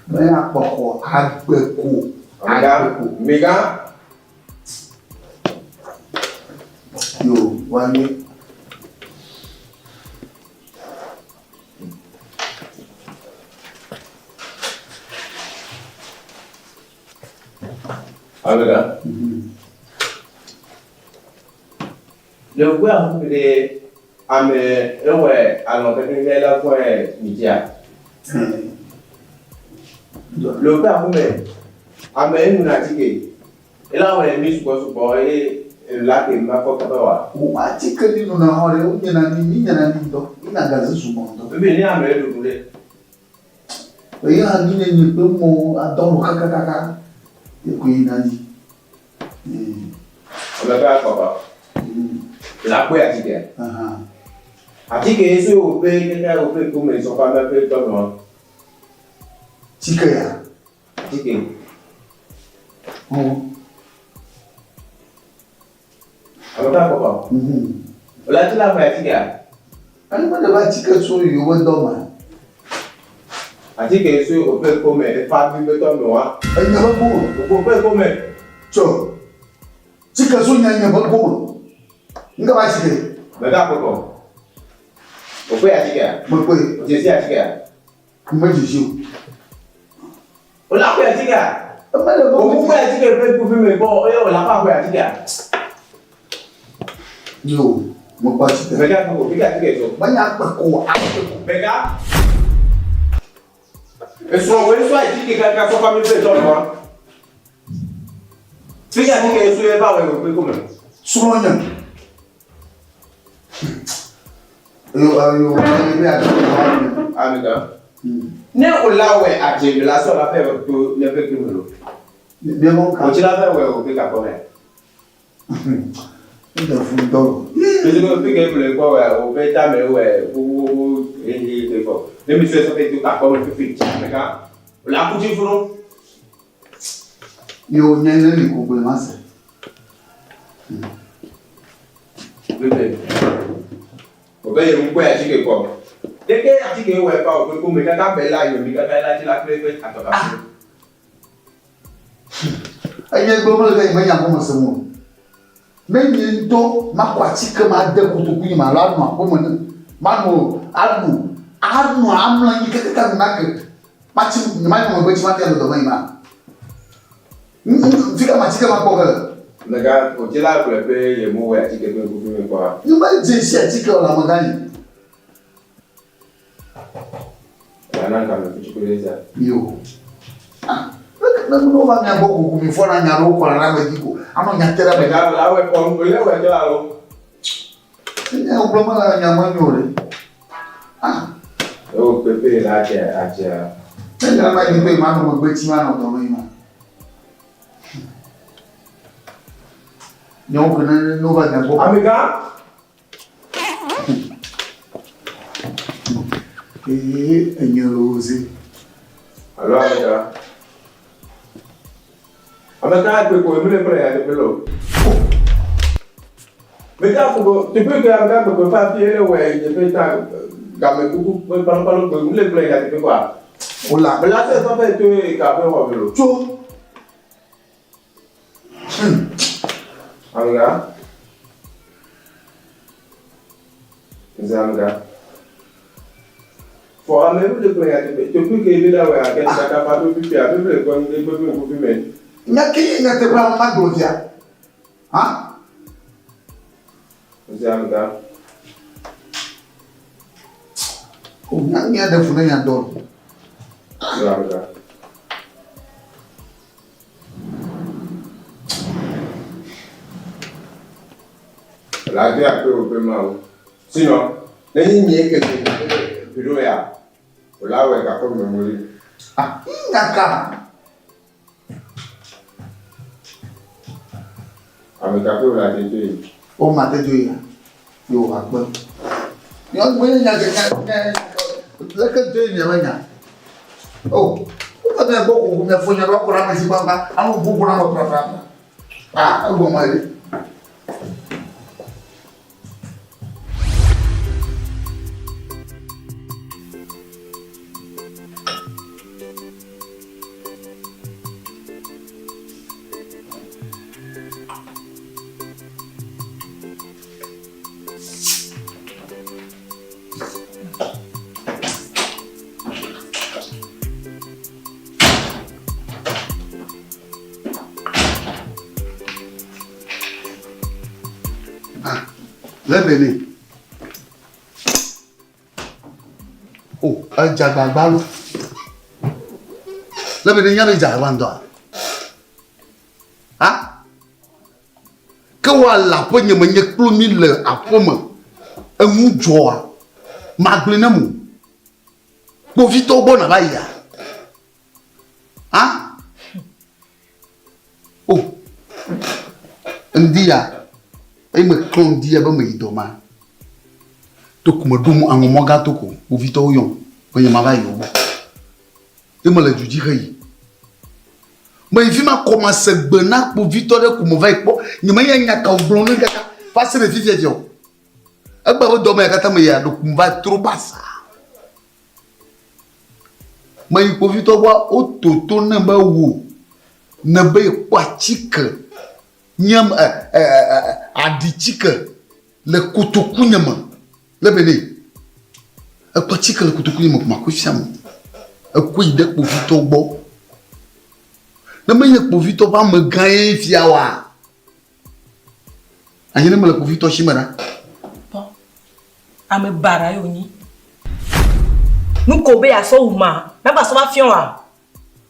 Menye akpɔkɔ, agbeko, agbeko. Mega. Yo, wanye. Amegã. Le ŋkue ahu ɖe ame ewɔe alɔ kekeake la kɔe mi dzia. Le ŋkue ahu me ame enu na atike. Ela wɔe mi sugbɔ sugbɔ eye la ke ma kɔ kaba wa. Wo atike mi nuna xɔ ɖe wo nyena mi mi nyena mi ŋutɔ. Mi na gaze sugbɔ ŋutɔ. Bebe ne ame ɖuɖu ɖe. Eye hã mi nye nye kpe mo adɔ lo kakakaka. Ye koe yina dzi. Ame ƒe akpɔkpɔ. La kpɔe atike. Atike so wo ƒe keke wo ƒe kome sɔfa me ƒe tɔ nɔ. Tike ya. Atike. Ame ƒe akpɔkpɔ. Wòle ati la ƒe atikea? Anyi me ɖe atike so yewo be dɔ me. Atike so oƒe kome efa bi be tɔ me wa. Enye be kome. Oƒe kome. Tso. Tike so nye nye be kome. Ŋka ba atike. Me ga akpɔkpɔ. Oƒe atikea? Mekpɔe. Odzesi atikea? Medzesi o. Wòle akɔe atikea? Òkú kɔe atike ƒe kufi me gbɔ eye wòle akɔ akɔe atikea? Yo, mekpɔ atike. Mega koko, fika atike so. Menya akpe ko, akpe ko. Mega. Esrɔ̃ wòe sɔ atike kaka sɔ fa mi ƒe dɔ nɔa. Fika atike so ye va wɔ wòe kome. Srɔ̃nye. Yo, yo, yo, yo, Amega. Ne o la wɛ adze mi la sɔ la fɛ to ne ƒe kpe me lo. O tsi la fɛ wɛ o ƒe kakɔ mɛ. Ne fu ŋutɔ lo. Bisi ko fi ke ble kpɔ wɛ o ƒe tame wɛ wo hehe ke kɔ. Ne mi sɔ sɔ fɛ to kakɔ me fifi tsi amega. O la kutsi funu. Yo nye ne li ko gblẽ ma se. Bebe. O be ye ŋkɔe atike kɔ. Ɖeke atike wɔ efa o ƒe kome kaka be la yomi kaka la tsi la kple eƒe atɔka. Enye gblɔ mele be menya gɔme se mo. Ne nye ŋutɔ makɔ atike ma de kotoku yi ma alo anɔ aƒeme ne manɔ aɖu anɔ amlɔ anyi kakaka nu nake matsi manɔ megbe tsi mate le dɔme yi ma. Fika ma atike ma kpɔ ge le. Mega o tsi la gblɔ be ye mo wɔ atike ƒe ŋkuvi me kpɔa. Nye me dze si atike o le amegã yi. Yana game kutuku ɖe sia. Yo. Ah, ne ne wova mia gbɔ gogo mi fɔna nya ɖewo kɔna ɖe ame dzi ko. Anɔ nya te ɖe ame dzi. Mega la wɔ kɔ le wɔ dɔ alo. Nye wogblɔ mele nya me nyo ɖe. Ah. Ewo pepe la dze adzea. Ne nya ma yi pe ma nɔ megbe tsi ma nɔ dɔme yi ma. Nyawo ke ne ne wova mia gbɔ. Amegã. Ee, enye loze. Alo amegã. Amegã kpe ko emle kple ya teƒe lo. Mega ko teƒe ke amegã kpe ko fa fie le wɔ teƒe ta game kuku kpalokpalo gbe mle kple ya teƒe koa. Ola. Mela se sɔ fɛ to ye ka ƒe xɔ me lo. Tso. Amegã. Nze amegã. Fɔ ame mle kple ya teƒe teƒe ke mi la wɔ ake kaka fa to fifia mi mle kpɔ mi kpe mi ŋkuvi me. Nya ke ye nyateƒe ame ma gblɔ fia. Ha? Nze amegã. O nya nya ɖe fu ne nya dɔ. La de akpe wo be mawu. Sinon, ne nyi nye ke le bureau ya, o la wɔ gakɔ me mo li. Ah, ngaka. Ame ka kple la te yi. O ma te dzo ya. Yo akpe. Nyɔ gbe nya nya nya leke dzo yi nya nya. O, o ka ne gbɔ ko me fo nya ɖo akɔ na me si gbagba, anu bubu na me pra pra. Ah, egɔme ɖe. Ah, lebe ne. O, edze agbagba lo. Lebe ne nya be dze agbagba ŋutɔa? Ha? Ke woa le aƒe nye me nye kplo mi le aƒe me. Enu dzɔa. Magblɔe ne mo. Kpovitɔwo gbɔ nava yia? Ha? O, ŋdi ya, eyi me klɔ ŋdi ya be meyi dɔ ma. Toko meɖo mo aŋɔ mɔ gã toko, kpovitɔwo yɔm be nye mava yi wo gbɔ. Ye mele du dzi heyi. Meyi fi ma kɔ mase gbe na kpovitɔ ɖe ko meva yi kpɔ. Nyemenya nya ka wògblɔ ne kaka va se ɖe fifia dzi o. Egbe be dɔ me ya katã meyia ɖeko meva trɔ basaa. Meyi kpovitɔ gbɔ woto to ne be wò ne be yekpɔ atike nye ɛ ɛ ɛ aɖitike le kotoku nye me le be ne ekpɔ atike le kotoku nye me ko makɔe fia mo. Ekɔe yi ɖe kpovitɔ gbɔ. Ne menye kpovitɔ ƒe amegã ye fia oa, anye ne mele kpovitɔ si me ɖa. Kpɔ, ame baɖa ye wònyi. Nu ko be yeasɔ wu ma, magba sɔ va fiɔ oa?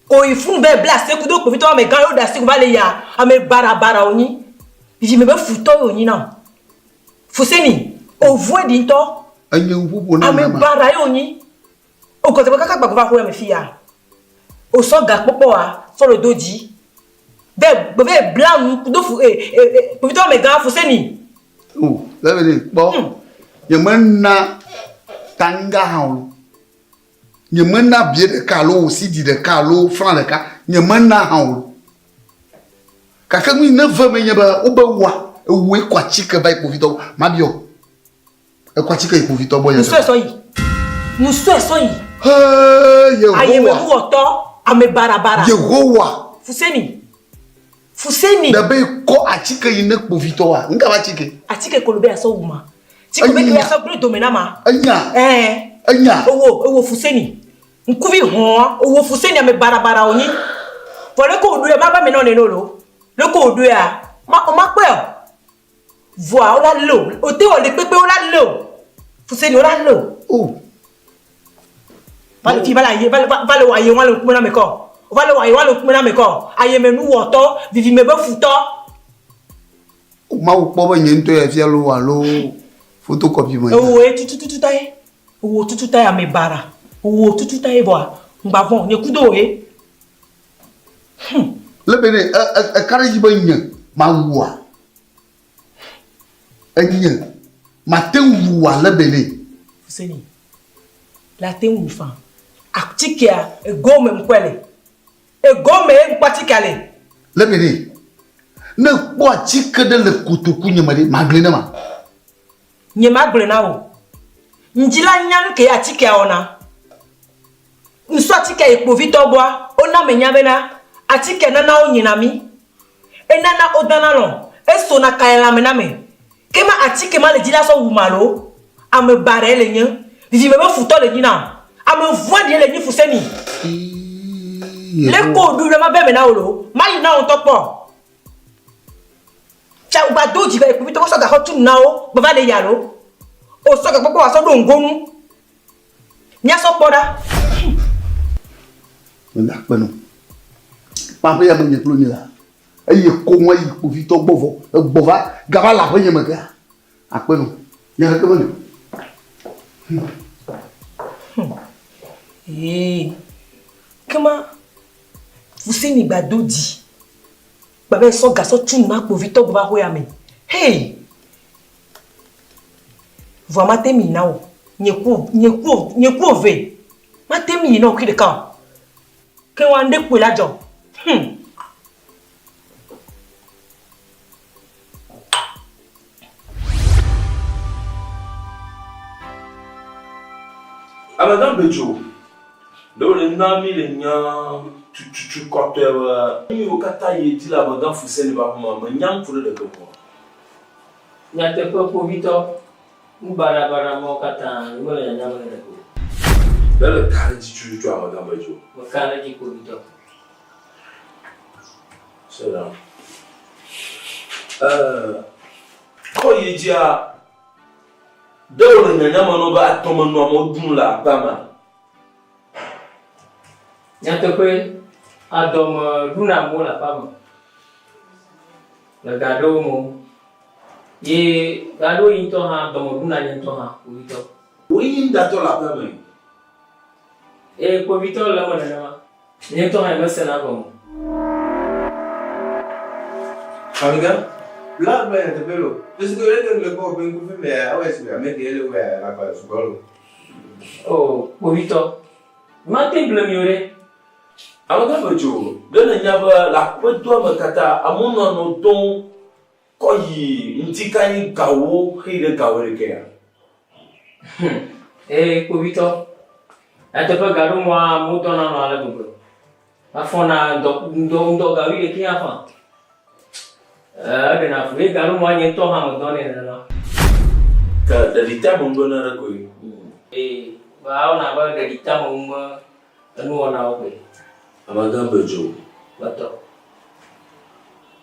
Ko yi funu be bla asi kudo kpovitɔ amegã yewo ɖe asi ko va le ya, ame baɖa baɖa wònyi. Vivime be futɔ ye wònyi na. Fuseni, ovɔe ɖi ŋutɔ. Enye nuƒoƒo na ame baɖa ye wònyi. Ogɔdze be kaka gba ko va xoya me fiya. Osɔ ga kpɔkpɔa sɔ le do dzi. Ve ve bla nu kudo fu e e e kpovitɔ amegã Fuseni. O, lebe ne kpɔ. Nye me na tanga hã o. Nye me na bie ɖeka alo sidi ɖeka alo franc ɖeka. Nye me na hã o. Gake nu yi ne ve me nye be wobe wa ewoe kɔ atike va yi kpovitɔ mabiɔ. Ekɔ atike yi kpovitɔ gbɔ nye. Nusɔe sɔ yi. Nusɔe sɔ yi. Hee Yehowa. Ayemenuwɔtɔ, ame barabara. Yehowa. Fuseni. Fuseni. Ɖe be kɔ atike yi ne kpovitɔ wa. Ŋka va atike. Atike kolo be asɔ wu ma. Tike be ke asɔ gblẽ dome na ma. Enya. Ɛɛ. Enya. Ewo ewo Fuseni. Ŋkuvi hɔn ewo Fuseni ame barabara wonyi. Vɔ leke wòɖoe ma va me nɔ nene o lo. Leke wòɖoea ma o ma kpɔe o. Vɔa wola lé o. Ote wɔ le kpekpe wola lé o. Fuseni wola lé o. O. Va le fi va le aye va va le wɔ aye wa le ŋkume na ame kɔ. Va le wɔ aye wa le ŋkume na ame kɔ. Ayemenuwɔtɔ, vivime be futɔ. Mawu kpɔ be nye ŋutɔ ya fia loo alo photocopy me. Ewoe tutututu ta ye. Ewo tutu ta ye ame baɖa. Ewo tutu ta ye vɔa ŋgba vɔn nye kudo wò ye. Hum. Le be ne eka ɖe edzi be nye mawua? Enye mate ŋu wua le be ne. Fuseni, la te ŋu fa. Atikea egɔme ŋkɔe le. Egɔme ŋkɔ atikea le. Le be ne. Ne kpɔ atike ɖe le kotoku nye me ɖe, magblɔe ne ma. Nye magblɔe na wò. Ŋdi la nya nu ke atikea wɔna. Ŋsɔ atike yi kpovitɔ gbɔa, wona menya bena atike nana wonyina mí. Enana wodana lɔ̃, esona ka le lãme na ame. Ke ma atike ma le dzi la sɔ wum alo? Ame baɖae le nye. Vivime be futɔ le nyi nam. Ame vɔ̃ɖie le nyi fuseni. Leke wòɖoe be mave eme na wò loo? Mayi na wò ŋutɔ kpɔ. Tsa wògba do dzi be kpovitɔ sɔ gaxɔ tu nu na wo be va le yi alo? Wòsɔ gakpɔkpɔ wòasɔ ɖo ŋgonu. Míasɔ kpɔ ɖa. Meda akpe nɔ. Kpa ƒe ya me nye kple nye la. Eye koŋ eyi kpovitɔ gbɔ vɔ egbɔ va gava le aƒenye me kea. Akpe nɔ. Nya ɖeke meli o. Hmm. Ee. Kema Fuseni gba do dzi. Gba be sɔ gasɔ tu nu na kpovitɔ gbɔ va xoya me. Hey! Vɔa mate mi na o. Nye ku nye ku nye ku ove. Mate mi yi na o kui ɖeka o. Ke wa ŋɖe kpoe la dzɔ. Hmm. Amegã Bedzo, ɖe wòle na mí le nya tututu kɔtɔe be nu yiwo katã yi edzi le Amegã Fuseni ƒe aƒeme menya ŋku ɖe ɖeke ŋu oa? Nyateƒe kpovitɔ, nu baɖabaɖa mawo katã mele nyanya me ɖe ɖeke o. Ɖe le ka ɖe edzi tututu Amegã Bedzo? Meka ɖe edzi kpovitɔ. Se ɖa. Ɛɛ, kɔ yi dzia, ɖe wòle nyanya me nɔ be atɔme nɔ amewo ɖum le aƒea mea? Nyateƒee, adɔme ɖuna amewo le aƒea me le ga aɖewo me wo. Ye ɣeaɖewoɣi ŋutɔ hã, dɔme ɖuna nye ŋutɔ hã, kpovitɔ. Wòe nye nuɖatɔ le aƒea me? Ee, kpovitɔ le eme nenema. Nye ŋutɔ hã nyemesena egɔme o. Amegã, bla gblɔ nyateƒe lo. Esi ke leke le kpɔ ƒe ŋkuvi mea, ewɔe si be ame ke le wɔe alakpa sugbɔ lo. O, kpovitɔ, mate ŋu ble mi o ɖe. Amegã medzo, ɖe nènya be le aƒedoa me katã, amewo nɔa nɔ dɔm kɔ yi ŋdikanyi gawo xeyi ɖe gawo ɖekɛa? Hum, ee, kpovitɔ, nyateƒe gaɖomɔa amewo dɔna nɔ ale gbegbe. Afɔna ŋdɔ, ŋdɔ, ŋdɔ ga wuiɖekɛ hã fã. Eɖena fu ye gaɖomɔa nye ŋutɔ hã medɔnɛ nenema. Ke ɖeɖiteameŋu be nane koe. Ee, va ewɔna abe ɖeɖiteameŋu me enuwɔnawo koe. Amegã Bedzo. Metɔ.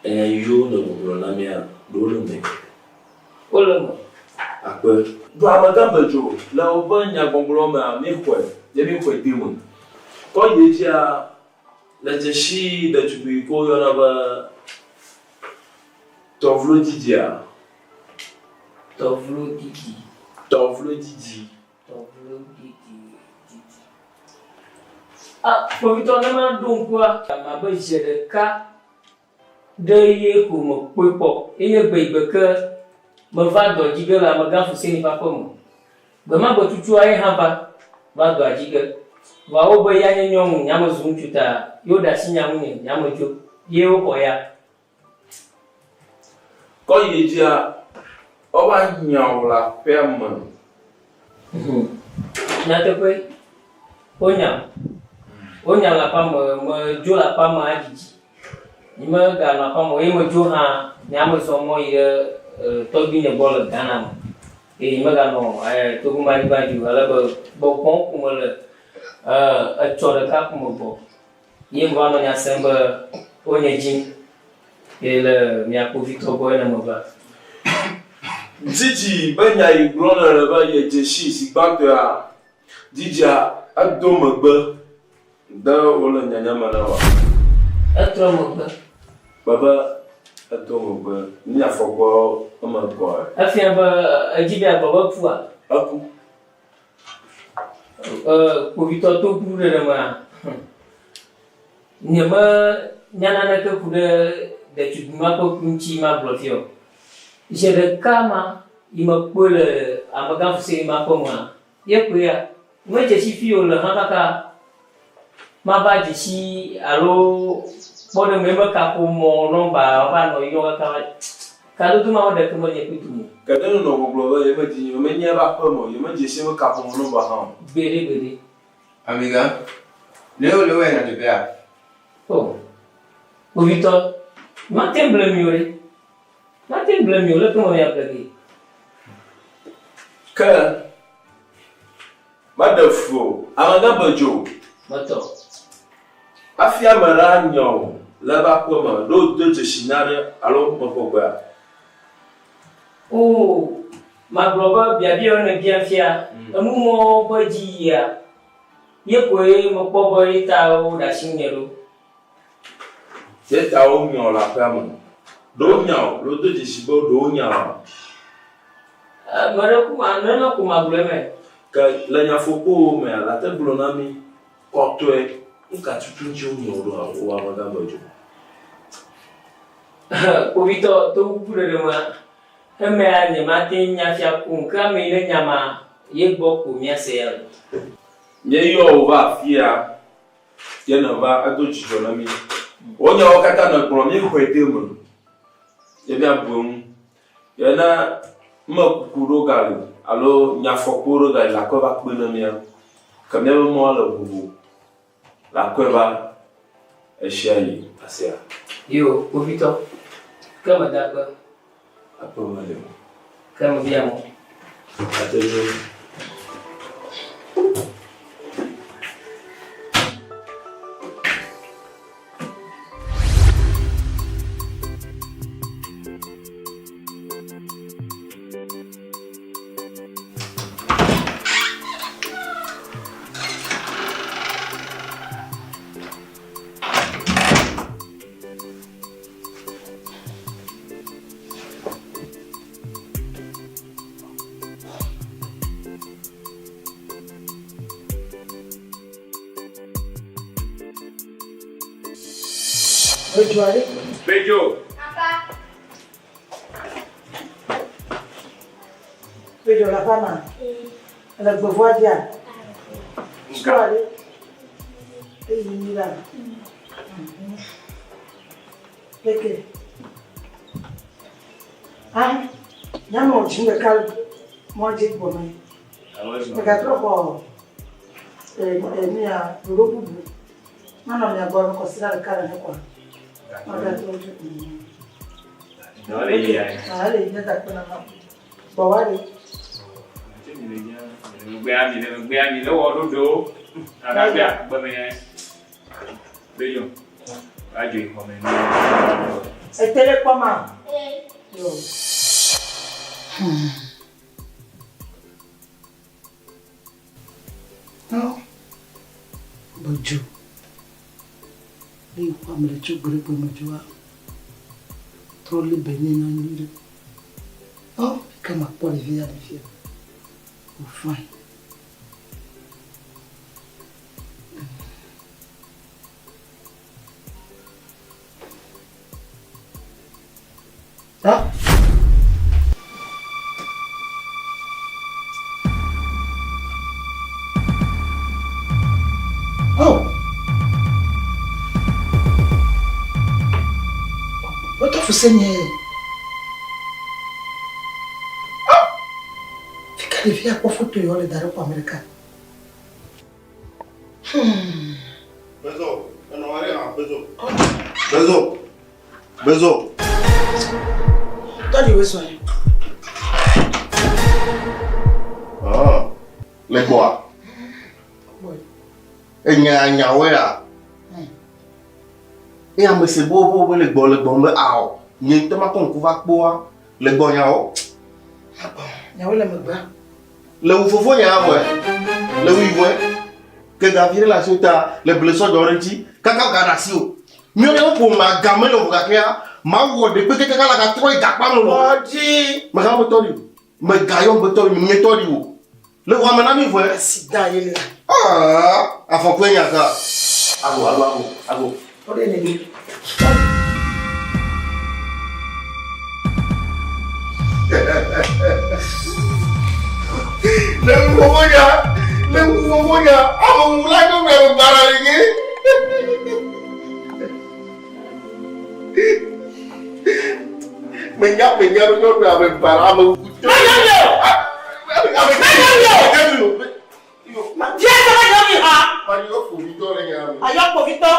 Enya yiwo nègbɔgblɔ na mía, ɖewo le eme. Wole eme. Akpe. Ɖo amegã Bedzo, le woƒe nyagbɔgblɔ mea, míexɔe, ye míexɔe de eme. Kɔ yi edzia, le dzesi ɖetugbui yi ke woyɔna be Tɔvlodidia. Tɔvlodidi. Tɔvlodidi. Tɔvlodidi didi. Ah, kpovitɔ ne maɖo ŋkua, mabe zi ɖeka ɖe ye ko mekpɔe kpɔ. Ye nye gbe yi gbe ke meva dɔ dzi ge le Amegã Fuseni ƒe aƒe me. Gbe ma gbe tutua ye hã va, va dɔa dzi ge. Vɔa wobe ya nye nyɔnu, nya mezu ŋutsu ta ye woɖe asi nya ŋunye, nya medzo. Ye woxɔ ya. Kɔ yi edzia, woava hiã wò le aƒea me. Nyateƒe, wonyam. Wonyam le aƒea me, medzo le aƒea me adzidzi. Nyemeganɔ aƒea me o eye medzo hã, nye mezɔ mɔ yi ɖe tɔgbuinye gbɔ le Ghana me. Eye nyemeganɔ Togo-manyigba dzi o ale be gbɔgbɔm ko mele etsɔ ɖeka ko megbɔ. Ye meva nɔ nya sem be wonye dzim ye le mia kpovitɔ gbɔ ye ne meva. Dzidzi be nya yi gblɔm nèle be yedze sii zi gbãtɔea, dzidzia edo megbe de wole nyanya me na wòa? Etrɔ megbe. Kpe be edo megbe nye afɔkpɔ eme kɔe. Efia be edzi be yeagblɔ be ekua? Eku. Kpovitɔ to ʋu ɖeɖe mea, nyemenya naneke ku ɖe ɖetugbui ma ƒe ku ŋuti magblɔ fia o. Zi ɖeka ma yi mekpɔe le amegã Fuseni ma ƒe mea, ye koe ya. Medze si fi wòle hã kaka mava dze si alo kpɔ ɖe eme mekaƒomɔ nɔmba va nɔ yɔ kaka Kadodo ma ɖeke menye kple dome o. Ke ɖe nènɔ gbɔgblɔ be yemedzi yemenya eƒe aƒe me o, yemedze si eƒe kaƒomɔ nɔmba hã o. Gbeɖe, gbeɖe. Amegã, ɖe wòle wɔe nyateƒea? O, kpovitɔ, mate ŋu ble mi o ɖe. Mate ŋu ble mi o, leke me miable gee? Ke meɖe fu o. Amegã be dzo. Metɔ. Hafi ame ɖe anya wò le eƒe aƒe me, ɖe wòdo dzesi nya aɖe alo meƒo gbea? Oo, magblɔ be biabia yiwo nèbiam fia, enu mɔwo ƒe dzi yia? Ye koe mekpɔ be ye ta woɖe asi ŋunye ɖo. Ye ta wonya wò le aƒea me. Ɖe wonya wò alo do dzesi be ɖe wonya wòa? Ame ɖe ku ma, nenema ko magblɔe eme. Ke le nyafɔkpowo mea, late gblɔ na mí kɔtɔe nu ka tutu ŋuti wonya wò ɖo wò amegã be dzo? Kpovitɔ, to kukuɖeɖe mea, emea nyemate ŋu nya fia ku o, ke ame yi ne nya ma, ye gbɔ ko míase ya le. Míeyɔ wò va afia ye nèva edo dzidzɔ na mí. Wò nyawo katã nègblɔ, míexɔe de eme ye míabu eŋu. Ye ne numekuku ɖewo gali alo nyafɔkpo ɖewo gali le akɔe va kpe na mía, ke míaƒe mɔa le ʋuʋu le akɔe va ɣeshiaɣi. Asia. Yo, kpovitɔ, ke meda akpe. Akpe meli o. Ke mebia mɔ. Ate ŋu. Bedzo aɖe. Bedzo. Bedzo le aƒea mea? Ele gbevua dzia? Sukua ɖe. Eyi mi la. Leke. Ah, nyamɔ dzi ɖeka mɔ dzi gbɔme. Megatrɔ xɔ enia ɖoɖo bubu. Manɔ mia gbɔ kɔsiɖa ɖeka ɖe kɔa. Magatrɔ dzi. Dɔ le yia. Ah, ele yi ne dakpe na ma. Gbɔ wa ɖe. Megbea mi le megbea mi le wɔ ɖoɖo. Aɖagbea gbeme ya. Beyo. Adzo yi xɔme. Ete le kpɔ ma. Yo. No. Bedzo. Ne yi kpɔ ame le tso gbe ɖe gbe me dzoa. Trɔ li be ne na nyui ɖe. Oh, ke makpɔ ɖevia ɖevia. Oh, fine. Ah. Oh. What the fuck is Ah! Fika ɖevia kpɔ foto yewo le da ɖe kɔ Amerika. Hmm. Bezo, enɔ wa ɖe hã, Bezo. Bezo. Bezo. Tɔɖi wo sɔe. Ah, le gbɔa? Enya nyawoe ya? Eye ame se bo bo be le gbɔ le gbɔ be ao. Nye ŋutɔ makɔ ŋku va kpɔa le gbɔ nyawo. Nyawo le megbea. Le wu fofo nya vɔe. Le wui vɔe. Ke gavi ɖe le asiwò ta le ble sɔdzɔ ɖe ŋuti. Kaka ga ɖe asiwò. Míawo míaƒe ƒomea ga mele o gakea mawɔ ɖekpe kaka la gatrɔ yi gakpa me o. Tɔɖi. Megayɔ be tɔɖi o. Megayɔ be tɔɖi o. Nye tɔɖi o. Le xɔa me na mí vɔe. Asi da ye la. Aa, afɔkue nya ka. Ago, ago, ago, ago. Tɔɖi ne mi. Le ŋu nya, le ŋu nya, ame ŋu la nyɔ mɛ bara le nye. Menya menya ɖo nyɔnu ame bara ame ŋu. Menya Ame Menya Diɛ sɛ nyɔ mi ha. Ayɔ kpovitɔ le nya me. Ayɔ kpovitɔ.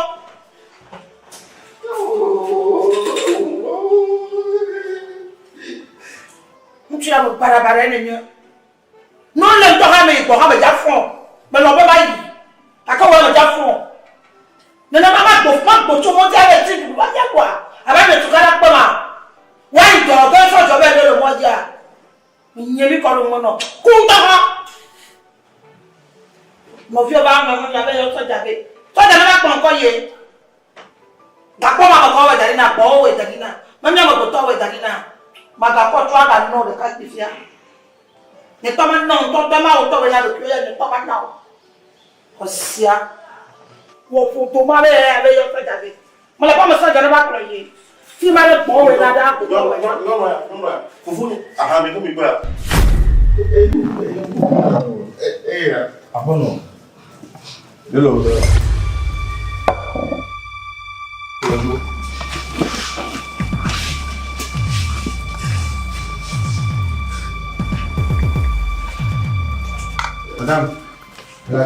Ŋutsu ya me barabara ye nenye. Ne wole ŋutɔ hã me yi gbɔ hã medza fɔ. Melɔ̃ be mayi. Gake wò ya medza fɔ. Nenema magbo magbo tso mɔdzi ave ti ɖuɖu va mía gbɔa? Abe ame tukaɖa kpe ma. Woayi dɔ ge sɔdzɔ be ne le mɔdzia. Menye mi kɔ ɖo ŋme nɔ. Ku ŋutɔ hã. Nɔviwo va ŋlɔ nu abe yɔ sɔdza be sɔdza ne va kplɔ ŋkɔ ye. Gakpɔ ma me kɔ wɔ da ɖi na gbɔwo wɔ da ɖi na. Memi amegbetɔ wɔ da ɖi na. Magakɔ tso aga nɔ ɖeka kpi fia. Nye tɔ ma nɔ ŋutɔ tɔ ma wotɔ wɔ na ɖokuiwo ya nye tɔ ma na o. Xɔsia wɔ ƒodo ma be abe yɔ sɔdza be. Mele kpɔ me sɔdza ne va kplɔ ye. Fi ma ɖe gbɔ wɔ na ɖe agbetɔ wɔ na. Nyɔnua ya, nyɔnua ya. Fofo nye, aha mi ko mi gbɔ ya. Aƒenɔ, ɖe le wò dɔ. Madame, la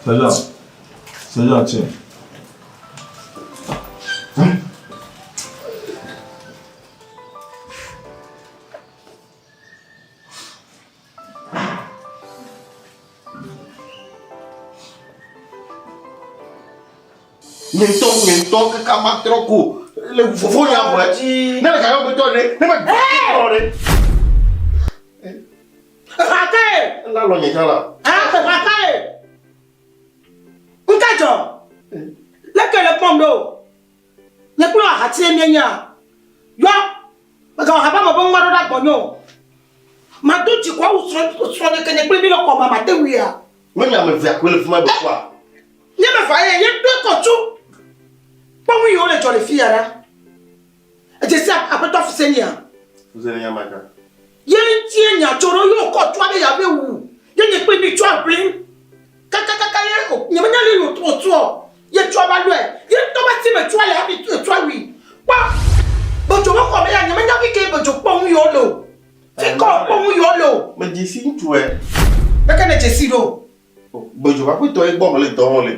Sergeant, sergeant, tiens. Nye ŋutɔ, nye ŋutɔ kaka matrɔ ko le fofo nya vɔ ne le kaka gbetɔ ɖe ne me trɔ ɖe. Hakae. Ena lɔ nye tsã la. Hakae. Ŋka dzɔ. Leke le kpɔm ɖo. Nye kple ahatie míenya. Yɔ. Megawɔ haba me be ŋma ɖo ɖa gbɔnye o. Mado dzi ko awu srɔ̃nye ke nye kple mi le xɔ me mate ŋuia. Menye ame evea koe le fi ma be kua. Nye me va ye ye ɖo kɔ tso. Kpɔ nu yiwo le dzɔ le fi ya ɖa. Edze si aƒetɔ Fusenia. Fusenia maka. Ye ŋutie nya tso ɖo ye wòkɔ tsoa be yeave wu ye nye kple mi tsoa ʋlim. Kakakaka ye o nye menya le ye wòtsoa o. Ye tsoa va lɔe. Ye ŋutɔ be asi me tsoa le hafi etsoa wui. Kpɔ bedzo be xɔ me ya nye menya fi ke bedzo kpɔ nu yiwo le o. Fi ke wòkpɔ nu yiwo le o. Medze si ŋutsue. Leke nèdze si ɖo? Bedzo ƒe aƒetɔ ye gbɔ mele dɔ wɔm le.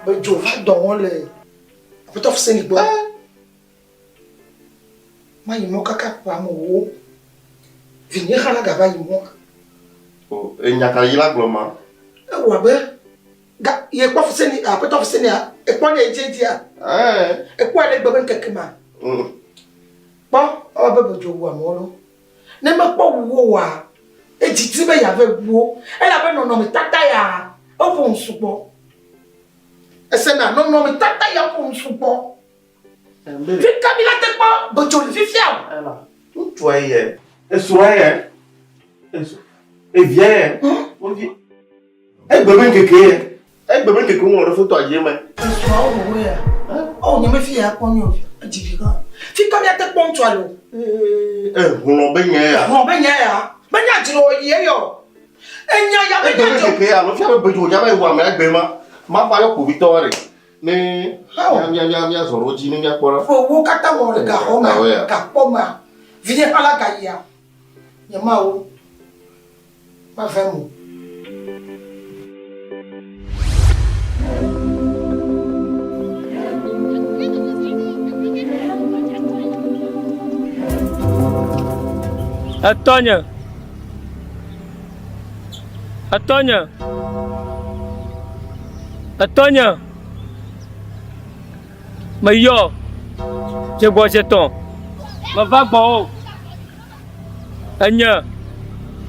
Bedzo va dɔ wɔm le aƒetɔ Fuseni gbɔ. Mayi mɔ kaka ƒe amewo. Vinye hã la gava yi mɔa. O, enya ka yi la gblɔ ma? Ewɔ abe ga ye kpɔ Fuseni aƒetɔ Fusenia ekpɔ ne edzi edzia. Ɛɛ. Ekpɔe le egbe be ŋkeke ma. Kpɔ ewɔ abe bedzo wu amewo lo. Ne mekpɔ wu wo oa, edidi be yeave wu wo elabe nɔnɔmetata ya eƒo nu sugbɔ. Esena nɔnɔmetata ya ƒo nu sugbɔ. Fika mi la te kpɔ bedzo le fifia o. Ŋutsua ye, esrɔ̃a ye, evia ye, wovi. Egbe be ŋkeke ye. Egbe be ŋkeke woŋlɔ ɖe fotoa dzi eme. Esrɔ̃awo wòwɔe ya. Ɔ nye mefi ya kpɔ nyuie o. Edzi vi hã. Fika míate kpɔ ŋutsua le o. Ehlɔ̃ be nya ya. Ehlɔ̃ be nya ya. Menye adzro wɔyi ye yɔ. Enya ya menye Egbe be adzro. ŋkeke ya alo fia be bedzo wòdza va yi wu amea egbe ma. Mava yɔ kpovitɔ aɖe ne mía mía míazɔ ɖe wo dzi ne míakpɔ ɖa. Ƒewo katã wɔ le gaxɔ mea, gakpɔ mea. Vinye hã la gayia. Nye Mawu. Mavem o. Etɔnye. Etɔnye. Etɔnye. Meyɔ dzegbɔdzetɔ. Meva gbɔwò. Enye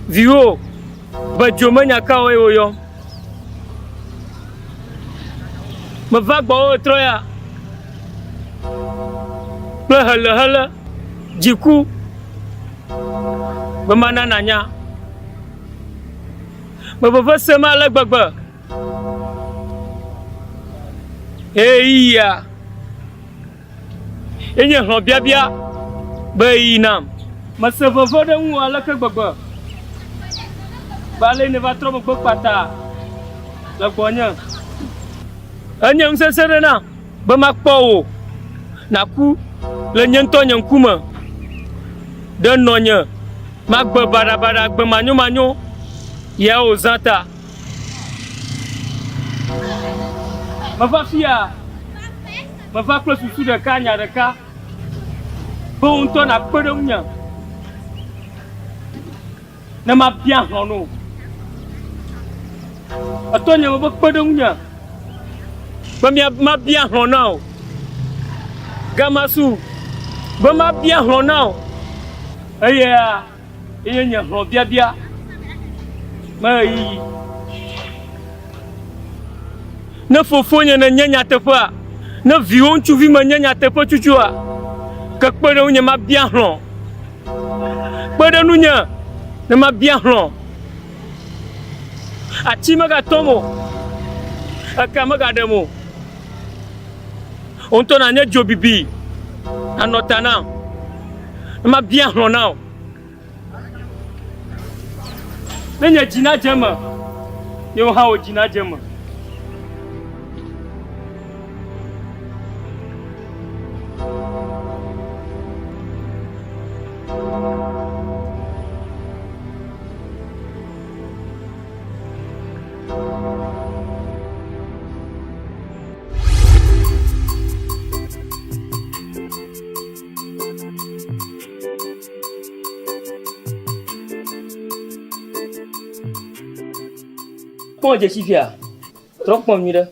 viwò be dzo menya ka woe woyɔm. Meva gbɔwò trɔ ya kple helehele dziku be mana nànya. Me veve sem ale gbegbe. Ɣeyiɣia. Enye hlɔ̃biabia be ɣeyiɣi nam. Mese veve ɖe ŋuwò aleke gbegbe be ale nèva trɔ megbe kpata le gbɔnye. Enye nu sesẽ ɖe nam be makpɔ wò nàku le nye ŋutɔ nye ŋkume ɖe nɔnye magbe baɖabaɖa gbe manyomanyo ya wòzã ta. Meva fia, meva kple susu ɖeka, nya ɖeka, be wò ŋutɔ nàkpe ɖe ŋunye ne mabia hlɔ̃ no. Etɔnye mebe kpe ɖe ŋunye be mia mabia hlɔ̃ na wò. Gamasu be mabia hlɔ̃ na wò. Eyea ye nye hlɔ̃biabia me ɣeyiɣi. Ne fofonye nènye nyateƒea, ne viwò ŋutsuvi menye nyateƒe tutua, ke kpe ɖe ŋunye mabia hlɔ̃. Kpe ɖe ŋunye ne mabia hlɔ̃. Ati megatɔm o, eka megaɖem o. Wò ŋutɔ nànye dzobibi anɔ ta nam ne mabia hlɔ̃ na wò. Ne nye dzi nadze eme, ye wò hã wò dzi nadze eme. Kpɔ dzesi fia. Trɔ kpɔ nyui ɖe.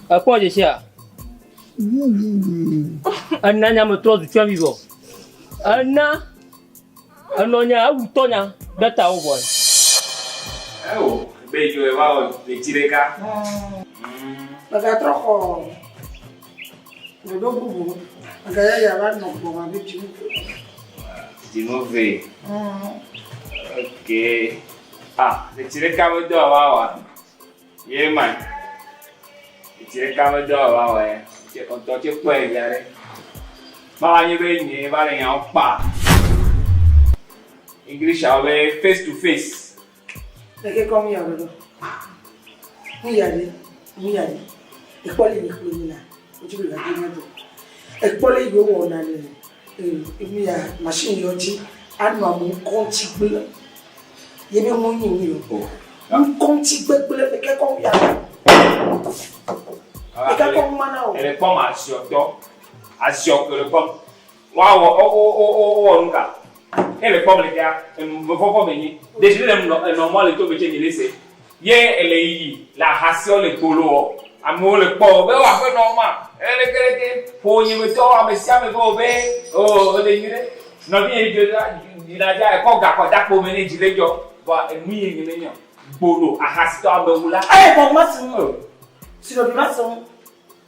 Ekpɔ dzesia? Ena nya me trɔ zu tsɔvi vɔ. Ena enɔ nya ewu tɔ nya ɖe ta wo vɔ. Ewo be yi ke va wɔ ɣleti ɖeka. Megatrɔ xɔ ɖoɖo bubu. Megayaya va nɔ gbɔma be dzinu. Dzinu ve. Ok. Ah, ɣleti ɖeka me dɔ wa wa. Ye ma. Ɣleti ɖeka me dɔ wa wa ya. Ŋutɔ tse kpɔe via ɖe. Ma va nye be nye va le nyawo kpa. English awo be face to face. Eke kɔ mu ya ɖoɖo. Mu ya ɖe, mu ya ɖe. Ekpɔ le yi kple mi na. Wotsi be gade mía do. Ekpɔ le yi wowɔna le emu ya machine yɔ dzi anɔ ame ŋkɔ ŋuti gblẽ. Ye be ŋu nyi nu yɔ. Ŋkɔ ŋuti gbegblẽ eke kɔ mu ya. Eke kɔ mu mana o. Ele kpɔm aziɔtɔ. Aziɔ ke le kpɔm. Woawɔ wo wo wo wo wowɔ nu ka? Ne le kpɔm le fia, enu vɔvɔvɔ me nyi. Ɖe le nɔ enɔ mɔ le to me tse nyi le se. Ye ele yiyi le ahasiɔ le gbolo wɔ. Amewo le kpɔ be wo aƒenɔ ma. Eleke leke ƒo nye me tɔwo ame sia ame be wo be o ele nyui ɖe. Nɔvi nye dzo yina dza ekɔ ga kɔ da kpo me ne dzi le dzɔ. Vɔa enu ye nye me nyɔ. Gbolo ahasitɔ amewula. Eye gbɔgbɔ ma si ŋu o. Si ɖoɖi ma si ŋu.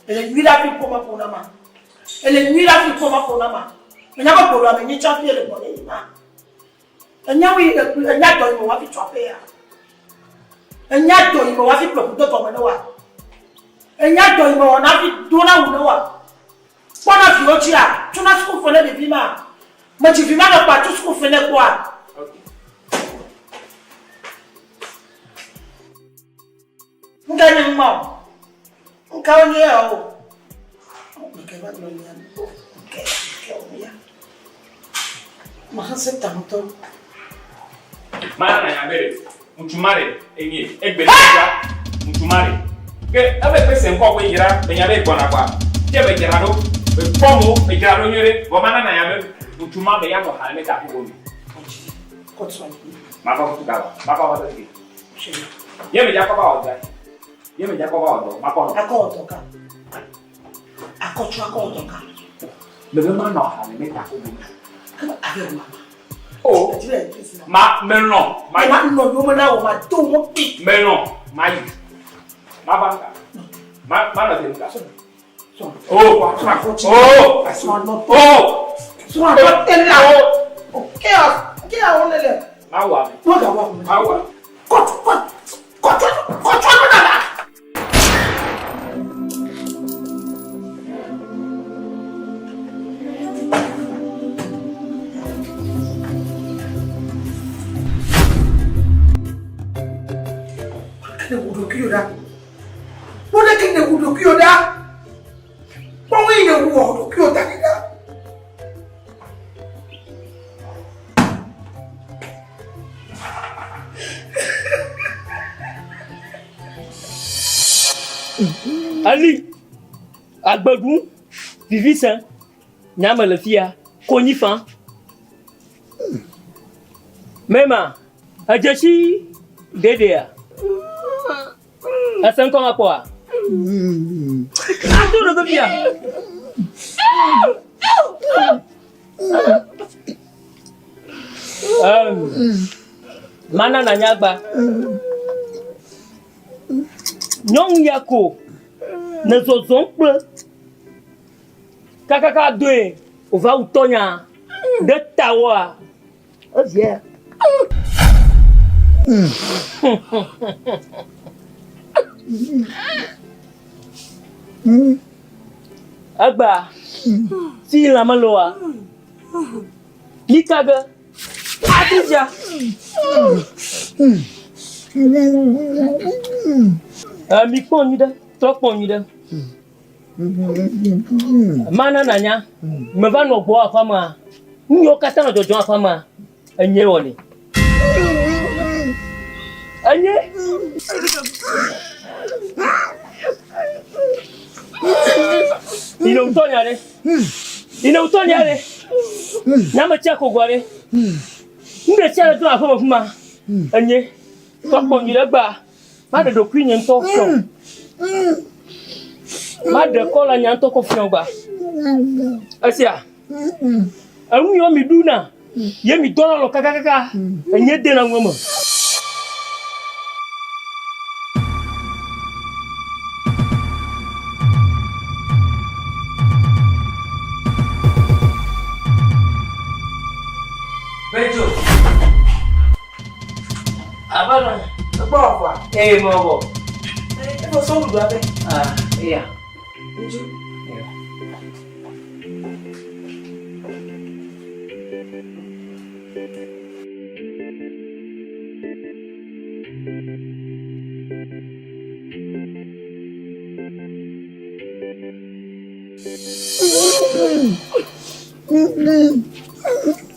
Ele nyui ɖe hafi ƒo ma ƒo na ma. Ele nyui ɖe hafi ƒo ma ƒo na ma. Enya be gbolo ame nyi tsã fi ele gbɔ ne yi ma. Enya wi enya dɔ yi me wa fi tsɔ aƒe ya. Enya dɔ yi me wa fi ƒle ƒu do gɔme ne wa. Enya dɔ yi me wɔ na fi do na wu ne wa. Kpɔna viwo dzia, tsona suku fe ne ɖevi ma. Medzi vi ma ne kpɔa, tso suku fe ne kpɔa. Ŋka nye ŋma o. Ŋka wo nye ya o. Ŋke va gblɔ nya o. Ŋke ŋke wo ya. Mahase ta ŋutɔ. Mana na nya be ɖe ŋutsu ma ɖe enye egbe ɖe dza ŋutsu ma ɖe ke ebe kpe se ŋkɔ koe dzra be nya be gbɔna kɔa ke be dzra ɖo be kpɔ mo be dzra ɖo nyuie ɖe vɔ mana na nya be ŋutsu ma be ya nɔ ha le meta ƒoƒo me. Makɔ kutu ka makɔ va tɔ Ye me dza kɔ va wɔ dɔe. Ye me dza kɔ va wɔ dɔ. Makɔ nɔ. Akɔ wɔ dɔ ka. Akɔ tsɔ akɔ wɔ dɔ ka. Me be manɔ ha le meta ko me. Kama ave wɔ ma. O. Ma me lɔn. Ma ma nɔ yome na wò ma do wo pi. Me lɔn. Ma yi. Ma va nuka. Ma ma nɔ te nuka. Oh. Oh. Oh. Srɔ̃ akɔ te la. O ke ke awɔ le le. Ma wɔ. Ma ga wɔ. Ma wɔ. Kɔtɔ kɔtɔ kɔtɔ nuna la. Kene wu ɖokuiwò ɖa. Kpɔ ɖe kene wu ɖokuiwò ɖa. Kpɔ nu yi nèwu wɔ ɖokuiwò da ɖi ɖa. Ali, agbeɖu, vivise, nyame le fia, konyi fa. Mema, edze si ɖeɖea? Ese ŋkɔ ma kpɔa? Ado ɖe vevia. Mana nanya gba. Nyɔnu ya ko ne zɔzɔm kple kakaka doe wòva wu tɔnya ɖe tawoa evia. Egbea fi lãme le oa mika ge Adija. Mi kpɔ nyui ɖe, trɔ kpɔ nyui ɖe. Mana nanya, meva nɔ gbɔ aƒea mea, nu yiwo katã nɔ dzɔdzɔm aƒea mea, enye wɔnɛ. Enye. Ine wutɔ nya ɖe. Ine wutɔ nya ɖe. Nyame tsia kogoa ɖe. Nu ɖe sia ɖe do aƒe me fima. Enye. Tɔkpɔ nyui ɖe gba. Maɖe ɖokuinye ŋutɔ fiɔ. Maɖe kɔ le nya ŋutɔ kɔ fiɔ gba. Esia. Enu yiwo mi ɖuna ye mi dɔna lɔ kakakaka. Enye dena ŋu me. Bedzo. Aƒenɔ. Ekpɔ wɔ vɔa? Ee, mewɔ vɔ. Efɔ sɔ nuɖuɖu abe. Ah, eya. Ŋutsu.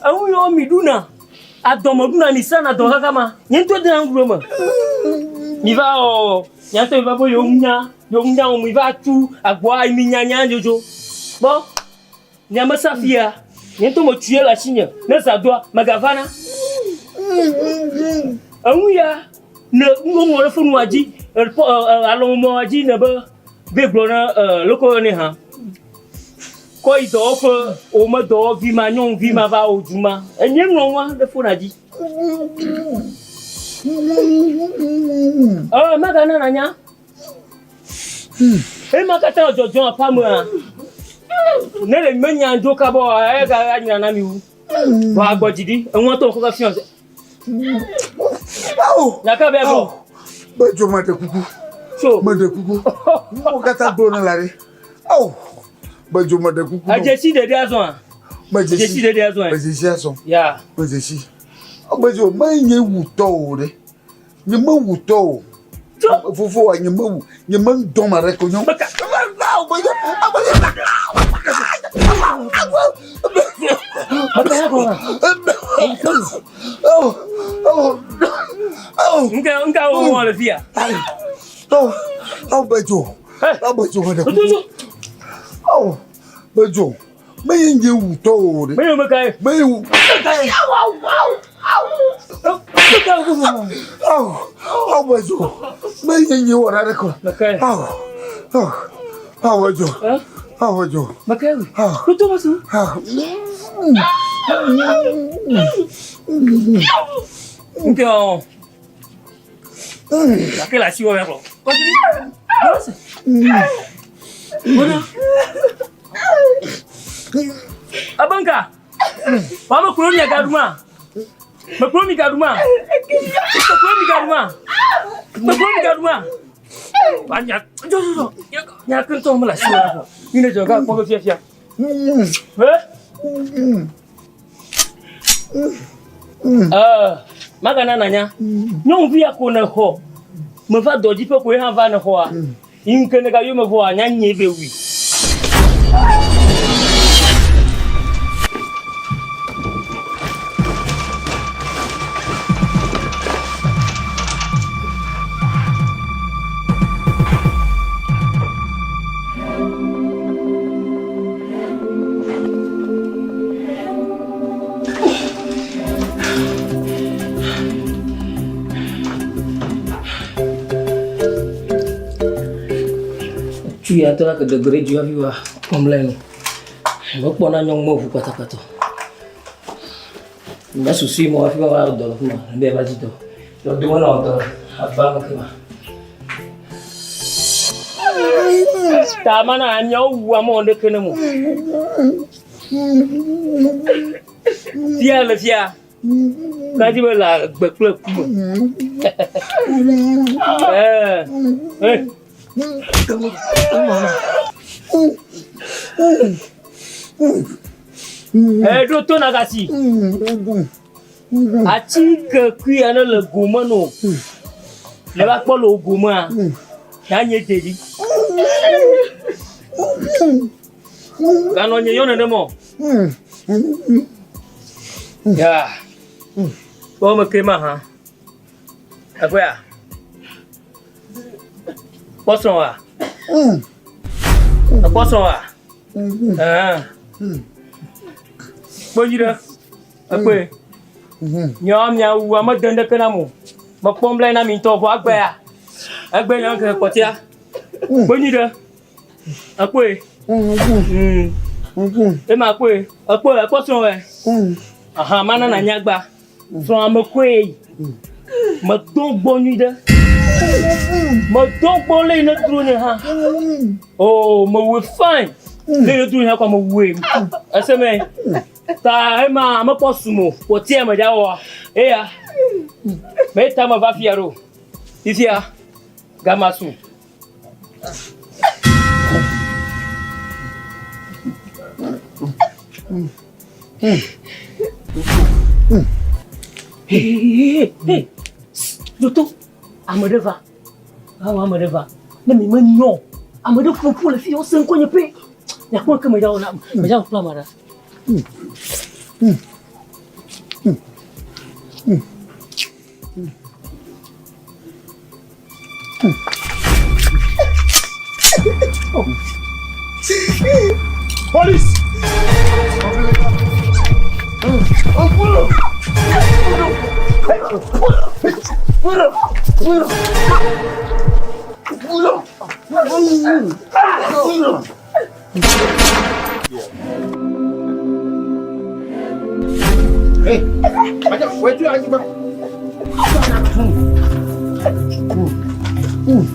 Enu yiwo mi ɖuna. Adɔme ɖuna mi srana dɔ kaka ma. Nye ŋutɔ dena nuɖuɖu me. Mi va ɔ, nye ŋutɔ mi va be yewo nya, yewo nya mi va tu agboa mi nya nya dzodzo. Kpɔ, nye me sa fia, nye ŋutɔ me tue le asinye. Ne zã doa, megavana. Enu ya ne woŋlɔ ɖe fonua dzi, alɔmemɔa dzi ne be be gblɔ ne loko ne hã. Kɔ yi dɔwɔƒe, wò me dɔwɔvi ma, nyɔnuvi ma va wò du ma. Enye ŋlɔ nua ɖe fona dzi. Ɔ, megana nanya. Ema katã nɔ dzɔdzɔm aƒea mea, ne le menya dzo kaba oa, ega anyra na mi wu. Vɔ agbɔ dzi ɖi, enua tɔ kɔkɔ fiɔ. Nyaka be agblɔ. Be dzo meɖe kuku. Tso. Meɖe kuku. Nuwo katã gblɔ ne la ɖe. Ao. Be dzo meɖe kuku. Edzesi ɖeɖe azɔa. Medzesi ɖeɖe azɔa. Medzesi azɔ. Ya. Medzesi. Be dzo menye wutɔ o ɖe. Nye mewu tɔ o. Tso. Fofowa nye mewu. Nye me dɔn ma ɖe ko nyɔ. Meka. Nka nka wo wɔn le fia. Awo bɛ dzo. Awo bɛ dzo meɖe kuku. Awo bɛ dzo. Menye nye wu tɔ o ɖe. Menye meka ye. Menye wu. Awo awo bɛ dzo. Menye nye wɔ ɖe ko. Meka ye. Awo awo awo bɛ dzo. Awo bɛ dzo. Meka ye. Tutu ma su. Nke ɔ. Gake le asiwò ya kɔ. Abanka. Wa me kuro mi gaduma. Me kuro mi gaduma. Me kuro mi gaduma. Me kuro mi gaduma. Wa nya jo jo jo. Nya ke ntɔ me le asiwò ya kɔ. Mi ne jɔ ga kpɔ ke fia fia. He? Magana nanya. Nyɔnuvi ya ko ne xɔ. Meva dɔdziƒe ko ye hã va ne xɔa. Yi ŋke ne ga yome vɔa nya nye be wui. Fi ya tɔ la ke degbe ɖe dzi hafi va kpɔm le nu. Mekpɔna nyɔnu me ʋu kpatakpata o. Nye susu yi mɔ hafi va va dɔ le fi ma. Be va dzi dɔ. Dɔ dome na dɔ aba me ke ma. Ta mana ameawo wu amewo ɖeke ne mo. Fia le fia. Kadi be le agbe kple ku me. Eh. Eh. Eh, ɖo to nagasi. Atike kui ya ne le gome no. Ne va kpɔ le wo gomea, ya nye deɖi. Ganɔ nye yɔ nenema o. Ya. Kpɔ me ke ma hã. Ekpɔa? Kpɔ srɔ̃ wa. Ekpɔ srɔ̃ wa. Ɛɛ. Kpɔ dzi ɖe. Ekpɔe. Miawo miawu ame de ŋɖeke nam o. Mekpɔ blanui na mi ŋutɔ vɔ egbea. Egbe nye ŋkeke kpɔtia. Kpɔ dzi ɖe. Ekpɔe. Ema kpɔe. Ekpɔe ekpɔ srɔ̃ wɛ. Aha mana na nyagba. Srɔ̃ ame koe. Medo gbɔ nyui ɖe. Medo gbɔ le yi ne dro nye hã. Oh, mewɔe fine. Le yi ne dro nye hã kɔ mewɔe. Ese me. Ta ema mekpɔ sumo kpɔtia me dza wɔa. Eya. Me ta me va fia ɖo. Fifia gama su. Hey, Doto, ame ɖe va. Awo ame ɖe va. Ne mi menyɔ, ame ɖe ƒoƒu le fi wose ŋkɔ nye pɛ. Nyakpɔ ke medza wɔ na, medza wɔ kple ame ɖe. Police! Hey, macam wait tu anjing bang.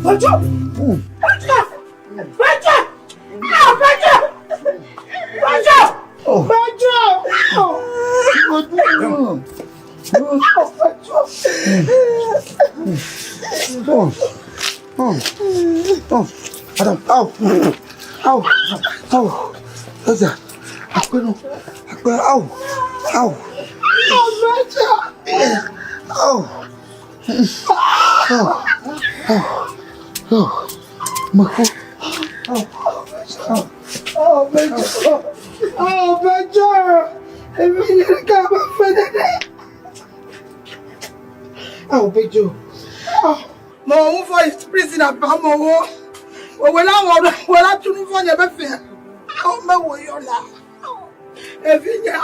Baju! Baju! Baju! Ah, baju! Baju! Baju! Oh. Oh. Oh. Attends. Aou. Aou. Aou. Aza. Akpeno. Akpeno. Aou. Aou. Aou. Aou. Aou. Aou. Meku. Aou. Aou. Aou, Baju! Aou, Baju! Èmi yẹn ká máa fẹ́ dẹ́dẹ́. Aou, Baju! Mɔ wo fɔ prison aba mɔ wo. Òwe la wɔ wɔ la tunu fɔ nye be fia. Awo me wɔ yɔ la. Evi nye.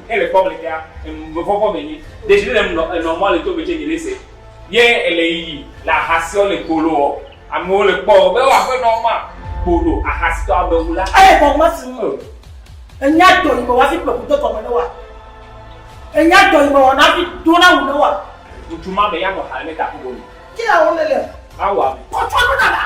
Ele kpɔm le fia, vɔvɔ me nyi. Ɖe le enɔ mɔ le to me tse nyi le se. Ye ele yiyi le ahasiwo le gbolo wɔ. Amewo le kpɔ be woaƒe nɔ ma gbolo ahasitɔ amewula. Eye gbɔgbɔ ma si ŋu. Enya dɔ yi me wa fi ƒle kudo gɔme ne wa. Enya dɔ yi me wɔna fi do na wu ne wa. Ŋutsu ma me ya nɔ xa le me ta ƒu bolu. Ke ya wo le le. Awa. Kɔtsɔ nu nana.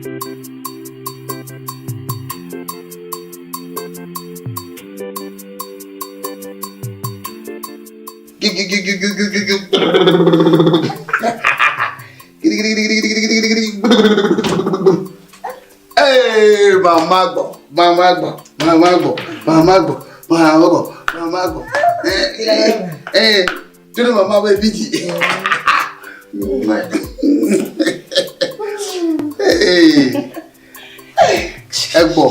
Ee, mama gbɔ, mama gbɔ, mama gbɔ, mama gbɔ, mama gbɔ, mama gbɔ. Ee, ee, tso mama be vi dzi. Ee, egbɔ.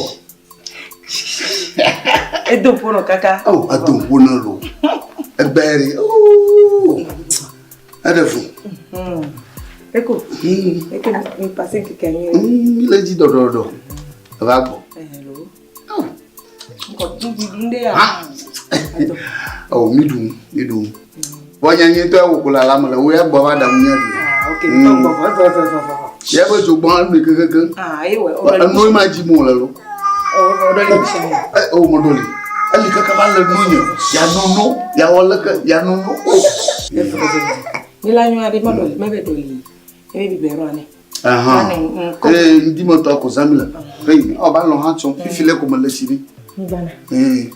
Edo ƒo nɔ kaka. Oh, edo ƒo nɔ lo. Egbe ɖe. Oh, eɖe fu. Eko. Eke mi passé keke anyi. Mi le dzi ɖɔɖɔɖɔ. Eva gbɔ. Hello. Ŋkɔ nuɖuɖu ɖe ya. Oh, mi ɖu, mi ɖu. Vɔ nye nyuitɔ ewo ko le ala me le wo ya gbɔ va ɖe mu nye ɖu. Ah, ok. Tɔ gbɔ vɔ vɔ vɔ vɔ vɔ. Ye be dzogbɔn nu kekeke. Ah, ye wɔ. Enu ma dzi mo le lo. O ɖɔ li sia. Eh, o mo ɖɔ li. Eli kaka va le nu nye. Ya nono, ya wɔ leke, ya nono. O. Mi la nyɔ aɖe ma ɖɔ li, ma be ɖɔ li. Ebe biberon ne. Ahan. Eh, ndi mo tɔ ko zami le. Hey, o ba lɔ hã tsɔ fifi le ko me le si ni. Mi gbana. Eh.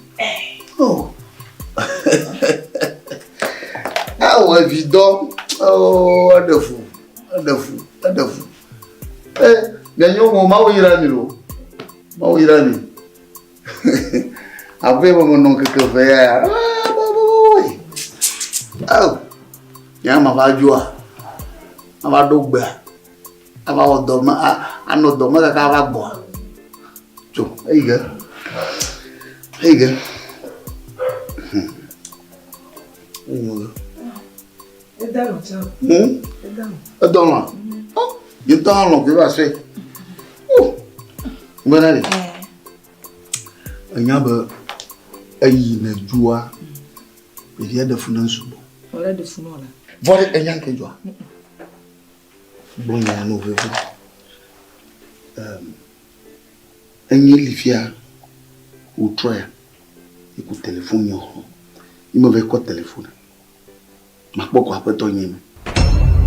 Oh. Awɔ evidɔ. Oh, eɖe fu. Eɖe fu. Eɖe fu. Eh, mia nyɔnuwo Mawu yra mi lo. Mawu yra mi. Abe me menɔ ŋkeke eve ya. Ah, Nye ma va dzoa, ava ɖo gbea, ava wɔ dɔ me, anɔ dɔ me kaka ava gbɔa. Tso, eyi ge, eyi ge. Eyi ge. Edalɔ tsã. Edalɔ. Edalɔa? Oh, nye ŋutɔ hã lɔ̃ koe va sɔe. Oh, ŋgbɛna ɖe. Enya be eyi ne dzoa, ɖevia ɖe fu na sugbɔ. Wòle ɖe fu nɔ la. Vɔ ɖe enya ke dzɔa? Gblɔ nya no veve. Enye li fia wòtrɔ ya. Eku telefon nye xɔ. Yi me va kɔ telefon. Makpɔ ko aƒetɔ nye me.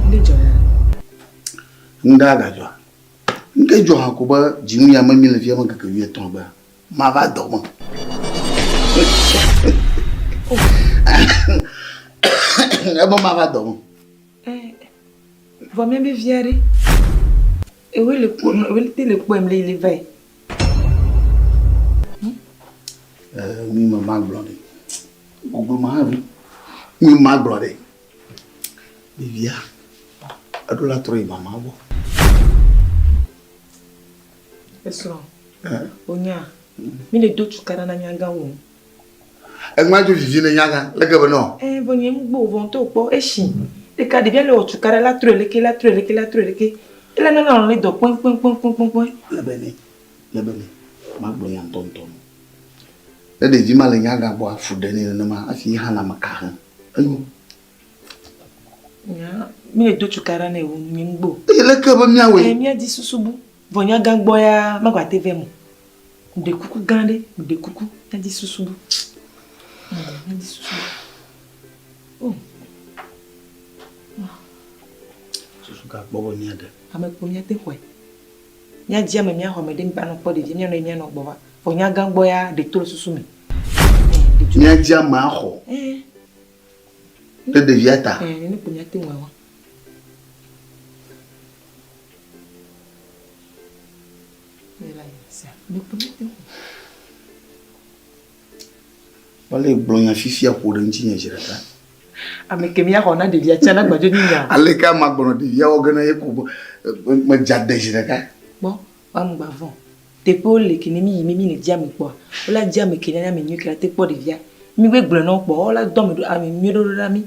Ndi dzɔ ya. Ŋɖa gadzɔa. Ŋke dzɔ hã ko be dzinu ya me mi le fia me keke wuietɔ̃ gbea. Mava dɔ me. Ebe mava dɔ me. Vɔ mía be via ɖe. Ewe le kpɔ, ewe te le kpɔem le yi le va yi. Mi me magblɔ ɖe. Gbogbo ma hã vi. Mi magblɔ ɖe. Ɖevia, eɖo la trɔ yi mama gbɔ. Esrɔ̃. Onya. Mi le do tukaɖa na nyagã wo. Eŋma dzo vivi ne nyagã. Leke be nɔ? Eh, vɔ nye ŋgbo vɔ ŋutɔ kpɔ esi. Ɖeka ɖevia le wɔ tukaɖa la trɔe leke la trɔe leke la trɔe leke. Ele nana lɔ le dɔ kpɔe kpɔe kpɔe kpɔe kpɔe. Le be ne, le be ne, magblɔ nya ŋutɔŋutɔ no. Ne ɖevi ma le nyagã gbɔa, fu ɖe nɛ nenema hafi ye hã le ame ka hem. Enyo. Nya, mi le do tukaɖa nɛ wo nye ŋgbo. Eye leke be míawɔe? Eh, míadi susu bu. Vɔ nyagã gbɔ ya magba te vɛ mo. Meɖe kuku gã ɖe, meɖe kuku, míadi susu bu. Míadi susu bu. Oh. Susu ka kpɔ be míaɖe? Ame kpo míate xɔe. Míadi ame míaxɔ ame ɖe mígba nɔ kpɔ ɖevi míanɔ yi míanɔ gbɔ va. Vɔ nyagã gbɔ ya ɖe to le susu me. Míadi ame axɔ. Ɖe ɖevia ta. Nene kpo míate ŋu awɔ. Wale gblɔ nya fifia ƒo ɖe ŋutinye zi ɖeka. Ame ke míaxɔ na ɖevia tsã na gbadzo nyi nya. Aleke ama gblɔ ɖevia wɔ ge na ye ko medza de zi ɖeka. Kpɔ woame gba vɔ̃. Teƒewo le ke ne mi yi mi mi le dzi ame kpɔa, wola dzi ame ke ne ame nyui ke la te kpɔ ɖevia. Mi gbe gblɔe na wo kpɔ wola dɔ ame ɖo ame nyui ɖo ɖa mi.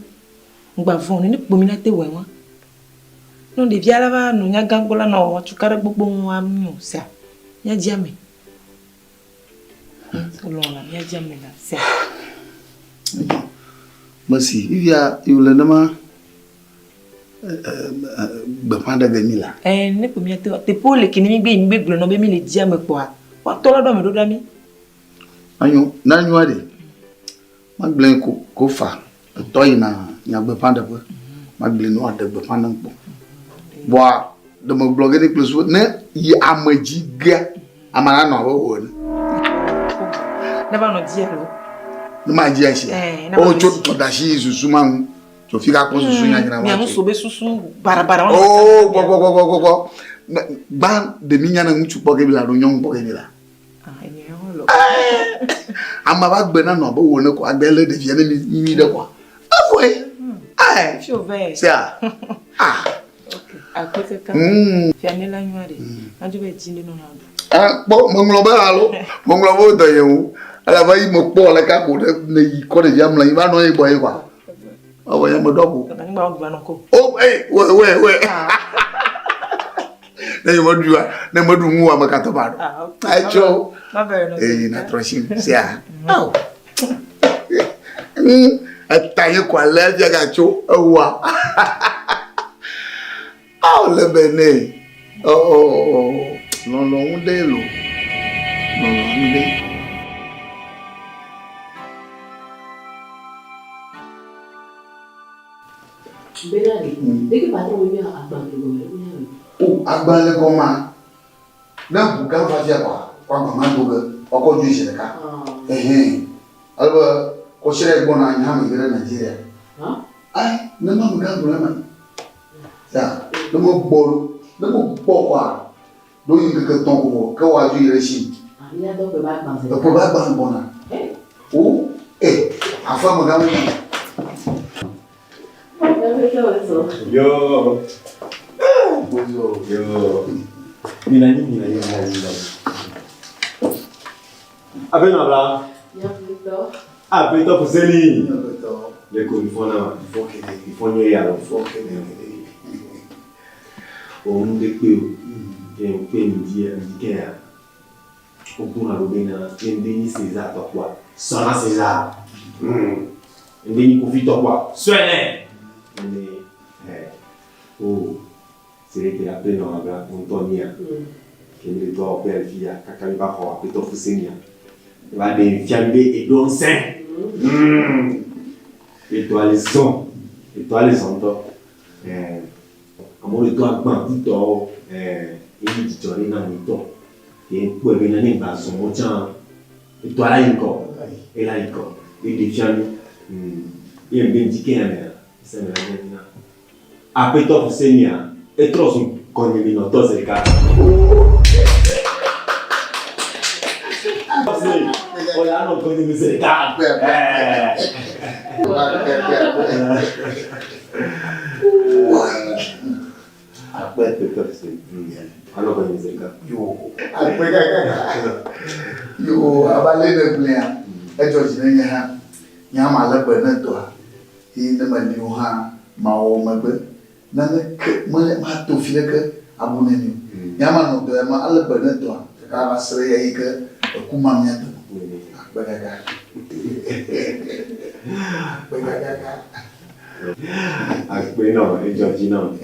Ŋgba vɔ̃ nene kpo mi la te wɔe wa. Ne ɖevia la va nɔ nyagã gbɔ la nɔ wɔ tukaɖa gbogbo wa mi o sea. Mía dzi ame. Lɔ̃ la mía dzi ame la sea. Mesi vivia yi le nema gbeƒã ɖe ge mi la. Eh, ne kpo mía te teƒewo le ke ne mi gbe yi mi gbe gblɔ nɔ be mi le dzi ame kpɔa, woatɔ la ɖo ame ɖo ɖa mi. Anyo, na nyoa ɖe. Magblẽ ko ko fa etɔ yina nya gbeƒã ɖeƒe. Magblẽ ne woaɖe gbeƒã nam kpɔ. Vɔa Ɖe megblɔ ge ne kple su ne yi ame dzi gea, ame la nɔ abe wò ene. Ne va nɔ dzi alo? Ne ma dzi asi. Eh, ne va O nɔ tso dzi. dɔdasi yi susu ma ŋu. Tso fi ka kpɔ susu nyanyra ma. Mia ŋu be susu barabara. O gbɔ gbɔ gbɔ gbɔ gbɔ. Gbã ɖe mi nya ne ŋutsu kpɔ ge mi la alo nyɔnu kpɔ ge mi la. Ame va gbe na nɔ abe wò ene ko agbe lé ɖevia ne mi nyui ɖe koa. Evɔe. Ɛɛ. Sea. Ah. Akpe kaka. Fia ne la nyɔa ɖe. Adzo be dzi ne nɔ na ɖu. Ah, kpɔ meŋlɔ be alo meŋlɔ be wodɔ ye ŋu. Elabe yi mekpɔ le ka ko ɖe ne yi kɔ ɖevia mlɔ anyi va nɔ ye gbɔ ye kɔa. Ewɔ nye meɖɔ ko. O ee wɛ wɛ wɛ. Ne nye meɖua ne meɖu ŋu ame katã ba ɖo. Etsɔ. Eyi na trɔ si sia. Awo. Eta nye ko ale fia gatso ewa. Awo le be ne. Oh, lɔlɔ ŋu ɖe lo. Lɔlɔ ŋu ɖe. Bena ɖe, ɖeke patron mi mia agbalẽ gɔme ɖe mia me. O agbalẽ gɔmea, ne ʋu gã va fia kɔa, kɔ agba ma do ge, woakɔ dzoe zi ɖeka. Ehɛn. Ale be kɔsiɖa yi gbɔna nye hã meyi ge ɖe Nigeria. Ayi, ne ma me gã gblɔ ema. Ya, ne me gbɔ ɖo, ne me gbɔ kɔa, ɖo yi ŋkeke tɔ̃ ko vɔ, ke woadzo yi ɖe Chine. Eƒe be agbalẽ gbɔna. O, e, aƒe me gã me. Yo. Yo. Mina nyi, mina nyi, mina nyi, mina nyi. Abe na bla. Abe to fuseni. Le ko ifo na, ifo kede, ifo nye ya lo. Ifo kede. O nu de pe o. Ke o pe mi di mi ke ya. O bu na lo be na, ye nde ni César to kwa. Sona César. Nde ni Kofi to kwa. Sɔe Nde eh o c'est que la peine on abla on tonia. Ke mi le doa pe fia kaka mi va xɔ aƒetɔ Fusenia. Va ɖe fia mi be eɖo ŋusẽ. Etɔa le zɔ. Etɔa le zɔ ŋutɔ. Eh amewo le do agba kutɔwo. Eh eye dzidzɔ ɖe na mi ŋutɔ. Ke kpɔe be ne gba zɔ mɔ tsã etɔa la yi ŋgɔ. Ela yi ŋgɔ. Eɖe fia mi. Ye mi be ŋdi ke ya mea, se me la nye na. Aƒetɔ Fusenia, etrɔ zu gɔnyemenɔtɔ zi ɖeka. Ɔya anɔ gɔnyeme zi ɖeka. Aƒetɔ Fusenia, anɔ gɔnyeme zi ɖeka. Yo, akpe kaka. Yo, abe ale ne gblɔea, edzɔ dzi ne nye hã. Nye hã malé be ne dɔa. Eye ne meli o hã, mawɔ megbe. Naneke mele mato fi ɖeke abu ne mi o. Nye hã manɔ dɔ ya me alé be ne dɔa kaka ava se ɖe ɣeyiɣi ke eku ma mía dome. Akpe kaka. Akpe kaka. Akpe nɔ, edzɔ dzi nam.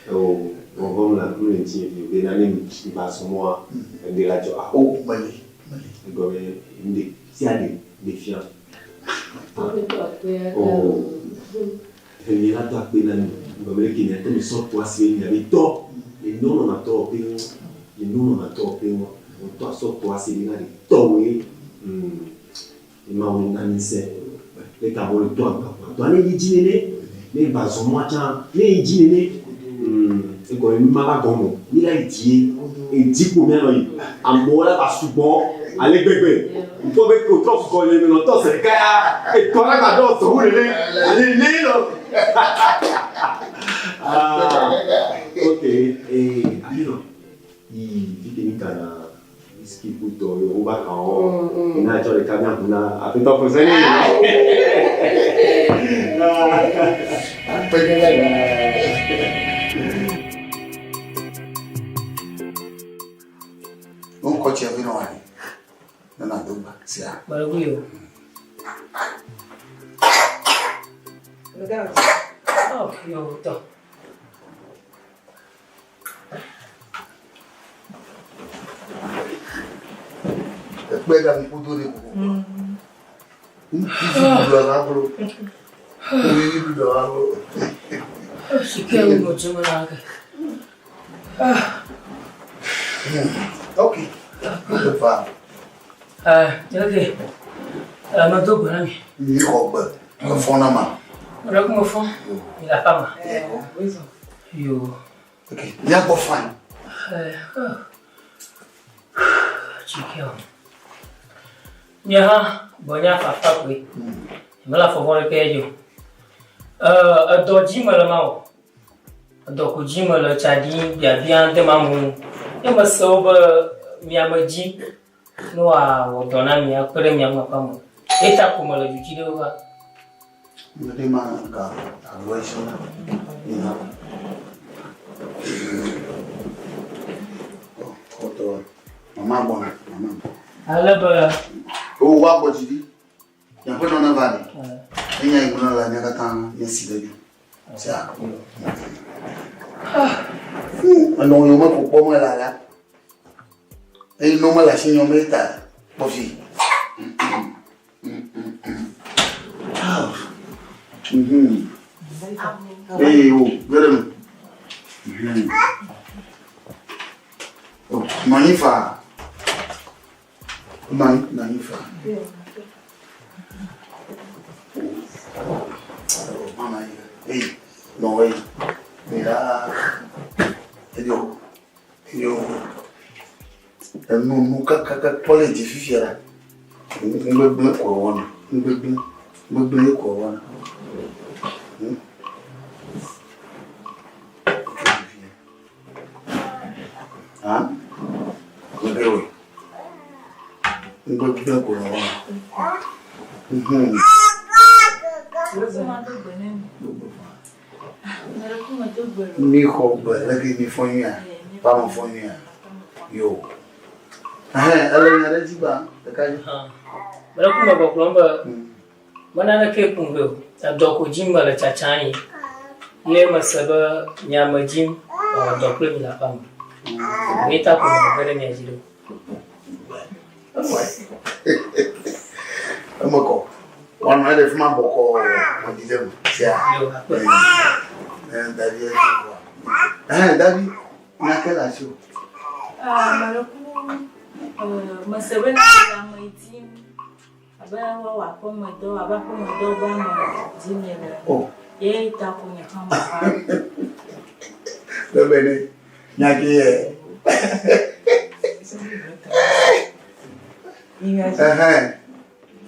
Eo vɔvɔm le nu le ŋutinye fi be nane ŋgba zɔ mɔa, ŋɖe la dzɔ ao. O, meli, meli. Egɔme ŋɖe sia ɖe ɖe fia. Oh, Emi la do akpe na mi. Egɔme ɖe ke miate mi sɔ to asi be miabe tɔ. Le nyɔnɔ na tɔ pe ŋu. Le nyɔnɔ na tɔ pe ŋu. Tɔ asɔ to asi ɖe na ɖe tɔ woe. Ema wo na mi ŋsẽ. Le ka mo le to agba kpɔa. Tɔ ne yi dzi nene. Ne gba zɔ mɔa tsã. Ne yi dzi nene. Egɔme mi ma va gɔme o. Mi la yi die. Edzi kpo mia nɔ yi. Amewo la va sugbɔ ale gbegbe. Ŋkpɔ be ko trɔ sukɔ le menɔ tɔ se ɖeka ya. Etɔ la gba dɔ sɔ wu nene. Ale ne lɔ. Ah, ok. Eh, Amino. Yi fi ke mi kana whisky kutɔ yo wo ba kan wo. Ina tsɔ ɖeka mia ʋu na aƒetɔ Fuseni. Ŋkɔ tsia vi nɔ anyi. Ne na do gba sia. Gbɔlɔgbɔ yo. Oh, yo tɔ. Ekpe ga mi kudo de koko. Ŋkuvi ɖuɖɔ la blo. Ŋkuvi ɖuɖɔ la blo. Sike wo mo tso la ke. Ok. Va. Ok. Medo gbe na mi. Mi xɔ gbe. Mefɔ na ma. Mele ku mefɔ. Mi le aƒea me. Yo. Ok. Míagbɔ fine. Tsike o. Nye hã gbɔnye afafa koe. Mele afɔ vɔ̃ ɖeke dzi o. Edɔ dzi mele ma o. Edɔ ko dzi mele tsa ɖim biabia dem amewo. Ne mese wo be mia me dzi ne woawɔ dɔ na mi akpe ɖe mia ŋu aƒea me. Eya ta ko mele du dzi ɖe va. Mede ma ga alo esi na ina. Kɔtɔ mama gbɔna mama. Ale be. O wa gbɔ dzi ɖi. Miaƒe nɔ neva ɖe. Enya yi gblɔ la mía katã míesi ɖe du. Sia. Enɔ yome ko kpɔm ele alea. Eyi nɔ mele asi nyɔm eyi ta kpɔ fi. Eye wo ge ɖe me. Nɔ anyi faa. Nɔ anyi, nɔ anyi faa. Mama yi. Eyi, nɔ eyi. Ya. Eyo. Eyo. Enu nu kakaka kpɔ le dzi fifia la. Nugbegblẽ ko wɔna. Nugbegblẽ. Nugbegblẽ ko wɔna. Hã? Nugbegblẽ wɔe. Nugbegblẽ ko wɔna. Mi xɔ gbe leke mi fɔ nyuia? Va me fɔ nyuia? Yo. Ɛhɛn, ele nya ɖe dzi ba ɖeka dzi. Mele ku me gbɔgblɔm be me naneke kum vɛ o. Edɔ ko dzim mele tsatsa yi. Ye mese be mia me dzim mawɔ dɔ kple mi le aƒea me. Ye ta ko mele ge ɖe mia dzi ɖo. Eme kɔ. Woanɔ anyi ɖe fi ma bɔkɔɔ medi ɖe me. Sia. Davi ɛhɛn Davi nya ke le asiwò. Mele ku mese be na le ame dim abe woawɔ aƒemedɔ abe aƒemedɔ be ame dim le. Oh. Ye ta ko nye hã meva. Bebe ne nya ke yɛ. Ɛhɛn.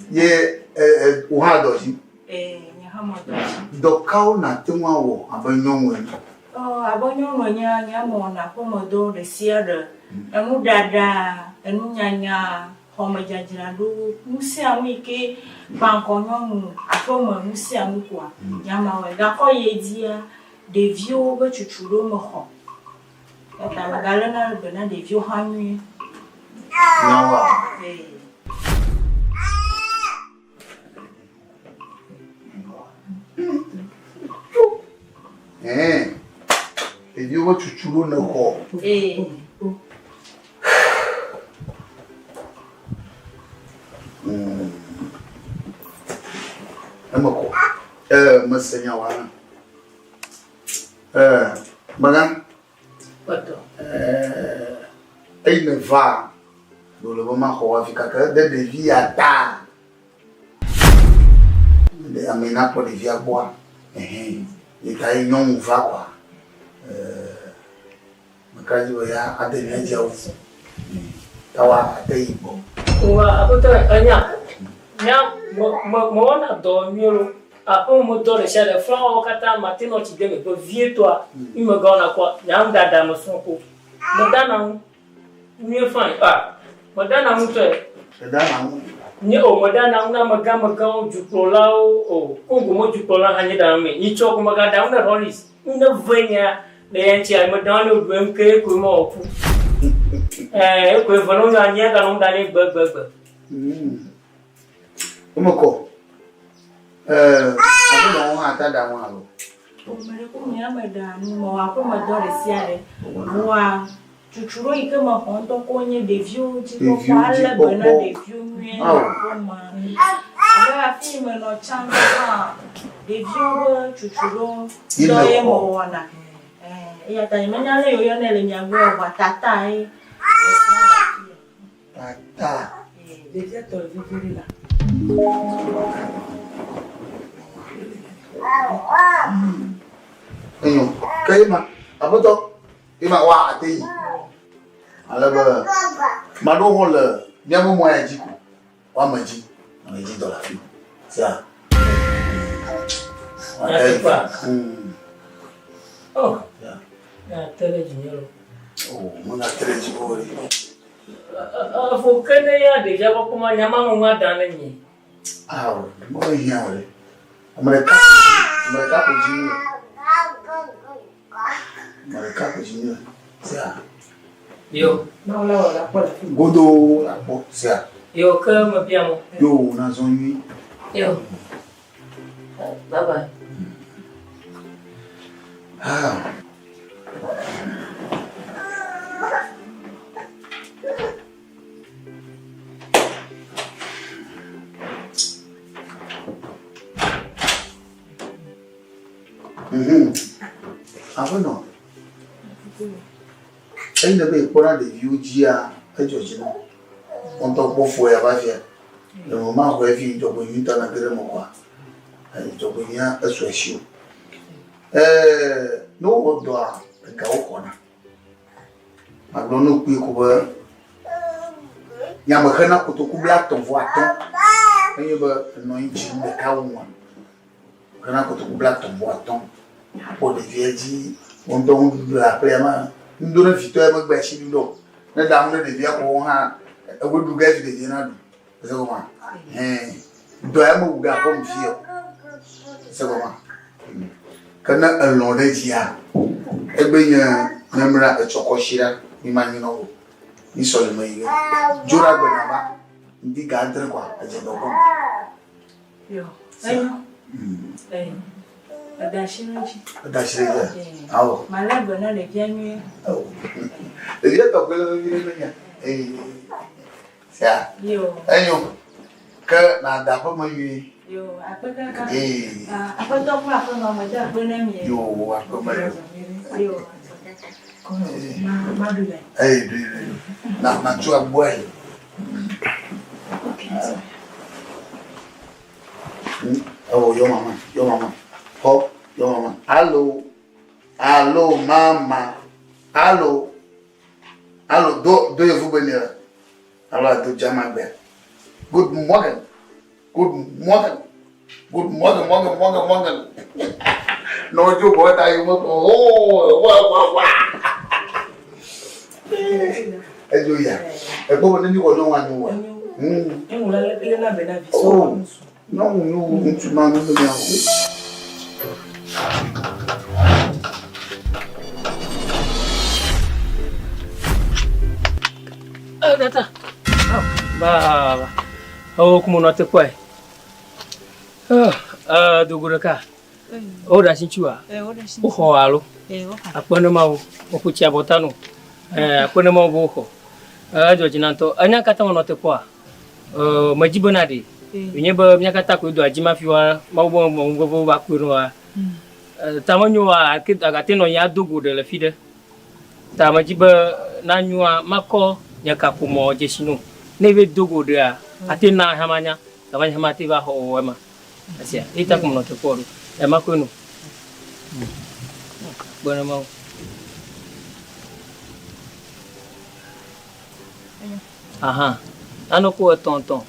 Ye wò hã dɔ dzi. Ee, nye hã medɔ dzi. Dɔ kawo nàte ŋu awɔ abe nyɔnu ene? Ɔ, abe nyɔnu enea, nye mewɔna aƒemedɔ ɖe sia ɖe. Enuɖaɖa, enunyanya, xɔmedzadzraɖo, nu sia nu yi ke kpaŋkɔ nyɔnu, aƒeme nu sia nu koa, nye mawɔe. Gakɔ yi edzia, ɖeviwo be tsutsu ɖo mexɔ. Eya ta megaléna be na ɖeviwo hã nyuie. Nyawoa? Ee. Ɛɛ, ɖeviwo be tsutsu ɖo nexɔ. Ee. Eme kɔ. Ee, mese nya wa hã. Ee, megã. Kpɔtɔ. Ee, eyi ne va, ɖo le be maxɔ hafi gake ɖe ɖevi ya ta. Ɖe ame yi nakpɔ ɖevia gbɔa, ɛhɛn, yi ta ye nyɔnu va kɔa, ee, meka dzi be ya ade mía dzi awu. Ta wa ate yi gbɔ. Wa aƒetɔ enya, mía me me mewɔna dɔ nyuie lo. Aƒeme me dɔ ɖe sia ɖe, flawawo katã mate nɔ tsi dem vevietɔa, mi megawɔna kpɔ, nye nuɖaɖa mesrɔ̃ ko. Medana nu nyuie fine. Ah, medana nu ŋutɔe. Èdana nu? Nye o, medana nu na amegãmegãwo, dukplɔlawo o. Kongo me dukplɔla hã nye ɖana nu nɛ. Nyitsɔ ko megaɖa nu ne Hollis. Nu ne ve nyea le ya ŋutia, meɖa nu ne wòɖu eŋu ke ekoe mewɔ ƒu. Ɛɛ, ekoe ve ne wonyo anyia ganɔ nu ɖa nɛ gbegbegbe. Eme kɔ. Ɛɛ, aƒenɔwo hã ta ɖa nu alo? Ame ɖe ko mía me ɖa nu, mewɔ aƒemedɔ ɖe sia ɖe. Vɔa tsutsu ɖo yi ke mexɔ ŋutɔ ko nye ɖeviwo dzi kpɔkpɔ, alé be na ɖeviwo nyuie le aƒeme. Abe afi yi menɔ tsã hã, ɖeviwo be tsutsu ɖo dɔ ye mewɔna. Ɛɛ. Eya ta nyemenya ale yi woyɔnɛ le mia gbɔ o, vɔa tata ye. Tata. Ɖevia tɔ le vevi ɖe la. Enyo, ke ye ma, aƒetɔ, ye ma wa ate yi. Ale be, maɖewo hã le míaƒe mɔ ya dzi ko. Woame dzi, ame dzi dɔ le afi. Sia. Nyateƒea? Oh, ate ɖe dzinye lo. Oh, megate ɖe dzi o ɖe. Efo ke ne ya ɖevia gbɔ kpɔma, nya ma ŋu ada ne nye. Awo, mehiã o ɖe. Ame ɖeka, ame ɖeka ko dzi le. Ame ɖeka ko dzi le. Sia. Yo. Mawu la wɔ la kpɔ le fi. Godoo la kpɔ. Sia. Yo ke mebia mo. Yo nazɔ nyui. Yo. Bye bye. Ah. Mhm. Aƒenɔ. Eyi ne be yekpɔna ɖeviwo dzia, edzɔ dzi na. Wo ŋutɔ kpɔ fo ya va fia. Le me maxɔe fi dzɔgbenyui ta nage ɖe eme kɔa, dzɔgbenyuia esu asi o. Ɛɛ, ne wowɔ dɔa, ega woxɔna. Magblɔ no kpuie ko be nya mexena kotoku 35. Enye be enɔ anyi dzi nu ɖeka wua. Mexena kotoku 35. Akpɔ ɖevia dzi, wo ŋutɔ nuɖuɖu le aƒea me. Nudo ne vitɔ ya megbe asi ɖuɖɔ o. Ne ɖa nu ne ɖevia ko wo hã, ewoe ɖu ge hafi ɖevia naɖu. Ese gɔmea? Hɛn. Dɔ ya mewu ɖe aƒeme fia o. Ese gɔmea? Ke ne elɔ̃ ɖe edzia, egbe nye memla etsɔ kɔsiɖa mi ma nyi nɔ o. Mi sɔleme yi ge. Dzo ɖa gbe nava ŋdi ga adre kɔa edze dɔ gɔme. Yo, enyo. Ee, eda asi ɖe edzi. Eda asi ɖe edzia? Awɔ. Malé be na ɖevia nyuie. Awɔ. Ɖevia tɔ koe le vevi ɖe menya. Ee. Sia. Yo. Enyo. Ke nàda aƒeme nyuie. Yo, akpe kaka. Ee. Aƒetɔ kple aƒenɔ mede akpe na mi. Yo, akpe mele. Yo, akpe kaka. Ma, maɖu le. Ee, ɖui, ɖui. Na, natso agboa yi. Oh, yɔ mama, yɔ mama. Xɔ, yɔ mama. Allo, allo, mama. Allo, allo, do, do yevu be ne. Alo ado German gbe. Good morning, good morning, good morning, morning, morning, morning. No, jo bo ta yo mo ko. Oh, wa wa wa. Ejo ya. Ekpo bo ne mi wo no wa no wa. Eŋu la lé na be na vi Oh, nyɔnu nu ŋutsu ma nu be miawo. Eh, tata. Ba, oh, kuma nɔ te kpɔe. Eh, eh, dogo ɖeka. Wo ɖe asi ŋutsiwòa? Woxɔ alo? Akpe ne Mawu. Woƒo tsi abɔta no. Eh, akpe ne Mawu be woxɔ. Eh, edzɔ dzi na ŋutɔ. Enya katã menɔ te kpɔa? Eh, medzi bena ɖe. Wònye be mía katã koe doa dzi mafi wa Mawu be ŋuvevewo va kpe ɖoa. Eh, ta menyo wa agate nɔ anyi ado go ɖe le fi ɖe. Ta medzi be nanyoa makɔ nye kaƒomɔ dzesi no. Ne eve do go ɖea, ate na hã manya. Gava nye hã mate va xɔ wɔ ema. Esia, eyi ta ko menɔ te kpɔ ɖo. Ema koe no. Kpe ɖe Mawu. Aha. Nane ko etɔ̃ etɔ̃.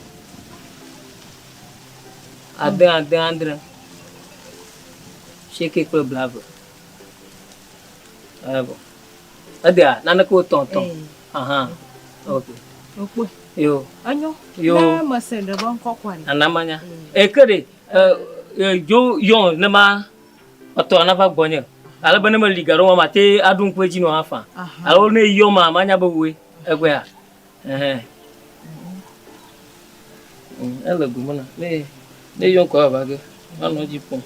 Ade ade adre. Asieke kple blave. Evɔ. Edea nane ko etɔ̃ etɔ̃. Aha. Ok. Okpɔe. Yo. Enyo. Yo. Ne mese ɖe be ŋkɔ kɔa ɖe. Nana manya. Eke ɖe dzo yɔ ne ma etɔ nava gbɔnye. Ale be ne meli ga ɖo ma mate aɖo ŋku edzi nɔ hã faa. Alo ne yɔ ma manya be wòe egbea. Ɛhɛn. Ele gome na. Ne ne yɔ ŋkɔ ava ge. Manɔ edzi kpɔm.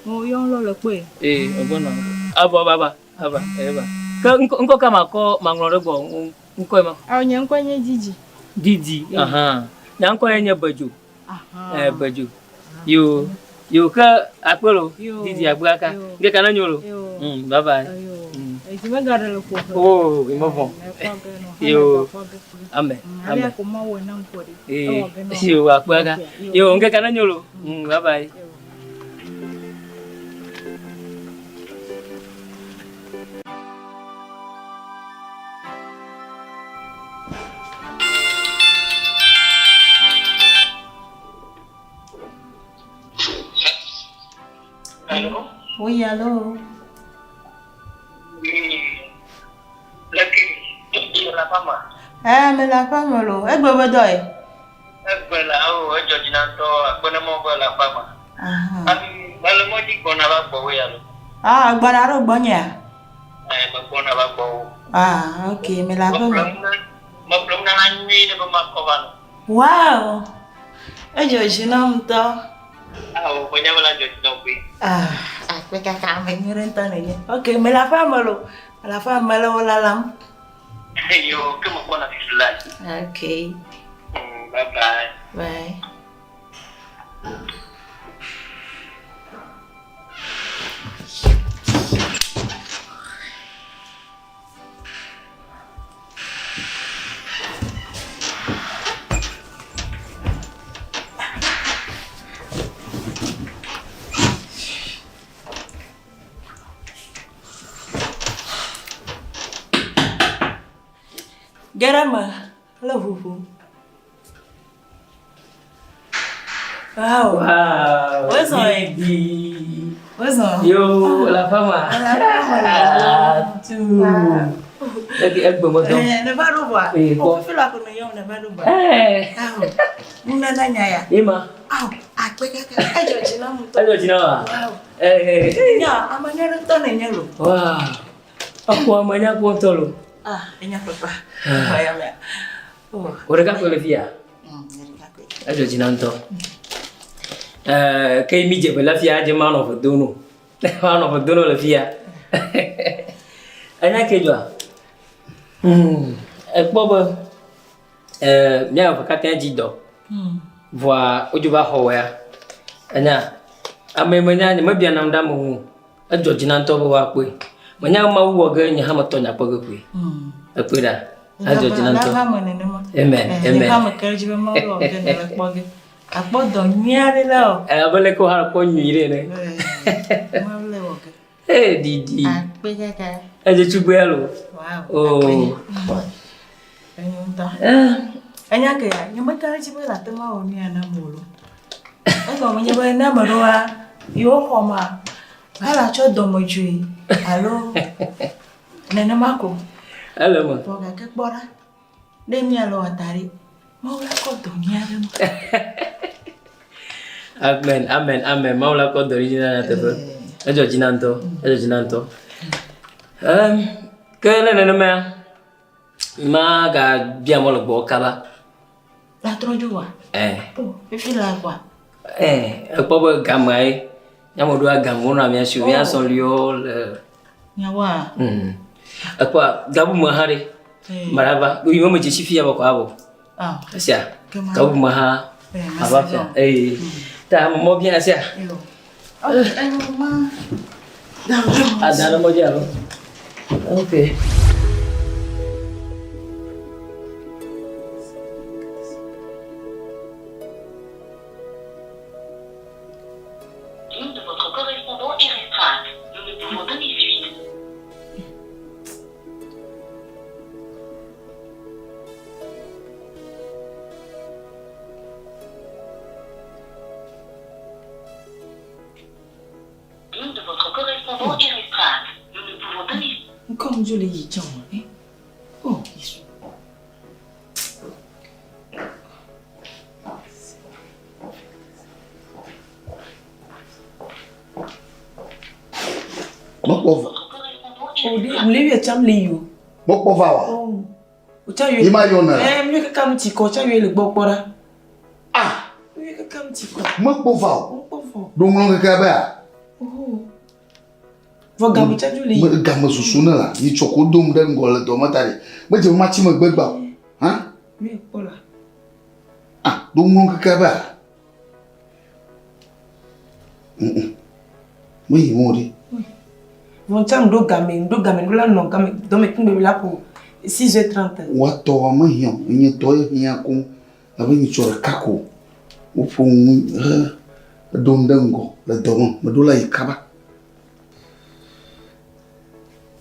Mo yɔ lɔ le kpɔe. Ee, egbɔna. Ava va ava eva. Ke ŋkɔ ŋkɔ ka makɔ maŋlɔ ɖe gbɔ ŋkɔe ma? Awo nye ŋkɔe nye Didi. Didi, ahan. Nya ŋkɔe nye Bedzo. Aha. Eh, Bedzo. Yo. Yo ke akpe lo. Didi akpe kaka. Ŋkeke ne nyo lo. Bye bye. Edzi megaɖe le ƒo ƒe. Oh, mi mevɔ̃. Yo. Amen. Amen. Ee. Yo akpe kaka. Yo ŋkeke ne nyo lo. Bye bye. Allô? Oui, allô? Oui. Leke, le aƒea me? Eh, mele aƒea me lo. Egbe be dɔ ye? Egbe la, o, edzɔ dzi na ŋutɔ, akpe ne Mawu be le aƒea me. Ami, mele mɔ dzi gbɔna va gbɔwò ya lo. Ah, gbɔna ɖo gbɔnyea? Eh, megbɔna va gbɔwò. Ah, ok, mele aƒe me. Meƒle nunana nyui ɖe be makɔ va nɔ. Wow! Edzɔ dzi nam ŋutɔ. Ao, menya be la dzɔ dzi na wò koe. Ah, akpe kaka ame nyui ɖe ŋutɔ nènye. Ok, mele aƒea me lo. Mele aƒea me le wò lalam. Yo, ke megbɔna fifi lae. Ok. Bye bye. Bye. Ge ɖe eme le ʋuʋum. Wow. Wow. Wozɔ ye. Wozɔ. Yo, la fama. Tu. Egi egbe mo dɔn. Eh, ne va ɖo vɔa. Eh, kpɔ. Fifi la ko ne yɔ ne va ɖo vɔa. Eh. Awo. Nunana nya ya. Ema. Awo, akpe kaka. Edzɔ dzi nam ŋutɔ. Edzɔ dzi na wa. Wow. Eh. Nya, ame nyui ɖe ŋutɔ nènye lo. Wow. Exɔ ame nya kpɔ ŋutɔ lo. Ah, enya papa. Ah. Ya mea. Oh. Wò ɖeka koe le fia? Edzɔ dzi na ŋutɔ. Eh, ke mi dze ƒe le fia, edze manɔ ƒe do no. Manɔ ƒe do no le fia. Enya ke dzɔa? Hmm, ekpɔ be eh, mía eve katã dzi dɔ. Vɔa wodzo va xɔ wɔ ya. Enya, ame menya nye mebia nam ɖe ame ŋu o. Edzɔ dzi na ŋutɔ be woakpɔe. Menya be Mawu wɔ ge nye hã metɔ nye akpɔ ge koe. Ekpɔe ɖa. Edzɔ dzi na ŋutɔ. Amen. Amen. Akpɔ dɔ nyui aɖe la o. Abe leke wo hã kpɔ nyui ɖe ene. Ee ɖiɖi. Akpe kaka. Edze tugbe alo. Wow. Oh. Enyo ŋutɔ. Enya ke ya, nye meka ɖe edzi be nàte ŋu awɔ nu ya nam o lo. Egɔme nye be ne ame ɖewoa, yewo xɔ ma, ela tsɔ dɔmedzoe alo nenema ko. Ele eme. Vɔ gake kpɔ ɖa, ne míalɔ da ɖi, Mawu la kɔ dɔ nyui aɖe ma. Amen, amen, amen. Mawu la kɔ dɔ ɖi na nyateƒe. Edzɔ dzi na ŋutɔ. Edzɔ dzi na ŋutɔ. Ke ne nenema Magabia mɔ le gbɔwò kaba. Natrɔ dzo wa? Ɛɛ. O, fifi laa kɔa? Ɛɛ, ekpɔ be gamea ye. Míame ɖoa game wonɔa mía si o, mía sɔliwo le. Nyawoa? Mm. Ekpɔa gabume hã ɖe. Mava, yi me medze si fia bɔkɔ abɔ. Ah. Esia. Gabume hã ava fia. Eye ta mɔ bia esia. Ok, enyo ma. Ada ɖe mɔ dzi alo? Ok. Ligne de votre correspondant est restreinte. Nous ne pouvons donner suite. Ligne de votre correspondant est restreinte. Nous ne pouvons donner Ŋkɔ ŋdzo le yi tsã o, eh? Oh, Yesu. Mekpɔ va. O ɖe, mle yɔ tsam le yi o. Mekpɔ va wa. Oh. O tsa yɔ. Yi ma yɔ ne. Eh, mi kaka nu tsi kɔ, tsa yɔ le gbɔ kpɔ ɖa. Ah. Mi kaka nu tsi kɔ. Mekpɔ va o. Mekpɔ va o. Ɖo ŋlɔ keke be a. Oh. Vɔ game tsa dzo le yi. Game susu ne la, yi tsɔ ko dom ɖe ŋgɔ le dɔ me ta ɖi. Medze be matsi megbe gba o. Ha? Mi kpɔ la. Ah, ɖo ŋlɔ keke be a. Meyi mo ɖe. Vɔ ŋtsa ŋɖo game, ŋɖo game, ŋɖo la nɔ game dɔme kpŋgbe mi la ƒo 6h30. Woatɔ mehiã o, enye tɔ ye hiã koŋ. Abe nyitsɔ ɖeka ko woƒo nu he eɖom ɖe ŋgɔ le dɔ me. Meɖo la yi kaba.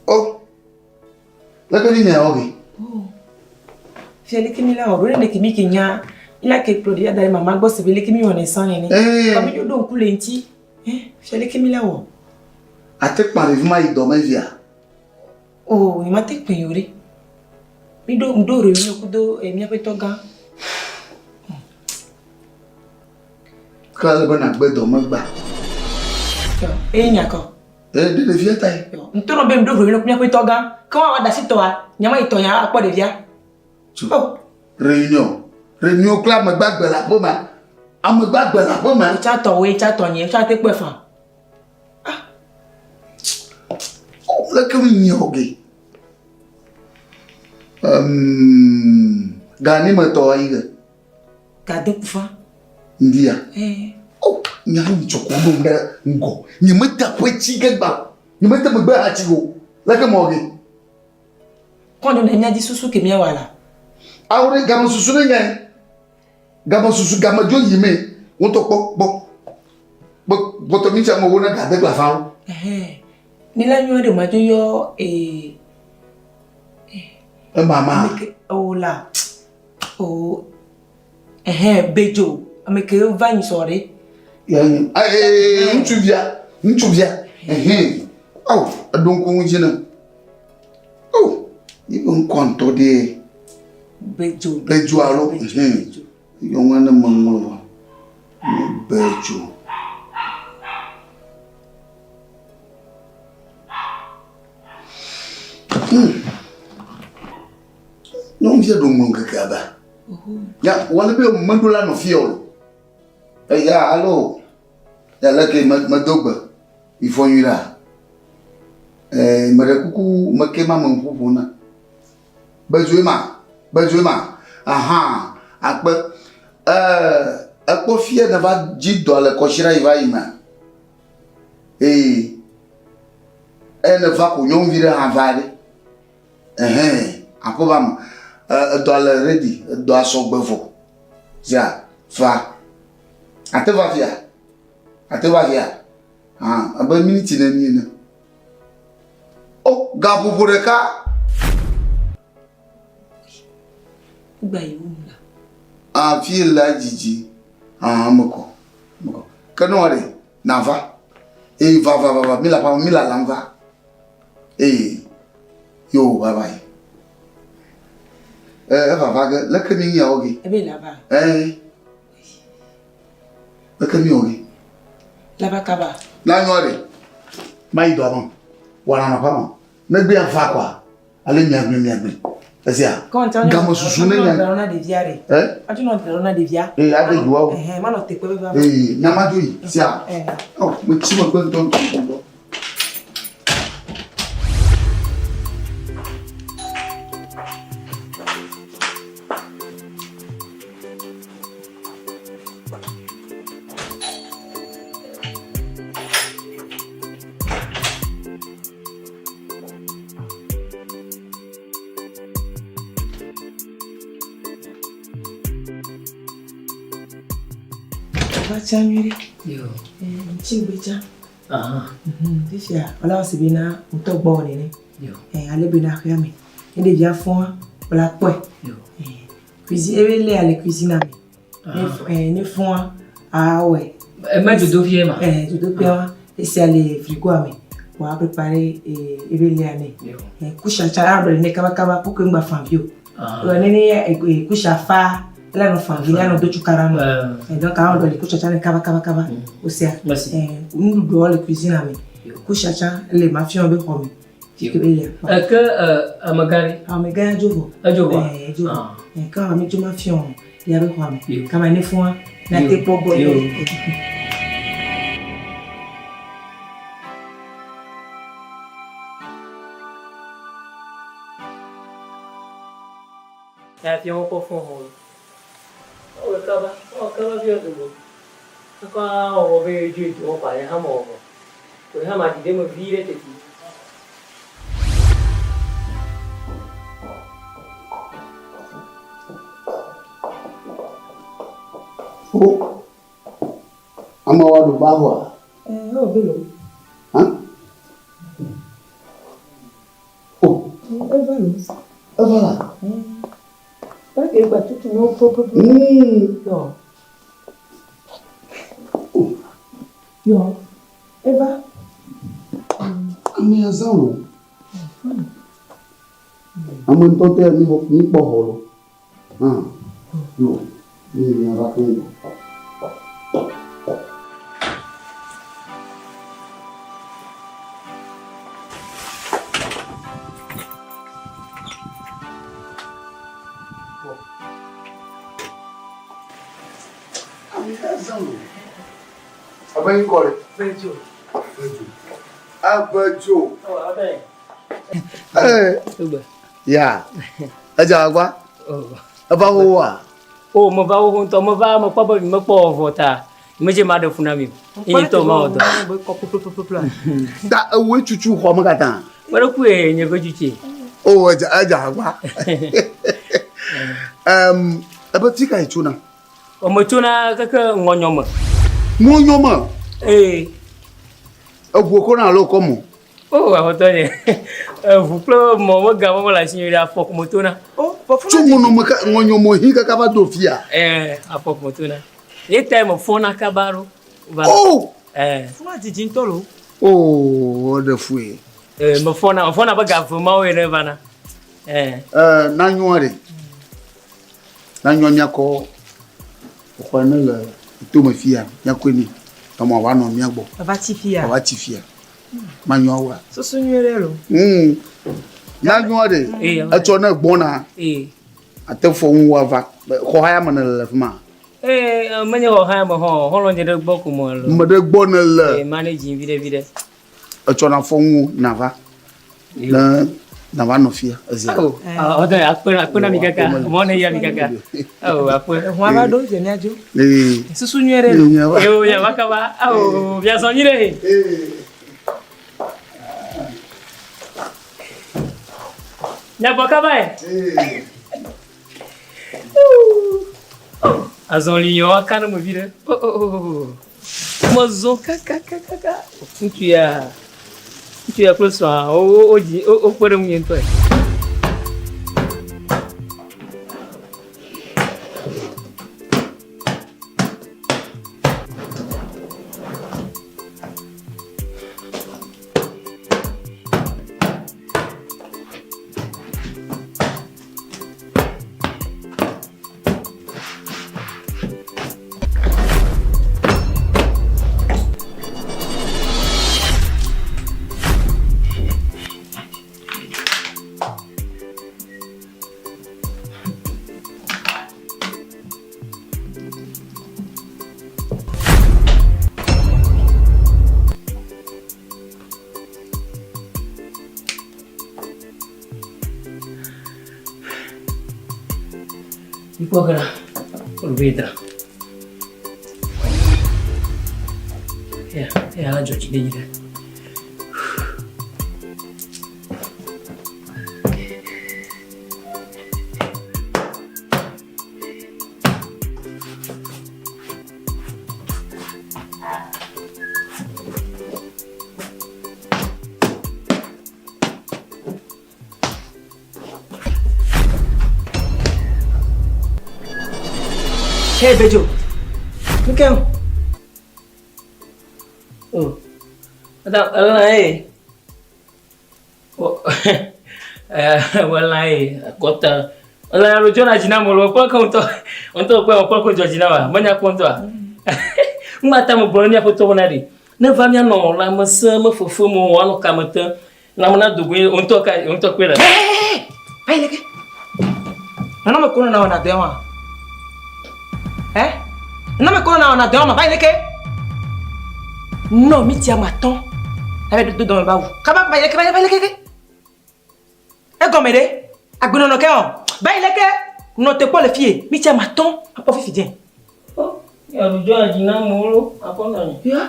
O, leke mi nya wɔ ge? Fia leke mi la wɔ ɖo ne ke mi ke nya ila ke kplɔ ɖevia da ɖe mama gbɔ se be leke mi wɔnɛ sã nene. Vɔ mi ɖo ŋku le ŋuti. Fia leke mi la wɔ? Ate kpa ɖevi ma yi dɔ me via? O, nye mate kpɛ̃ o ɖe. Mi ɖo, ŋɖo réunion kudo míaƒe tɔgã. Ke ele be nàgbe dɔ me gbea? Eye nya kɔ. Ee, ɖe ɖevia ta ye. Ŋtɔ nɔ be ŋɖo réunion ku míaƒe tɔgã. Ke woawa ɖe asi tɔa, nye ma yi tɔnya akpɔ ɖevia. Oh. Réunion. Réunion kple ame gbagbe le aƒe me. Ame gbagbe le aƒe me. Wotsa tɔwoe, tsa tɔnye, wotsa te kpɔe fã. Oh, leke mi nyɔ ge. Um, ga ni me tɔ ayi ge. Ga de kufa. Ndia. Eh. Oh, nya ni tsɔkɔ ɖo ɖe ŋgɔ. Nye me te aƒe tsi ge gba. Nye me te megbe hã tsi go. Leke mɔ ge. Kɔn ne nya di susu ke mia wala. Awo ɖe game susu ne nya. Game susu game dzo yi me. Wotɔ kpɔ kpɔ. Kpɔ kpɔtɔ mi tsa mo wo na ga de kla fa wo. Eh. Ni la nyɔ ɖe ma dzo yɔ eh. E mama. Oh la. Oh. Eh bejo. Ame ke va nyi sɔ ɖe. Ya nyi. Eh ŋutsuvia, ŋutsuvia. Eh. Aw, eɖo ŋku ŋu dzi na. Oh, yi be ŋkɔ ŋutɔ ɖe. Bejo. Bejo alo. Mhm. Yɔ ŋua ne meŋlɔ vɔ. Bejo. Hmm. Nyɔnuvia ɖo ŋlɔ ŋkeke aba. Ya, wale be meɖo la nɔ fia o. Eya alo. Ya leke medo gbe. Ifɔ nyui ɖa. Eh, meɖe kuku meke ma me ƒoƒo na. Bezoe ma, bezoe ma. Aha, akpe. Eh, ekpɔ fia ne va dzi dɔ le kɔsiɖa yi va yi ma. Ee, eye ne va ko nyɔnuvi ɖe hã va ɖe. Ehɛn, aƒe va me. Edɔa le ready, edɔa sɔgbe vɔ. Zia, va. Ate va fia. Ate va fia. Hã, abe miniti neni ene. O, gaƒoƒo ɖeka. Gba yi wum la. Afi la dzidzi. Hã, mekɔ. Mekɔ. Ke nɔ ɖe, nava. Eye va va va va, mi la va, mi la lam va. Eye yo bye bye. Eh, eva va ge, leke mi nyawo ge. Ebe la va. Eh. Leke mi wɔ ge. La va kaba. La nyɔ ɖe. Ma yi dɔ me. Wɔna nɔ ƒe me. Negbe ava kɔa. Ale miagbe miagbe. Esia. Game susu ne nya. Eh? Atu nɔ dzra ɖo na ɖevia. Ee, ade dzoa o. Ɛhɛn, manɔ te kpe be va. Ee, nyama dzo yi. Sia. Oh, metsi megbe ŋutɔ ŋutɔ ŋutɔ. Va tsa nyuie ɖe. Yo. Ŋtsi ŋgbe tsa. Fifia, wòle awɔ si be na ŋutɔ gbɔwò nene. Yo. Ale be na xea me. Ne ɖevia fɔa, wòle akpɔe. Yo. Cuisine, ebe lea le cuisine me. Ne fɔa, awɔe. Eme dzodoƒee ma? Eh, dzodoƒea ma. Esia le frigoa me. Wòa prepare ebe lea nɛ. Kusha tsa aɖɔ le nɛ kabakaba pour que ŋgba fa vi o. Ne ne kusha fa, ela nɔ fa vi, anɔ do tukaɖa nɔ. Donc aɖɔ le kusha tsa nɛ kabakabakaba. Osea? Nuɖuɖuawo le cuisine me. Kusha tsa le mafiɔ be xɔ me. Eke amegã ɖe. Amegã ya dzo vɔ. Edzo vɔ. Ɛɛ edzo vɔ. Ke ame dzo ma fiɔ ya be xɔa me. Kama ne fɔa na te kpɔ gbɔ. Ya fiɔ wokɔ fɔ hɔ. Ɔwɔ kaba, ɔwɔ kaba fiɔ dogo. Ekɔ wɔwɔ be yedzo dɔ kɔa nye hã mewɔ vɔ. Ko nye hã maɖi ɖe eme viɖe teti. O, ame wa ɖo ba hoa? Eh, ewɔ be lo. Hã? O. Eva lo. Eva la? Ba ke gba tutu no po po po. Yɔ. Yɔ. Eva. Ame ya zã lo. Ame ŋutɔ te mi mi kpɔ xɔ lo. Hã. Yo. Mi mi va kpe gbɔ. Ame ya zã lo. Ebe ŋkɔ ɖe? Bedzo. Bedzo. Abedzo. Ya. Edze agba. Eva wowoa? O, meva wowo ŋutɔ. Meva mekpɔ be mekpɔ wɔ vɔ ta. Medze maɖe fu na mi. Ye ŋutɔ mawɔ dɔ. Ta ewoe tutu xɔ me katã. Meɖe kue nye be tutue. O, edze edze agba. Em, ebe fi kae tsona? Metsona keke ŋɔnyɔ me. Ŋɔnyɔ me? Ee. Eʋu kɔna alo kɔ mɔ? O, aƒetɔ nye. Eʋu kple mɔ mega me mele asi nyuie ɖe afɔku metona. Tso ŋɔnɔ me ke ŋɔnyɔ me hi kaka va do fia. Ee, afɔku metona. Ye tae mefɔna kaba ɖo. Va. O! Ee. Funa didi ŋutɔ lo. O, eɖe fue. Ee, mefɔna, mefɔna be ga ve mawo ene vana. Ee. Ee, nanyɔa ɖe. Na nyɔ míakɔ xɔ ne le tome fia, míakɔe nɛ. Tɔmɔ va nɔ mía gbɔ. Ava tsi fia. Ava tsi fia. Manyɔ wa. Susu nyuie ɖe lo. Na nyɔ ɖe. Etsɔ ne gbɔna. Ate fɔ ŋu ava. Xɔ haya me ne le fi ma. Ee, menye xɔ haya me hɔ, xɔlɔ̃ nye ɖe gbɔ ko me le. Me ɖe gbɔ ne le. Ee, manage viɖe viɖe. Etsɔ na fɔ ŋu nava. Ne nava nɔ fia ezia. Oh, ɔdɔ akpe akpe na mi kaka. Mɔ ne ya mi kaka. Oh, akpe. Ehun ava ɖo dze míadzo. Ee. Susu nyuie ɖe lo. Yo, ya va kaba. Oh, mia zɔ nyi ɖe. Mia gbɔ kaba ye. Azɔli yɔ aka ne me vi ɖe. Oh, oh, oh, oh. Mezɔ kakakakaka. Ŋutsu ya, ŋutsu ya kple srɔ̃a wo wo wodzi wo wokpe ɖe ŋunye ŋutɔe. Mikpɔ ge ɖa, wole be dra. Eya, eya la dzɔ dzi ɖe dzi ɖe. Hey, Bejo. Nu ke o? Oh. Madam, elã ye. Oh. Eh, elã ye. Akɔta. Elã ya ɖo dzɔna dzi na ame lo. Kpɔ ke ŋutɔ. Ŋutɔ kpɔ kpɔ ke dzɔ dzi na wa. Menya kpɔ ŋutɔa. Ŋgbata me gblɔ ne míaƒe tɔwo na ɖi. Ne va míanɔ lãmesẽ me fefe me wòanɔ kame tem. Lãme na dogoe ŋutɔ ka ŋutɔ kpɔe ɖa. Ayi leke. Nana me kono na wɔna dɔe wa. Eh? Nana me kono na wɔna dɔe wa ma ayi leke. No mi tia ma tɔn. Abe do dɔme ba wu. Kaba ba yi leke ba yi leke. Egɔme ɖe. Agbenɔnɔ ke o. Ba yi leke. Nɔ te kpɔ le fie. Mi tia ma tɔn. Akpɔ fifi dze. Nyaɖudzɔ dzi na amewo lo, aƒenɔ nye. Ya.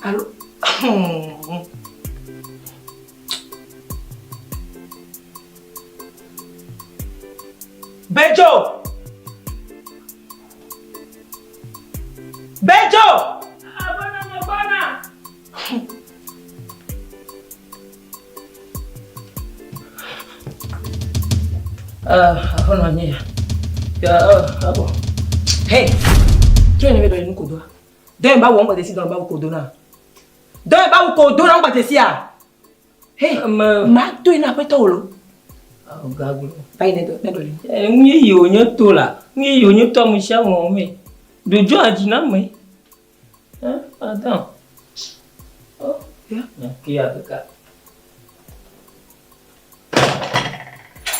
Alo. Bejo! Bejo! Abana mabana. Ah, aƒenɔ nye ya. Ya, ah, abɔ. Hey! Trɔ ne be dɔ le nu ko doa. Dɔ yi ba wɔ ŋgbate si dɔ ba ko do na. Dɔ yi ba ko do na ŋgbate sia. Hey, ma to na aƒetɔ wò lo. Gaglo. Va yi ne dɔ ne dɔ le. Nu yeyi wònye to la, nu yeyi wònye to ame sia ame wɔmee. Ɖodzo adzi na ame. Adam. Oh, ya. Kia kaka.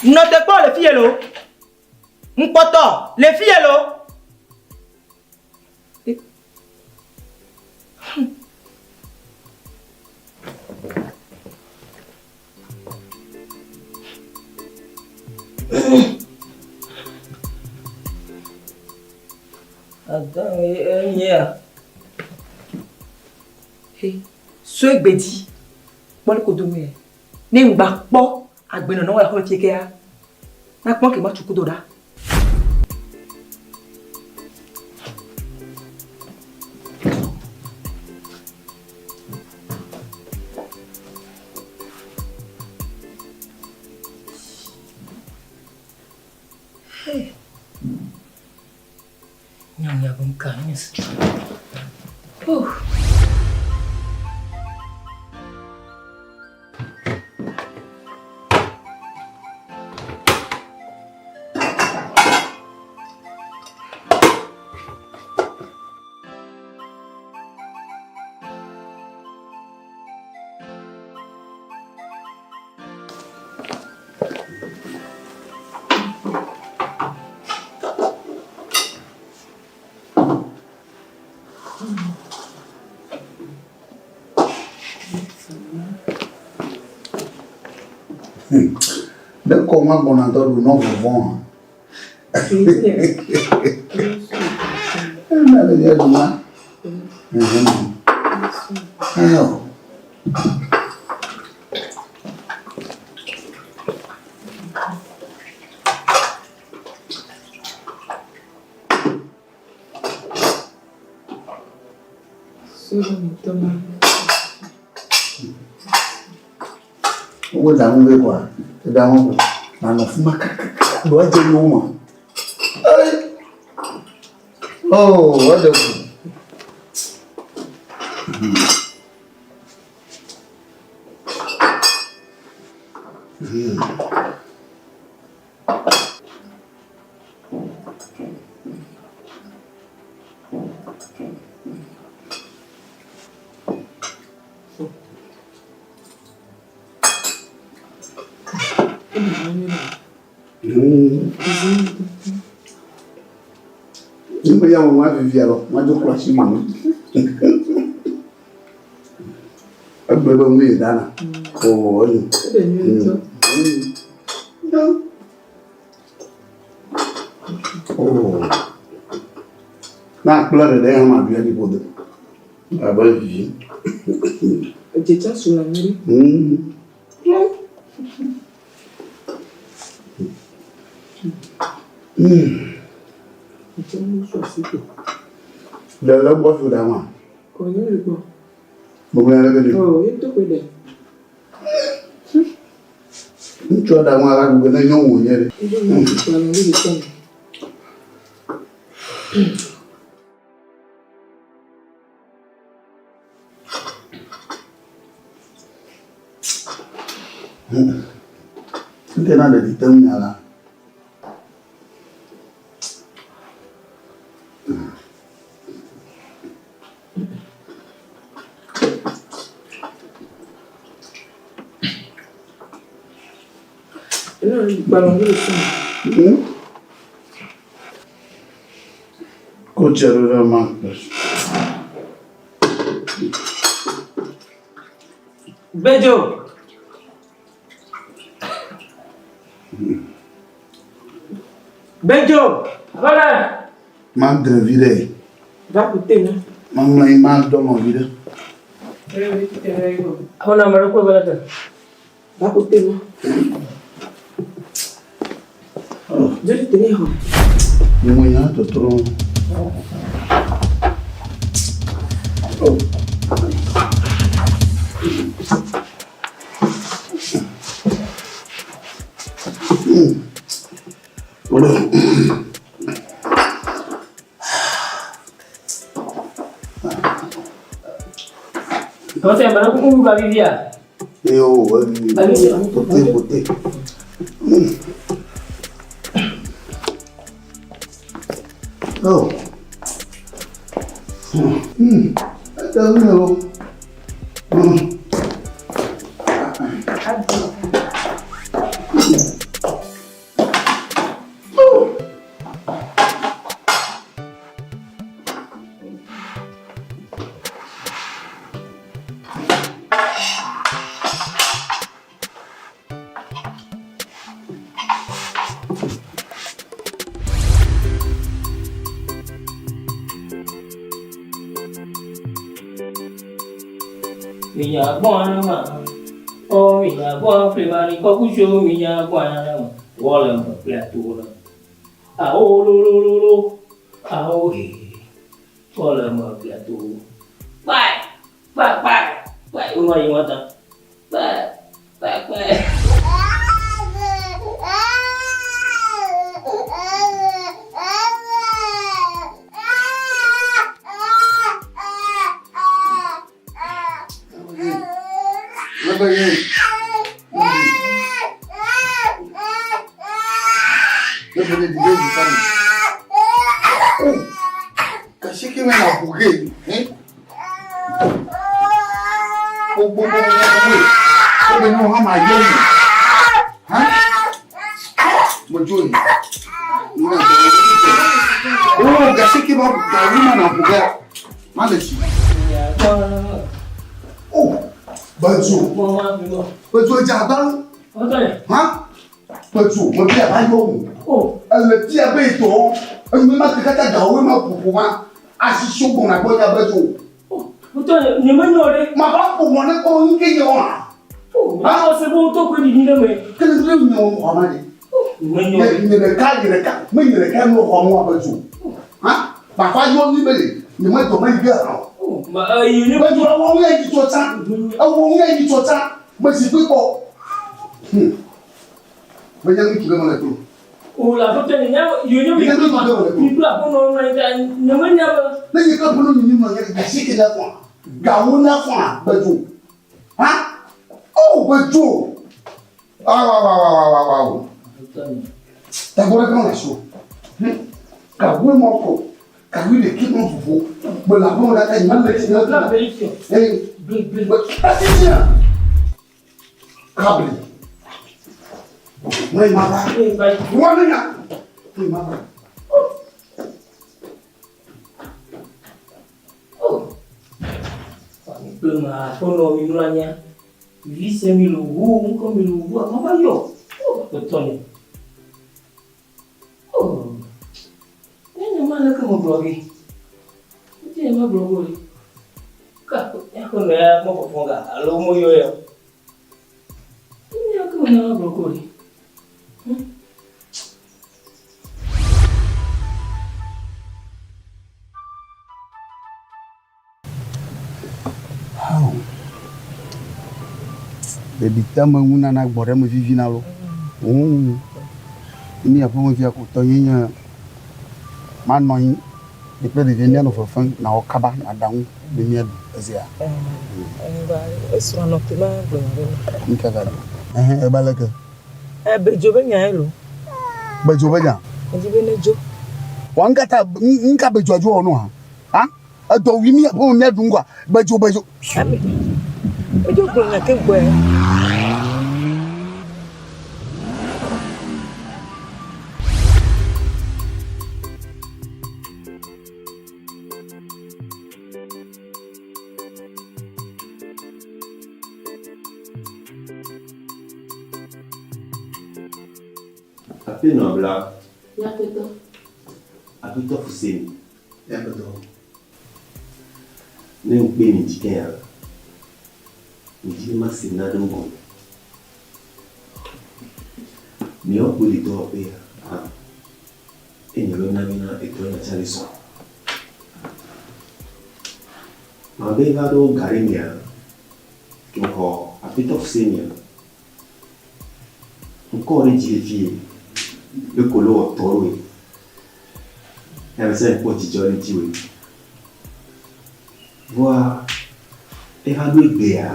Nɔ te kpɔ le fiye lo. Ŋkpɔtɔ le fiye lo. Adam enyea. Hey, sue gbedzi kpɔ le kodo me. Ne ŋgba kpɔ agbenɔnɔ le aƒeme fie kea, na kpɔ ke ma tsu kudo ɖa. Hey. Nyɔnu ya be ŋka nye si. Oh. Ne kɔ ma gbɔna dɔ ɖu nɔ vɔvɔ̃. Ena le nye ɖu ma. Ayo. Wo da ŋu be kɔa, eda ŋu ko. Manɔ fi ma kakaka ɖo edze yowòme. Ei! Oh, eɖe fu. Ne ya wɔn avivi alɔ, ma dzo kura si mu. Egbe be nu yi dana. O enyo. Oh. Na akple ɖeɖe hã ma ɖui aɖi ƒo de. Abe vivi. Edze su na nyuie. Le le gbɔ fi ɖa ma. Gbogbo ya ɖe ɖi. Ŋutsua ɖa ŋua la gbogbo ne nyɔnu wònye ɖe. Ŋke na ɖeɖi te ŋu nya la. Ko tse ɖo ɖe ma. Bedzo. Bedzo. Aƒenɔ. Madre vi ɖe. Va ku te na. Mamlɔ anyi madɔ nɔ vi ɖe. Aƒenɔ ame ɖe kpɔe be leke. Va ku te na. Dzo te ne xɔ. Nye mo nya tɔtrɔ. Oh. Tɔtɛ ame ɖe kuku ba vivia. Yo, pote pote. Oh. Ɛtɛ ŋu o. Awo lolololo, awo he, wole me kple to. Kpai, kpai, kpai, kpai, wonɔ anyi wɔn ta. Kpai, kpai, kpai. Bedzo dze agba hã bedzo mebi aba yɔ o ele tia be tɔ enu ma te katã gawo ma ƒoƒo ma asisi gbɔna gbɔ nya bedzo. Wotɔ nye me nyɔ ɖe. Ma va ƒo wɔn ne kpɔ nu ke nye wɔn. Awɔ se bo wotɔ koe ɖiɖi ɖe me. Kele ɖe nye wɔn xɔ ma ɖe. Me nyɔ ɖe. Nye ɖeka nye ɖeka me nye ɖeka nu xɔ mu abedzo. Hã ma va yɔ mi be nye me dɔ me yi ge hã o. Ma eyi ne. Bedzo ewɔ nu ya yi tsɔ tsã ewɔ nu ya yi tsɔ tsã me zikpui kpɔ. Menye ŋutsu ɖe mele to. O la aƒetɔ nye nya yi nye mi. Nye ŋutsu ɖe mele to. Mi kple aƒenɔ nɔ anyi ta nye me nya be. Ne nye kple aƒenɔ nyinyi nɔ anyi ɖe gasi ke nya fɔa gawo nya fɔa bedzo. Ha? O bedzo. Awawawawawawo. Tagbɔ ɖe kɔn le so. Gawoe mɔ kɔ. Gawoe ɖeke mɔ vovo. Mele aƒenɔ ɖe ta nye mele tsi na. Ee. Asisia. Kabli. Mwe mava. Wamenya. Mwe mava. Kple ma aƒenɔ mi mlɔ anyia. Vi se mi le wu ŋkɔ mi le wu akɔ va yɔ. Aƒetɔ nye. Ne nye ma leke me gblɔ ge. Ne nye ma gblɔ go ɖe. Ka aƒenɔ ya mɔ fɔfɔ ga alo mo yɔ ya. Ne nye ke me ma gblɔ go ɖe. How? Ɖeɖi te ame ŋu nana gbɔ ɖe eme vivina lo. Mi aƒemevi akutɔ ye nye manɔ anyi mi kple ɖevia míanɔ fefem nawɔ kaba naɖa nu ne míaɖu ezea. Esrɔ̃ nɔ te ma gblɔ nya ɖe na. Ŋka ga do. Ɛhɛn eba leke. Ɛ bedzo be nya ye lo. Bedzo be nya. Edzi be ne dzo. Wa ŋka ta ŋka bedzo adzo wɔ no ha. Ha? Edɔ wi mi aƒeme míaɖu ŋgɔa bedzo bedzo. Ami. Bedzo gblɔ nya ke gbɔe. Aƒenɔ Abla. Mía aƒetɔ. Aƒetɔ Fuseni. Mía aƒetɔ. Ne ŋkpe mi dzi kea, mi dzi be mase nanewo gɔme. Miawo kpoe le dɔwɔƒea hã. Eye miawoe na mi na edɔ nya tsa le sɔ. Mabe va ɖo ga ɖe mia, ke mexɔ Aƒetɔ Fusenia. Ŋkɔ ɖe dzi le fiye be kolo wɔ tɔ ɖoe. Ye ame sia ame kpɔ dzidzɔ ɖe ŋutiwòe. Vɔa eva ɖo egbea,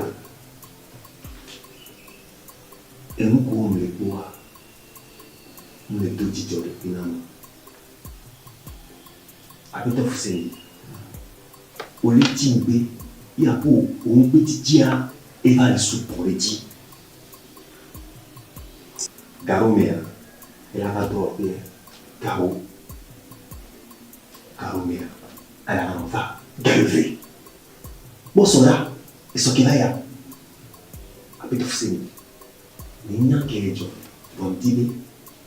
enu ko wɔm le kpɔa, mele do dzidzɔ ɖekpe na ame o. Aƒetɔ Fuseni, wòle dzi ŋugbe ye aƒo wò ŋugbedzedzea eva le sugbɔ ɖe edzi. Gaɖomea, ela va dɔwɔƒea gawo. Gaɖomea, ela va nɔ va gaeve. Kpɔ sɔ ɖa, esɔ ke va ya. Aƒetɔ Fuseni, menya ke le dzɔ vɔ ŋdi be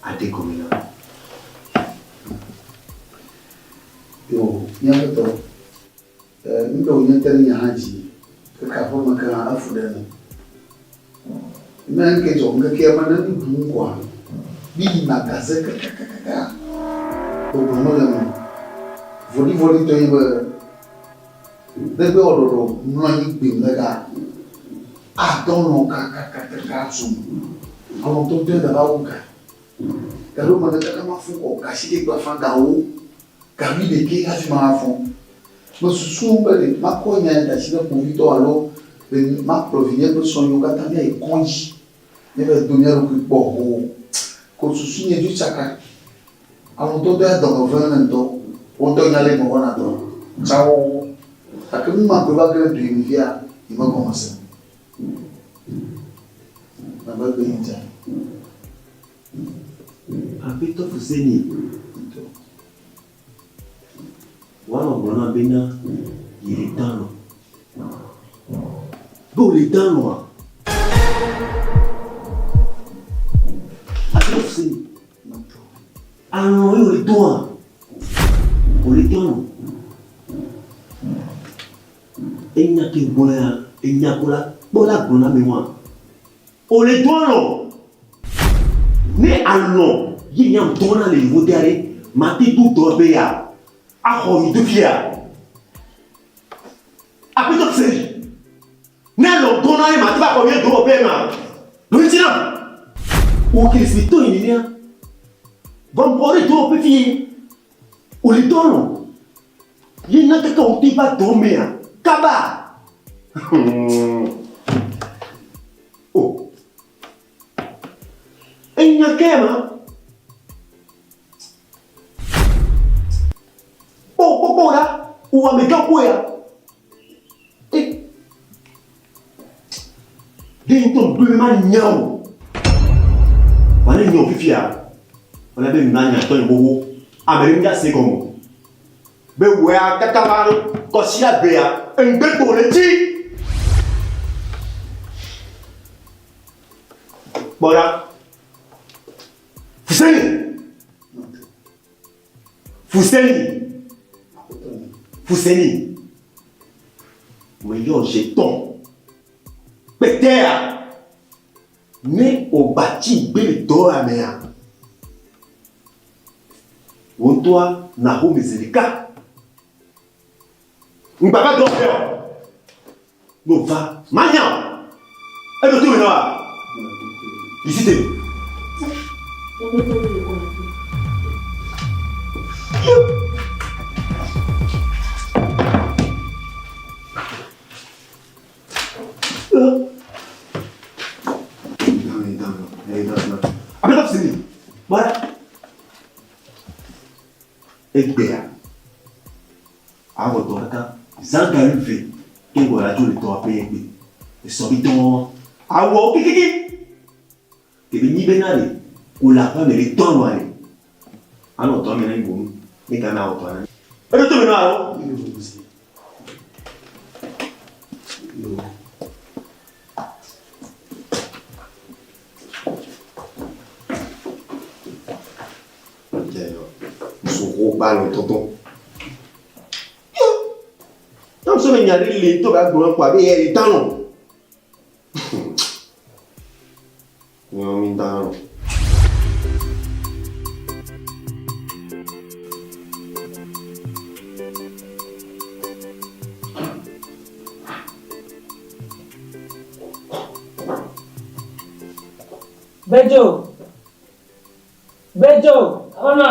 aɖe gɔme nam. Yo, mía ƒetɔ, nu ɖe wònye te ɖe nye hã dzi, keke aƒeme ke hã efu ɖe nu. Ne ŋke dzɔ ŋkekea me ne nu ɖum koa, mi yina gaze kakakaka, gbɔgblɔ mele eme o. Vɔɖivɔɖitɔe nye be, ne gbe wɔ ɖɔɖɔ mlɔ anyi gbem le ga, adɔ lɔ̃ kakakakaka zum. Alɔ̃dɔdɔe gava wu ga. Gaɖo me ne kaka mafɔ̃ kɔ gasiɖe kple afã gawo, ga wuiɖekɛ hafi mafɔ̃. Mesusu be ɖe makɔ nya ya da asi ɖe kpovitɔ alo ɖe makplɔ vinye kple srɔ̃nyewo katã míayi kɔdzi míava do mía ɖokui kpɔ o. Ko susu nye dzo tsaka. Alɔ̃dɔdɔ ya dɔme vem ne ŋutɔ. Wò ŋutɔ nya ale mewɔna dɔ tsã xoxoxo. Gake nu ma koe va ge ɖe doe me fia, nyemegɔme se o. Mebe gbe yi dza. Aƒetɔ Fuseni, woanɔ gblɔ nam bena yele dan lɔ. Be wòle dan lɔa? Aƒetɔ Fuseni, alɔ ye wòle dɔa? Wòle dan lɔ. Enya ke gblɔa, enya ko la kpɔ la gblɔ na mi wa. Ole do alɔ. Ne alɔ ye nya dɔ na le yewo dea ɖe, mate do dɔ be ya axɔ mi do fia. Aƒetɔ se. Ne alɔ dɔ na ye mate va xɔ mi do be ma. Do ŋuti nam. Wo Kristo to yi nenia. Vɔ ŋkɔ ɖe do ƒe fie. Ole do alɔ. Ye na kaka wòte va dɔ mea? Kaba! O. Enya ke ma? Kpɔ kpɔ kpɔ ɖa. Wò amegã kpɔ ya. E. Ɖe ŋutɔ ŋɖo be manya o. Vɔ ne nyɔ fifia, wòle be manya tɔ nye xoxo. Ame ɖe ŋdza se gɔme o. Be wòea kaka va ɖo kɔsia gbea, ŋgbe to le dzi. Kpɔ ɖa. Fuseni. Fuseni. Fuseni. Meyɔ jeton. Kpetea. Ne wògba tsi gbe le dɔ la mea, wò ŋutɔa nàho me zi ɖeka. Ŋgba va dɔ ƒe o. No va, manya o. Eɖo to me na wa. Yi te. Egbea awɔ dɔ ɖeka zã ga wuieve ke ŋgɔ la dzo le dɔwɔƒe egbe. Esɔ bi dɔn awɔ kikiki. Ke be nyi bena le ko le aƒea me le dɔ nɔa le. Anɔ dɔ me na mi bonu. Ne game awɔ dɔ na mi. Eɖo to me nɔ alo? Ŋdze yɔ. Ŋsu xo gba le tɔtɔ. Yo! Nam so be nya ɖe le to ba gblɔ kpɔ abe yɛ le dan nɔ. Nyɔ mi dan nɔ. Gbedzo! Gbedzo! Aƒenɔ!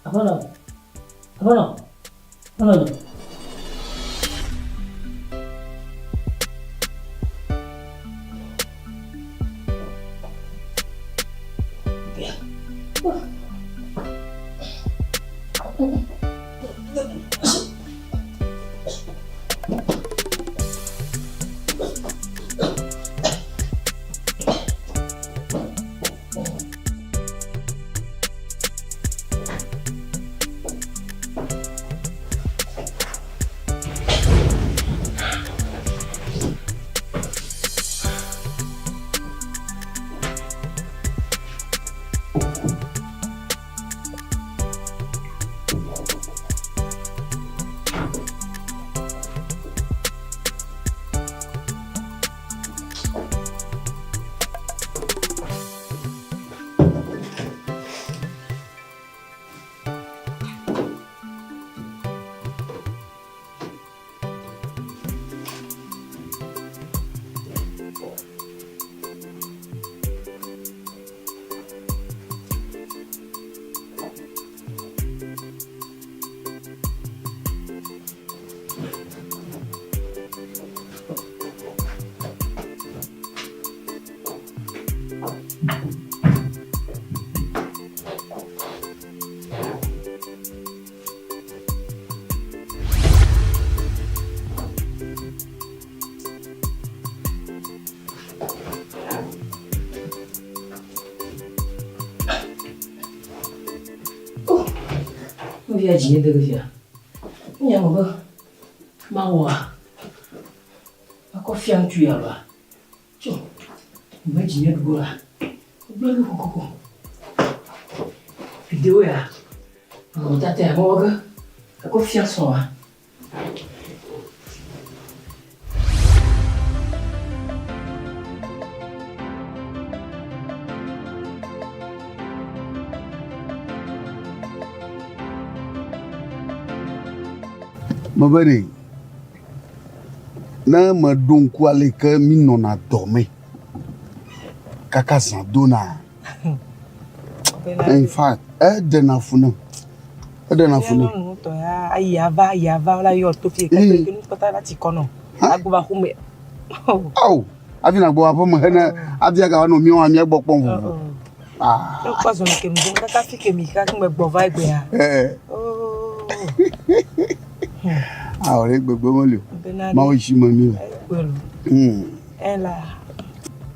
Aƒenɔ, aƒenɔ, aƒenɔ nye. Nu via dzinye de ge fia. Nya me be mawɔa, makɔ fia ŋutsu ya loa. Tso, me dzinye ɖu la, wogblẽ ge kokoko. Video ya, nɔnɔmetata ya mewɔ ge, ekɔ fia srɔ̃a. Mebe ɖe, ne meɖo ŋku ale yi ke mínɔna dɔ me kaka zã dona, in fact, eɖena fu nam. Eɖena fu nam. Nyɔnu tɔ ya ayi ava ayi ava la yɔ to fie keke ke nu kpata la tsi kɔ nɔ. Agbɔ va xome. Ao, hafi nàgbɔ va aƒeme hene hafi agava nɔ míawo hã mía gbɔ kpɔm vovo. Ah. Ne kpɔ zɔli ke mi kaka fi ke mi kaka me gbɔ va egbea. Eh. Ao, ɖe gbegbe meli o. Mawu tsi me mi le. Hmm. Ela.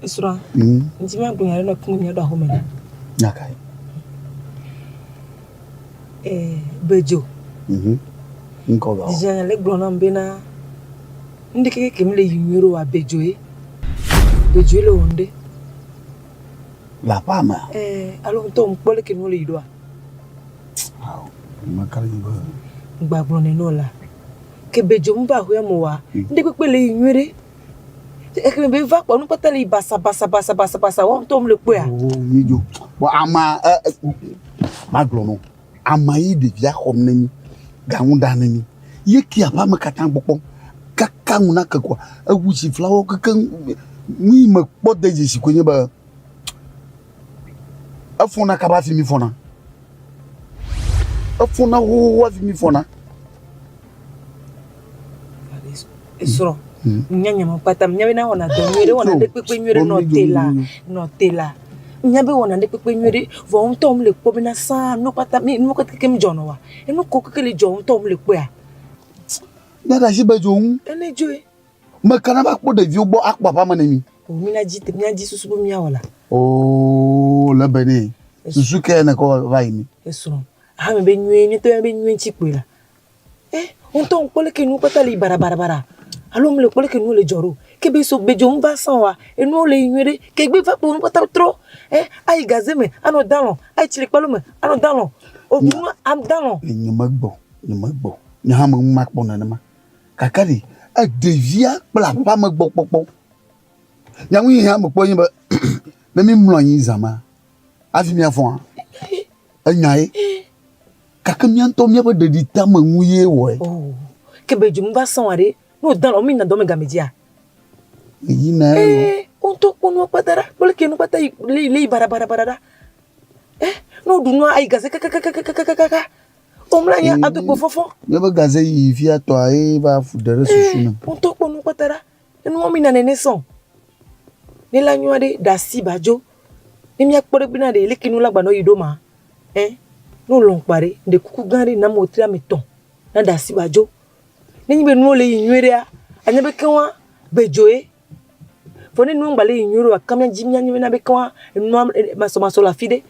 Esrɔ̃. Hmm. Ŋuti ma gblɔ nya ɖe nɔ kumi mía ɖo axome. Nya kae? Eh, Bedzo. Mhm. Ŋkɔ ga. Dzidzanya le gblɔ nam bena ŋɖe keke ke mi le yi nyuie ɖo wa Bedzo ye. Bedzo ye le wɔ ŋɖe. Le aƒea mea? Eh, alo ŋutɔ ŋkpɔ leke nuwo le yi ɖoa? Ao, meka ɖe edzi be. Ŋgba gblɔ nɛ nɔ la. Ke Bedzo ŋva aƒea me oa, ŋɖe kpekpe le yi nyuie ɖe. Eke be va kpɔ nu kpata le yi basa basa basa basa basa wɔm to le kpɔa. Oh, mi dzo. Bɔ ama e magblɔ no. Ama yi ɖevia xɔm ne mi. Gaŋu ɖa ne mi. Ye ki aƒea me katã gbɔ kpɔm. Kaka ŋu na ke kɔa. Ewu si flawo keke nu yi me kpɔ de dzesi koe nye be efɔna kaba hafi mi fɔna. Efɔna xoxoxo hafi mi fɔna. Esrɔ̃. Nya nya me kpata nya be na wɔna dɔ nyuie ɖe wɔna ɖe kpekpe nyuie ɖe nɔ te la nɔ te la. Nya be wɔna ɖe kpekpe nyuie ɖe vɔ ŋutɔ mu le kpɔ bena sãa nu kpata mi nu keke kem dzɔ nɔ wa. Enu ko keke le dzɔ ŋutɔ mu le kpɔa. Nya ɖe asi be dzo ŋu. Ene dzoe. Meka na va kpɔ ɖeviwo gbɔ akpɔ aƒea me ne mi. O mi na dzi mia dzi susu be mia wɔ la. Oo le be ne susu ke ne kɔ va yi mi. Esrɔ̃. Hame be nyuie ne to be nyuie ŋtsi kpoe la. Eh, ŋutɔ ŋkpɔ leke nuwo kpata le yi barabarabara. Alo mele kpɔ leke nuwo le dzɔ ɖo. Ke be so be dzo ŋva sã oa, enuwo le yi nyuie ɖe. Ke gbe va kpo nu kpata trɔ. Eh, ayi gaze me, anɔ dalɔ, ayi tsilikpalo me, anɔ dalɔ. Oɖu nu am dalɔ. Nye megbɔ, nye megbɔ. Nye hã me ŋu makpɔ nenema. Gake ɖe, eɖevia kple aƒea me gbɔ kpɔkpɔ. Nya ŋu yi hã mekpɔ nye be ne mi mlɔ anyi zã ma, hafi miafɔa, enya ye. Gake mía ŋutɔ míaƒe ɖeɖiteameŋu ye wɔe. Oh, ke be dzomu va sɔ̃ aɖe, ne wòda lɔ, míyina dɔ me game dzia? Yina ye lɔ. Ee, wo ŋutɔ kpɔ nua kpata ɖa, kpɔ leke nu kpata yi le le yi baɖabaɖabaɖa ɖa. Eh, ne woɖu nua ayi gaze kakakakakakaka. Womlɔ anyi ado kpo fɔfɔ. Míaƒe gaze yiyi fia tɔa ye va fu ɖe ɖe susu me. Wo ŋutɔ kpɔ nu kpata ɖa. Enuwo míyina nene sɔ̃. Ne la nyɔa ɖe, ɖe asi ba dzo. Ne míakpɔ ɖe bena ɖe leke nu la gbanɔ yi ɖo ma. Ẽ, ne wolɔ̃ kpa ɖe, ɖe kuku gã ɖe nam wòtri ame tɔ̃ naɖe asi wòadzo. Nenye be nuwo le yi nyuie ɖea, anya be keŋua be dzoe. Vɔ ne nuwo ŋgba le yi nyuie ɖe oa, ke míadzi míanya bena be keŋua enua masɔmasɔ le afi ɖe.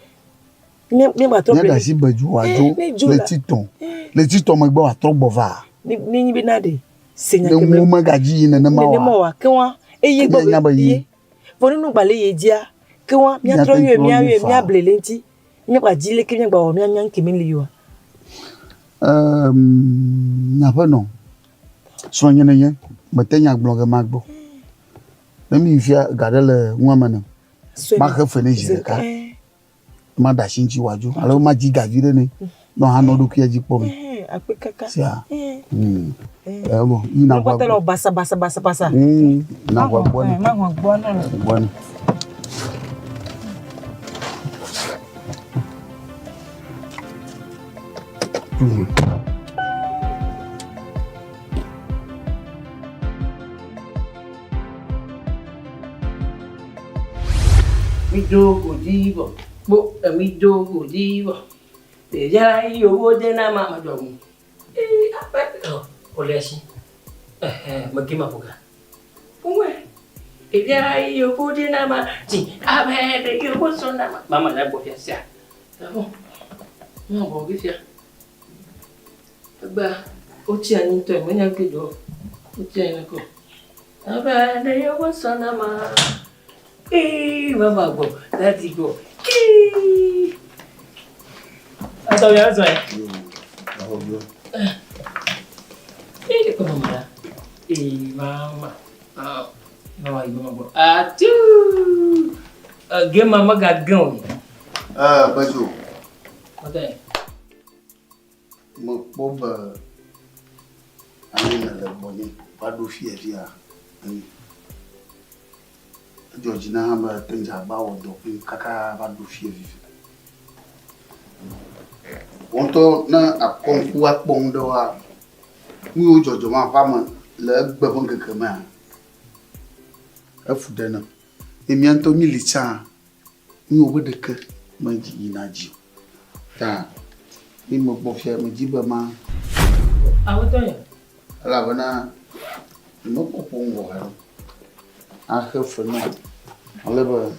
Mía míagbatrɔ Míaɖe asi be dzo wòadzo ne dzo la, ɣleti tɔ̃. Ɣleti tɔ̃ megbe wòatrɔ gbɔ va. Ne nenye be na ɖe se nya Ne ke nuwo megadzi yi nenema oa, nenema oa, keŋua eye ke gbɔ míanya be be yi. ye. Vɔ ne nu gba le ye dzia, ke wa míatrɔ Míate yɔe, ŋu míayɔe, faa. míable le eŋuti. Míagba dzi leke míagba wɔ míanya ŋke meli yi oa. Ehm, nye aƒenɔ, srɔ̃nye nenye, mete nya gblɔ ge magbɔ. Ne míyi fia, ga ɖe le nua me nam. Sɔe Maxe fe nɛ zi ɖeka. Maɖe asi ŋuti wòadzo alo madzi ga vi ɖe nɛ ne wòanɔ eɖokuia dzi kpɔm. Akpe kaka. Sia. Hmm. Ebɔ, yina ʋua gbɔ. Basa basa basa basa. Yina ʋua gbɔ nɛ. Mahɔ gbɔ nɛ. Gbɔ nɛ. Mi do godi vɔ, kpo emi do godi vɔ. Ɖevia la yi yewo de na ma madzɔ ŋu. Ee aƒe ɔ wòle esi. Ɛhɛ mege ma ƒo ga. Ƒome ɖevia la yi yewo de na ma ti abe ɖe yewo sɔ na ma. Mama la gbɔ fia sia. Ɛhɔ. Mama gbɔ fia. Egbea wotsi anyi ŋutɔe, menya nu ke dzɔ o. Wotsi anyi ɖe ko. Abe ɖe yewo sɔ na ma. Ee, mama gbɔ, dadi gbɔ. Ee. Atɔ ya zɔ ya. Ee, kɔ mama la. Ee, mama. Ah, mama yi mama gbɔ. Atu. Ge ma megage o. Eh, Bezo. Okay. Mekpɔ be ale nèle gbɔnye va ɖo fiya fia enyo. Edzɔ dzi nam hã be ète ŋu dze agbagba wɔ dɔ kplim kaka va ɖo fiya fifi. Wò ŋutɔ ne àkɔ ŋku akpɔ nu ɖewoa, nu yiwo dzɔdzɔm aƒea me le egbe ƒe ŋkeke mea, efu ɖe nam. Ye mía ŋutɔ míli tsã, nu yiwo ƒe ɖeke meyina dzi o. Ta ne megbɔ fia, medi be ma. Aƒetɔ nye. Elabena nyemekpɔ ƒo nu vɔ haɖe o. Axe fe na ale be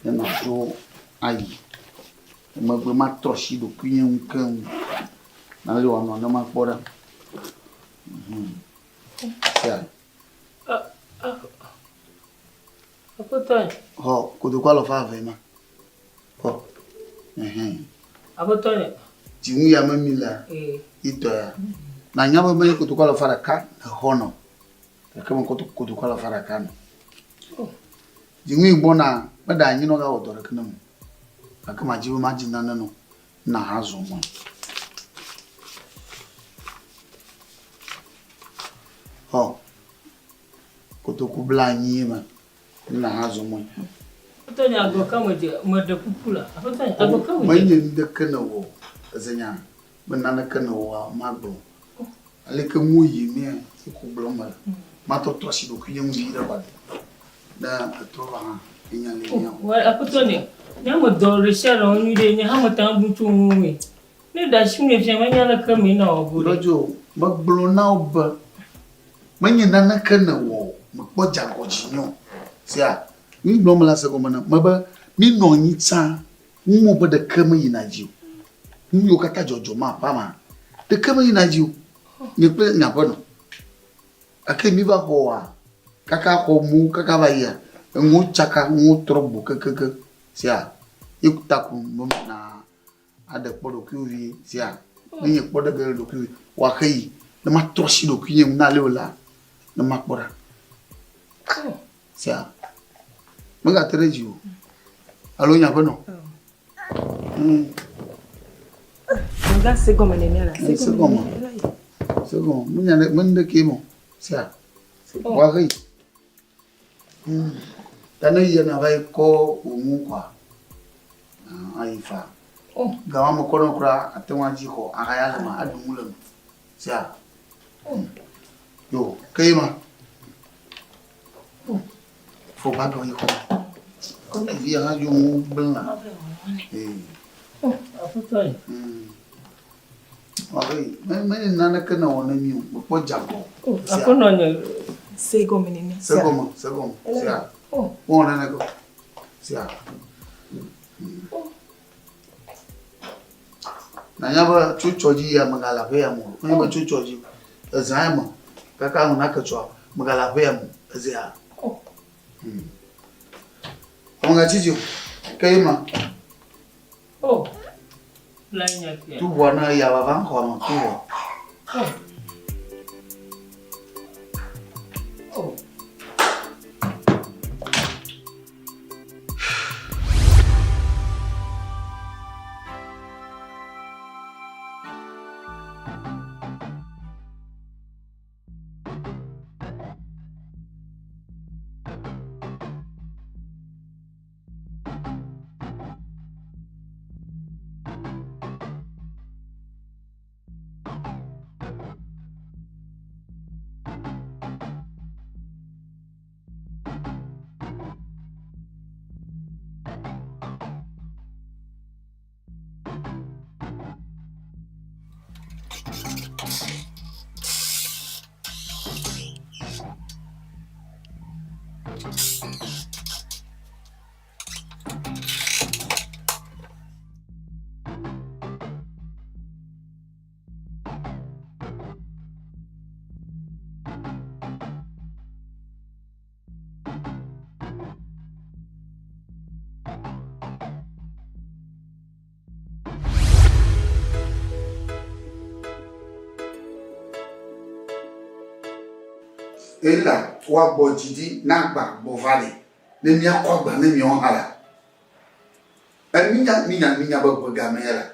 ne madzo ayi. Emegbe matrɔ asi ɖokuinye ŋu keŋ. Ale wòanɔ ne makpɔ ɖa. Mhm. Sia. Aƒetɔ nye. Xɔ kotoku alafa eve ma. Xɔ. Ɛhɛn. Aƒetɔ nye. Dzinu ya me mi lea, yi tɔ ya. Na nya be menye kotoku alafa ɖeka nèxɔ nɔ. Gake mekɔ kotoku alafa ɖeka nɔ. Dzinu yi gbɔna, meɖe anyi nɔ gawɔ dɔ ɖeke ne mo. Gake madzi be madzi nane nɔ. Na ha zɔ mɔe. Xɔ. Kotoku blanyi ye ma. Na ha zɔ mɔe. Aƒetɔ nye agɔ ka me dze meɖe kuku la. Aƒetɔ nye agɔ ka me dze. Menye ŋdeke ne wɔ eze nya be naneke ne wɔa magblɔ o. Aleke nuwo yi mea eko gblɔm mele. Matɔtrɔ asi ɖokuinye ŋu viɖe kpa ne etrɔ va hã enya li mía wɔ. Aƒetɔ nye, nye ame dɔ ɖesiaɖe wɔ nyuiɖe nye hã mete ŋu abu tso ŋuwòe. Ne ɖe asi ŋu fia menya leke mee na wɔ go ɖe. Ɖɔdzo, megblɔ na wò be Menye naneke nèwɔ o, mekpɔ dze agɔ dzinye o. Sea, nu gblɔm mele ase gɔme nam mebe míenɔ anyi tsã, nuwo ƒe ɖeke meyina dzi o. Nu yiwo katã dzɔdzɔm aƒea mea, ɖeke meyina dzi o. Nye kple nye aƒenɔ. Gake míva xɔ oa, kaka xɔ mu kaka va yia, enuwo tsaka, nuwo trɔ gbo kekeake. Sea, ye ta ko mena aɖe kpɔ ɖokuiwò vie sia ne nye kpɔ ɖe ge le ɖokuiwò wòaxe yi ne matrɔ asi ɖokuinye ŋu na ale o la ne makpɔ ɖa sia megate ɖe dzi o alo nye aƒenɔ. Nga se gɔme nenea la. Se gɔme. Se gɔme. Menya ɖe menu ɖe ke mo. Sia. Wòaxe yi. Ta ne yia nava yi kɔ wò nu kɔa, ayi fa. Gama me kɔ nɔ kura ate ŋu adzi xɔ ahaya le ma aɖu nu le me. Sia. Yo, ke ye ma. Fɔ bagi yi xɔ. Evi ya hã dzo ŋu gblẽ la. Ee. Aƒetɔ ye. Menye naneke nèwɔ na mí o, mekpɔ dze agɔ. Aƒenɔ nye. Se gɔme nene. Se gɔme, se gɔme. Sea. Mewɔ naneke o. Sea. Nanya be tso tsɔ dzi ya megale aƒe ya me o. Menye be tso tsɔ dzi ezã ya me kaka ŋu nake tsɔa megale aƒe ya me o. Ezea. Amegatsi dzi o. Ke ye ma. Oh. La nya kia. Tu ʋɔa ne eya vava xɔa me tu ʋɔ. Oh. Oh. Ela woagbɔ dzi ɖi na agba gbɔ va li ne míakɔ agba ne míawo hã la. E mínya mínya mínya be ʋe game ye la.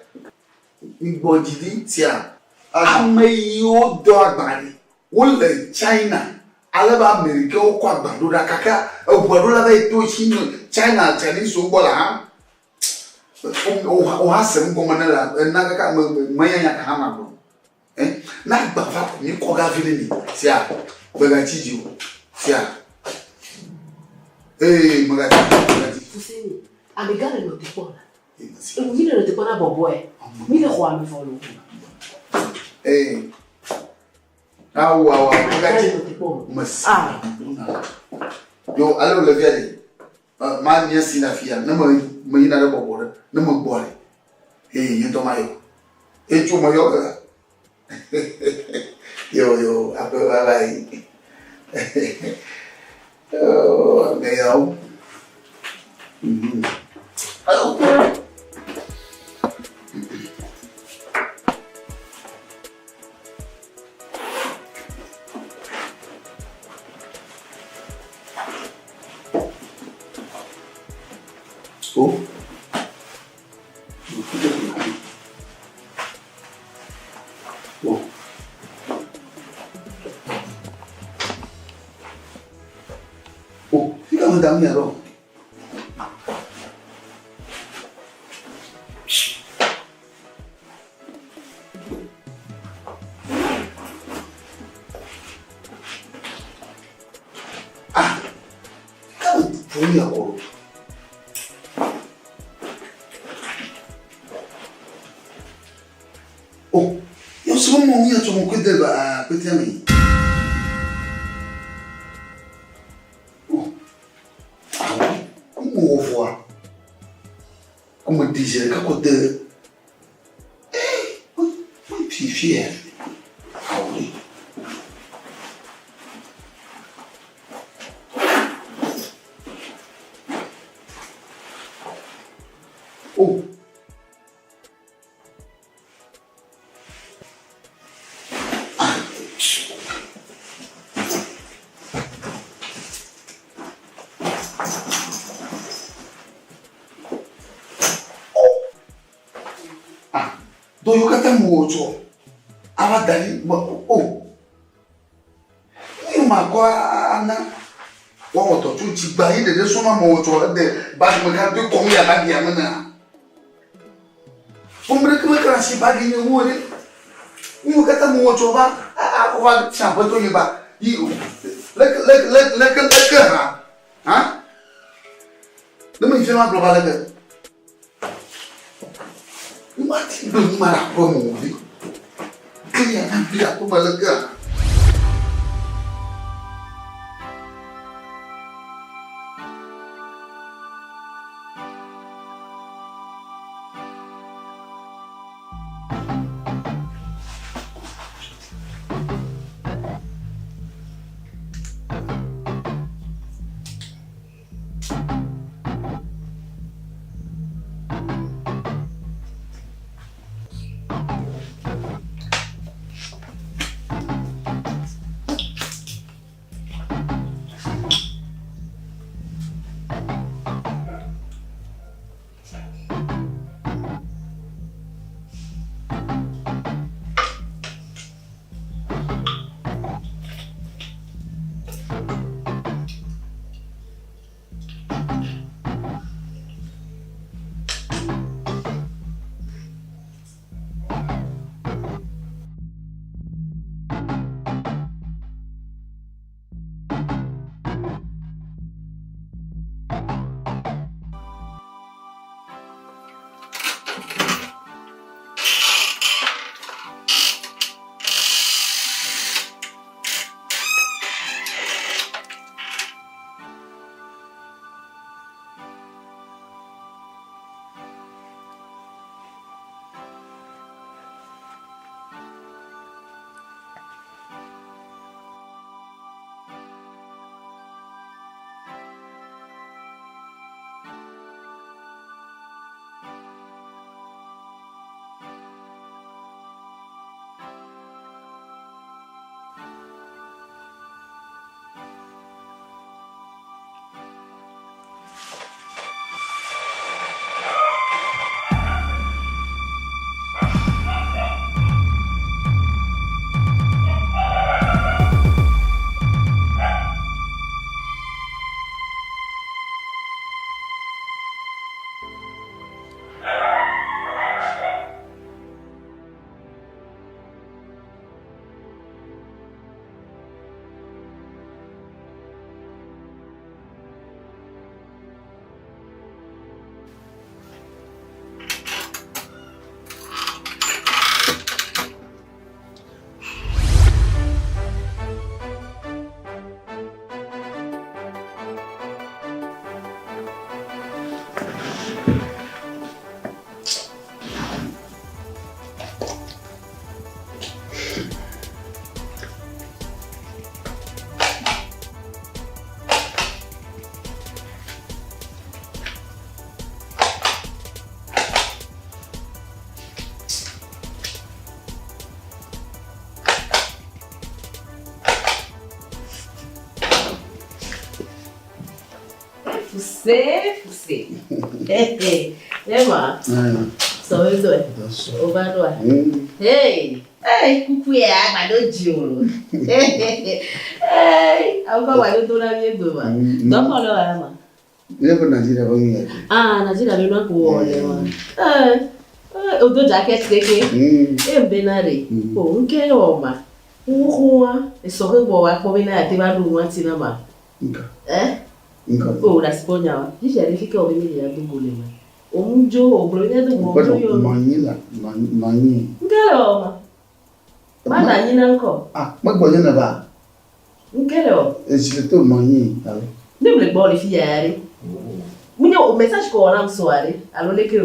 Migbɔ dzi ɖi tia. Ame yiwo dɔ agba ɖi wole China ale be Amerikewo kɔ agba ɖo ɖa kaka eʋua ɖo la va yi to Chine China Chinese wo gbɔ la hã. Wo hã se nu gɔme ne la ena kaka me menya nya ka hã magblɔ. Eh, na agba va ko mi kɔ gavi ne mi. Sia, megatsi dzi o. Sia. Ee, megatsi, megatsi. Fuseni, amegã le nɔ te kpɔ la. Ewu mi le nɔ te kpɔ na bɔbɔe. Mi le xɔ ame vɔ lo. Ee. Awu, awu, awu, megatsi. Mesi. Ah. Yo, ale wòle via ɖe. Ma nye si le afia, ne me me yina ɖe bɔbɔ ɖe, ne me gbɔ ɖe. Ee, nye ŋutɔ mayɔ. Etso meyɔ ke. Yo, yo, aƒe va va yi. Oh, ame yawo. Mhm. Oh. Oh. Oh, fika me da nu ya ɖo. Ah, fika me ƒo nu ya kɔ ɖo. Oh, yɔ srɔ̃ mɔ nu ya tsɔ mɔ kɔe de ba kpetia me. Oh, awo, ŋmɔ wɔ vɔa. Kome ɖi zi ɖeka kɔ de. Eh, me fifia. Awo ɖe. Oh. Ah, dɔ yiwo katã mewɔ tsɔ ava da ɖi me o. Nu yi makɔ ana woawɔ dɔ tso dzigba yi ɖeɖe sɔŋ amewɔ tsɔ ede bagi me ka do kɔm ya bagia me nea. Ƒome ɖeke mekana asi bagi nye ŋu o ɖe. Nu yiwo katã mewɔ tsɔ va akɔ va tsi aƒetɔ nye ba yi leke leke leke leke leke hã hã ne meyi fia magblɔ va leke. Womate gbe nu ma le aƒe me o ɖe. Ke ya na bi aƒe me lekea? Safe, safe. Ema. Sɔ mi dɔe. O va ɖoa. Hey, hey, kuku ya agbado dzi o. Hey, awo kɔ agbado do na mi gbe ma. Dɔkɔ le wa ma. Ne ƒe Nigeria ƒe nu ya. Ah, Nigeria be nua ko wɔ le ma. Eh, eh, o do jacket keke. E mbena re. O nke wɔ ma. Xoxoa, esɔ ke gbɔ wa kpɔ bena ate va ɖo nua ti na ma. Nka. Eh? Nka. O ɖe asi kpɔ nya wa. Fifia ɖe fike wɔ be mi ya do go le ma. O mu dzo, o gblɔ be mi do go Ƒe dzo yɔ. nɔ anyi la, nɔ anyi. Nke le wɔ ma. Ma na anyi na ŋkɔ. Ah, megbɔ nye ne va. Nke le wɔ. Esi le to nɔ anyi alo. Ne mle gbɔ le fi ya ɖe. Munye o message ko wɔ nam sɔa ɖe alo leke o.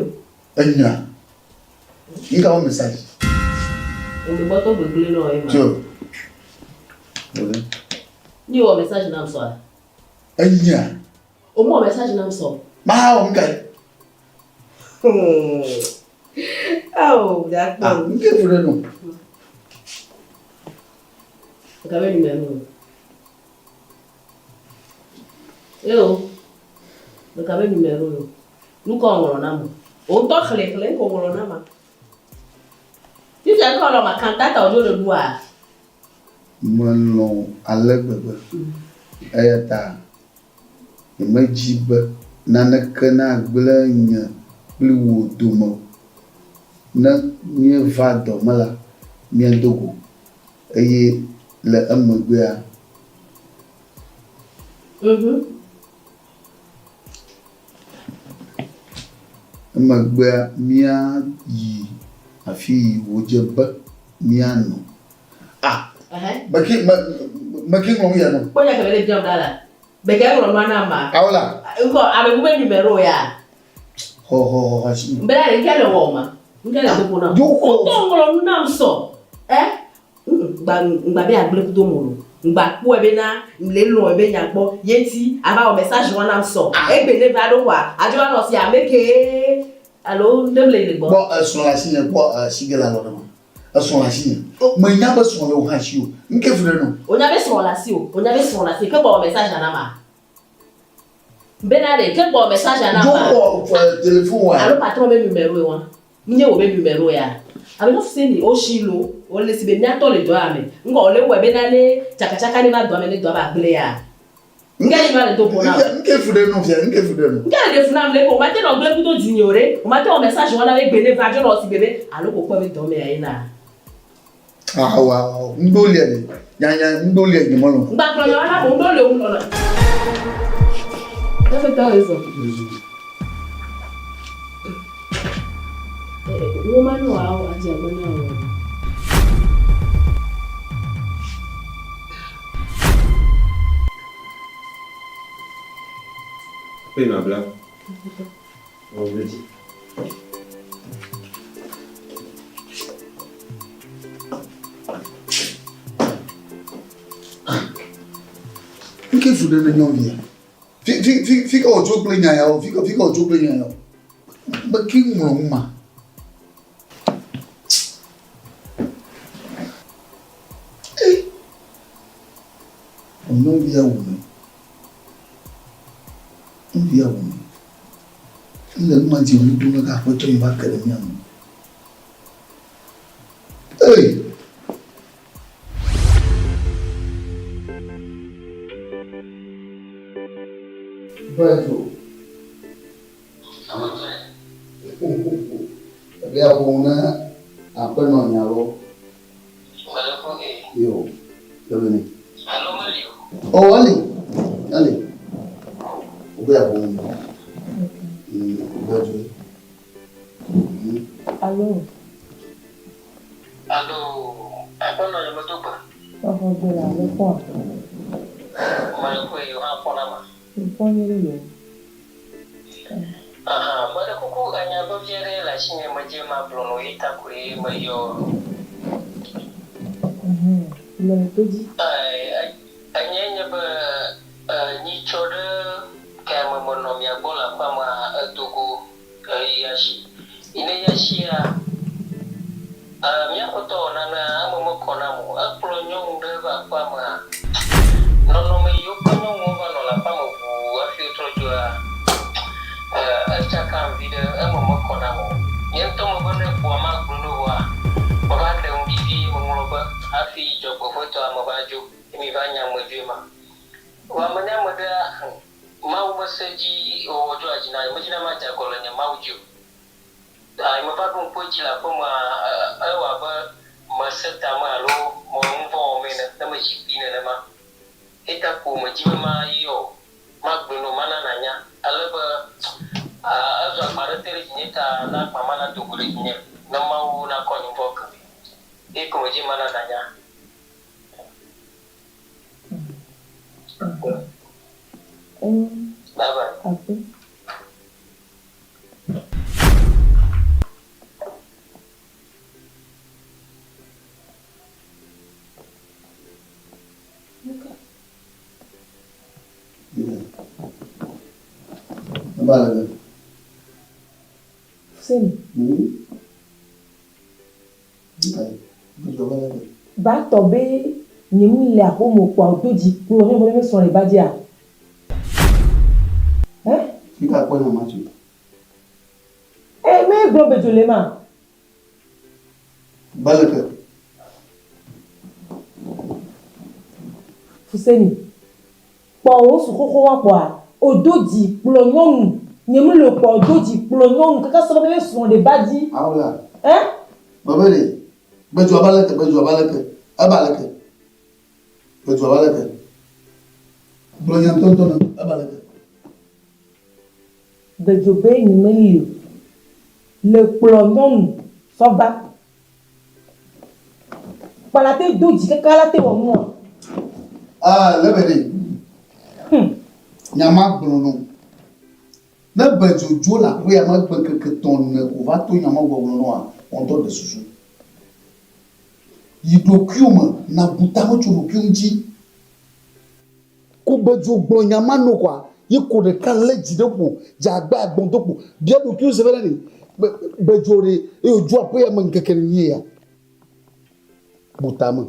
Enya. Nka wɔ message. Ŋgbetɔ gbegblẽ nɔ ema. Tso. Wòle. Ni wɔ message nam sɔa. Enya. O mu wɔ message nam sɔ. Maa wɔ nka. Awo, dakpɔ. Ah, nke fu ɖe nɔ. Nka be numéro. Eo. Nka be numéro yo. Nu kɔ ŋlɔ na mo. O ŋutɔ xlẽ xlẽ ko ŋlɔ na ma. Fifia ŋkɔ lɔ ma kantata wo le ɖua. Melɔ̃ ale gbegbe eya ta nyemedi be naneke nagblẽ nye kpli wò dome o. Ne míeva dɔ me la, míado go eye le emegbea. Emegbea míayi afi yi wòdze be míanɔ. Ah! Meke me meke ŋlɔ nu ya nɔ. Kpɔ nya ke mele biam ɖa la. Beke ŋlɔ nua na ma. Awo la. Ŋkɔ ame bu be numéro ya. Xɔ xɔ xɔ xɔ asi. Mbela ɖe ŋke le wɔ ma. Ŋke le dogo na. Dzo xɔ. Wotɔ ŋlɔ nu nam sɔ. Eh? Ŋgba ŋgba be agble kudo mo lo. Ŋgba kpɔe bena le lɔ̃ be nya gbɔ. Ye ŋuti ava wɔ message wa nam sɔ. Egbe ne va ɖo kɔa, adzo va nɔ si ame ke alo ŋɖe mle le gbɔ. Kpɔ esrɔ̃ le asinye kpɔ asi ge le alɔ ɖe ma. Esrɔ̃ le asinye. Menya be srɔ̃ le wò hã si o. Ŋke fu ɖe nɔ. Wonya be srɔ̃ le asi o. Wonya be srɔ̃ le asi. Ke gbɔ wɔ message na ma. Bena ɖe ke gbɔ message na ma. Dzo xɔ téléphone wa. Alo patron be numéro wa. Nye wò be numéro ya. Ame no se ni o shi lo, o le si be miatɔ le dɔ ya me. Ŋgɔ o le wɔ be na ne tsakatsaka ne va dɔa me ne dɔa ba gblẽ ya. Ŋke yi va le do ƒo na. Ŋke fu ɖe nɔ fia, ŋke fu ɖe nɔ. Ŋke le ɖe fu nam le ko, o ma te nɔ gblẽ kudo dzinye o ɖe. O ma te wɔ message wɔna be gbe ne va dzo nɔ si be be alo ko kpɔe be dɔ me ya yina. Awo awo, ŋɖo lia le. Nya nya ŋɖo lia nye melɔ. Ŋgba gblɔ nya na mo ŋɖo le ŋu nɔ. Efe tɔ ezo. Woma no awo adze agbe na wo. Pe ma bla. Vendredi. Nke fu ɖe ne nyɔnuvia. Fi fi fi fi ka wòtso kple nya yawo? Fi ka fi ka wòtso kple nya yawo? Meke ŋlɔ nu ma. Ei! Nyɔnuvia wu me. Nyɔnuvia wu me. Ele nu ma dzi ɣli dom kaka aƒetɔ yi va ke ɖe mía ŋu. Ei! Bɛnto. Ebia ƒo na aƒenɔ nyawo. Yo, lebe ni. Oh, ali. Ali. Obia ƒo. Bɛnto. Alo. Alo, aƒenɔ nye medo gbe. Exɔ gbe le alo kpɔa? Mele kpɔe yi hã kpɔna ma. Ŋkpɔ nyuie ɖe yo. Aha, meɖe kuku enya vevi aɖe le asinye medze magblɔ nɔ ye ta koe meyɔ ɖo. Mhm, mele to dzi. Enyae nye be nyitsɔ ɖe game menɔ mia gbɔ le aƒea mea, edo go yi asi. Yi ne yi asia, mía ƒetɔ wɔ nanea eme mekɔ nam o. Ekplɔ nyɔnu ɖe va aƒea mea, nɔnɔme yi wokple nyɔnuwo va nɔ le aƒea me ʋuu hafi wotrɔ dzoa, ɖe, eme mekɔ nam o. Nye ŋutɔ mebe ne ekpɔa magblɔe nɛ vɔa, meva ɖe ŋu ɖi vie meŋlɔ be hafi dzɔgbevɔ̃etɔa meva dzo ye miva nya amedzroe ma. Vɔa menye ame ɖea, hum, Mawu be se dzi wɔwɔ dzɔa dzi nam, nyemedina madze agɔ le nye Mawu dzi o. Ta meva ɖo ŋku edzi le aƒemea, ewɔ abe mese tame alo mewɔ nu vɔ̃ wɔm ene ne medzi kpi nenema. Eyata ko medi be mayɔ wò, magblɔe na wò, mana nànya, ale be ezu agba aɖe te ɖe dzinye ta na agba ma nado go ɖe dzinye, ne Mawu nakɔ nye nu vɔ̃wo ke. Eye ko medi be mana nànya. Bye bye. Ba tɔ be nye mu le aƒeme o kpoa wòdo dzi kplɔ nyɔnu be mesrɔ̃ le ba dzia? Ɛ? Fika kpɔ nya ma tso? Ɛ me gblɔ be dzo le ma. Ba leke? Fuseni, kpɔ wò su xoxo wa kpɔa, odo dzi kplɔ nyɔnu, nye mu le o kpɔa odo dzi kplɔ nyɔnu kaka sɔ be me srɔ̃ ɖe ba dzi. Awola. Ɛ? Bebe ɖe, be dzoa ba leke, be dzoa ba leke, eba leke? Be dzoa ba leke? Gblɔ nya ŋutɔŋutɔ nam, eba leke? Bedzo be nye meli o. Le kplɔ nyɔnu sɔ va. Kpa la te do dzi kaka la te wɔ nua. Ah, le be ɖe. Nya ma gblɔ nɔ. Ne bedzo dzo le aƒea me gbe keke tɔn ne ko va to nya ma gbɔgblɔ nɔa, wɔ ŋutɔ ɖe susu. Yi ɖokuiwò me, na bu tame tso ɖokuiwò ŋuti. Ko bedzo gblɔ nya ma no kɔa, ye ko ɖeka lé dzi ɖe ƒo, dze agbe agbɔn do kpo. Bia ɖokuiwò se be ɖe bedzo ɖe eye wòdzo aƒe ya me ŋkeke nenie ya? Bu tame.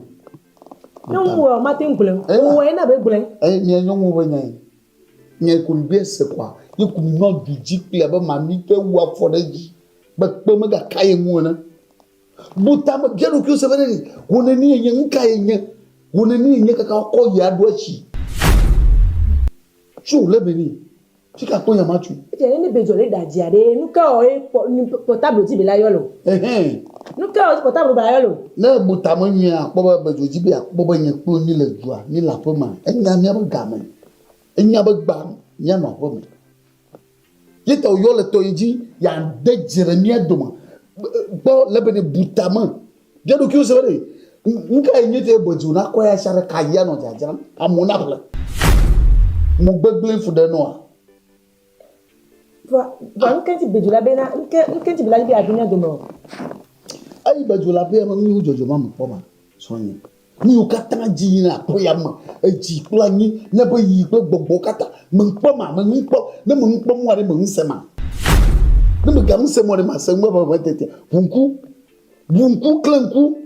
Ne ŋu wɔ mate ŋu gblɔe. Wò na be gblɔe. Eye mia nyɔnuwo be nyae. Nya ko mi be se kɔa, ye ko mi nɔ du dzi kple abe mami te wu afɔ ɖe edzi be kpe megaka ye ŋu ene. Bu tame, bia ɖokuiwò se be ɖe wò nenie nye, nu kae nye, wò nenie nye kaka woakɔ yi aɖo etsi. Tso le be nɛ. Fi ka kpɔ nya ma tso? Edze ne be dzɔ le ɖa dzia ɖe, nu ka wɔ ye kpɔ portable dzi be la yɔ lo? Ehɛn. Nu ka wɔ portable be la yɔ lo? Ne ebu tame nyuia, akpɔ be be dzo dzi be yeakpɔ be nye kple mí le dua, mí le aƒe mea, enya míaƒe game, enya be gbã míanɔ aƒe me. Ye ta wòyɔ le tɔ yi dzi yeade dze ɖe mía dome. Kpɔ le be ne bu tame. Bia ɖokuiwò se be ɖe, nu ka ye nye te be dzo nakɔ ya sia ɖe ka yi anɔ dzadzram amewo naƒle? Mo gbegblẽ fu ɖe nɔa? Vɔa, vɔa nu ke ŋuti be dzo la bena, nu ke, nu ke ŋuti be la dzi be yeaɖo mía dome o? Eyi be dzo la be ame nu yiwo dzɔdzɔ ma me kpɔ ma, srɔ̃nye. Nu yiwo katã dzi yina aƒe ya me, edzi kple anyi, míaƒe yiyi kple gbɔgbɔwo katã, meŋkpɔ ma, meŋukpɔ, ne meŋukpɔ mɔa ɖe, meŋuse ma. Ne megaŋuse mɔ ɖe, mase ŋu ʋeʋẽ tete. Ʋu ŋku, ʋu ŋku, klẽ ŋku,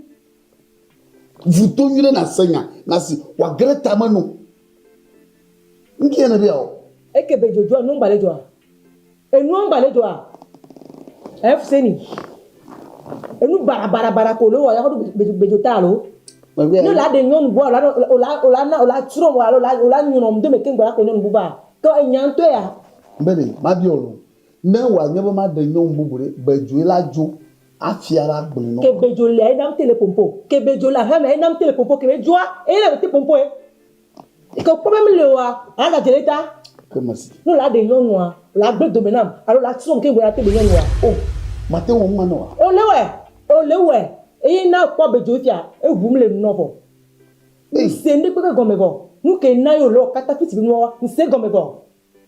vu to nyuie ɖe nàse nya, nàsi wòage ɖe tame no. Ŋkeɛ nèbia o. Eke be dzodzroa nu ŋgba le dzɔa? Enua ŋgba le dzɔa? Efuseni. Enu bara bara bara ko le wɔ ya xɔ ɖo be dzo ta alo? Ne la ɖe nyɔnu bua ola ola ola na ola trɔ wɔ alo ola ola nyrɔ ŋdo me keŋ gbɔ la kplɔ nyɔnu bu va. Ke enya ŋutɔe ya. Be ɖe mabia wò lo. Ne wòanye be maɖe nyɔnu bubu ɖe, be dzoe la dzo afia la gblɔe nɔ. Ke be dzo lea enam te le pompo. Ke be dzo le aƒea me enam te le pompo. Ke be dzoa eye le te pompo ye. Ke kpɔ be mele oa, aza dze ɖe ta. Ke mesi. Ne wòla ɖe nyɔnua, wòla gblẽ dome nam alo wòla trɔm keŋ gbɔ la te ɖe nyɔnua. O, mate ŋu ma nɛ oa? Ole wɔe, ole wɔe. Eye na kpɔ be dzo fia, eʋum le nɔ vɔ. Ŋse ŋɖe kpekpe gɔme vɔ. Nu ke na ye wòle wɔ katã fiti be nua, ŋse gɔme vɔ.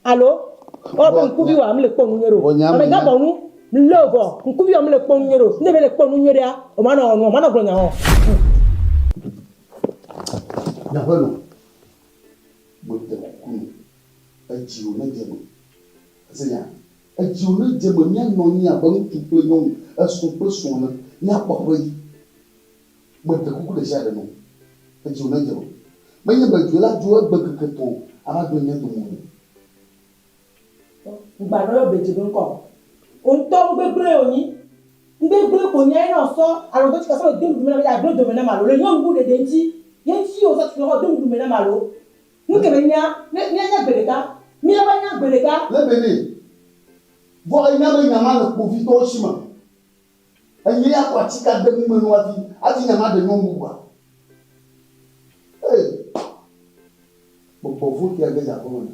Alo, ewɔ be ŋkuvi wa mele kpɔ nu nyuie ɖo. Ame gã bɔ nu, lé vɔ, ŋkuvi wa mele kpɔ nu nyuie ɖo. Ne mele kpɔ nu nyuie ɖea, o ma nɔ wɔ nu, o ma nɔ gblɔ nya o. Miaƒe nɔ, meɖe kuku nɔ, edzi wò nedze eme. Ese nya? Edzi wò nedze eme míanɔ anyi abe ŋutsu kple nyɔnu, esrɔ̃ kple srɔ̃ ene, míakpɔ aƒe yi. Meɖe kuku ɖesiaɖe nɔ, edzi wò nedze eme. Menye be dzoe la dzo egbe ŋkeke tɔ̃ ava gblẽ mía dome o. Ŋgba nɔ yɔ be dzo be ŋkɔ o. Wò ŋutɔ nugbegblẽe wònyi. Nugbegblẽ ko nya ye ne wòsɔ alɔdɔtsika sɔ le do nuɖuɖu me nam ye agblẽ dome nam alo le nyɔnu bu ɖeɖe ŋuti ye ŋuti wòsɔ atsika kɔ do nuɖuɖu me nam alo. Nu ke menya, ne míanya gbe ɖeka, míava nya gbe ɖeka. Le be nɛ. Vɔ enya be nya ma le kpovitɔwo si me. Enye ya kɔ atsika de nu me no hafi hafi nya ma ɖe nyɔnu bubua. Ee! Gbɔgbɔ vɔ̃ kea ge dze aƒeme me.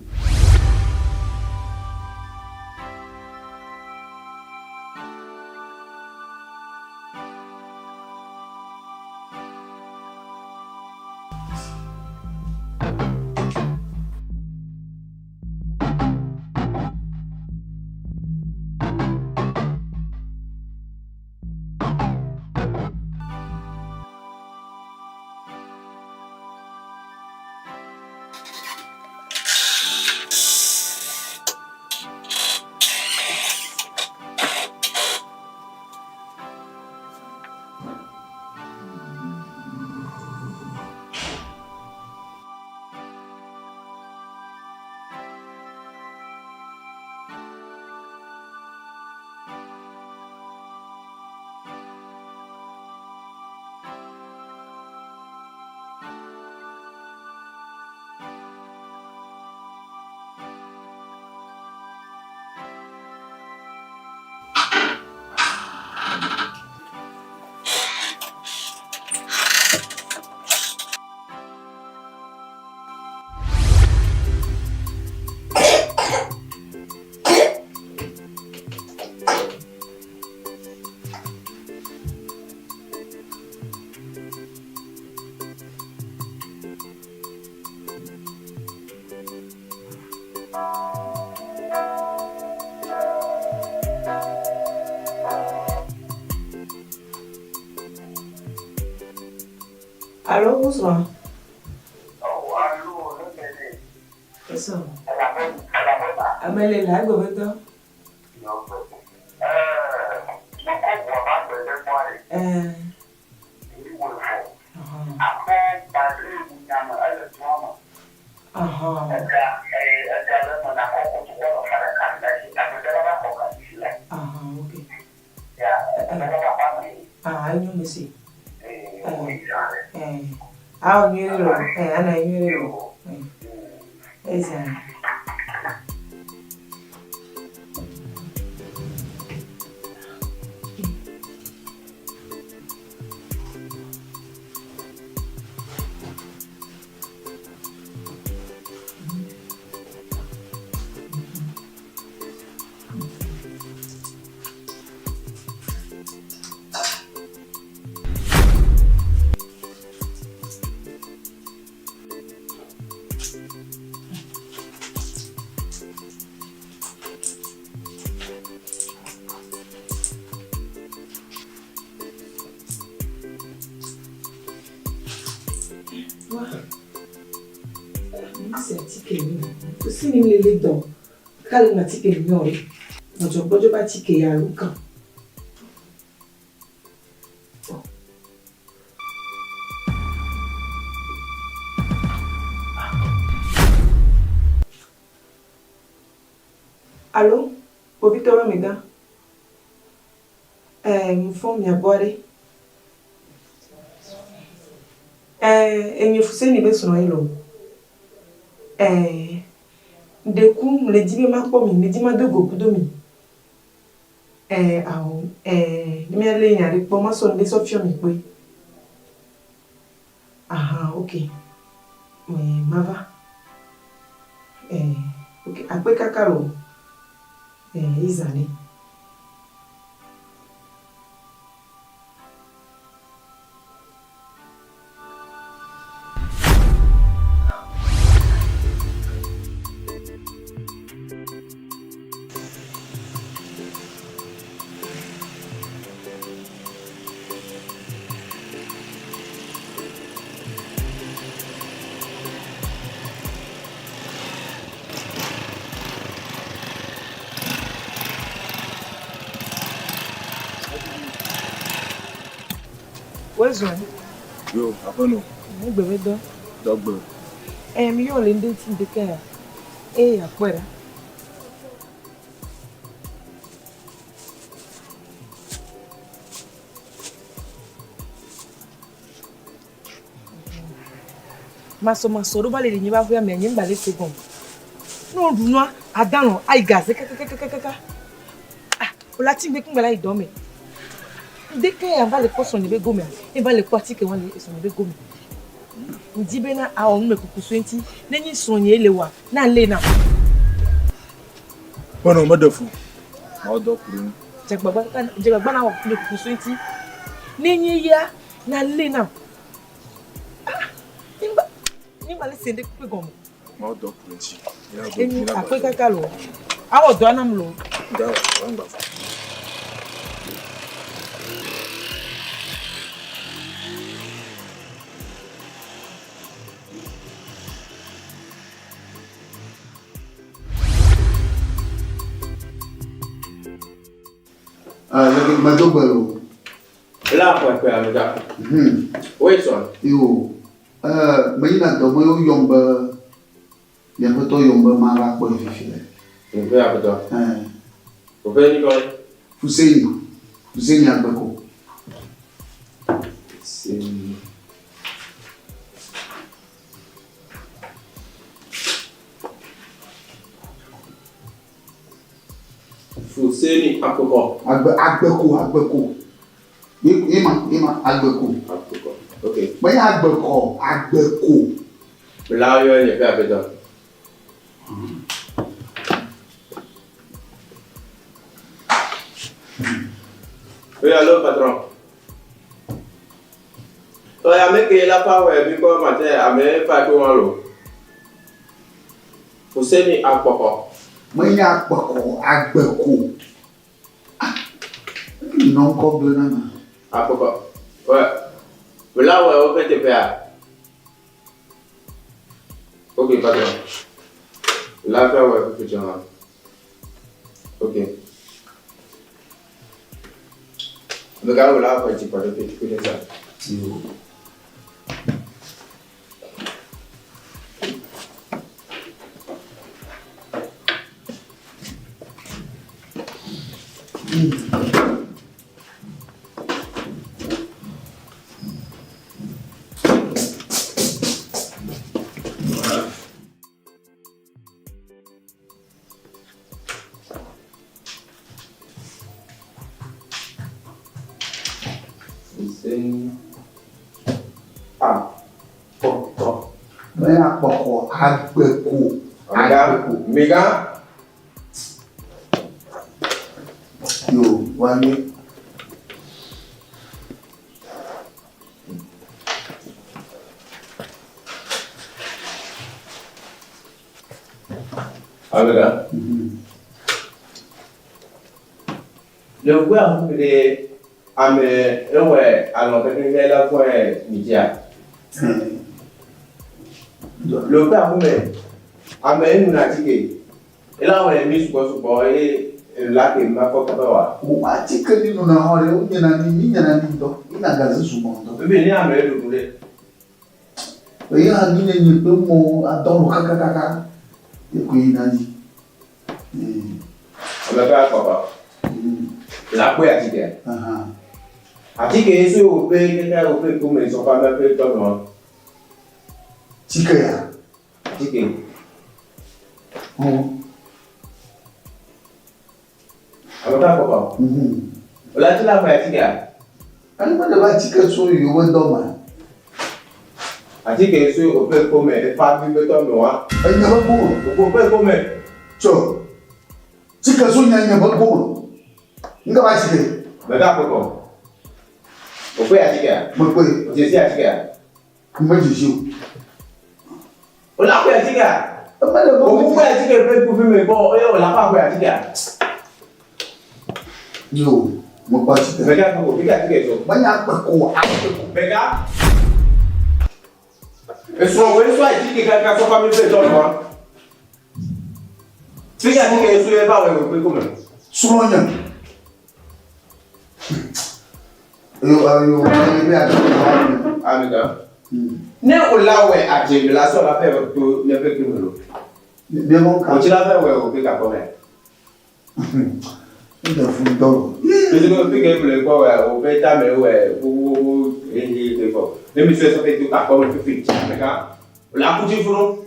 Alo, bonsoir. Eso. Ame le la egbe be dɔ. Ɛɛ. Aha. Aha, ok. Ah, enyo mesi. Eh. Ah, nyuie lo. Eh, ana nyuie lo. Eh. Eza. Kusi ni lele dɔ k'ale ma atike nyɔ ɖe gbɔdzɔgbɔdzɔ be atike ya alo kan. Alo, kpovitɔ be amegã. Ɛɛ, ŋfɔ mia gbɔ ɖe. Ɛɛ, enye Fuseni be srɔ̃ ye loo. Ɛɛ, ŋɖeku ŋle di be makpɔ mi, ŋle di mado go kudo mi. Ɛɛ, ao, ɛɛ, ne míalé nya ɖe kpɔ, masɔ ŋɖe sɔ fiɔ mi kpɔe. Ahan, ok. Ɛɛ, mava. Ɛɛ, ok, akpe kaka loo. Ɛɛ, ye zã ɖe. Wezɔ. Yo, aƒenɔ. Ne gbe be dɔ. Dɔgbe. Ɛ mi yɔ le ŋɖe ŋuti ŋdeke ya. Eye akpɔe ɖa. Masɔmasɔ ɖo va le le nye va aƒea mea, nye ŋgba le se gɔme. Ne woɖu nua, adalɔ̃ ayi gaze kakakakakaka. Ah, wòle ati ŋgbe ŋgba la yi dɔ me. Ŋde ke ya va le kpɔ srɔ̃nye be gomea, ye va le kpɔ atike wa le srɔ̃nye be gome. Ŋdi bena awɔ numekuku so eŋuti, ne nyi srɔ̃nye ye le wɔa, na lée nam. Ƒenɔ meɖe fu, mawɔ dɔ ku ɖe eŋu. Dze agbagba, dze agbagba nawɔ numekuku so eŋuti, ne nyi eya, na lée nam. Ah, nye ŋgba, nye ŋgba le se ŋɖe kpekpe gɔme. Mawɔ dɔ ku ɖe eŋuti. Enyi akpe kaka loo. Awɔ dɔa nam loo. Ŋda wɔ, ŋgba vɔ. Ah, medo gbe loo. La ƒe amegã. Woe sɔn. Yo, eh, meyina dɔ me woyɔm be Nye aƒetɔ yɔm be mava kpɔe fifi le. Woƒe aƒetɔ? Ɛ̃. Woƒe ŋkɔ ye? Fuseni. Fuseni Agbeko. Fuseni. Fuseni Akpekɔ. Agbe, Agbeko, Agbeko. Ye, ye ma, ye ma, Agbeko. Agbekɔ. Ok. Menye Agbekɔ, Agbeko. Bla yɔ nye ƒe aƒetɔ. Oui, allô, patron. Oui, ame ke la fa wɛ mi kɔ matin, ame fa to wan lo. Fuseni akpɔkɔ. Menye akpɔkɔ, agbeko. Ah, nɔ ŋkɔ gblẽ na ma. Akpɔkɔ. Ouais. Bla wɛ woƒe teƒea. Ok, patron. L'affaire ouais, effectivement. Ok. Le gars là, après, tu peux tu connais ça. Yo. Menye akpɔkɔ, agbeko. Agbeko. Mega. Yo, wanye. Amegã. Le ŋkua ŋu ɖe ame ewɔe alɔ kekeake la kɔe mi dzia. Le ŋkua ŋu me ame enu na atike. Ela wɔe mi sugbɔ sugbɔ eye la ke ma kɔ kaba wa. Wo atike mi nona xɔ ɖe wo nyana mi mi nyana mi ŋutɔ. Mi na gaze sugbɔ ŋutɔ. Bebe ne ame ɖuɖu ɖe. Eye hã mi nye nye kpe mɔ adɔ no kakakaka. Ye koe yina dzi. Ame ƒe akpɔkpɔ. La kpɔe atike. Atike ye so woƒe keke woƒe gome sɔfa ame ƒe tɔnɔ. Tike ya. Atike. Ame ƒe akpɔkpɔ. Wòle ati la ƒe atikea? Ame ƒe ɖe atike tso yewo dɔ me. Atike so woƒe kpome efa vi ƒe tɔ me wa. Enye ƒe kpome. Woƒe kpome. Tso. Tike so nye nye ƒe kpome. Ŋka ba atike. Ame ƒe akpɔkpɔ. Woƒe atikea? Mekpɔe. Wòdzesi atikea? Medzi o. Wòle akɔe atikea? Emele be Wòkpɔe atike ƒe kuvi me gbɔ eye wòle akɔ akɔe atikea? Yo, mekpɔ atike. Mega kpɔ ko, mega atike so. Menya akpe ko, akpe ko. Mega. Esrɔ̃ wòe sɔ atike kaka sɔ fa mi ƒe tɔ nɔa. Mega atike so ye va wɔ wòkpe ko me. Srɔ̃nye. Yo, yo, yo, Amegã. Ne wòla wɔ adze la sɔ la ƒe to ne ƒe kpe me lo. Wòtsi la ƒe wɔ wòkpe kakɔ me. Ŋɖe fun dɔ lo. Pese ko fi ke ble kpɔ wɔ wòƒe tame wɔ wo wo wo hehe ke kɔ. Ne mi sɔ sɔ ƒe to kakɔ me fifi tsi amegã. Le akutsi funu.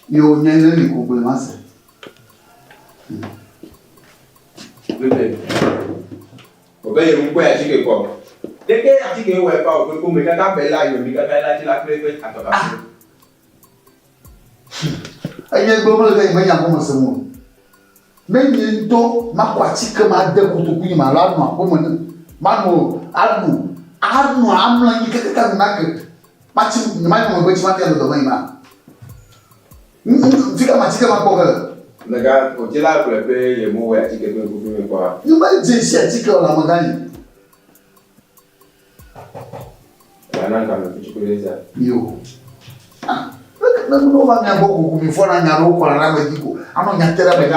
Yo nye ne li ko gblẽ ma se. Bebe. Obe ye ŋkɔe atike kɔ. Ɖeke atike wɔ efa o kpekpe me kaka be la yomi kaka la dzi la kple eƒe atɔka. Enye gblɔ mele be menya gɔme se mo. Ne nye ŋutɔ makɔ atike ma de kotoku nye me alo anɔ aƒe me ne manɔ ano anɔ amlɔ anyi kakaka nu nake matsi nye manɔ megbe tsi mate anɔ dɔme yi ma. Fika ma atike ma kpɔ ge le. Mega o la gblɔ be ye mo wɔ atike ƒe ŋkuvi me kpɔa. Nye me dze si atike o le amegã yi. Yo. Ah, ne nu va mia gbɔ koko mi fɔna nya ɖewo kɔna ɖe ame dzi ko anɔ nya te ɖe ame dzi.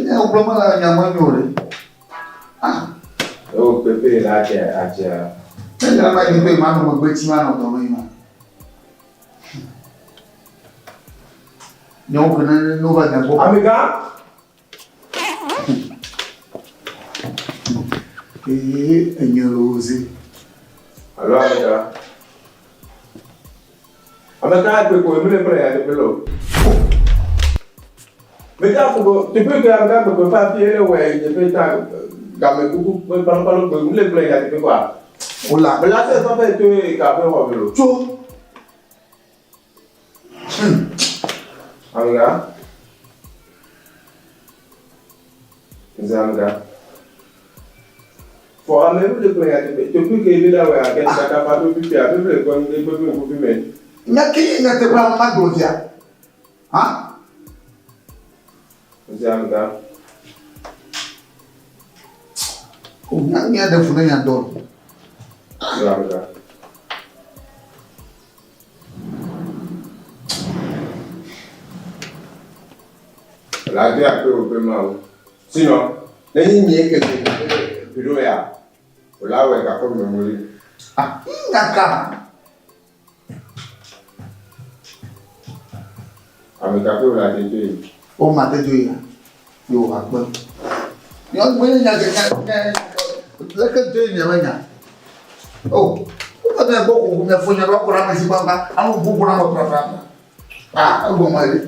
Nya gblɔ mele nya me nyo ɖe. Ah. Ewo pepe la atse atsea. Ne nya ma yi pe ma nɔ megbe tsi ma nɔ dɔme yi ma. Nyawo ke ne ne va mia gbɔ. Amegã. Eye enye loze. Alo amegã. Amegã gbe ko emle kple ya teƒe lo. Mega fo teƒe ke amegã gbe ko fa fi ele wɔ teƒe ta game kuku kpalo kpalo gbe mle kple ya teƒe koa. Ola. Mela se sɔ fɛ to ye ka ƒe xɔ me lo. Tso. Amegã. Nze amegã. Fɔ ame nu le kple ya teƒe teƒe ke mi la wɔ age kaka fa ɖo fifia mi le gbɔ mi gbɔ mi ŋkuvi me. Nya ke ye nyateƒe ame ma gblɔ fia. Ha? Nze amegã. O nya nya ɖe fu ne nya dɔ. Nze amegã. La do akpe wo be mawu. Sinon, ne nyi nye ke le bureau ya, o la wɔ gakɔ me mo li. Ah, nyaka. Ame ka pe o la te do yi. O ma te do ya. Yo akpe. Nyɔ gbe nya nya nya leke do yi nya nya. O, wo ka gbɔ ko mia fo nya ɖo akɔ ɖe ame si gbagba, ame bubu na me prapra. Ah, egɔme ɖe.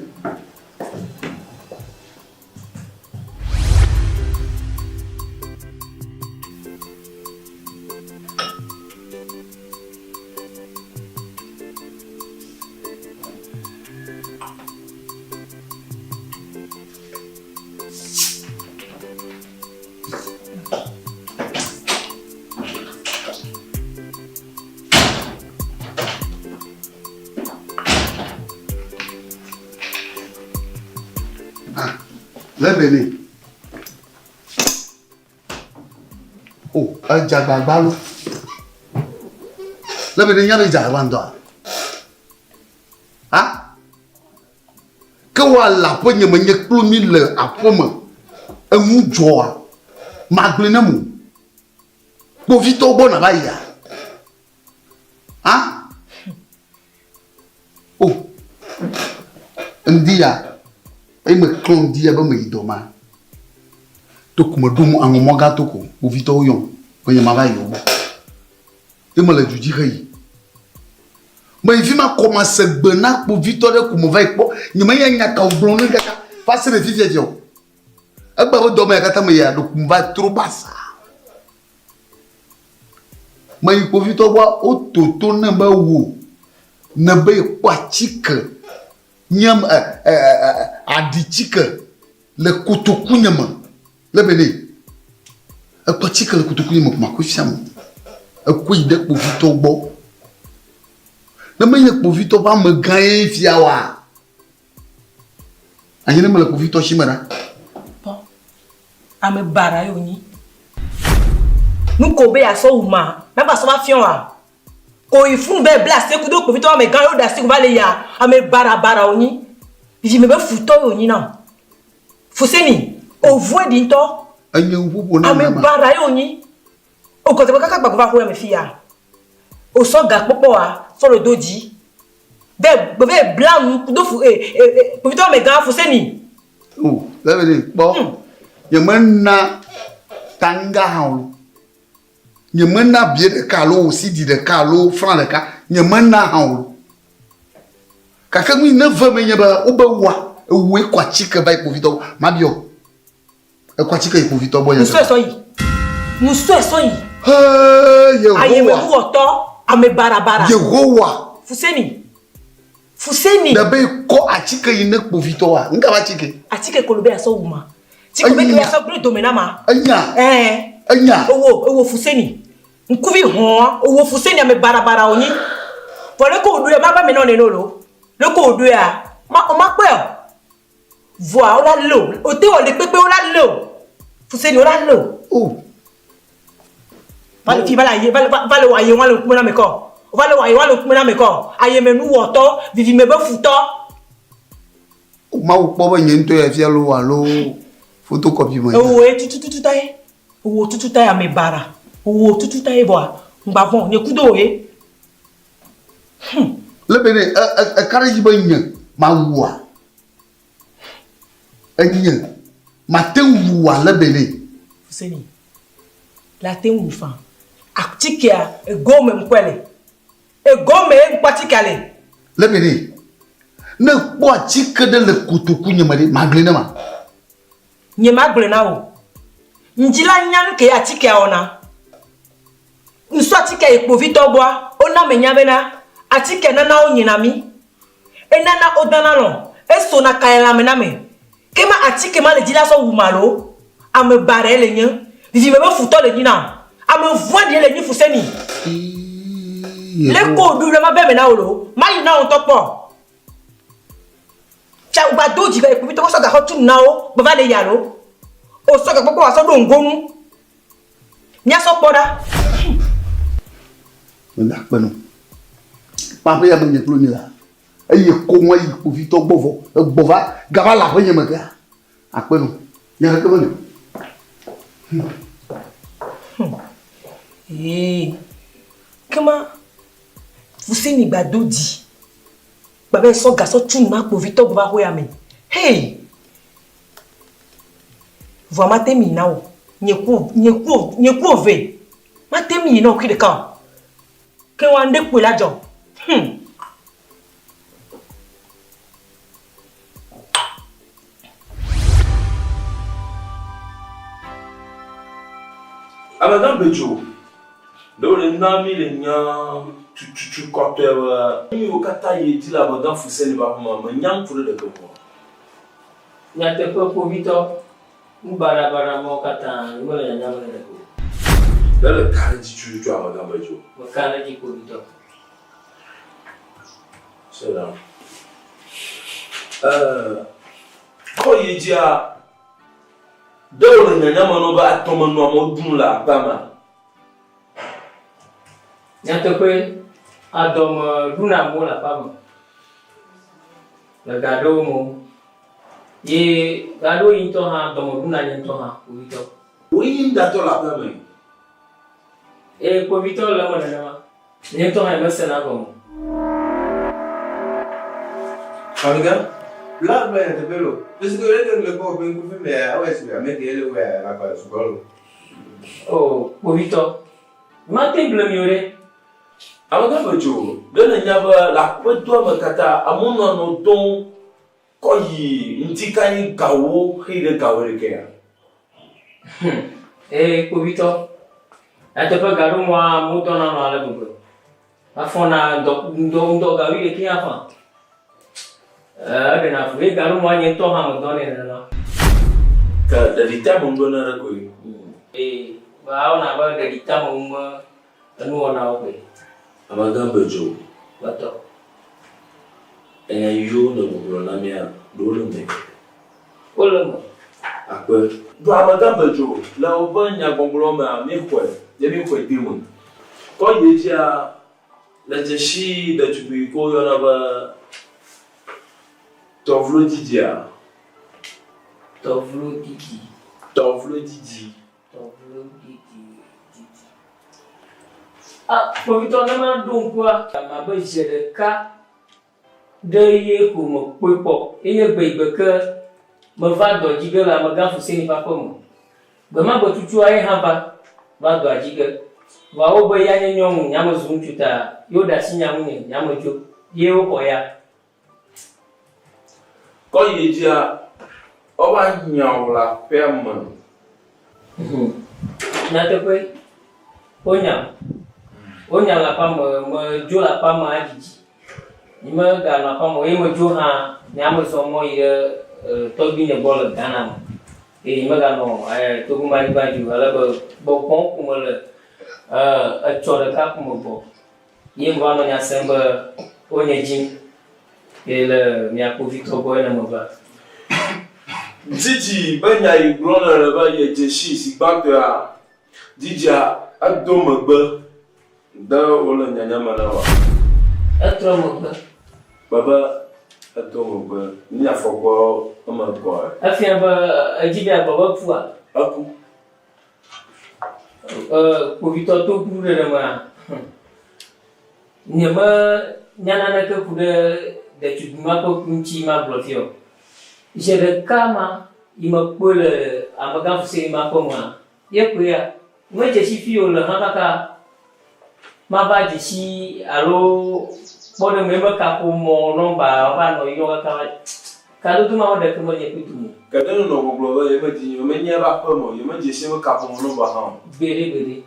Ah, lebe ne. Oh, edze agbagba lo. Lebe ne nya be dze agbagba ŋutɔa? Ha? Ke woa le aƒe nye me nye kplo mi le aƒe me. Enu dzɔa. Magblɔe ne mo. Kpovitɔwo gbɔ nava yia? Ha? O. Ŋdi ya, eye meklɔ ŋdi ya be meyi dɔ ma. Toko meɖo aŋɔmɔ gã toko, kpovitɔwo yɔm be nye mava yi wo gbɔ. Ye mele du dzi heyi. Meyi fi ma kɔ mase gbe na kpovitɔ ɖe ko meva yi kpɔ. Nyemenya nya ka wògblɔ ne kaka va se ɖe fifia dzi o. Egbe be dɔme ya katã meyia ɖo meva trɔ basa. Meyi kpovitɔ gbɔ woto to ne be wò ne be yekpɔ atike nye ɛ ɛ ɛ aɖitike le kotoku nye me. Le be nɛ, ekpɔ atike le kotoku nye me ko makɔe fia mo. Ekɔe yi ɖe kpovitɔ gbɔ. Ne menye kpovitɔ ƒe amegã ye fia oa, anye ne mele kpovitɔ si me ɖa. Kpɔ, ame baɖa ye wònyi. Nu ko be yeasɔ wu ma, magba sɔ va fiɔ oa? Ko yi funu be bla asi kudo kpovitɔ amegã ye woɖe asi ko va le ya, ame baɖa baɖa wònyi. Vivime be futɔ ye wònyi nam. Fuseni, ovɔe ɖi ŋutɔ. Enye ŋuƒoƒo na Ame baɖa ye wònyi. Ogɔdze kaka gba va xoya me fiya. Osɔ ga kpɔkpɔa sɔ le do dzi. Ve ve bla nu kudo fu e e e kpovitɔ amegã Fuseni. O, lebe ɖe kpɔ. Nye mena tanga hã o. Nyemena bie ɖeka alo wò CD ɖeka alo franc ɖeka, nyemena hã o. Gake nu yi ne ve me nye be wobe woa, ewòe kɔ atike va yi kpovitɔ gbɔ. Mabiɔ o. Ekɔ atike yi kpovitɔ gbɔ nye. Nusɔe sɔ yi. Nusɔe sɔ yi. Hee Yehowa. Ayemenuwɔtɔ, ame barabara. Yehowa. Fuseni. Fuseni. Ɖe be kɔ atike yi ne kpovitɔwoa? Ŋka be atike? Atike kolo be asɔ wu ma. Tike be ke asɔ gblẽ dome na ma. Enya. Ɛɛ. Enya. Ewo, ewo Fuseni. Ŋkuvi hɔn, ewo Fuseni ame barabara wonyi. Vɔ leke wòɖoe, ma va eme na wò nene o lo. Leke wòɖoea, ma, ma kpɔe o. Vɔa wola lé o. Wote wɔ le kpekpe wola lé o. Fuseni wola lé o. Oh. Va le fi va le aye va va le wɔ aye wa le ŋkume na ame kɔ. Va le wɔ aye wa le ŋkume na ame kɔ. Ayemenuwɔtɔ, vivime be futɔ. Mawu kpɔ be nye ŋutɔ ya fia loo alo photocopy me. Ewòe tutututu ta ye. Ewò tutu ta ye ame baɖa. Ewò tutu ta ye vɔa ŋgba vɔ̃ nye kudo wò ye. Hum. Le be ne eka ɖe edzi be nye mawua? Enye mate ŋu wua le be ne. Fuseni, la te ŋu fa. Atikea egɔme ŋkɔe le. Egɔme ŋkɔ atikea le. Le be ne. Ne kpɔ atike ɖe le kotoku nye me ɖe, magblɔe ne ma. Nye magblɔe na wò. Ŋdi la nya nu ke atikea wɔna. Ŋsɔ atike yi kpovitɔ gbɔa, wona menya bena atike nana wonyina mí. Enana wodana lɔ̃, esona ka le lãme na ame. Ke ma atike ma le dzi la sɔ wum alo? Ame baɖae le nye. Vivime be futɔ le nyi nam. Ame vɔ̃ɖie le nyi fuseni. Leke wòɖui be mave eme na wò loo? Mayi na wò ŋutɔ kpɔ. Tsa wògba do dzi be kpovitɔ va sɔ gaxɔ tu nu na wo be va ɖe yi alo? Wòsɔ gakpɔkpɔ wòasɔ ɖo ŋgonu. Míasɔ kpɔ ɖa. Meda akpe nɔ. Kpaƒe ya me nye kple nye la. Eye koŋ eyi kpovitɔ gbɔ vɔ. Egbɔ va gava le aƒe nye me kea. Akpe nɔ. Nya ɖeke mele. Ee. Kema Fuseni gba do dzi. Gba be sɔ gasɔ tu nu na kpovitɔ gbɔ va xɔya me. Hey! Vɔa mate mi na wò. Nye ku, nye ku, nye ku ove. Mate mi na wò kui ɖeka o. Ke wa ŋɖe kpoe la dzɔ. Hum. Amegã Bedzo, ɖe wòle na mí le nya tututu kɔtɔe be nu yiwo katã yi edzi le Amegã Fuseni ƒe aƒeme menya ŋku ɖe ɖeke ŋu oa? Nyateƒe kpovitɔ, nu baɖabaɖa mawo katã mele nyanya me ɖe ɖeke o. Ɖe le ka ɖe edzi tututu amegã be dzo? Meka ɖe edzi kpovitɔ. Se ɖa. Ɛɛ, kɔ yi edzia, ɖe wòle nyanya me nɔ be atɔme nɔ amewo ɖum le aƒea mea? Nyateƒe, adɔme ɖuna amewo le aƒea me. Le ga aɖewo me wo. Ye ɣeaɖewoɣi ŋutɔ hã dɔme ɖuna nye ŋutɔ hã kpovitɔ. Wòe nye nudatɔ le aƒea me? Ee, kpovitɔ le eme nenema. Nye ŋutɔ hã nyemesena egɔme o. Amegã, bla gblɔ nyateƒe lo. Esi ke leke ŋle kpɔ ƒe ŋkuvi mea, ewɔe si be ame ke le wɔe alakpa sugbɔ lo. Oo, kpovitɔ, mate ŋu ble mi o ɖe. Amegã medzo, ɖe nènya be le aƒedoa me katã, amewo nɔa nɔ dɔm kɔ yi ŋdikanyi gawo heyi ɖe gawo ɖekɛa? Hum, ee, kpovitɔ. Nyateƒe gaɖomɔa amewo dɔna nɔ ale gbegbe. Afɔna ŋdɔ, ŋdɔ, ŋdɔ gawo ɖekɛ hã fã. Eɖena fu ye gaɖomɔa nye ŋutɔ hã medɔnɛ nenema. Ke ɖeɖiteameŋu be nane koe. Ee, va ewɔna abe ɖeɖiteameŋu me Enuwɔnawo koe. Amegã Bedzo. Gbãtɔ. Enya yiwo nègbɔgblɔ na mía, ɖewo le eme? Wole eme. Akpe. Ɖo Amegã Bedzo, le woƒe nyagbɔgblɔ mea, míexɔe, ye míexɔe de eme. Kɔ yi edzia, le dzesi ɖetugbui yi ke woyɔna be Tɔvlodidia. Tɔvlodidi. Tɔvlodidi. Tɔvlodidi. Didi. A, kpovitɔ ne maɖo ŋkua, mabe zi ɖeka ɖe ye ko mekpɔe kpɔ. Ye nye gbe yi gbe ke meva dɔ dzi ge le Amegã Fuseni ƒe aƒe me. Gbe ma gbe tutua ye hã va, va dɔa dzi ge. Vɔa wo be ya nye nyɔnu, nya me zu ŋutsu ta ye wo ɖe asi nya ŋunye, nya me dzo. Ye wo xɔ ya. Kɔ yi edzia, wova nya wò le aƒea me. Nyateƒe, wonyam. Wonyam le aƒea me, medzo le aƒea me adzidzi. Nyemeganɔ aƒea me o ye medzo hã, nye mezɔ mɔ yi ɖe tɔgbuinye gbɔ le Ghana me. Eye nyemeganɔ Togo-manyigba dzi o ale be gbɔgbɔm ko mele etsɔ ɖeka ko megbɔ. Ye meva nɔ nya sem be wonye dzim ye le mia kpovitɔ gbɔ ye ne meva. Dzidzi be nya yi gblɔm nèle be yedze sii zi gbãtɔea, dzidzia edo megbe de wole nyanya me na wòa? Etrɔ megbe. Kpe be edo megbe ne afɔkua eme kɔa? Efia be edzi be yeagblɔ be ekua? Eku. Kpovitɔ to ku ɖe ɖe mea, nye me nya naneke ku ɖe ɖetugbi ma ƒe ku ŋuti magblɔ fia o. Zi ɖeka ma yi me kpɔe le amegã Fuseni ma ƒe mea, ye koe ya. Me dze si fi o le hã kaka mava dze si alo kpɔ ɖe me me kaƒomɔ nɔmba va nɔ yɔ kaka va kadodo ma me ɖeke menye kpli dome o. Ke ɖe nènɔ gbɔgblɔ be yemedzi yemenya eƒe aƒe me o, yemedze si eƒe kaƒomɔ nɔmba hã o. Gbeɖe gbeɖe.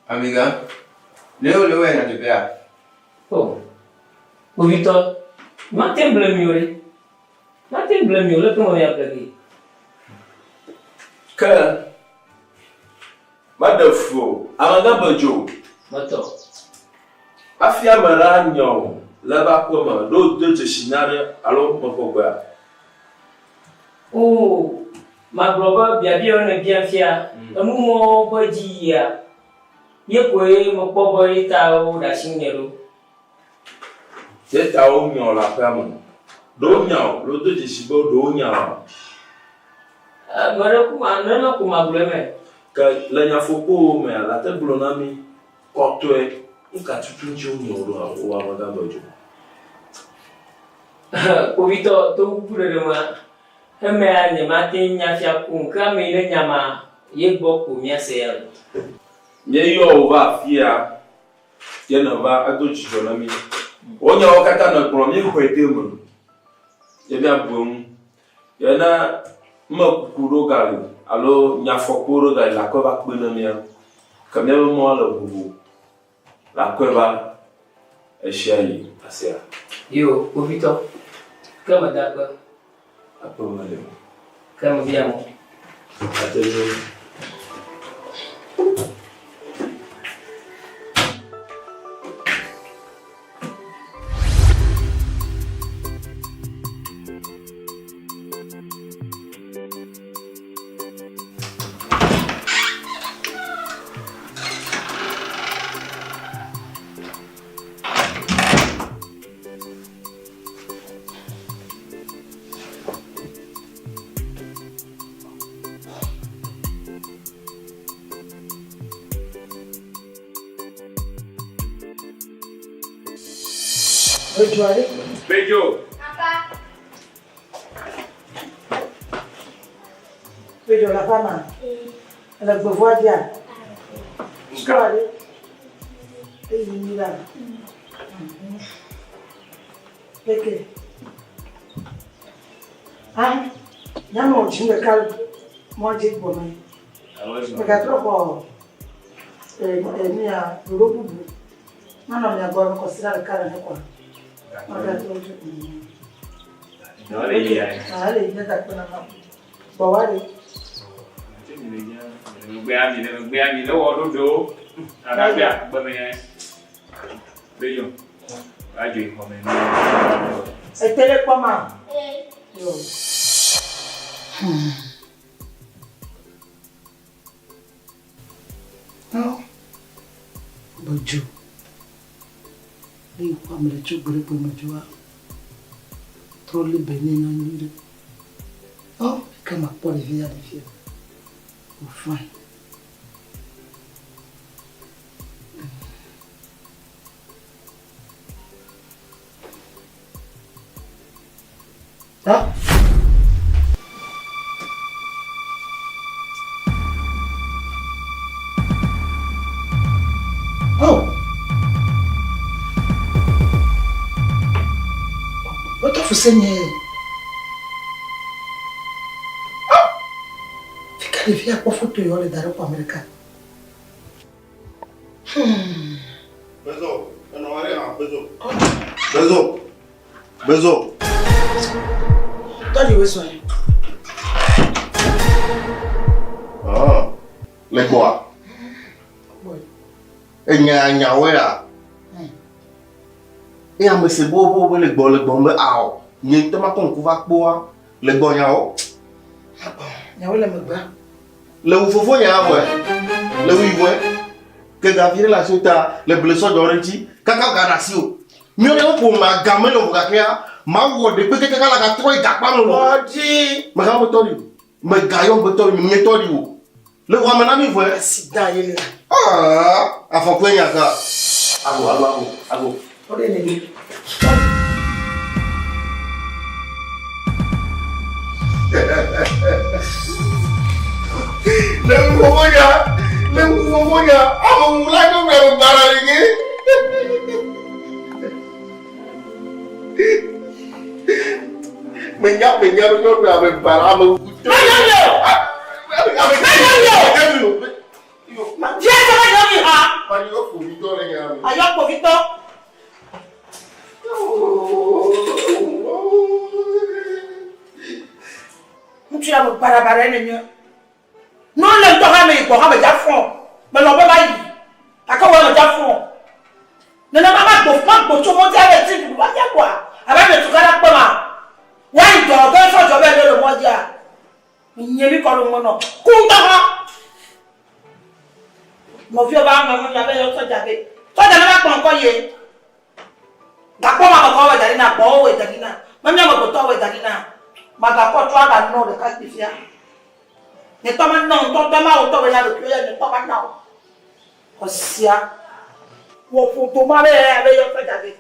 Amegã, ɖe wòle wɔe nyateƒea? O, kpovitɔ, mate ŋu ble mi o ɖe. Mate ŋu ble mi o, leke mewɔ miable gee? Ke Meɖe fu o. Amegã be dzo. Metɔ. Hafi ame ɖe anya wò le eƒe aƒe me, ɖe wòdo dzesi nya aɖe alo mexɔ gbea? Oo, magblɔ be biabia yiwo nèbiam fia, enu mɔwo ƒe dzi yia, ye koe mekpɔ be ye ta woɖe asi ŋunye ɖo. Ye ta wonya wò le aƒea me. Ɖe wonya wò alo wodo dzesi be ɖe wonya wòa? Meɖe ku ma, nenema ko magblɔe eme. Ke le nyafɔkpowo mea, late gblɔ na mí kɔtɔe nu ka tutu ŋuti wonya wò ɖo wò amegã be dzo. Kpovitɔ, to kuku ɖeɖe mea, emea nyemate ŋu nya fia ko o, ke ame yi ne nya ma, ye gbɔ ko míase ya le. Míeyɔ wò va afia ye nèva edo dzidzɔ na mí. Wò nyawo katã nègblɔ, míexɔe de eme ye míabu eŋu. Ye ne numekuku ɖo gali alo nyafɔkpo ɖo gali le akɔe va kpe ne mía, ke míabe mɔa le ʋuʋu le akɔe va eshia yi asia. Yo, kpovitɔ, ke meda akpe. Akpe mele o. Ke mebia mɔ. Ate ŋu. Bedzo aɖe. Bedzo. Bedzo le aƒea mea? Ele gbevua dzia? Sukua ɖe. Eyi mi la. Leke. Ah, nyame wò dzi ɖeka mɔ dzi gbɔme. Megatrɔ xɔ enia ɖoɖo bubu. Manɔ mia gbɔ abe kɔsiɖa ɖeka nene koa? Magatrɔ dzo. Ele yi ya. Ah, ele yi ne da kpe na ma. Gbɔ wa ɖe. Megbea mi le megbea mi le wɔ ɖoɖo. Agagbea gbeme ya. Beyo. Adzo yi xɔme. Ete le kpɔ ma. Yo. No. Bedzo. Ne yi kpɔ ame le tso gbe ɖe gbe me dzoa, trɔ lé be nɛ na nyui ɖe. Ɔ, ke makpɔ ɖevi ya ɖevia. O fine. Ah. Fuseni ye. Ah! Fika ɖevia kpɔ foto yawo le da ɖe kɔ ame ɖeka. Hmm. Bezo, enɔ wari hã, bezo. Bezo, bezo. Tɔɖi wo sɔe. Ah, le gbɔa? Enya nyawoe ya? Eye ame se bo bo bo le gbɔ le gbɔ me ao. Nye ŋutɔ makɔ ŋku va kpɔa le gbɔ nyawo. Nyawo le megbea. Le wu fofo nya vɔe. Le wu vɔe. Ke gavi ɖe le asiwo ta le ble sɔdzɔ ɖe ŋuti. Kaka ga ɖe asiwo. Míawo ɖe woƒo ma game le ʋu gakea ma wɔ ɖekpe kaka la gatrɔ yi gakpa me. Tɔɖi. Mega be tɔɖi o. Mega yɔ be tɔɖi nye tɔɖi o. Le ʋua me na mí vɔe. Asi da ye le. Ah, afɔkue nya ka. Ago, ago, ago, ago. Tɔɖi ne ni. Le wu fofo nya, le wu fofo nya, ame wu la nyɔnu ame bara le nye. Menya menya be nyɔnu ame bara ame wu. Menya Ame Diɛ sɛ bɛ nyɔnu ha. Ayɔ kpovitɔ le nya me. Ayɔ kpovitɔ. Ŋutsu ya me barabara ye nenye. Ne wole ŋutɔ hã me yi gbɔ hã me dza fɔ. Melɔ̃ be mayi. Gake wò ya me dza fɔ. Nenema magbo magbo tso mɔdzi ave ti ɖuɖu va mía gbɔa? Abe ame tukaɖa kpe ma. Woayi dɔ ge sɔdzɔ be le mɔdzia. Nye mi kɔ ɖo ŋme nɔ. Ku ŋutɔ hã. Nɔviwo va ŋlɔ ŋlɔ be yɔ sɔdza be. Sɔdza ne va kplɔ ŋkɔ ye. Gakpɔ ma me kɔ wɔ da ɖi na gbɔwo wɔ da ɖi na. Memi ame gbetɔ wɔ da ɖi na. Magakɔ tso aga nɔ ɖeka kpi fia. Nye tɔ ma nɔ ŋutɔ ŋutɔ ma wotɔ wɔ na ɖokui ya nye tɔ ma nɔ. Xɔsia. Wɔ ƒodo ma be ya be yɔ sɔdza be.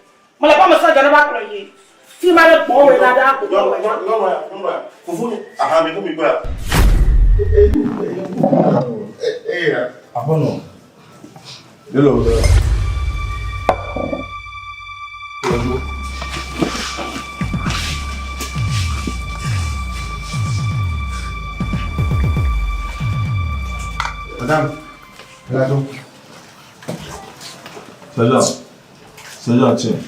Mele kpɔ ame sɔdza ne va kplɔ ye. Fi ma ɖe gbɔ wɔ la ɖe agbetɔ wɔ na. Nyɔnua ya, nyɔnua ya. Fufu aha mi ko mi gbɔ ya. Aƒenɔ, ɖe le wò be. Madame, la Sergeant, sergeant tiens.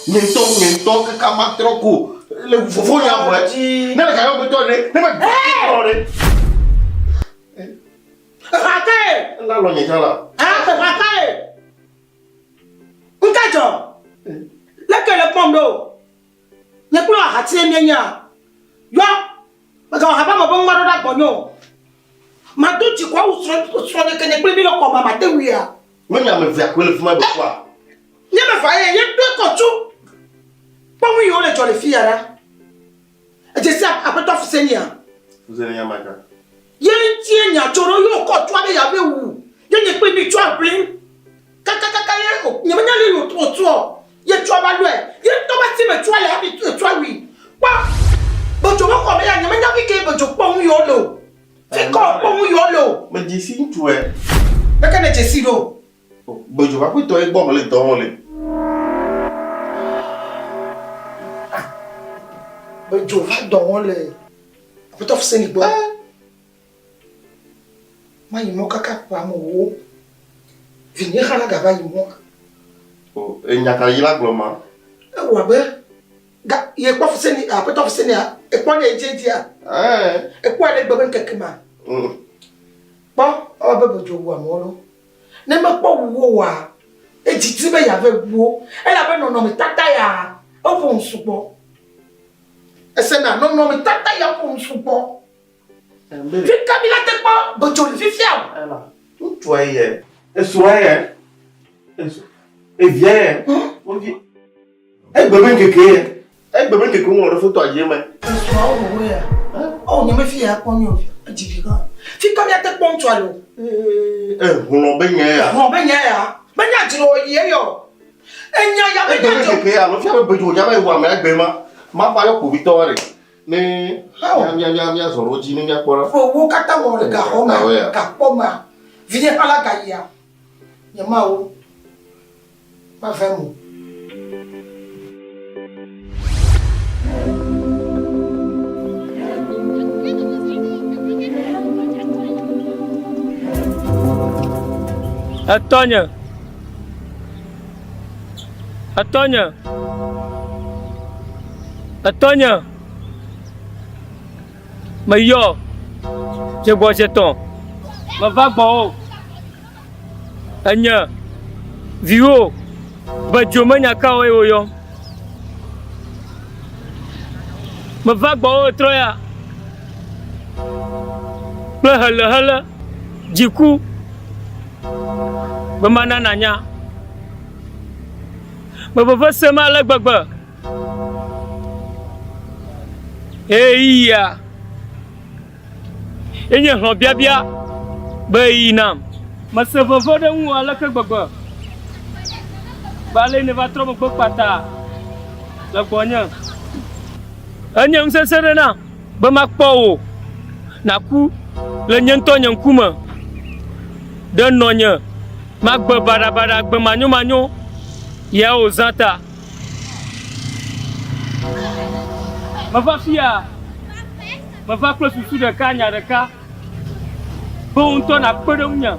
Nye ŋutɔ nye ŋutɔ kaka matrɔ ko le fofo nya vɔe. Ne le gayɔ gbetɔ ɖe, ne me trɔ ɖe. Hakae. Ela lɔ nye tsã la. Hakae. Ŋka dzɔ. Leke le kpɔm ɖo. Nye kple ahatie míenya. Yɔ. Megawɔ haba me be ŋma ɖo ɖa gbɔnye o. Mado dzi ko awu srɔ̃nye ke nye kple mi le xɔ me mate ŋuia. Menye ame evea koe le fi ma be kua. Nye me va ye ye ɖo kɔ tso. Kpɔ nu yiwo le dzɔ le fi ya ɖa. Edze si aƒetɔ Fusenia. Fusenia maka. Ye ŋutie nya tso ɖo ye wòkɔ tsoa ɖe ya be wu. Ye nye kple mi tsoa ʋlim. Kakakaka ye o nye menya le ye wòtsoa o. Ye tsoa va lɔe. Ye ŋutɔ be asi me tsoa le hafi etsoa wui. Kpɔ. Bedzo be xɔ me ya nye menya fi ke bedzo kpɔ nu yiwo le o. Fi ke wòkpɔ nu yiwo le o. Medze si ŋutsue. Leke nèdze si ɖo? Bedzo ƒe aƒetɔ ye gbɔ mele dɔ wɔm le. Bedzo va dɔ wɔm le aƒetɔ Fuseni gbɔ. Mayi mɔ kaka ƒe amewo. Vinye hã la gava yi mɔa. O, enya ka yi la gblɔ ma? Ewɔ abe ga ye kpɔ Fuseni aƒetɔ Fusenia ekpɔ ne edzi edzia. Ɛɛ. Ekpɔe le egbe be ŋkeke ma. Kpɔ ewɔ abe bedzo wu amewo lo. Ne mekpɔ wu wo oa, edidi be yeave wu wo elabe nɔnɔmetata ya eƒo nu sugbɔ. Esena nɔnɔmetata ya ƒo nu sugbɔ. Fika mi la te kpɔ bedzo le fifia o. Ŋutsua ye, esrɔ̃a ye, evia ye, wovi. Egbe be ŋkeke ye, egbe be ŋkeke woŋlɔ ɖe fotoa dzi eme. Esrɔ̃a wo wo ya. Oh, nye mefi ya kpɔ mi o. Edzi vi hã. Fika mi ate kpɔ ŋutsua le o. Ehlɔ̃ be nya ya. Hlɔ̃ be nya ya. Menya dzro yi eyɔ. Enya ya Egbe menya be dzro. ŋkeke ya, alo fia be bedzo dza va yi wɔ ame agbe ma. Mava yɔ kpovitɔ ɖe ne mía mía mía zɔ ɖe wo dzi ne míakpɔ ɖa. Ƒe wo katã wɔ le gaxɔ mea, gakpɔ mea, vinye hã la gayia, nye Mawu, mavem o. Etɔnye. Etɔnye. Etɔnye. Meyɔ dzegbɔdzetɔ. Meva gbɔwò. Enye viwò be dzo menya ka woe woyɔm. Meva gbɔwò trɔ ya kple helehele dziku be mana nànya. Me veve sem ale gbegbe. Ɣeyiɣia ye nye hlɔ̃biabia be ɣeyiɣi nam. Mese veve ɖe ŋuwò aleke gbegbe be ale nèva trɔ megbe kpata le gbɔnye. Enye nu sesẽ ɖe nam be makpɔ wò nàku le nye ŋutɔ nye ŋkume ɖe nɔnye magbe baɖabaɖa gbe manyomanyo ya wòzã ta. Meva fia, meva kple susu ɖeka, nya ɖeka, be wò ŋutɔ nàkpe ɖe ŋunye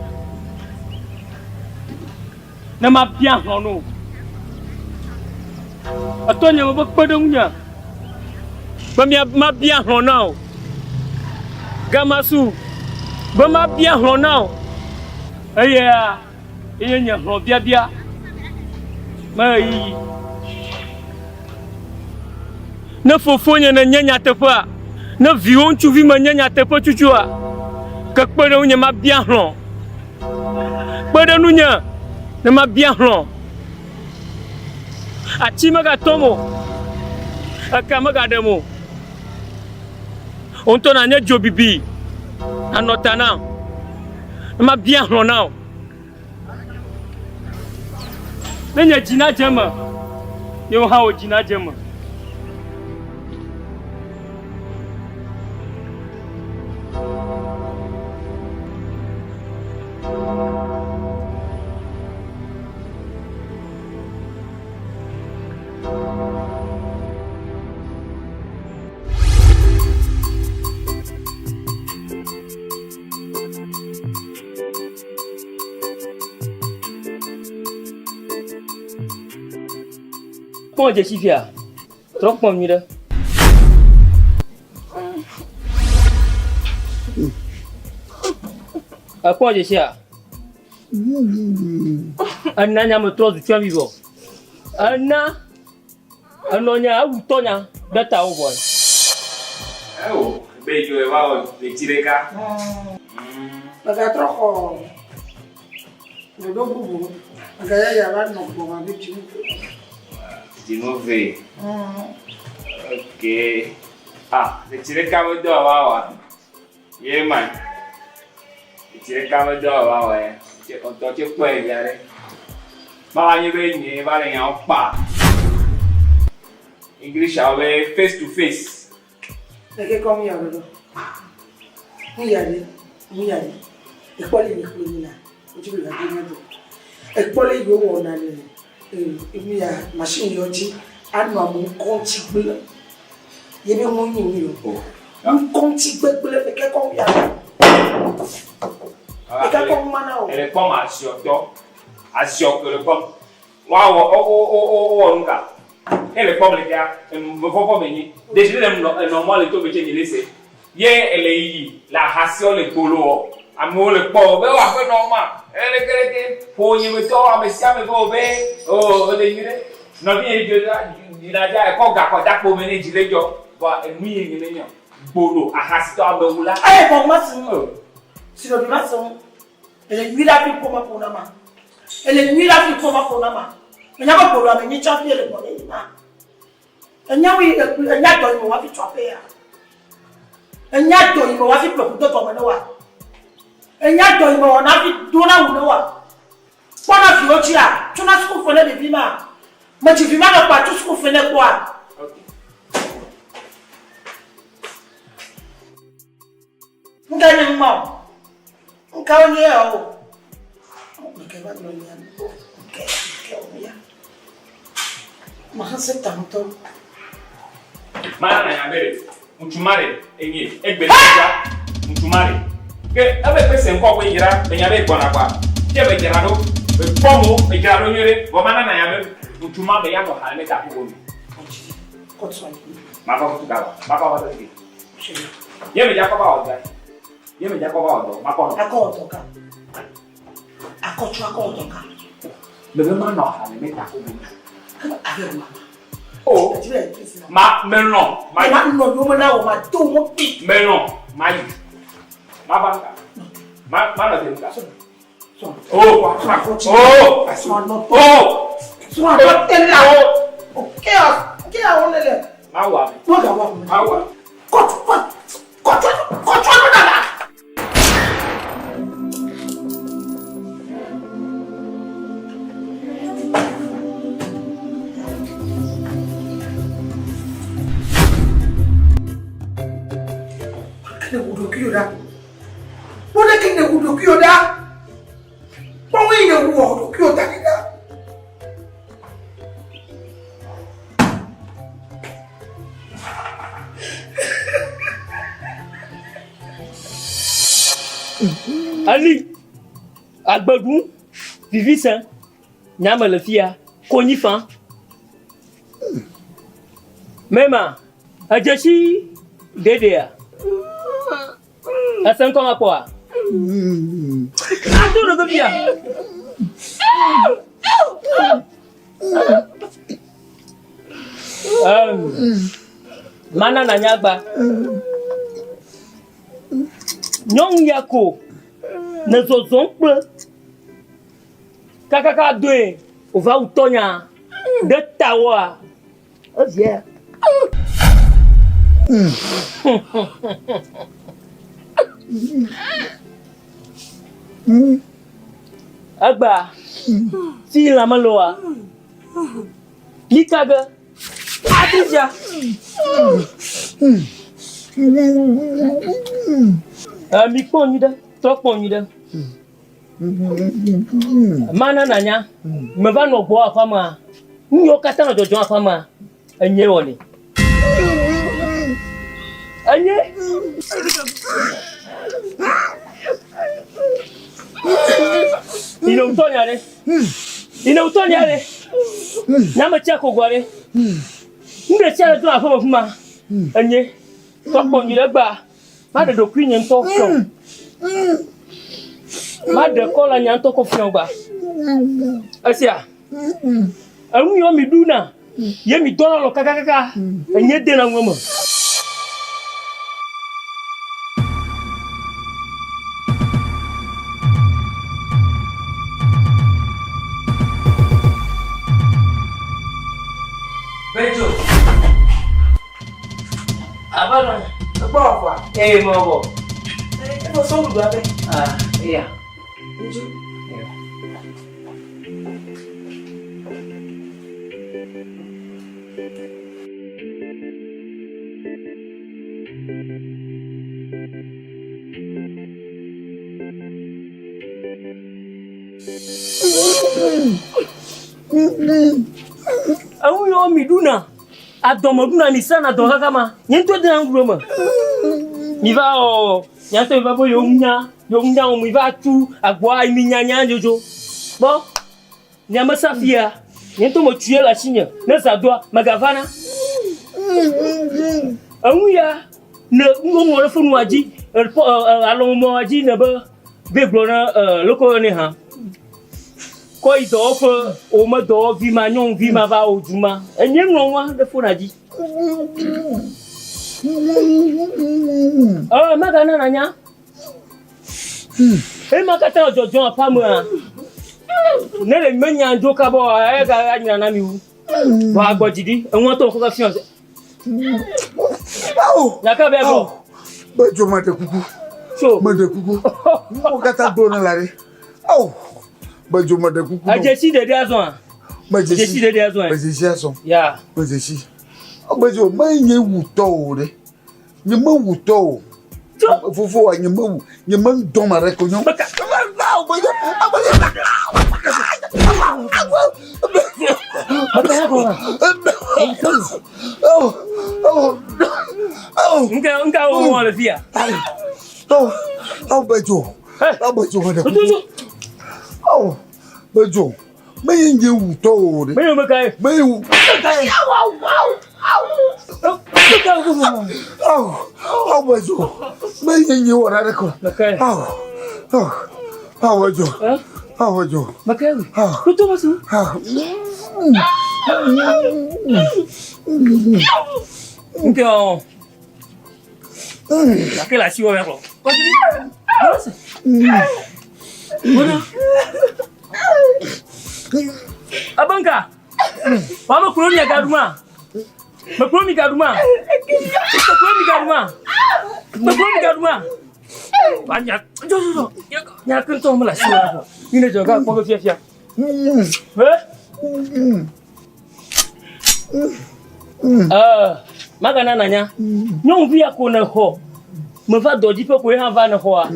ne mabia hlɔ̃ no. Etɔnye mebe kpe ɖe ŋunye be mia mabia hlɔ̃ na wò. Gamasu be mabia hlɔ̃ na wò. Eya Eye nye hlɔ̃biabia me ɣeyiɣi. Ne fofonye nènye nyateƒea, ne viwò ŋutsuvi menye nyateƒe tutua, ke kpe ɖe ŋunye mabia hlɔ̃. Kpe ɖe ŋunye ne mabia hlɔ̃. Ati megatɔm o, eka megaɖem o. Wò ŋutɔ nànye dzobibi anɔ ta nam ne mabia hlɔ̃ na wò. Ne nye dzi nadze eme, ye wò hã wò dzi nadze eme. Kpɔ dzesi fia. Trɔ kpɔm nyuiɖe. Ekpɔ dzesia? Ena nya me trɔ zu tsyɔ̃evi vɔ. Ena Enɔnya ewu tɔnya ɖe ta wo vɔe. Ewo be dzo eva wɔ ɣleti ɖeka. Megatrɔ xɔ ɖoɖo bubu. Megayaya va nɔ gbɔma be dzinu ve. Dzinu ve. Ok. Ah, ɣleti ɖeka me dɔ wa wa. Ye ma. Ɣleti ɖeka me dɔ wa wa ya. Ŋutɔ tse kpɔe via ɖe. Mava nye be nye va le nyawo kpa. English awo be face to face. Eke kɔ mu ya ɖoɖo. Mu ya ɖe, mu ya ɖe. Ekpɔ le mi kple mi la. Wotsi be gade mía do. Ekpɔ le yi wowɔna le emu ya machine yɔ dzi anɔ ame ŋkɔ ŋuti gblẽ. Ye be ŋu nyi nu yɔ. Ŋkɔ ŋuti gbegblẽ eke kɔ mu ya. Eke kɔ mu mana o. Ele kpɔm aziɔtɔ. Aziɔ ke le kpɔm. Woawɔ wo wo wo wo wowɔ nu ka? Ne le kpɔm le fia, enu vɔvɔvɔ me nyi. Ɖe le nɔ enɔ mɔ le to me tse nyi le se. Ye ele yiyi le ahasiɔ le gbolo wɔ. Amewo le kpɔ be wo aƒenɔ ma. Eleke leke ƒo nye me tɔwo ame sia ame be wo be o ele nyui ɖe. Nɔvi nye dzo dzina dza ekɔ ga kɔ da kpo me ne dzi le dzɔ. Vɔa enu ye nye me nyɔ. Gbolo ahasitɔ amewula. Eye vɔ ma si ŋu. Si nɔvi ma si ŋu. Ele nyui ɖe hafi ŋkɔ ma ƒo na ma. Ele nyui ɖe hafi ŋkɔ ma ƒo na ma. Enya be gbolo ame nyi tsã hafi ele gbɔ ne yi ma. Enya wi enya dɔ yi me hafi tsɔ aƒe ya. Enya dɔ yi me hafi ƒle ʋu de gɔme ne wa. Enya dɔ yi me wɔna hafi dona wu ne wa. Kpɔna viwo dzia, tsona suku fe ne ɖevi ma. Medzi vi ma ne kpɔa, tso suku fe ne kpɔa. Ŋka nye ŋma o. Ŋka wo nye ya o. Ŋka va gblɔ nya. Ŋka ŋka wo ya. Ma hã se ta ŋutɔ. Mana na nya be ɖe ŋutsu ma ɖe enye egbe ɖe dza ŋutsu ma ɖe ke ebe kpe se ŋkɔ koe dzra be nya be gbɔna kɔa fia be dzra ɖo be kpɔ mo be dzra ɖo nyuie ɖe vɔ mana na nya be ŋutsu ma be ya nɔ ha le meta ƒoƒo me. Ma va kutu ga ma va va ɖe ye me dza kɔ va wɔ dɔ ye me dza kɔ va wɔ dɔ ma kɔ nɔ. Akɔ wɔ dɔ ka. Akɔ tsɔ akɔ wɔ dɔ ka. Mebe ma nɔ ha le meta ƒoƒo me. Abe ma. O ma melɔ̃ ma yi. Ma nɔ yome na wò ma do mo kpi. Melɔ̃ ma yi. Ma va ŋka. Ma ma nɔ te ŋka. O o o. Srɔ̃ nɔ te la o. Ke ya ke ya wo le le. Ma wɔ ame. Ma ga wɔ ame. Ma wɔ. Kɔtɔ kɔtɔ kɔtɔ nɔ na la. Kene wu ɖokuiwò ɖa. Kpɔ ɖe kene wu ɖokuiwò ɖa. Kpɔ ŋu yi ne wu ɖokuiwò da ɖi ɖa. Ali, agbeɖu, vivise, nyame le fia, konyi fa. Mema, edzesi ɖeɖea? Ese ŋkɔ ma kpɔa? Ado ɖe fia. Mana nanya gba. Nyɔnu ya ko ne zɔzɔm kple kakaka doe wòva wu tɔnya ɖe tawoa evia. Egba fi lãme le oa? Mika ge Adija. Mi kpɔ nyuiɖe, trɔ kpɔ nyuiɖe. Mana nanya, meva nɔ gbɔ aƒea mea, nu yiwo katã nɔ dzɔdzɔm aƒea mea, enye wɔnɛ. Enye. Ine wutɔ nya ɖe. Ine wutɔ nya ɖe. Nyame tsia kogoa ɖe. Nu ɖe sia ɖe do aƒe me fima. Enye. Tɔkpɔ nyuiɖe gba. Maɖe ɖokuinye ŋutɔ fiɔ. Maɖe kɔ le nya ŋutɔ kɔ fiɔ gba. Esia. Enu yiwo mi ɖuna ye mi dɔna lɔ kakakaka enye dena ŋue me. Bedzo. Aƒenɔ. Ekpɔ wɔ vɔa? Ee, mewɔ vɔ. Efɔ sɔ nuɖuɖu abe. Ah, eya. Ŋutsu. Enu yiwo mi ɖuna, adɔme ɖuna, mi srana dɔ kaka ma, nye ŋutɔ dena nuɖuɖu me. Mi va ɔ, mia ŋutɔ mi va be yewo nya, yewo nya o, mi va tu agboa yi mi nya nya dzodzo. Kpɔ, mia me sa fia, nye ŋutɔ me tue le asinye, ne zã doa, megavana. Enu ya, ne woŋlɔ ɖe fonua dzi, alɔmemɔa dzi ne be, be gblɔ na loko ne hã. Kɔ yi dɔwɔƒe, wò me dɔwɔvi ma, nyɔnuvi ma va wò du ma. Enye ŋlɔ nua ɖe fona dzi. Ɔ, megana nanya. Ema katã le dzɔdzɔm aƒea mea, ne le menya dzo kaba oa, ega anyra na mi wu. Vɔ agbɔ dzi ɖi, enua tɔ kɔkɔ fiɔ. Awo. Nyaka be agblɔ. Be dzo meɖe kuku. Tso. Meɖe kuku. Nuwo katã gblɔ ne la ɖe. Awo. Be dzo meɖe kuku. Edzesi ɖeɖe azɔa? Medzesi ɖeɖe azɔa? Medzesi azɔ. Ya. Medzesi. Be dzo menye wutɔ o ɖe. Nye mewu tɔ o. Fofo nye me wu nye me ŋdɔ ma ɖe ko nyɔ. Nka nka wo mo le fia. Awo bɛ dzo. Awo bɛ dzo ɖe. Awo bɛ dzo. Me yi nye wu tɔ o ɖe. Me yi me ka ye. Me yi wu. Awo awo bɛ dzo. Me yi nye wɔ ɖe ko. Awo awo awo bɛ dzo. Awo bɛ dzo. Me ka ye. Tutu ma su. Nke o. Gake le asiwò ya kplɔ. Abanka. Wa me kuro mi ga duma. Me kuro mi ga duma. Me kuro mi ga duma. Me kuro mi ga duma. Wa nya jo jo jo. Nya ke to me la asiwò ya kplɔ. Mi ne jo ga kpɔ fia fia. Eh? Eh, magana nanya. Nyɔnuvi ya ko ne xɔ. Meva dɔ dzi ƒe ko ye hã va ne xɔa.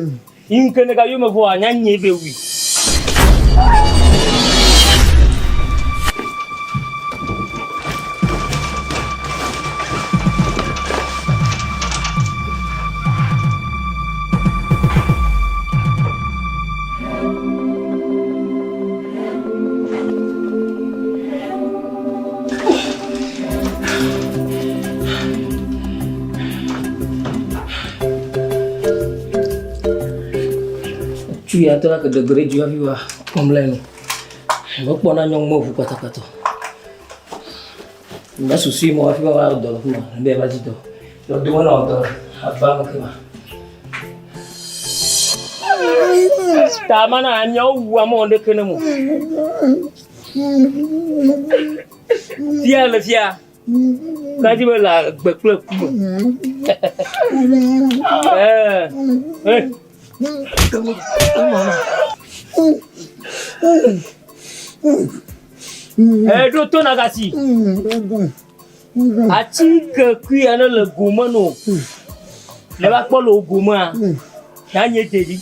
Yi ŋke ne ga yome vɔa nya nye be wui. Tu ya tɔ la ke degbe ɖe dzi hafi wa kpɔm le nu. Mekpɔna nyɔnu me ʋu kpatakpata. Nye susu yi me hafi va dɔ le fi ma. Be va dzi dɔ. Yɔdo me nɔ dɔ aba me ke ma. Ta mana ameawo wu amewo ɖeke ne mo. Fia le fia. Kadzi be le agbe kple ku me. Eh, eh. Eh, ɖo to nagasi. Atike kui aɖe le gome no. Ne va kpɔ le wo gomea, ya nye ɖevi.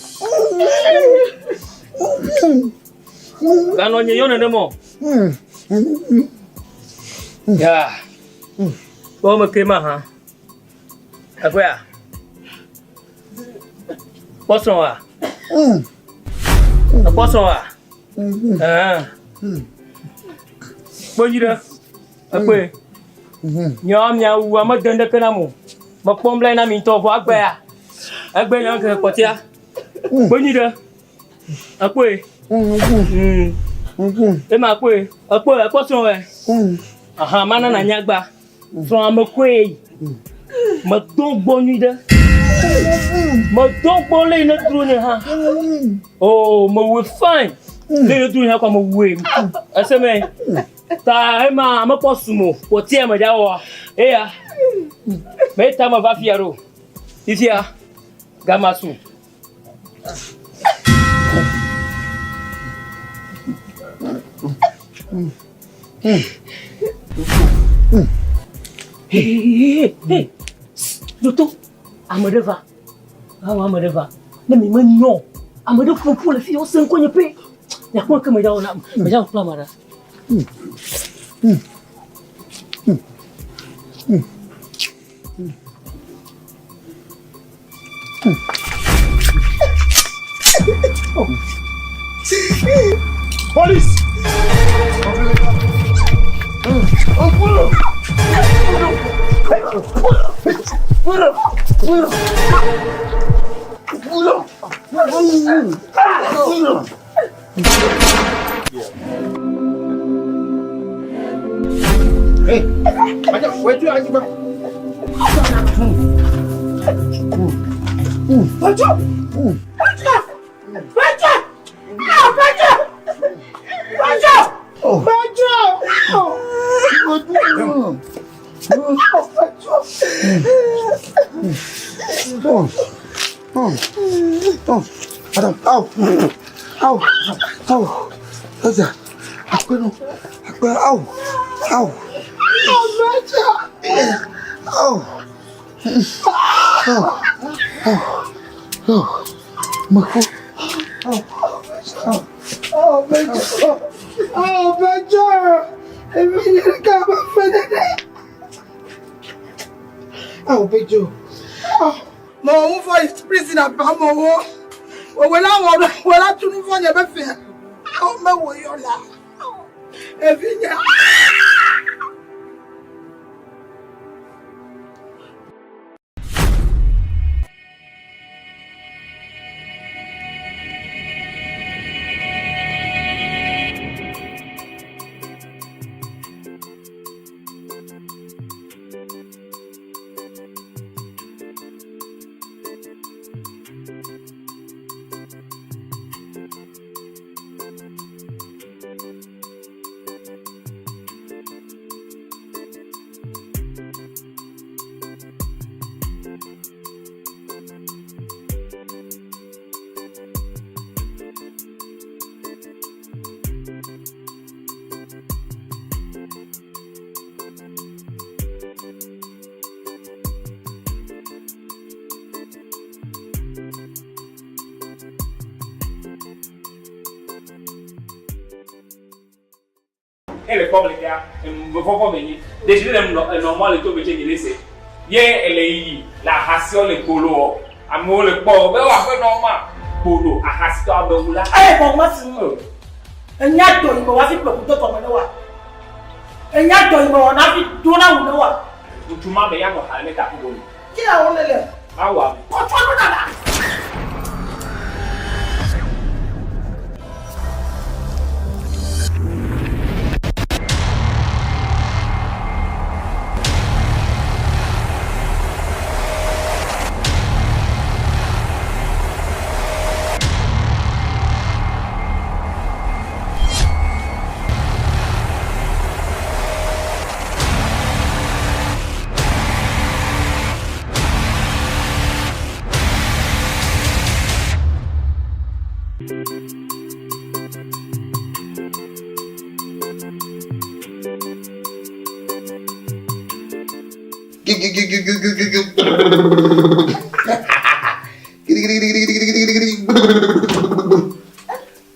Ganɔ nye yɔ nenema o. Ya. Kpɔ me ke ma hã. Ekpɔa? Kpɔ srɔ̃ wa. Ekpɔ srɔ̃ wa. Ɛɛ. Kpɔ dzi ɖe. Ekpɔe. Miawo miawu ame de ŋɖeke nam o. Mekpɔ blanui na mi ŋutɔ vɔ egbea. Egbe nye ŋkeke kpɔtɛa. Kpɔ nyui ɖe. Ekpɔe. Ema kpɔe. Ekpɔe ekpɔ srɔ̃wɔe. Aha mana nanya gba. Srɔ̃ ame koe. Medo gbɔ nyui ɖe. Medo gbɔ le yi ne dro nye hã. Oh, mewɔe fine. Le yi ne dro nye hã kɔ mewɔe. Ese me. Ta ema mekpɔ sumo kpɔtia me dza wɔa. Eya. Me ta me va fia ɖo. Fifia gama su. Hey, hey, Doto, ame ɖe va. Awo ame ɖe va. Ne mi menyɔ, ame ɖe ƒoƒu le fi wose ŋkɔ nye pɛ. Nyakpɔ ke medza wɔ na, medza wɔ kple ame ɖe. Police! Hey, macam wetu anjing bang. Baju! Baju! Baju! Ah, baju! Baju! Baju! Oh. Oh. Oh. Attends. Aou. Aou. Aou. Vas-y. Akpe no. Akpe. Aou. Aou. Aou. Aou. Oh, meku. Oh, Benjo. Oh, Benjo. Èmi ni ká máa fẹ́ dẹ́dẹ́. Oh, Benjo. Mo ń fọ prison àbámọ̀ owó. Òwe láwọn ọ̀rọ̀ òwe látúnú fọ́ yẹn bẹ́ẹ̀ fẹ́. Àwọn mẹ́wòó yọ̀ọ̀la. Èmi yẹn. Ele kpɔm le fia, vɔvɔ menye. Ɖe le normal le to me tse nye le se. Ye ele yiyi le ahasiwo le gbolo wɔ. Amewo le kpɔ be woaƒe nɔ ma gbolo ahasitɔ amewula. Eye bɔn ma si ŋu. Enya dɔ yi me wa fi kplɔ kudo tɔme ne wa. Enya dɔ yi me wɔ na fi do na wu ne wa. Ŋutsu ma me ya nɔ ha le ta kudo. Kí làwọn lè lẹ̀? Awa. Kɔtɔ ló dada.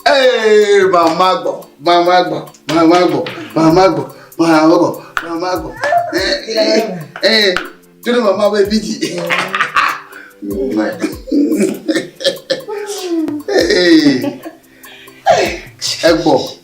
Hey, mama gbọ́, mama gbọ́, mama gbọ́, mama gbọ́, mama gbọ́, mama gbọ́. Eh, eh, tuni mama bɛ biji. Hey, ẹ gbọ́.